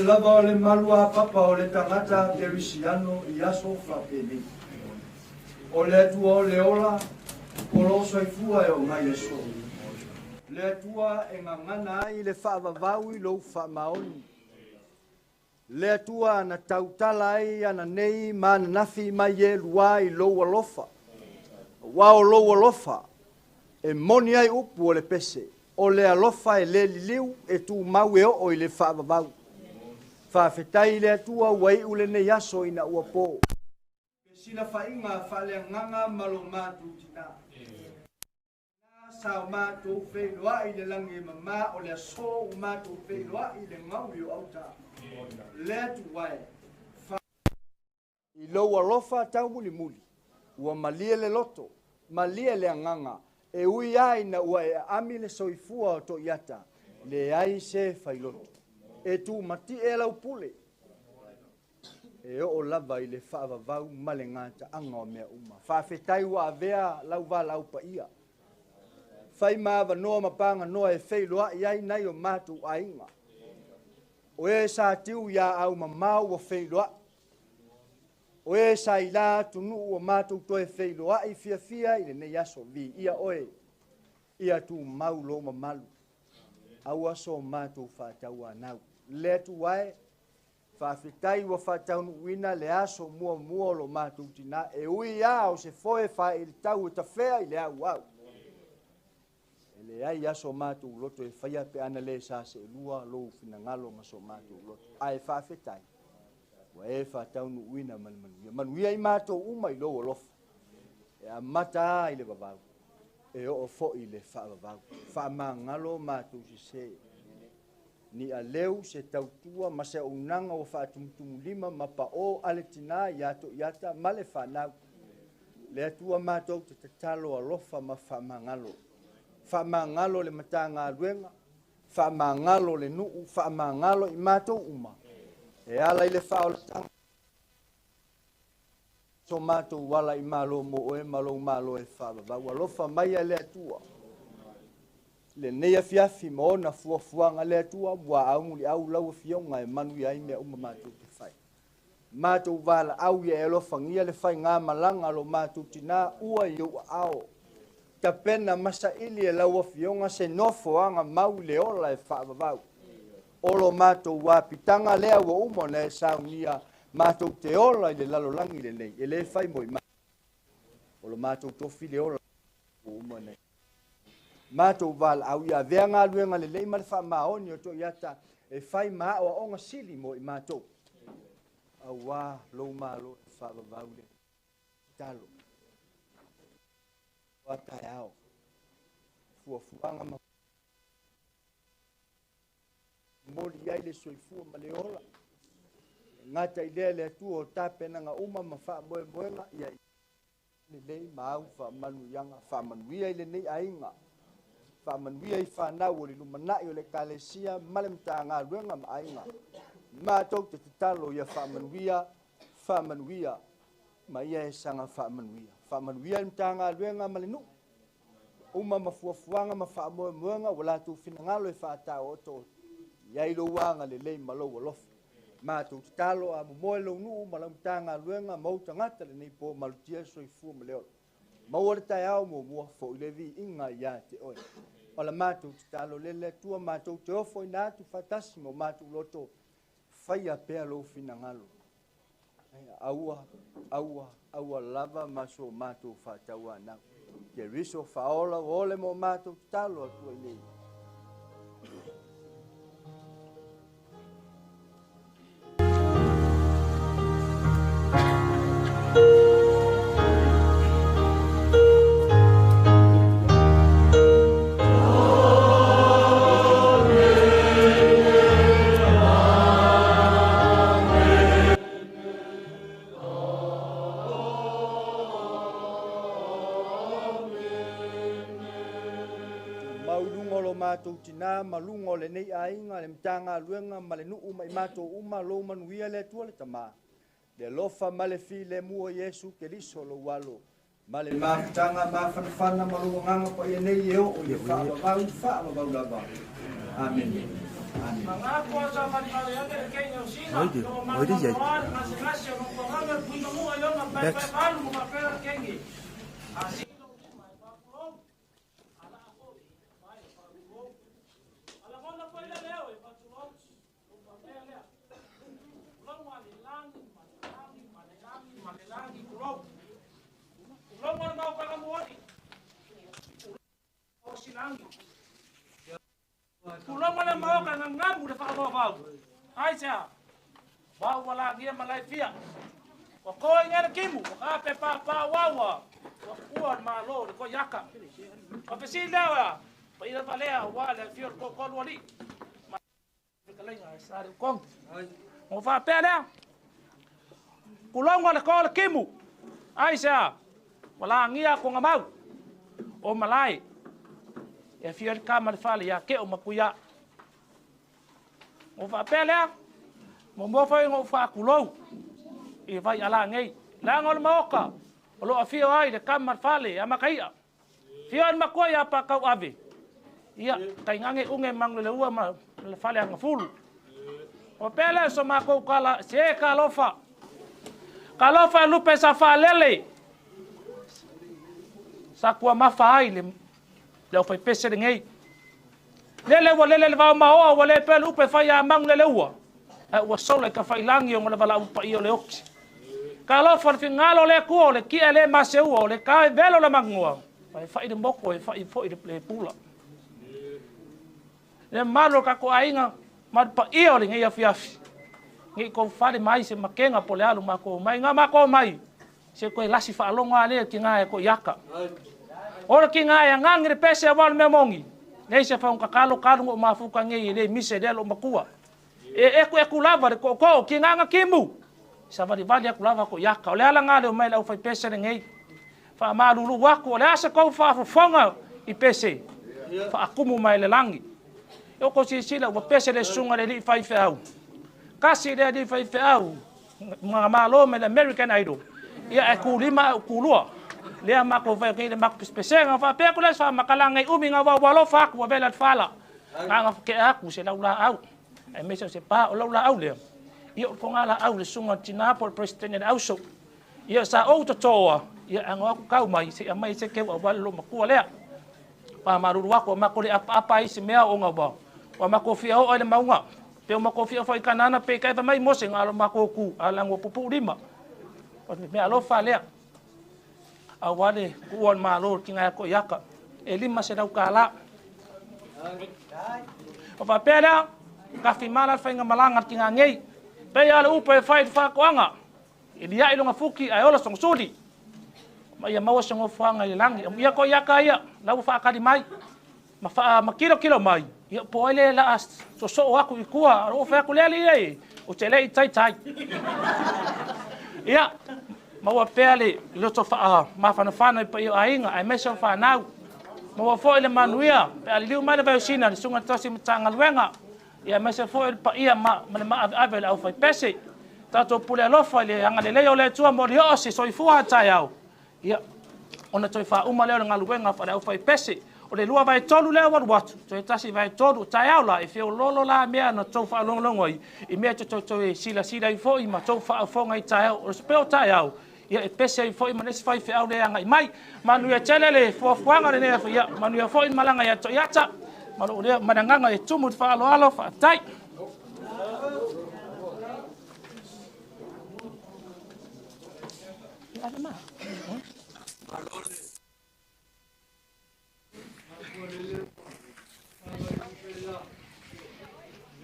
S9: le lava o le malu a papa o le tagata kerisiano i aso faapenei. O le Atua o le ola, o loo soifua e o mai aso. Le Atua e gagana ai le faavavau i lou faamaoni. Le Atua na tautala ai ananei ma ananafi mai e lua i lou alofa. Auā o lou alofa e moni ai upu o le pese, o le alofa e lē liliu e tumau e oo i le faavavau. Faafetai i le Atua ua iu lenei aso ina ua po. Fesilafaiga faaleagaga ma lo matou tinā. Na sa o matou feiloai i le lagi e mamā o le aso ua matou feiloai i le gaui o auta. Le Atua e, i lou alofa taumulimuli, ua malie le loto, malie le agaga, e ui lava ina ua e aami le soifua o to'iata, leai se failoto. E tumati'e lau pule, e oo lava i le faavavau ma le gataaga o mea uma. Faafetai ua avea lau valaau paia. Fai ma avanoa ma paganoa e feiloai ai nai o matou aiga. O e sa tiu iā aumamao ua feiloai. O e sa ilā atunuu ua matou toe feiloai fiafia i lenei aso. Viia oe, ia tumau lou mamalu. Aua so matou faatauanau. Le Atua e, faafetai ua faataunuuina le aso muamua o lo matou tinā. E ui lava o se foe faailitau e tafea i le auau. E leai aso matou loto e faia pe ana lē sa seelua lou finagalo ma so matou loto. Ae faafetai ua e faataunuuina ma le manuia. Manuia i matou uma i lou alofa. E amata a i le vavau, e oo foi i le faavavau. Faamagalo matou sesē. Ni aleu se tautua ma se auaunaga ua faatumutumulima ma paʻō a le tinā iā toʻiata ma le fanau. Le Atua matou te tatalo alofa ma faamagalo. Faamagalo le Matagaluega, faamagalo le nuu, faamagalo i matou uma. E ala i le faaolataga so matou ala i malo mo oe ma lou malo e faavavau. Alofa mai e le Atua lenei afiafi ma ona fuafuaga. Le Atua ua aumuliau lau afioga e manuia ai mea uma matou te fai. Matou valaau ia e alofagia le faigamalaga a lo matou tinā ua i ou aao. Tapena ma saili e lau afioga se nofoaga mau i le ola e faavavau. O lo matou apitaga lea ua uma ona e saunia matou te ola i le lalolagi lenei, e lē fai mo i matou. O lo matou tofi le ola ua uma ona e matou valaau ia avea galuega lelei ma le faamaoni o toʻiata e fai ma aoaoga sili mo i matou. Auā lou malo e faavavau le tatalo. A taeao. Fuafuaga ma momoli ai le soifua ma le ola. E gata i lea le Atua o tapenaga uma ma faamoemoega ia lelei ma au faamanuiaga. Faamanuia i lenei aiga. Faamanuia i fanau o le lumanai o le Ekalesia ma le Matagaluega ma aiga. Matou te tatalo ia faamanuia, faamanuia ma ia e saga faamanuia. Faamanuia i le Matagaluega ma le nuu. Uma ma fuafuaga ma faamoemoega ua latou finagalo e faataotooto. I ai lou agalelei ma lou alofa. Matou tatalo a momoe lou nuu ma lau Matagaluega ma ou tagata lenei po malutia le soifua ma le ola. Maua le taeao muamua foi le viiga ia te oe. O la matou tatalo lea le Atua matou te ofoina atu faatasi ma o matou loto. Faia pea lou finagalo. Aua, aua, aua lava ma so matou faatauanau. Keriso faaola ua ole mo matou tatalo atu ai nei. Tumau i luga o lo matou tinā ma luga o lenei aiga, le Matagaluega ma le nuu ma i matou uma, lou manuia le Atua le Tamā, le alofa ma le filemu o Iesu Keriso lou Alo, ma le mafutaga mafanafana ma lou Agaga Paia nei e oo i le faavavau, faavavau lava. Amene.
S12: Next.
S13: Tulonga le maoka nga ngamu le whaavau. Ai sea, wau wala ngia malai fia. Wa koe ngana kimu, wa ka pe pa pa wawa. Wa kua malo le ko yaka. Wa fesi lewa, pa ira valea wa le fio ko ko luali. Ma kalenga sa le kong. Mo fa pe lea. Kulonga le ko le kimu. Ai sea, wala ngia ko ngamau. O malai. E fio le kama le fale ia ke o makuia. O fa pe lea. Mo mo fa ngo fa kulou. I vai ala ngei. La ngol maoka. O lo afio ai le kama le fale a makaia. Fio an makoa ia pa kau ave. Ia kai ngange unge mangle le ua ma le fale anga fulu. O pele so mako kala se kalofa. Kalofa lupe sa falele. Sa kua mafa ai le le o fai pese le ngei. Lele wa lele le vao maoa wa le pele upe fai a mangu le ua. Ua sola ka fai langi o ngona vala upa i o le oki. Kalofa le fingalo le kua le kia le mase ua o le kae velo le mangua. Fai fai le moko e fai foi le pula. Le malo ka ko ainga ma pa i o le ngei afi afi. Ngi ko fale mai se makenga po le alu mako mai nga mako mai. Se koe lasi whaalonga le ki ngā e ko iaka. Ora ki ngā e ngangi le pese a walu mea mongi. Nei se whaunga kalo kalo ngo mafuka ngei le mise le alo makua. E eku eku lava le koko ki ngā ngā kimu. Sa vali vali aku lava ko iaka. O le ala ngā leo mai lau whai pese le ngei. Wha malulu waku o le asa kou whaafofonga i pese. Wha akumu mai le langi. E oko sisila ua pese le sunga le li whai wheau. Kasi le li whai wheau. Mga malo me le American Idol. Ia e kulima e kulua. Lea mako vai kei le mako pespesenga fa pe ko le fa makalanga i umi nga wa walo fa ku vela fala. Nga ke aku se laula au. E me se pa o laula au le. Ia o konga la au le sunga tina pol president le auso. Ia sa o to toa. Ia anga aku kau mai se mai se ke wa walo makua lea. Pa maruru wako mako le apa apa i se mea o nga wa. Wa mako fia o le maunga. Pe o mako fia foi kanana pe kai fa mai mose nga lo mako ku alango pupu lima. O mea alofa lea. A wale kuon malo ki ngā ko iaka. E lima se rau ka la. O wha pēra, ka whimala whainga malanga ki ngā ngei. Pēia le upa e whai whakoanga. E lia i longa fuki a e ola songo suli. Ma ia maua songo whanga i langi. Ia ko iaka ia, lau whaakari mai. Ma wha makilo kilo mai. Ia po ele la so so aku i kua. O wha aku lea li e. O te lei tai tai. Ia. Maua pea le loto wha mawhanawhana i pa i o ainga, ai mesa o whanau. Maua fo le manuia, pe aliliu mai le vausina, le sunga tosi matangaluenga. Ia mesa fo le pa ia ma le maaveave le au whai pese. Tātou pule alofa le angalelei o le tua mori o se soifua tai au. Ia, ona toi wha uma leo le ngaluenga wha le au whai pese. O le lua vai tolu leo waru watu, toi tasi vai tolu, tai au la, e whio lolo la mea na tau wha longo i. I mea te toi toi sila sila i fo i ma tau wha au i tai au, o le speo tai au. Ia e pese ai foi manesi fai feau le anga i mai. Manuia tele le fuafuanga le nea ia. Manuia foi malanga ia toiata. Malo lea mananganga e tumu te whaaloalo whaatai.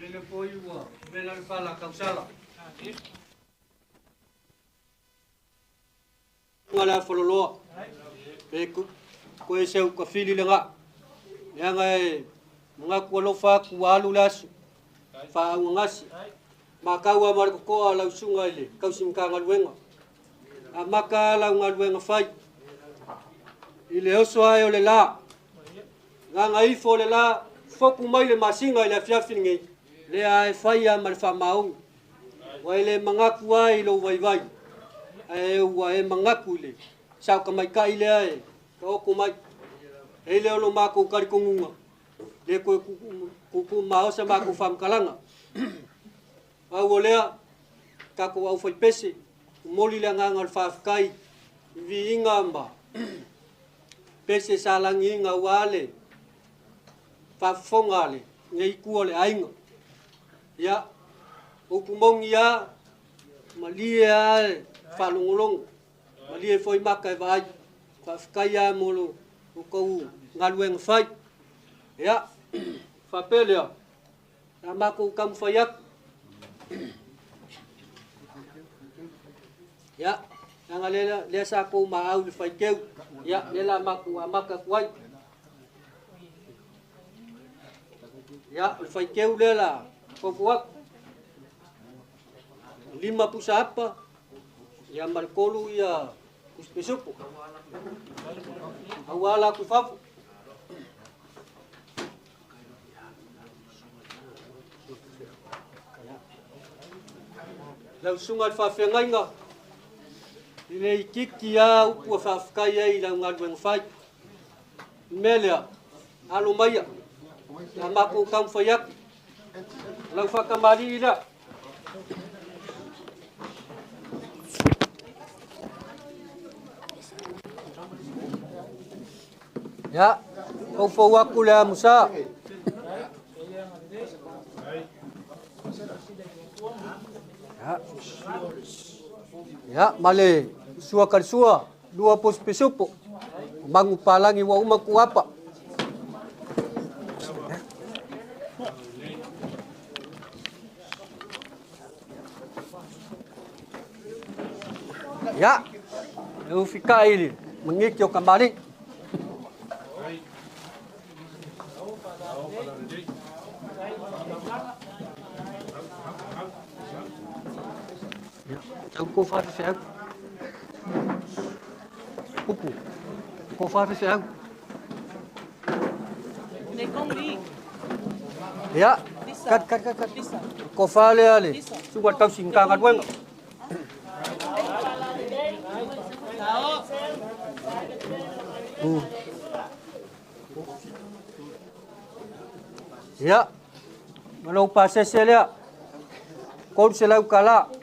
S2: Lele poiua, mela le pala kausala. Ngala fololoa. Pe ko e seu ka fili le nga. Nga e nga ku alofa ku alu las. Fa ngasi. Ma kau a mar ko ala usunga ile kau sim ka ngaluenga. A maka ala ngaluenga fai. Ile oso ai o le la. Nga ngai fo le la foku mai le masinga ile fiafi ngi. Le ai fai a mar fa mau. Wa ile mangaku ai lo vai vai. E ua e mangaku le sau ka mai kai le ai ka oko mai e le olo mako kari kongunga Le koe kuku maosa ma ku whamkalanga. Au o lea, kako au whai pese, moli le nganga o le whaafkai, vi inga ma, pese sa langi inga ua le, whaafonga le, ngei kua le ainga. Ia, upu mongi a, malie a le, whalongolongo, malie foi maka e vaai, whaafkai a molo, o kou ngaluenga whai. Ia, whapelea, na mako kamu whai aku. Ia, nanga lea, lea sa kou maau le whai keu. Ia, lea la mako a maka kuai. Ia, le whai keu lea la, koukou aku. 5 pusa apa, ia ma le 3 ia pusipesupu. Au ala ku fafu. Lau sunga le whawhengainga, i le ikiki a upu a whaafkai ai lau ngaluenga whai. Melea, alo maia, na mako kamu whai aku. Lau whakamari i la. Ya, kau fau aku le Musa. Ya. Ya, male sua kar sua, 2 pos pesupo. Mangu palangi wa uma ku apa. Ya, eu fica ele, mengiki o kambali. Tau ko whawhiwhi au. Upu. Ko whawhiwhi au.
S11: Ne kongi.
S2: Ya. Kat kat kat kat. Ko whale ale. Suwa tau singkanga duenga. Ya. Malau pasese lea. Kolu se lau kala.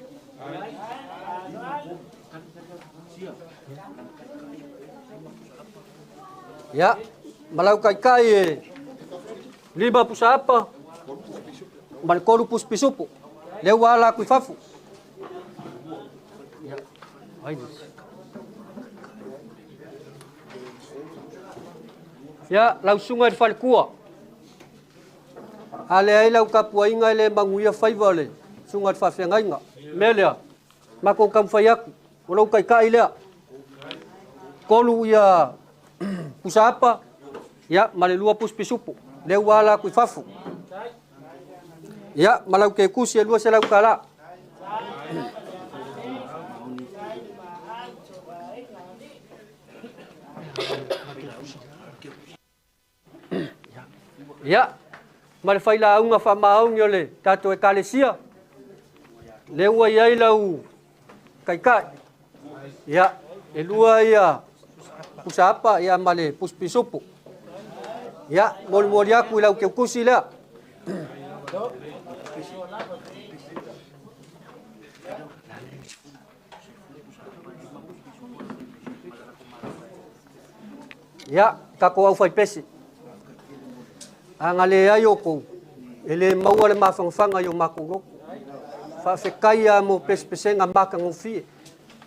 S2: Ya, malau kai kai e. 5 pusa apa? Mal 3 pus pisupu. Leu ala kui fafu. Ya. Ai. Ya, lau sunga di falkua. Ale ai lau kapua inga le manguia faiva le sunga di fafengainga. Melea. Mako kam faiaku. Walau kai kai lea. Kolu ia pusa apa? Ya, male 2 pus pisupu. Leu ala kui fafu. Ya, malau ke kusi 2 selau kala. Ya, male faila unga fa maungi ole tato e kalesia. Leu ai lau kai kai. Ya, e 2 ia pusa apa ya male pus pisupu. Ya, moli moli aku lau ke kusi lea. Ya, kako au whai pesi. Anga le ai o kou, e le maua le mawhangawhanga i o mākou roko. Whaafekaia mo pesepesenga maka ngofie.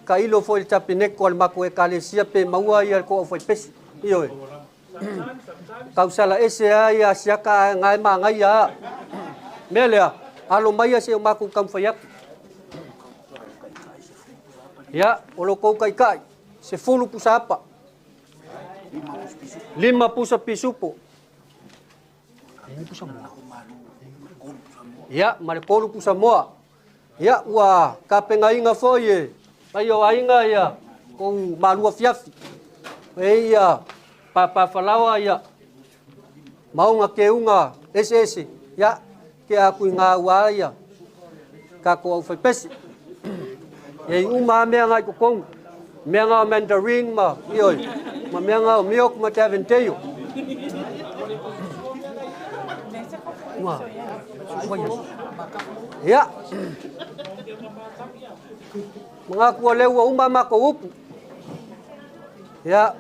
S2: Ka ilo fo i le tapineko al mako e kalesia pe maua ia ko au whai pesi. Ioe. Kausala ese a ia siaka ngai ma ngai ia. Melea, alo mai se o mākou kamwhai aku. Ia, o lo kou kai kai, se fulu pusa apa. 5 pusa pisupo. Ia, ma le 3 pusa moa. Ia, ua kapenga inga foi e. Mai o ainga ia, kou malua fiafi. E ia, pāpāwhalawa ia. Maunga ke unga, ese ese. Ia, ke aku i ngā ua ia. Ka ko au whaipesi. E i uma mea ngai kokongu. Mea ngā mandarin ma, ioi. Ma mea ngā o miok ma te aventeio.
S22: Susunga. Ia. Mga kua leo uma ma ko upu. Ia.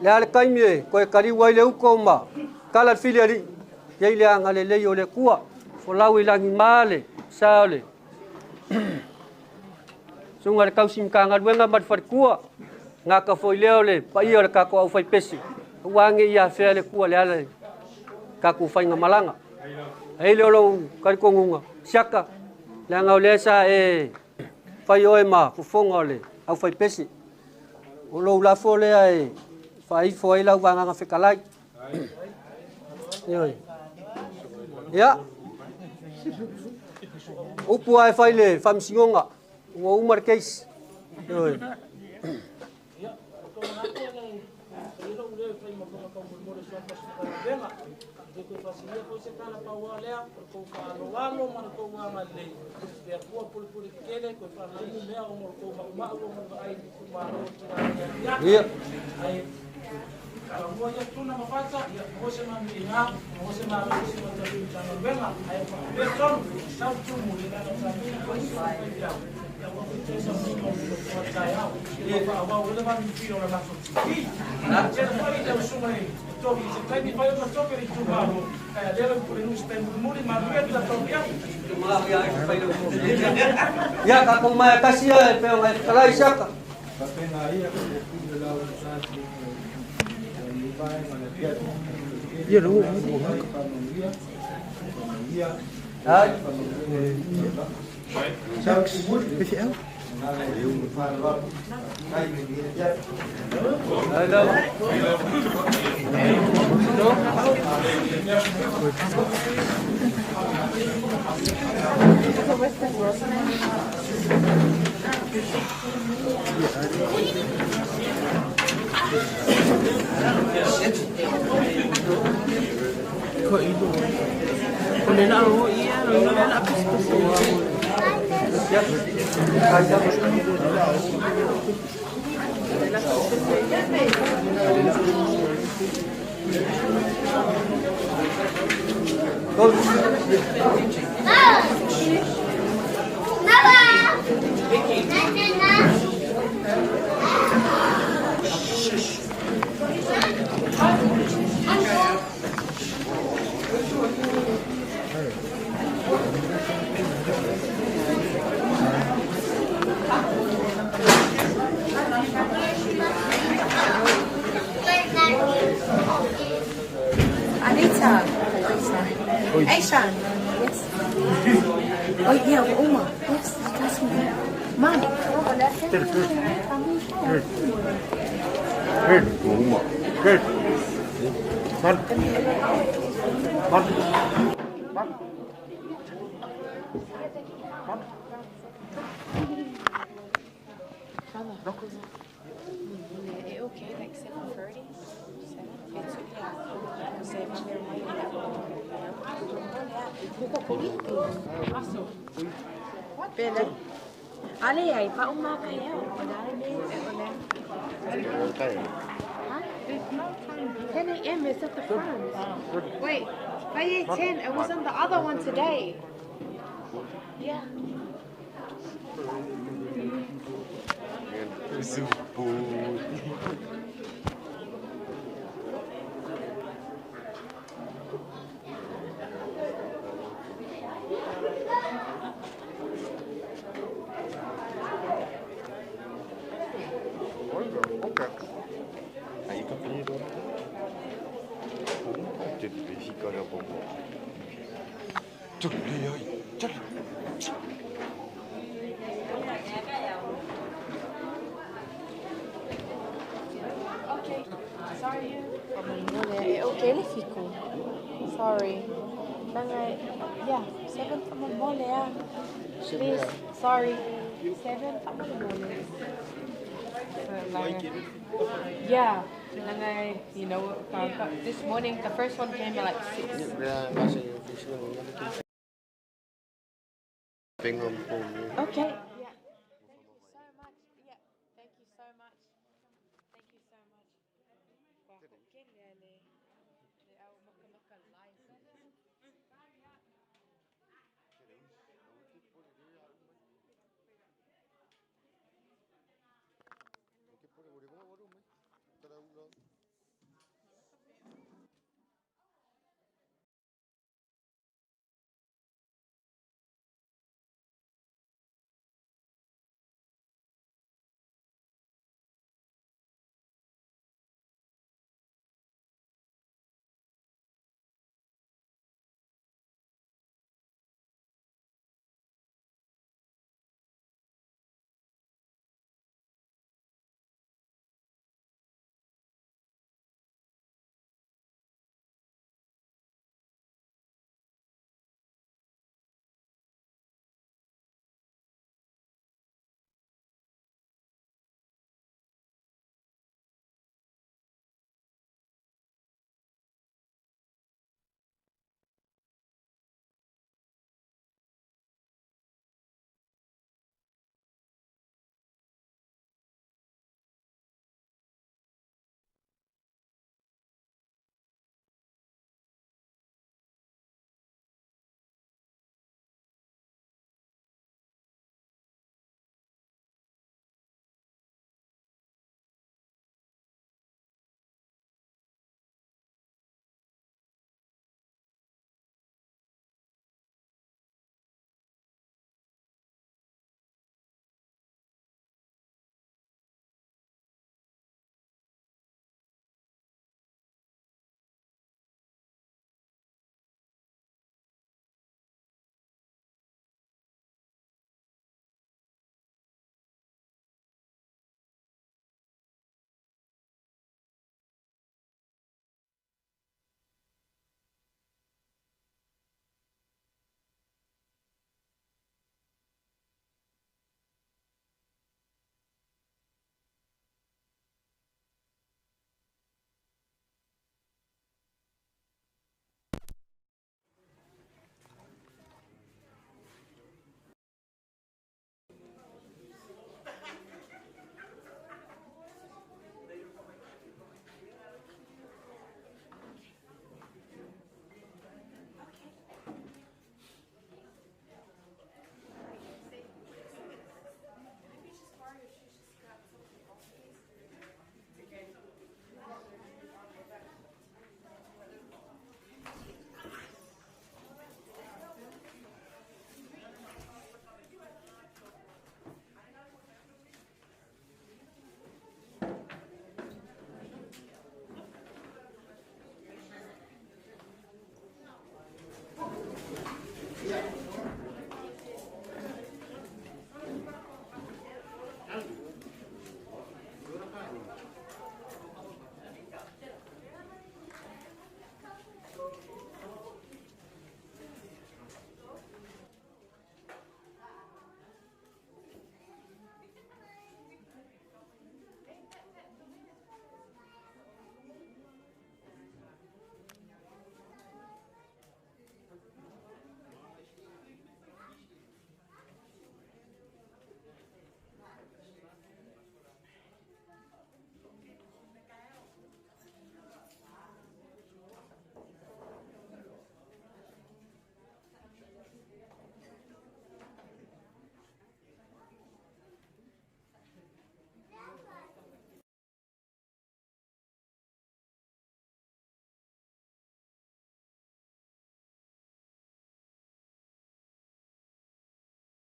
S22: Le ale kaimi e koe kariu ai le uko ma. Kala fili ali. Ia ile anga le lei o le kua. Folau i langi maale. Sa ole. Sunga le kausi mkanga luenga madfarikua. Ngā ka foi leo le paia o le kako au whai pesi. Uange ia whea le kua le ala kako whainga malanga. Hei leo lou karikongunga. Siaka. Le anga o lea sa e whai oe ma fufonga o le au whai pesi. O lou lafo lea e whaifo ai lau wanganga whekalai. Ioi. Ia. Upu ai whai le whamsingonga. Ua umar keis. Ioi. Ia. Ia ka kong mai kasi e pe ngai kalai siaka. Ia lo. Ai. PCL.
S11: Anita. Aisha. Yes. Oh yeah, Uma. Yes, that's me. Mom.
S17: Uma. Good. Man. Man. Man.
S11: Okay, like 7:30. 7. Ale ai pa uma kaya o 10 a.m. is at the front. Wait, by 10, it was on the other one today. Yeah. Okay. Sorry. Okay, sorry. Yeah, 7 Please, sorry. 7. Yeah, you know, this morning the first one came at like 6. Okay. Yeah. Thank you so much. Yeah. Thank you so much. Thank you so much.